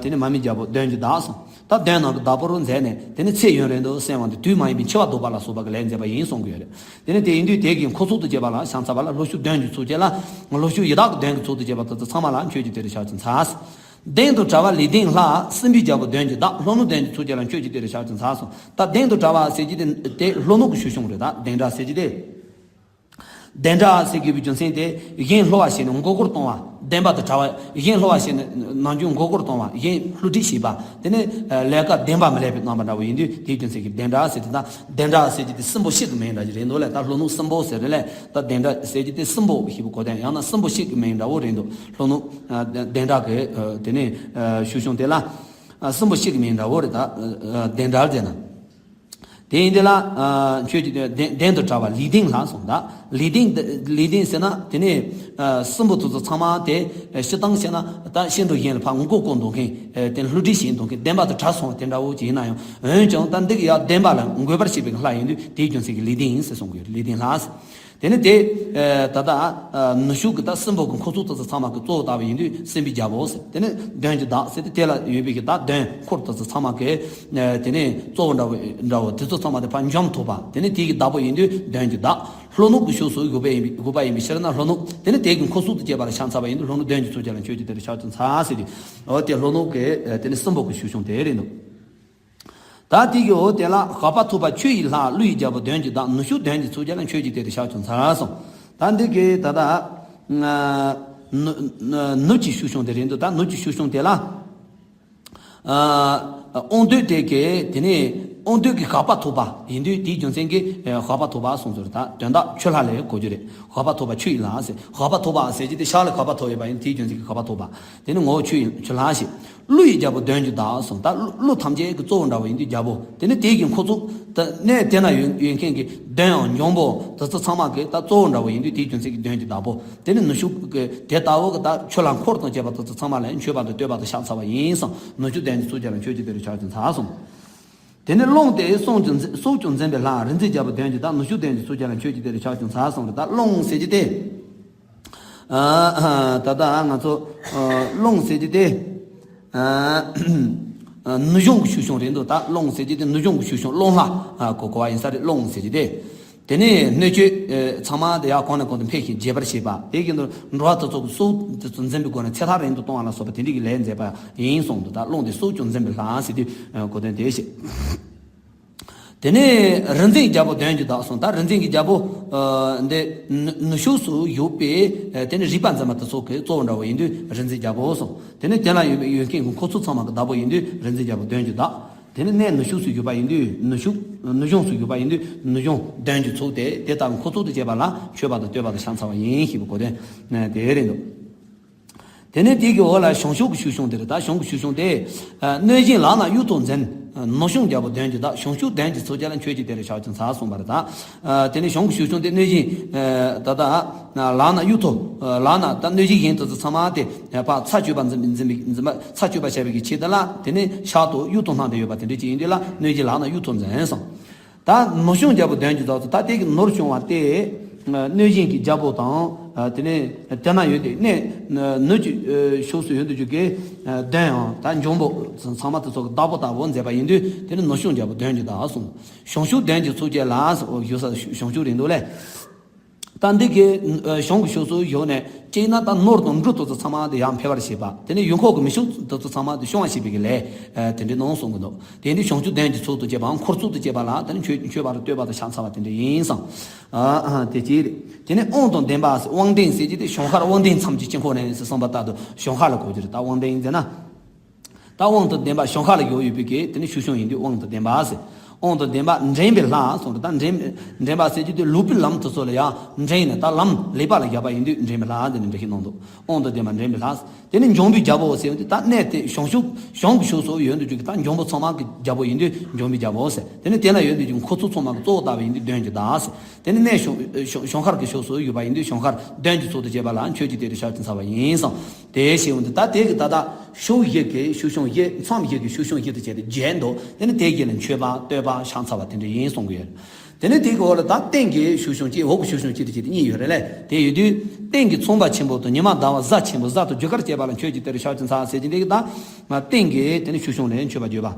དེ་ནས་མ་མོའི་རྒྱལ་པོ་གདོན་གྱིས་བདག་གསུངས། ད་གདོན་ནང་གི་བདག་པོ་རུ་མཛད་ནས་དེ་ནས་ཚེ་ཡུན་རིང་དུ་གསོན་པ་འདི་དུས་མ་ཡིན་པའི་འཆི་བ་བཟློག་པ་ལ་སོགས་པ་གི་ལས་མཛད་པ་ཡིན་གསུང་གི་ཡོད་རེད། དེ་ནས་དེ་ཡིན་དུས་དེ་གི་འཁོར་ཚོགས་དང་བཅས་པ་ལ་ཕྱག་འཚལ་བ་ལ། ལྷོ་ཕྱོགས་གདོན་གྱི་ཚོགས་བཅས་ལ། ལྷོ་ཕྱོགས་ཡི་དྭགས་ཀྱི་གདོན་གྱི་ཚོགས་དང་བཅས་པ་དེ་ཚོ་ཚང་མ་ལ་མཆོད་ཅིང་བསྟོད་དེ་ཕྱག་བརྐྱངས་འཚལ། གདེང་དང་བྲལ་བ་ལུས་ལྡན་ལྷ། སྲིན་པོའི་རྒྱལ་པོ་གདོན་གྱིས་བདག་ལྷོ་ནུབ་གདོན་གྱི་ཚོགས་བཅས་ལ། མཆོད་ཅིང་བསྟོད་དེ་ཕྱག་བརྐྱངས་འཚལ་གསུངས། ད་གདེང་དང་བྲལ་བ་ཟེར་གྱི་དེ་དེ་ལྷོ་ནུབ་ཀྱི་ཤུགས་བྱུང་རེད། ད་གདེང་བྲལ་ཟེར་གྱི་དེ། གདེང་བྲལ་ཟེར་དགོས་པའི་རྒྱུ་མཚན་དེ་གཞན་བསླུ་བ་བྱས་ནས་མགོ་སྐོར་གཏོང་བ། བདེན་པ་དང་བྲལ་བ། གཞན་བསླུ་བ་བྱས་ནས་ནམ་རྒྱུན་མགོ་སྐོར་གཏོང་བ། གཞན་བསླུ་བྲིད་བྱེད་པ། དེ་ནས་ལས་ཀ་བདེན་པ་མི་ལེགས་པའི་རྣམ་པ་འདྲ་བོ་ཡིན་དུས་དེའི་རྒྱུ་མཚན་གྱིས་གདེང་བྲལ་ཟེར་དེ་དང་། གདེང་བྲལ་ཟེར་གྱི་དེ་སྲིན་པོ་གཤེད་ཀྱི་མིང་འདྲ་ཞིག་རེད་འདུག་ལེ། ད་ལྷོ་ནུབ་སྲིན་པོ་ཟེར་རེད་ལེ། ད་གདེང་བྲལ་ཟེར་གྱི་དེ་སྲིན་པོ་ཞེས་པའི་གོ་དོན། ཡང་ན་སྲིན་པོ་གཤེད་ཀྱི་མིང་འདྲ་བོ་རེད་འདུག་ལྷོ་ནུབ་གདེང་བྲལ་གྱི་དེ་ནས་ཤུགས་བྱུང་དེ་ལ་སྲིན་པོ་གཤེད་ཀྱི་མིང་འདྲ་བོ་རེད། ད་གདེང་བྲལ་ཟེར་ན། དེ་ཡིན་དེ་ལ་ཨ་མཆོད་ཀྱི་གདན་གདན་དུ་བྲལ་བ་ལུས་ལྡན་ལྷ་གསུངས། ད་ལུས་ལྡན་ལུས་ལྡན་ཟེར་ན་དེ་ནས་ཨ་སྲིན་པོ་དེ་ཚོ་ཚང་མ་དེ་ཨ་སྤྱིར་བཏང་བཤད་ན་ད་ཤིན་ཏུ་གཞན་ལ་ཕར་མགོ་བསྐོར་འདུག་མཁན། ཨ་དེ་བསླུ་བྲིད་བྱེད་འདུག་མཁན། བདེན་པ་དང་བྲལ་སོང་བ་དེ་འདྲ་བོ་ཅིག་ཡིན་ན་ཡང་། འོན་ཀྱང་ད་འདི་གི་ཡང་བདེན་པ་ལ་འགོད་པར་བྱེད་པའི་ལྷ་ཡིན་དུས་དེའི་རྒྱུ་མཚན་གྱིས་ལུས་ལྡན་ཡིན་ཟེར་གསུང་གི་ཡོད། ལུས་ལྡན་ལྷ་ཟེར། དེ་ནས་དེ་ད་ལྟ་ནུ་ཞོ་གི་ད་སྲིན་པོ་གི་འཁོར་ཚོགས་དེ་ཚོ་ཚང་མ་གི་གཙོ་བོ་ལྟ་བུ་ཡིན་དུས་སྲིན་པོའི་རྒྱལ་པོ་ཟེར། དེ་ནས་གདོན་གྱི་བདག་ཟེར་ཏེ་དེ་ལ་ཡོད་པའི་གི་ད་གདོན་འཁོར་དེ་ཚོ་ཚང་མ་གི་དེ་ནས་གཙོ་བོ་འདྲ་བོ་འདྲ་བོ་དེ་ཚོ་ཚང་མ་དེ་ཕར་འཇོམས་ཐུབ་པ། དེ་ནས་དེ་གི་བདག་པོ་ཡིན་དུས་གདོན་གྱི་བདག་ལྷོ་ནུབ་ཀྱི་ཕྱོགས་སུ་དགོས་པ་ཡིན་པའི་དགོས་པ་ཡིན་པའི་ཕྱིར་ན་ལྷོ་ནུབ། དེ་ནས་དེ་གི་འཁོར་ཚོགས་དེ་བཅས་པ་ལ་ཕྱག་འཚལ་བ་ཡིན་དུས་ལྷོ་ནུབ་གདོན་གྱི་ཚོགས་ཀྱང་ལ་མཆོད་ཅིག་དེ་ལ་ཕྱག་ཅིག་འཚལ་ཟེར་དུས། འོ་དེ་ལྷོ་ནུབ་ཀྱི་དེ་ནས་སྲིན་པོ་གི་ཞུ་ཞུང་དེ་རེད་འདུག་ད་དེ་གི་འོ་དེ་ལ་དགག་པ་ཐུབ་པ་ཆུ་ཡི་ལྷ། ཀླུ་ཡི་རྒྱལ་པོ་གདོན་གྱི་བདག་ནུ་ཞོ་གདོན་གྱི་ཚོགས་ཀྱང་ལ་མཆོད་ཅིག་དེ་ལ་ཕྱག་ཅིག་འཚལ་གསུངས། ད་འདི་གི་ད་ལྟ་ནུ་ནུབ་ཀྱི་ཞུ་ཞུང་དེ་རེད་འདུག་ད་ནུབ་ཀྱི་ཞུ་ཞུང་དེ་ལ། དབང་འདུས་དེ་གའི་དེ་ནས་དབང་འདུས་ཀྱི་དགག་པ་ཐོབ་པ་ཡིན་དུས་དེའི་རྒྱུ་མཚན་གྱིས་དགག་པ་ཐོབ་པ་གསུངས་ཚུལ་དང་དོན་དག་ཆུ་ལྷ་ལས་གོ་རྒྱུ་རེད། དགག་པ་ཐོབ་པ་ཆུ་ཡི་ལྷ་ཟེར། དགག་པ་ཐོབ་པ་ཟེར་གྱི་དེ་ཤར་ལ་དགག་པ་ཐོབ་ཡོད་པ་ཡིན་དེའི་རྒྱུ་མཚན་གྱིས་དགག་པ་ཐོབ་པ། དེ་ནི་ངོ་བོ་ཆུ་ཡི་ཆུ་ལྷ་ཞེས། ཀླུ་ཡི་རྒྱལ་པོ་གདོན་གྱི་བདག་གསུངས། ད་ཀླུ་ཀླུ་ཐམས་ཅད་ཀྱི་གཙོ་བོ་འདྲ་བོ་ཡིན་དུས་རྒྱལ་པོ། དེ་ནི་དེ་གི་འཁོར་ཚོགས་ད་གནས་དེ་ན་ཡོད་ཡོད་མཁན་གྱི་གདོན་ཡང་འཇོམས་པོ་དེ་ཚོ་ཚང་མ་གི་ད་གཙོ་བོ་འདྲ་བོ་ཡིན་དུས་དེའི་རྒྱུ་མཚན་གྱིས་གདོན་གྱི་བདག་པོ། དེ་ནི་ནུ་ཞོ་གི་དེ་ལྟ་བུ་གི་ད་ཆུ་ལྷ་འཁོར་དང་བཅས་པ་དེ་ཚོ་ཚང་མ་ལ་མཆོད་པ་དང་བསྟོད་པ་དང་ཕྱག་འཚལ་བ་ཡིན་གསུངས། ནུ་ཞོ་གདོན་གྱི་ཚོགས་ཀྱང་ལ་མཆོད་ཅིག་དེ་ལ་ཕྱག་ཅིག་འཚལ་གསུངས། དེ་ནས་རླུང་དེ་སྲོག་གཅོད་མཛད་སྲོག་གཅོད་མཛད་པའི་ལྷ། རིག་འཛིན་རྒྱལ་པོ་གདོན་གྱི་བདག་ནུ་ཞོ་གདོན་གྱི་ཚོགས་ཀྱང་ལ་མཆོད་ཅིག་དེ་ལ་ཕྱག་ཅིག་འཚལ་གསུངས་རེད། ད་རླུང་ཟེར་གྱི་དེ། ད་ལྟ་ང་ཚོ་རླུང་ཟེར་གྱི་དེ། ནུ་གཞུང་གི་ཞུ་ཞུང་རེད་འདུག་ད་རླུང་ཟེར་གྱི་དེ་ནུ་གཞུང་གི་ཞུ་ཞུང་རླུང་ལྷ་གོ་གོ་བ་ཡིན་ས་རེད། རླུང་ཟེར་གྱི་དེ། དེ་ནས་སྣོད་བཅུད་ཚང་མ་དེ་ཡར་གོང་ནས་གོང་དུ་འཕེལ་ཞིང་རྒྱས་པར་བྱེད་པ། དེ་གི་འདུག་འགྲོ་བ་དེ་ཚོ་གི་སྲོག་དེ་ཚོ་འཛིན་པའི་སྒོ་ནས་ཚེ་ཐག་རིང་དུ་གཏོང་བ་ལ་སོགས་པ་དེ་འདྲ་གི་ལས་མཛད་པ་ཡིན་གསུངས་འདུག་ད་རླུང་དེ་སྲོག་གཅོད་འཛིན་པའི་ལྷ་ཟེར་དུས་གོ་དོན་དེ་བཤད། དེ་ནས་རིག་འཛིན་རྒྱལ་པོ་གདོན་གྱི་བདག་གསུངས། ད་རིག་འཛིན་གྱི་རྒྱལ་པོ་འདི་ནུ་ནུ་ཞོ་སུ་ཡོད་པའི་དེ་ནས་རིག་པ་འཛིན་པ་དེ་ཚོ་གི་གཙོ་བོ་འདྲ་བོ་ཡིན་དུས་རིག་འཛིན་རྒྱལ་པོ་གསུངས། དེ་ནས་དེ་ལ་ཡོད་ཡོད་མཁན་གྱི་འཁོར་ཚོགས་ཚང་མ་གི་བདག་པོ་ཡིན་དུས་རིག་འཛིན་རྒྱལ་པོ་གདོན་གྱི་བདག་དེ་ནས་གནས་ནུ་ཞོ་སུ་ཡོད་པ་ཡིན་དུས་ནུ་ཞོ་ནུ་གཞུང་སུ་ཡོད་པ་ཡིན་དུས་ནུ་གཞུང་གདོན་གྱི་ཚོགས་དེ་དེ་ལྟ་བུ་འཁོར་ཚོགས་དང་བཅས་པ་ལ་མཆོད་པ་དང་བསྟོད་པ་དང་ཕྱག་འཚལ་བ་ཡིན་ཞེས་པའི་གོ་དོན་དེ་རེད་འདུག་དེ་ནས་དེ་གི་འོག་ལ་ཞང་ཞུང་གི་ཞུ་ཞུང་དེ་རེད། ད་ཞང་གི་ཞུ་ཞུང་དེ། གནོད་སྦྱིན་ལག་ན་གཡུ་ཐོག་འཛིན། ནུ་གཞུང་རྒྱལ་པོ་གདོན་གྱི་བདག་ཞང་ཞུང་གདོན་གྱི་ཚོགས་ཀྱང་ལ་མཆོད་ཅིག་དེ་ལ་ཕྱག་ཅིག་འཚལ་གསུངས་པ་རེད། ད་དེ་ནས་ཞང་གི་ཞུ་ཞུང་དེ་གནོད་སྦྱིན་ད་ལྟ་ལག་ན་གཡུ་ཐོག་ལག་ན་ད་གནོད་སྦྱིན་གཞན་དེ་ཚོ་ཚང་མ་དེ་ཕར་ཚར་གཅོད་པ་འཛིན་འཛིན་པའི་འཛིན་པ་ཚར་གཅོད་པ་བྱ་བའི་གི་ཆེད་དུ་ལ་དེ་ནས་ཕྱག་ཏུ་གཡུ་ཐོག་བསྣམས་ཏེ་ཡོད་པ་དེ་འདྲ་ཅིག་ཡིན་དུས་ལ་གནོད་སྦྱིན་ལག་ན་གཡུ་ཐོག་འཛིན་གསུངས། ད་ནུ་གཞུང་རྒྱལ་པོ་གདོན་གྱི་བདག་ཚོ་ད་དེ་གི་ནུར་བྱུང་བ་དེ། གནོད་སྦྱིན་གྱི་རྒྱལ་པོ་དང་། དེ་ནས་དེ་ན་ཡོད་དེ་གནས་ནུབ་ཀྱི་ཕྱོགས་སུ་ཡོད་དུ་རྒྱུ་གི་གདོན་ཡང་ད་འཇོམས་པོ་ཚང་མ་དེ་ཚོ་གི་བདག་པོ་ལྟ་བུ་མཛད་པ་ཡིན་དུས་དེ་ནི་ནུ་གཞུང་རྒྱལ་པོ་གདོན་གྱི་བདག་གསུངས། ཞང་ཞུང་གདོན་གྱི་ཚོགས་ཀྱང་ལ་ཞུ་ས་ཞང་ཞུང་རེད་འདུག་ལས། ད་འདི་གི་གཞུང་གི་ཕྱོགས་སུ་ཡོད་ནས་གཅིག་ན་ད་ནོར་དང་འབྲུ་དེ་ཚོ་ཚང་མ་དེ་ཡར་འཕེལ་བར་བྱེད་པ། དེ་ནས་ཡུལ་འཁོར་གྱི་མི་ཕྱུགས་དེ་ཚོ་ཚང་མ་དེ་ཤོང་བར་བྱེད་པའི་གི་ལས་དེ་འདྲའི་ནང་གསུང་གི་འདུག་དེ་འདི་ཞང་ཞུང་གདོན་གྱི་ཚོགས་དང་བཅས་པའམ་འཁོར་ཚོགས་དང་བཅས་པ་ལ་དེ་ནི་མཆོད་མཆོད་པ་དང་བསྟོད་པ་དང་ཕྱག་འཚལ་བ་དེ་འདྲ་ཡིན་གསུངས། དེ་གཅིག་རེད། དེ་ནས་དབང་དང་ལྡན་པ་ཟེར། དབང་ལྡན་ཟེར་གྱི་དེ་ཞང་ཤར་དབང་ལྡན་མཚམས་ཀྱི་དཀྱིལ་འཁོར་ནས་ཟེར་གསུངས་པ་ལྟར་དུ་ཞང་ཤར་ལ་གོ་རྒྱུ་རེད། ད་དབང་ལྡན་ཟེར་ན། ད་དབང་དང་ལྡན་པ་ཞང་ཤར་ལ་ཡོད་ཡོད་པའི་གི་དེ་ནི་ཞུ་ཞུང་ཡིན་དུས་དབང་དང་ལྡན་པ་ཟེར། དབང་དང་ལྡན་པ་འདྲེན་པའི་ལྷ་གསུངས་རེད། ད་འདྲེན་འདྲེན་པ་ཟེར་གྱི་དེ་ལུགས་པའི་ལམ་དེ་ཚོ་ལ་ཡང་འདྲེན་ནས་ད་ལམ་ལེགས་པ་ལ་བཞག་པ་ཡིན་དུས་འདྲེན་པའི་ལྷ་ཟེར་ནས་འགྲེལ་བཤད་གནང་འདུག་དབང་དང་ལྡན་པ་འདྲེན་པའི་ལྷ། དེ་ནི་འཇོམས་པའི་རྒྱལ་པོ་ཟེར་བ་དེ་ད་གནས་དེ་ཞང་ཞུང་ཞང་གི་ཕྱོགས་སུ་ཡོད་དུ་བཅུག་གི་ད་འཇོམས་པོ་ཚང་མ་གི་རྒྱལ་པོ་ཡིན་དུས་འཇོམས་པའི་རྒྱལ་པོ་ཟེར། དེ་ནི་དེ་ན་ཡོད་དུ་བཅུག་འཁོར་ཚོགས་ཚང་མ་གི་གཙོ་བོ་ལྟ་བུ་ཡིན་དུས་གདོན་གྱི་བདག་ཟེར། དེ་ནི་གནས་ཞང་ཞང་ཞང་ཤར་གྱི་ཕྱོགས་སུ་ཡོད་པ་ཡིན་དུས་ཞང་ཤར་གདོན་གྱི་ཚོགས་དང་བཅས་པ་ལ་མཆོད་ཅིག་དེ་ལ་ཕྱག་ཅིག་འཚལ་བ་ཡིན་གསུངས། དེ་ཞེས་འོང་དུས་ད་དེ་གི་ད་ལྟ་ཕྱོགས་བཞི་གི་ཞུ་ཞུང་བཞི་མཚམས་བཞི་གི་ཞུ་ཞུང་བཞི་དུ་བྱས་ཏེ་བརྒྱད་འདུག་དེ་ནི་དེ་བཞི་ལ་མཆོད་པ་བསྟོད་པ་ཕྱག་འཚལ་བ་དེ་འདྲ་ཡིན་གསུང་གི་ཡོད། དེ་ནས་དེ་གི་འོག་ལ་ད་སྟེང་གི་ཞུ་ཞུང་གཅིག་འོག་གི་ཞུ་ཞུང་གཅིག་དེ་བྱས་ཏེ་གཉིས་ཡོད་རེད་ལས། དེ་ཡོད་དུས་སྟེང་གི་ཚངས་པ་ཆེན་པོ་དང་ཉི་མ་ཟླ་བ་གཟའ་ཆེན་པོ་གཟའ་དང་རྒྱུ་སྐར་བཅས་པ་ལ་མཆོད་ཅིག་དེ་ལ་ཕྱག་ཅིག་འཚལ་ཟེར་གྱི་འདི་གི་ད་སྟེང་གི་དེ་ནི་ཞུ་ཞུང་ལ་མཆོད་པ་བརྗོད་པ།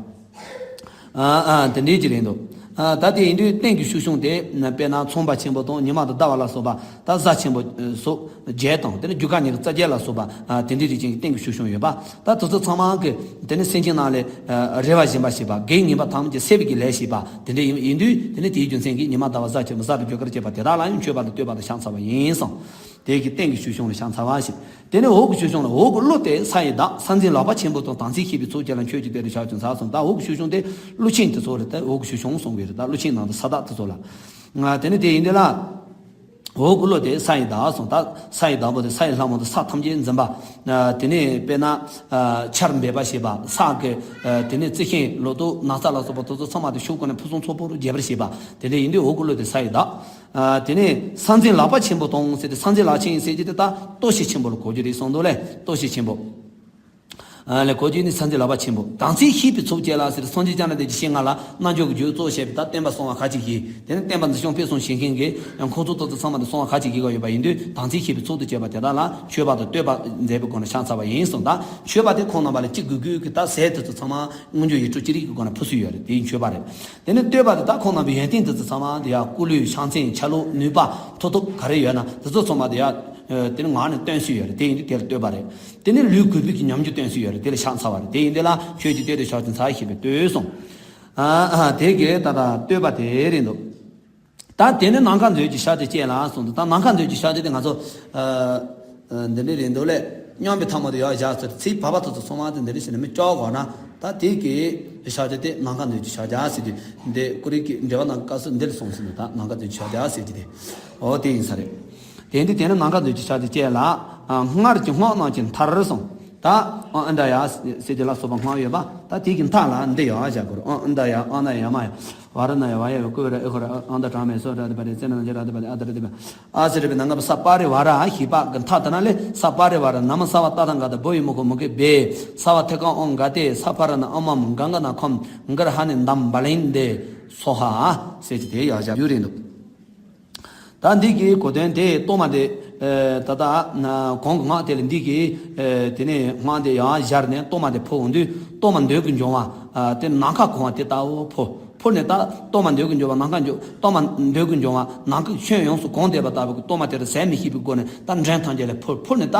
ཨ་ཨ་དེ་འདྲའི་ཅིག་རེད་འདུག་ཨ་ད་དེ་ཡིན་དུས་སྟེང་གི་ཞུ་ཞུང་དེ་དཔེར་ན་ཚངས་པ་ཆེན་པོ་དང་ཉི་མ་དང་ཟླ་བ་ལ་སོགས་པ་ད་གཟའ་ཆེན་པོ་སོགས་བརྒྱད་དང་དེ་ནི་རྒྱུ་སྐར་ཉི་ཤུ་རྩ་བརྒྱད་ལ་སོགས་པ་ཨ་དེ་འདྲའི་རིགས་ཅན་གྱི་སྟེང་གི་ཞུ་ཞུང་ཡོད་པ། ད་དེ་ཚོ་ཚང་མ་གི་དེ་ནི་སེམས་ཅན་རྣམས་ལས་རེ་བ་སྦྱིན་པ་བྱེད་པ་གེགས་ངན་པ་ཐམས་ཅད་སེལ་བའི་གི་ལས་བྱེད་པ་དེ་འདྲ་ཡིན་ཡིན་དུས་དེ་ནི་དེའི་རྒྱུ་མཚན་གྱིས་ཉི་མ་ཟླ་བ་གཟའ་ཆེན་པོ་གཟའ་དང་རྒྱུ་སྐར་བཅས་པ་དེ་དག་ལ་ཡང་མཆོད་པ་དང་བསྟོད་པ་དང་ཕྱག་འཚལ་བ་ཡིན་གསུངས། དེ་གི་སྟེང་གི་ཞུ་ཞུང་ལ་ཕྱག་འཚལ་བ་ཞེས། དེ་ནས་འོག་གི་ཞུ་ཞུང་ལ་འོག་གི་ཀླུ་དེ་ས་ཡི་བདག་ས་འཛིན་ལག་པ་ཆེན་པོ་དང་དམ་ཚིག་བཞི་པའི་ཚོགས་ཀྱང་ལ་མཆོད་ཅིག་དེ་ལ་ཕྱག་ཅིག་འཚལ་གསུངས། ད་འོག་གི་ཞུ་ཞུང་དེ་ཀླུ་ཆེན་དེ་ཚོ་རེད། ད་འོག་གི་ཞུ་ཞུང་གསུང་གི་རེད། ད་ཀླུ་ཆེན་ནང་དུ་ས་བདག་དེ་ཚོ་ལ། ང་དེ་ནས་དེ་ཡིན་དེ་ལ། འོག་གི་ཀླུ་དེ་ས་ཡི་བདག་གསུངས། ད་ས་ཡི་བདག་པོ་དེ་ས་ཡི་ལྷ་མོ་དེ་ས་ཐམས་ཅད་འཛིན་པ། དེ་ནས་དཔེར་ན། ཆར་འབེབས་པ་ཞེས་པ་ས་གི། དེ་ནས་རྩི་ཤིང་ལོ་ཏོག་ན་ཚ་ལ་སོགས་པ་དེ་ཚོ་ཚང་མ་དེ་ཤུགས་ཀུན་ནས་ཕུན་སུམ་ཚོགས་པོར་རྒྱས་པར་བྱེད་པ་དེ་འདྲ་ཡིན་དུས་འོག་གི་ཀླུ་དེ་ས་ཡི་བདག་དེ་ནས་ས་འཛིན་ལག་པ་ཆེན་པོ་དང་ཟེར་ཏེ་ས་འཛིན་ལག་ཆེན་ཟེར་གྱི་དེ་ད་ལྟོ་ཤས་ཆེན་པོ་ལ་གོ་རྒྱུ་རེད་གསུངས་འདུག་ལས། ལྟོ་ཤས་ཆེན་པོ། ཨ་ལས་གོ་རྒྱུ་ནི་ཚེ་འདིའི་ལག་པ་ཆེན་པོ། དམ་ཚིག་བཤད་པའི་ཚོགས་བཅས་ལ་ཟེར། སངས་རྒྱས་བཅོམ་ལྡན་འདས་ཀྱི་ཞལ་སྔ་ལ་རྣལ་འབྱོར་གྱི་རྒྱུད་གཙོ་བྱས་པའི་ད་བསྟན་པ་གསང་བ་ཁ་ཅིག་བཞེས། དེ་ནས་བསྟན་པ་འཛིན་སྐྱོང་སྤེལ་གསུམ་བྱེད་མཁན་གྱི་ཁོང་ཚོ་ཏོག་ཙམ་ཚང་མ་དེ་གསང་བ་ཁ་ཅིག་བཞེས་ཀྱི་ཡོད་པ་ཡིན་དུས། དམ་ཚིག་བཤད་པའི་ཚོགས་དང་བཅས་པ་དེ་དག་ལ་མཆོད་པ་དང་བསྟོད་པ་མཛད་པའི་སྒོ་ནས་ཕྱག་འཚལ་བ་ཡིན་གསུངས། ད་མཆོད་པ་དེ་ཁོང་རྣམ་པ་ལ་ཅི་དགོས་དགོས་ཀྱི་ད་ཟས་དེ་ཚོ་ཚང་མ་མངོན་བརྗོད་ཡིད་སྤྲུལ་ཅི་རིགས་ཀྱི་སྒོ་ནས་ཕུལ་སྲོལ་ཡོད་རེད། དེ་མཆོད་པ་རེད། དེ་ནས་བསྟོད་པ་དེ་ད་ཁོང་རྣམ་པའི་ཡོན་ཏན་དེ་ཚོ་ཚང་མ་དེ་ཡང་སྐུ་ལུས་ཕྱག་མཚན་ཆ་ལུགས་ནུས་པ་མཐུ་སྟོབས་ག་རེ་ཡོད་ན་དེ་ཚོ་ཚང་མ་དེ་ཡང་དེ་ནི་ངག་ནས་བཏོན་སྲོལ་ཡོད་རེད། དེ་ཡིན་དུས་དེ་ལ་བསྟོད་པ་རེད། དེ་ནི་ལུས་གུས་པའི་གི་ཉམས་འགྱུར་བསྟན་སྲོལ་ཡོད་རེད། དེ་ལ་ཕྱག་འཚལ་བ་རེད། དེ་ཡིན་དེ་ལ་ཁྱོད་ཀྱིས་བསྟོད་དེ་ཕྱག་ཅིང་འཚལ་ཞེས་པས་བསྟོད་གསུངས། ཨ་ཨ་དེ་གའི་ད་ལྟ་བསྟོད་པ་དེ་རེད་འདུག་ད་དེ་ནི་ནམ་མཁའ་མཛོད་ཀྱི་ཕྱག་རྒྱ་བཅས་ལ་གསུངས་འདུག་ད་ནམ་མཁའ་མཛོད་ཀྱི་ཕྱག་རྒྱ་དེ་ང་ཚོ་ཨ་ཨ་འདི་འདྲ་རེད་འདུག་ལས། མཉམ་པའི་ཐ་མ་དུ་ཡང་བཞག་ཚུལ་ཚིག་བར་པ་དེ་ཚོ་ཚང་མ་དེ་འདི་འདྲ་བྱས་ནས་མི་ལྕོགས་གོ་ན། ད་དེ་གའི་ཕྱག་རྒྱ་དེ་ནམ་མཁའ་མཛོད་ཀྱི་ཕྱག་རྒྱ་ཟེར་དུས་འདི་ཀུ་རེ་གི་འགྲེལ་པ་ནང་སྐབས་སུ་འདི་ལ་གསུངས་ཟིན་འདུག་ད་ནམ་མཁའ་མཛོད་ཀྱི་ཕྱག་རྒྱ་ཟེར་གྱི་དེ་འོ་དེ་ཡིན་ས་རེད། དེ་འདི་དེ་ནི་ནམ་མཁའ་མཛོད་ཀྱི་ཕྱག་རྒྱ་བཅས་ལ། ཨ་སྔར་གྱི་སྔགས་རྣམས་ཀྱི་མཐར་གསུངས། ད་ཨ་ཨ་འདྲ་ཡ་ཟེར་གྱི་ལ་སོགས་པ་སྔགས་ཡོད་པ། ད་དེ་གི་མཐའ་ལ་འདི་ཡང་བཞག་དགོས་རེད། ཨ་ཨ་འདྲ་ཡ་ཨ་ན་ཡ་མ་ཡ། བ་ར་ན་ཡ་བ་ཡ་ཡ་ཀུ་བེ་ར་ཨེ་ཁོ་ར་ཨ་འདྲ་གྲངས་མེད་སོ་འདྲ་དེ་པ་རེ་ཙེ་ན་འཇེ་ར་དེ་པ་རེ་ཨ་དྲ་དེ་པ། ཨ་ཟེར་བའི་ནང་གི་ས་པ་རི་བ་ར་ཞེས་པ་གི་མཐའ་དེ་ན་ལས། ས་པ་རི་བ་ར་ན་མ་ས་བ་ཏ་ཐ་ག་ཏ་བོ་ཡི་མུ་ཁོ་མུ་ཁེ་བེ། ས་བ་ཐེ་ཀ་ཨོ་ག་ཏེ་ས་ཕ་ར་ན་ཨ་མ་མ་ག་ག་ན་ཁོམ་གར་ཧ་ནི་འདམ་བ་ལིན་དེ་སོ་ཧ་ཟེར་གྱི་དེ་ཡང་བཞག་རྒྱུ་རེད་འདུག་ད་འདི་གི་གོ་དོན་དེ་གཏོར་མ་དེ་ཨེ་ད་ལྟ་ན་གོང་གི་སྔགས་དེ་ལ་འདི་གི་ཨེ་དེ་ནས་སྔགས་དེ་ཡང་སྦྱར་ནས་གཏོར་མ་དེ་ཕུལ་འོང་དུས། གཏོར་མ་འདོད་ཀྱི་འབྱུང་བ་ཨ་དེ་ནམ་མཁའ་གང་བ་དེ་ལྟ་བུ་ཕུལ། ཕུལ་ནས་ད་གཏོར་མ་འདོད་ཀྱི་འབྱུང་བ་ནམ་མཁའ་འབྱུང་། གཏོར་མ་འདོད་ཀྱི་འབྱུང་བ་ནམ་མཁའི་ཁྱོན་ཡོངས་སུ་གང་བསྡད་པ་ལྟ་བུ་གི་གཏོར་མ་དེ་ལ་ཟད་མི་ཤེས་པའི་སྒོ་ནས་ད་འདྲེན་ཐམས་ཅད་ལ་ཕུལ། ཕུལ་ནས་ད་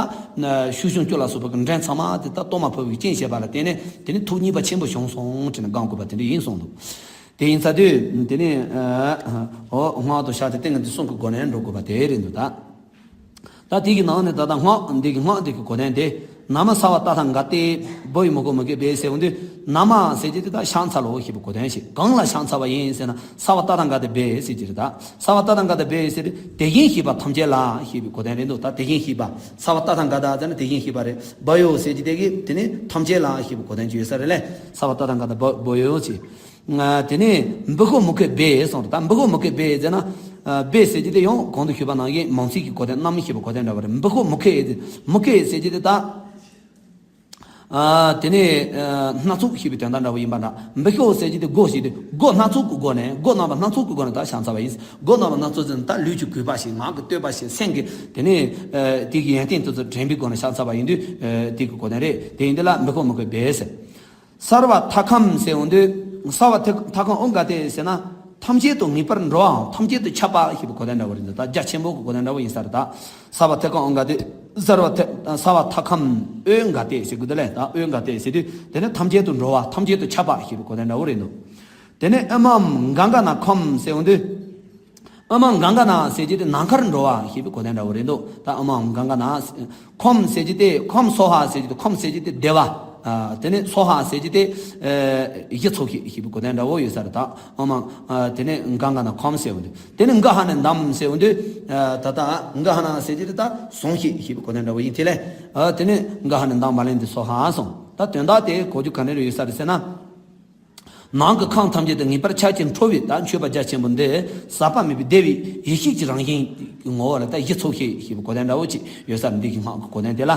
ཤུག་གཞུང་བཅུ་ལ་སོགས་པ་གི་འདྲེན་ཚང་མ་དེ་ད་གཏོར་མ་ཕུལ་བའི་རྐྱེན་བྱས་པ་ལ་བརྟེན་ནས་དེ་ནི་ཐུགས་མཉེས་པ་ཆེན་པོ་བྱུང་སོང་དྲན་ནས་བསྒང་དགོས་པ་དེ་འདྲ་ཡིན་གསུངས་འདུག་དེ་ཡིན་ཚ་དུས་དེ་ནས་ཨ་འོ་སྔགས་དང་ཕྱག་རྒྱ་ཏིང་ངེ་འཛིན་གསུམ་གྱི་སྒོ་ནས་འགྲོ་དགོས་པ་དེ་རེད་འདུག་ད། ད་དེ་གི་ནང་ནས་ད་ལྟ་སྔགས་འདི་གི་སྔགས་འདི་གི་གོ་དོན་དེ། ན་མ་ས་བ་ཏ་ཐ་ག་ཏེ་བོ་ཡི་མུ་ཁོ་མུ་ཁེ་བེ་ཟེར་འོང་དུས། ན་མ་ཟེར་གྱི་དེ་ད་ཕྱག་འཚལ་ལོ་ཞེས་པའི་གོ་དོན་ཞིག་གང་ལ་ཕྱག་འཚལ་བ་ཡིན་ཟེར་ན་ས་བ་ཏ་ཐ་ག་ཏེ་བེ་ཟེར་གྱི་རེད་ད། ས་བ་ཏ་ཐ་ག་ཏེ་བེ་ཟེར་དུས་དེ་བཞིན་གཤེགས་པ་ཐམས་ཅད་ལ་ཞེས་པའི་གོ་དོན་རེད་འདུག་ད་དེ་བཞིན་གཤེགས་པ་ས་བ་ཏ་ཐ་ག་ཏ་ཟེར་ན་དེ་བཞིན་གཤེགས་པ་རེད། བོ་ཡོ་ཟེར་གྱི་དེ་གི་དེ་ནི་ཐམས་ཅད་ལ་ཞེས་པའི་གོ་དོན་ཅིག་ཡོད་ས་རེད་ལས། ས་བ་ཏ་ཐ་ག་ཏེ་བོ་ཡོ་ཟེར། དེ་ནས་འབུ་ཁོ་མུ་ཁེ་བེ་གསུངས་རེད། ད་འབུ་ཁོ་མུ་ཁེ་བེ་ཟེར་ན། བེ་ཟེར་གྱི་དེ་ཡང་གོང་དུ་ཞུས་པ་ནང་བཞིན་མང་ཚིག་གི་གོ་དོན་རྣམ་ཞེས་པའི་གོ་དོན་འདྲ་བ་རེད། འབུ་ཁོ་མུ་ཁེ། མུ་ཁེ་ཟེར་གྱི་དེ་ད། དེ་ནས་སྣ་ཚོགས་ཞེས་པའི་དོན་དག་འདྲ་བོ་ཡིན་པ་འདྲ། འབུ་ཁོ་ཟེར་གྱི་དེ་སྒོ་ཞེས་དེ་སྒོ་སྣ་ཚོགས་ཀྱི་སྒོ་ནས་སྒོ་རྣམ་པ་སྣ་ཚོགས་ཀྱི་སྒོ་ནས་ད་ཕྱག་འཚལ་བ་ཡིན། སྒོ་རྣམ་པ་སྣ་ཚོགས་ཟེར་ན་ད་ལུས་ཀྱི་གུས་པ་ཞིག་ངག་གི་བསྟོད་པ་ཞིག་སེམས་ཀྱི་དེ་ནས་དེ་གི་ཡོན་ཏན་དེ་ཚོ་དྲན་པའི་སྒོ་ནས་ཕྱག་འཚལ་བ་ཡིན་དུས་དེ་གི་གོ་དོན་རེད། དེ་ཡིན་དེ་ལ་འབུ་ཁོ་མུ་ཁེ་བེ་ཟེར། སརྦ་ཐ་ཁམ་ཟེར་འོང་དུས། སརྦ་ཐ་ཐ་ཁམ་ཨོ་ག་ཏེ་ཟེར་ན། ཐམས་ཅད་དུ་ངེས་པར་འགྲོ་བའམ་ཐམས་ཅད་དུ་ཁྱབ་པ་ཞེས་པའི་གོ་དོན་འདྲ་བོ་རེད་འདུག་ད་རྒྱ་ཆེན་པོ་གི་གོ་དོན་འདྲ་བོ་ཡིན་ས་རེད་ད། སརྦ་ཐ་ཁམ་ཨོ་ག་ཏེ། སརྦ་ཐ་སརྦ་ཐ་ཁམ་ཨོ་ག་ཏེ་ཟེར་དགོས་འདུག་ལས། ད་ཨོ་ག་ཏེ་ཟེར་དུས་དེ་ནི་ཐམས་ཅད་དུ་འགྲོ་བ་ཐམས་ཅད་དུ་ཁྱབ་པ་ཞེས་པའི་གོ་དོན་འདྲ་བོ་རེད་འདུག་དེ་ནས་ཨ་མམ་ག་ག་ན་ཁམ་ཟེར་འོང་དུས། ཨ་མ་ག་ག་ན་ཟེར་གྱི་དེ་ནམ་མཁར་འགྲོ་བ་ཞེས་པའི་གོ་དོན་འདྲ་བོ་རེད་འདུག་ད་ཨ་མ་ག་ག་ན། ཁོམ་ཟེར་གྱི་དེ་ཁོམ་སོ་ཧ་ཟེར་གྱི་དེ་ཁོམ་ཟེར་གྱི་དེ་བདེ་བ། དེ་ནས་སོ་ཧ་ཟེར་གྱི་དེ་ཨེ་ཡིད་ཚིམ་ཤེས་ཞེས་པའི་གོ་དོན་འདྲ་བོ་ཡོད་ས་རེད་ད། ཨ་མ་དེ་ནས་ག་ག་ན་ཁོམ་ཟེར་འོང་དུས། དེ་ནས་ག་ཧ་ནས་འདམ་ཟེར་འོང་དུས། ད་ལྟ་ག་ཧ་ན་ཟེར་གྱི་དེ་ད་བཟུང་ཤེས་ཞེས་པའི་གོ་དོན་འདྲ་བོ་ཡིན། དེ་ལས་དེ་ནས་ག་ཧ་ནས་འདམ་བ་ལེན་དེ་སོ་ཧ་སོང་། ད་དོན་དག་དེ་གོ་རྒྱུ་ག་ནས་རེ་ཡོད་ས་རེད་ཟེར་ན། ནང་གི་ཁམས་ཐམས་ཅད་དུ་ངེས་པར་ཁྱབ་ཅིང་འཕྲོ་བའི་ད་མཆོད་པ་རྒྱ་ཆེན་པོ་འདི་ཟད་པ་མེད་པའི་བདེ་བའི་ཡེ་ཤེས་ཀྱི་རང་བཞིན་གྱི་ངོ་བོ་ལ་ད་ཡིད་ཚིམ་ཤེས་ཞེས་པའི་གོ་དོན་འདྲ་བོ་ཅིག་ཡོད་ས་རེད། འདི་གི་སྔགས་ཀྱི་གོ་དོན་དེ་ལ།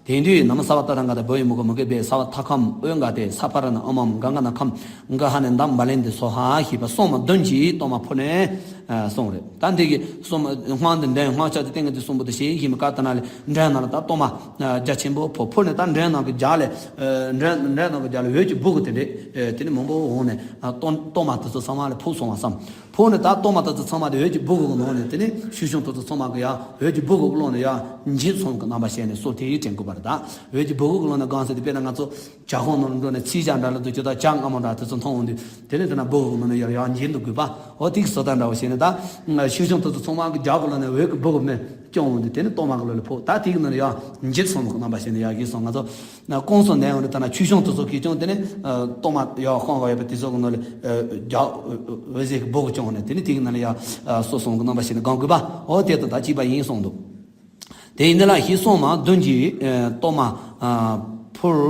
དེ་དུས་ན་མ་སརྦ་ཐ་ཐ་ག་ཏེ་བོ་ཡི་མུ་ཁོ་མུ་ཁེ་བེ། སརྦ་ཐ་ཁམ་ཨོ་ག་ཏེ། ས་ཕ་ར་ན་ཨ་མམ་ག་ག་ན་ཁམ་ག་ཧ་ནས་འདམ་བ་ལེན་དེ་སོ་ཧ་ཞེས་པ་སྲུང་མ་བདུན་གྱིས་གཏོར་མ་ཕུལ་ནས་གསུངས་རེད། ད་འདི་གི་སྲུང་མ་སྔགས་འདི་འདྲེན་སྔགས་ཆ་དེ་ཏིང་ངེ་འཛིན་གསུམ་པོ་དེ་ཞེས་ཞེས་མི་ཀ་ཏ་ན་ལས་འདྲེན་ནང་ལ་ད་གཏོར་མ་རྒྱ་ཆེན་པོ་ཕུལ། ཕུལ་ནས་ད་འདྲེན་ནང་གི་རྒྱ་ལས་འདྲེན་འདྲེན་ནང་གི་རྒྱ་ལས་འོད་ཀྱི་སྦུ་གུ་དེ་འདྲས་དེ་ནི་མང་པོ་འོང་ནས་གཏོར་གཏོར་མ་དེ་ཚོ་ཚང་མ་ལས་ཕུལ་སོང་བ་བསམ། ཕུལ་ནས་ད་གཏོར་མ་དེ་ཚོ་ཚང་མ་དེ་འོད་ཀྱི་སྦུ་གུ་གི་ནང་ནས་དེ་ནི་ཤུག་གཞུང་དེ་ཚོ་ཚང་མ་གི་ཡང་འོད་ཀྱི་སྦུ་གུ་གི་ཀློང་ནས་ཡང་འགྱེད་སོང་གི་རྣམ་པ་བྱས་ནས་སོ་དེ་ཡིས་དྲན་དགོས་པ་རེད། ད་འོད་ཀྱི་སྦུ་གུ་གི་ཀློང་ནས་གང་ཟེར་དེ་དཔེར་ན་ང་ཚོ་ཇ་ཁང་ནང་ལ་འགྲོ་ནས་ཚིལ་ཇ་འདྲ་ལ་འདུག་ཅི་ད་ཇ་མངར་མོ་འདྲ་དེ་ཚོ་འཐུང་འོང་དུས་དེ་ནས་དེ་ན་སྦུ་གུ་གི་ནང་ནས་ཡང་ཡང་འགྱེད་དུ་དགོས་པ། འོ་དེ་གི་བཟོ་ལྟ་འདྲ་བོ་བྱས་ནས་ད་ཤུག་གཞུང་དེ་ཚོ་ཚང་མ་གི་རྒྱ་གི་ཀློང་ནས་འོད་ཀྱི་སྦུ་གུ་མེ་སྐྱོང་འོང་དུས་དེ་ནས་གཏོར་མ་གི་ཀློང་ལ་ཕོག་ད་དེ་གི་ནང་ནས་ཡང་འགྱེད་སོང་གི་རྣམ་པ་བྱས་ནས་ཡར་གྱེས་སོང་། ང་ཚོ་ན་སྐོང་སོང་ནས་འོང་དུས་ད་ན་ཤུག་གཞུང་དེ་ཚོ་གིས་ཀྱང་དེ་ནས་གཏོར་མ་ཡར་ཤོང་བ་ཡོད་པ་དེ་ཚོ་གི་ནང་ལ་རྒྱ་འོད་ཟེར་གི་སྦུ་གུ་སྐྱོང་ནས་དེ་ནས་དེ་གི་ནང་ལ་ཡར་སོ་སོང་གི་རྣམ་པ་བྱས་ནས་སྒང་དགོས་པ། འོ་དེ་དང་ད་གཅིག་པ་ཡིན་གསུངས་འདུག་དེ་ཡིན་དེ་ལ་ཞེས་གསུངས་མ་བདུན་གྱིས་གཏོར་མ་ཕུལ་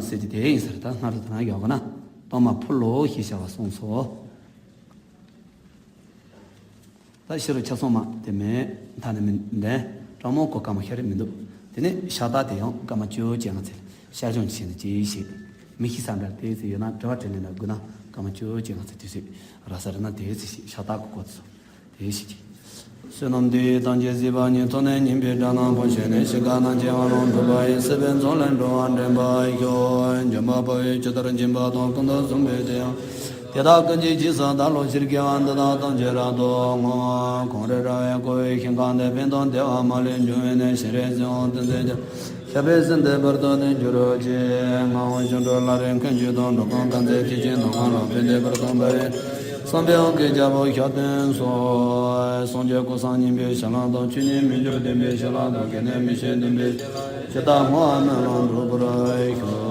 ཟེར་གྱི་དེ་ཡིན་ཟེར། ད་སྔར་དུ་ད་ན་ཡོད་གི་ན་གཏོར་མ་ཕུལ་ལོ་ཞེས་བྱ་བ་གསུངས་སོ། ད་ཤེས་རབ་ཆ་ཚང་མ་དེ་མེད་མཐའ་ནས་མི་ལྡན་གྲང་མོ་གོ་སྐར་མ་ཤར་རེ་མི་འདུག་དེ་ནས་ཤ་སྟག་དེ་ཡང་སྐར་མ་བཅུ་ཅན་ང་ཚེ། བསྐྱར་སྦྱོང་བྱས་ནས་ཅི་ཞིག་མི་ཤེས་ས་འདྲ་དེ་ཚོ་ཡོད་ན། དྲི་བ་དྲིས་ལན་ན་དགོས་ན་སྐར་མ་བཅུ་གཅིག་ང་ཚོ་དུས་ཚོད་རག་ས་རེད་ན། དེ་ཚོ་ཞིག་ཤ་སྟག་གི་སྐོར་ཚོ་དེ་ཞིག་གི། བསོད་ནམས་འདི་ཡིས་ཐམས་ཅད་གཟིགས་པ་ཉིད། ཐོབ་ནས་ཉེས་པའི་དགྲ་རྣམས་ཕམ་བྱས་ནས། སྐྱེ་རྒ་ན་འཆིའི་དབང་ལུང་འགྲོ་བ་ཡི། སྲིད་པའི་མཚོ་ལས་འགྲོ་བ་འདྲེན་པར་ཤོག། འཇོམས་པ་དཔའ་བོས་ཇི་ལྟར་མཁྱེན་པ་དང་། ཀུན་ཏུ་བཟང་པོས་དེ་ཡང་དེ་དག་ཀུན་གྱི་རྗེས་སུ་བདག་སློབ་ཕྱིར། དགེ་བ་འདི་དག་ཐམས་ཅད་རབ་ཏུ་བསྔོ། གངས་རི་ར་བས་བསྐོར་བའི་ཤིང་ཁང་འདི། ཕན་དང་བདེ་བ་མ་ལུས་འབྱུང་བའི་གནས། སྤྱན་རས་གཟིགས་དབང་བསྟན་འཛིན་རྒྱལ། ཞབས་པད་སྲིད་མཐའི་བར་དུ་བརྟན་གྱུར་ཅིག། ངག་དབང་སྐྱབས་འགྲོ་བླ་རེ་མཁན་ཆོས་དང་། འགྲོ་ཁམས་དཀར་མཛེས་ཐེག་ཆེན་དང་། ང་ལ་ཕན་བདེ་བར་སྟོན་པ་ཡི། བསམ་པའི་དབང་གིས་རྒྱལ་པོ་ཞབས་བརྟན་སོགས། སངས་རྒྱས་སྐུ་གསུམ་བསྙེན་པའི་བྱིན་རླབས་དང་། ཆོས་ཉིད་མི་འགྱུར་བདེན་པའི་བྱིན་རླབས་དང་། གལ་གནད་མི་ཤེས་བདེན་པའི་ཇི་ལྟར་བསྔོ་བ་སྨོན་ལམ་འགྲུབ་པར་ཤོག།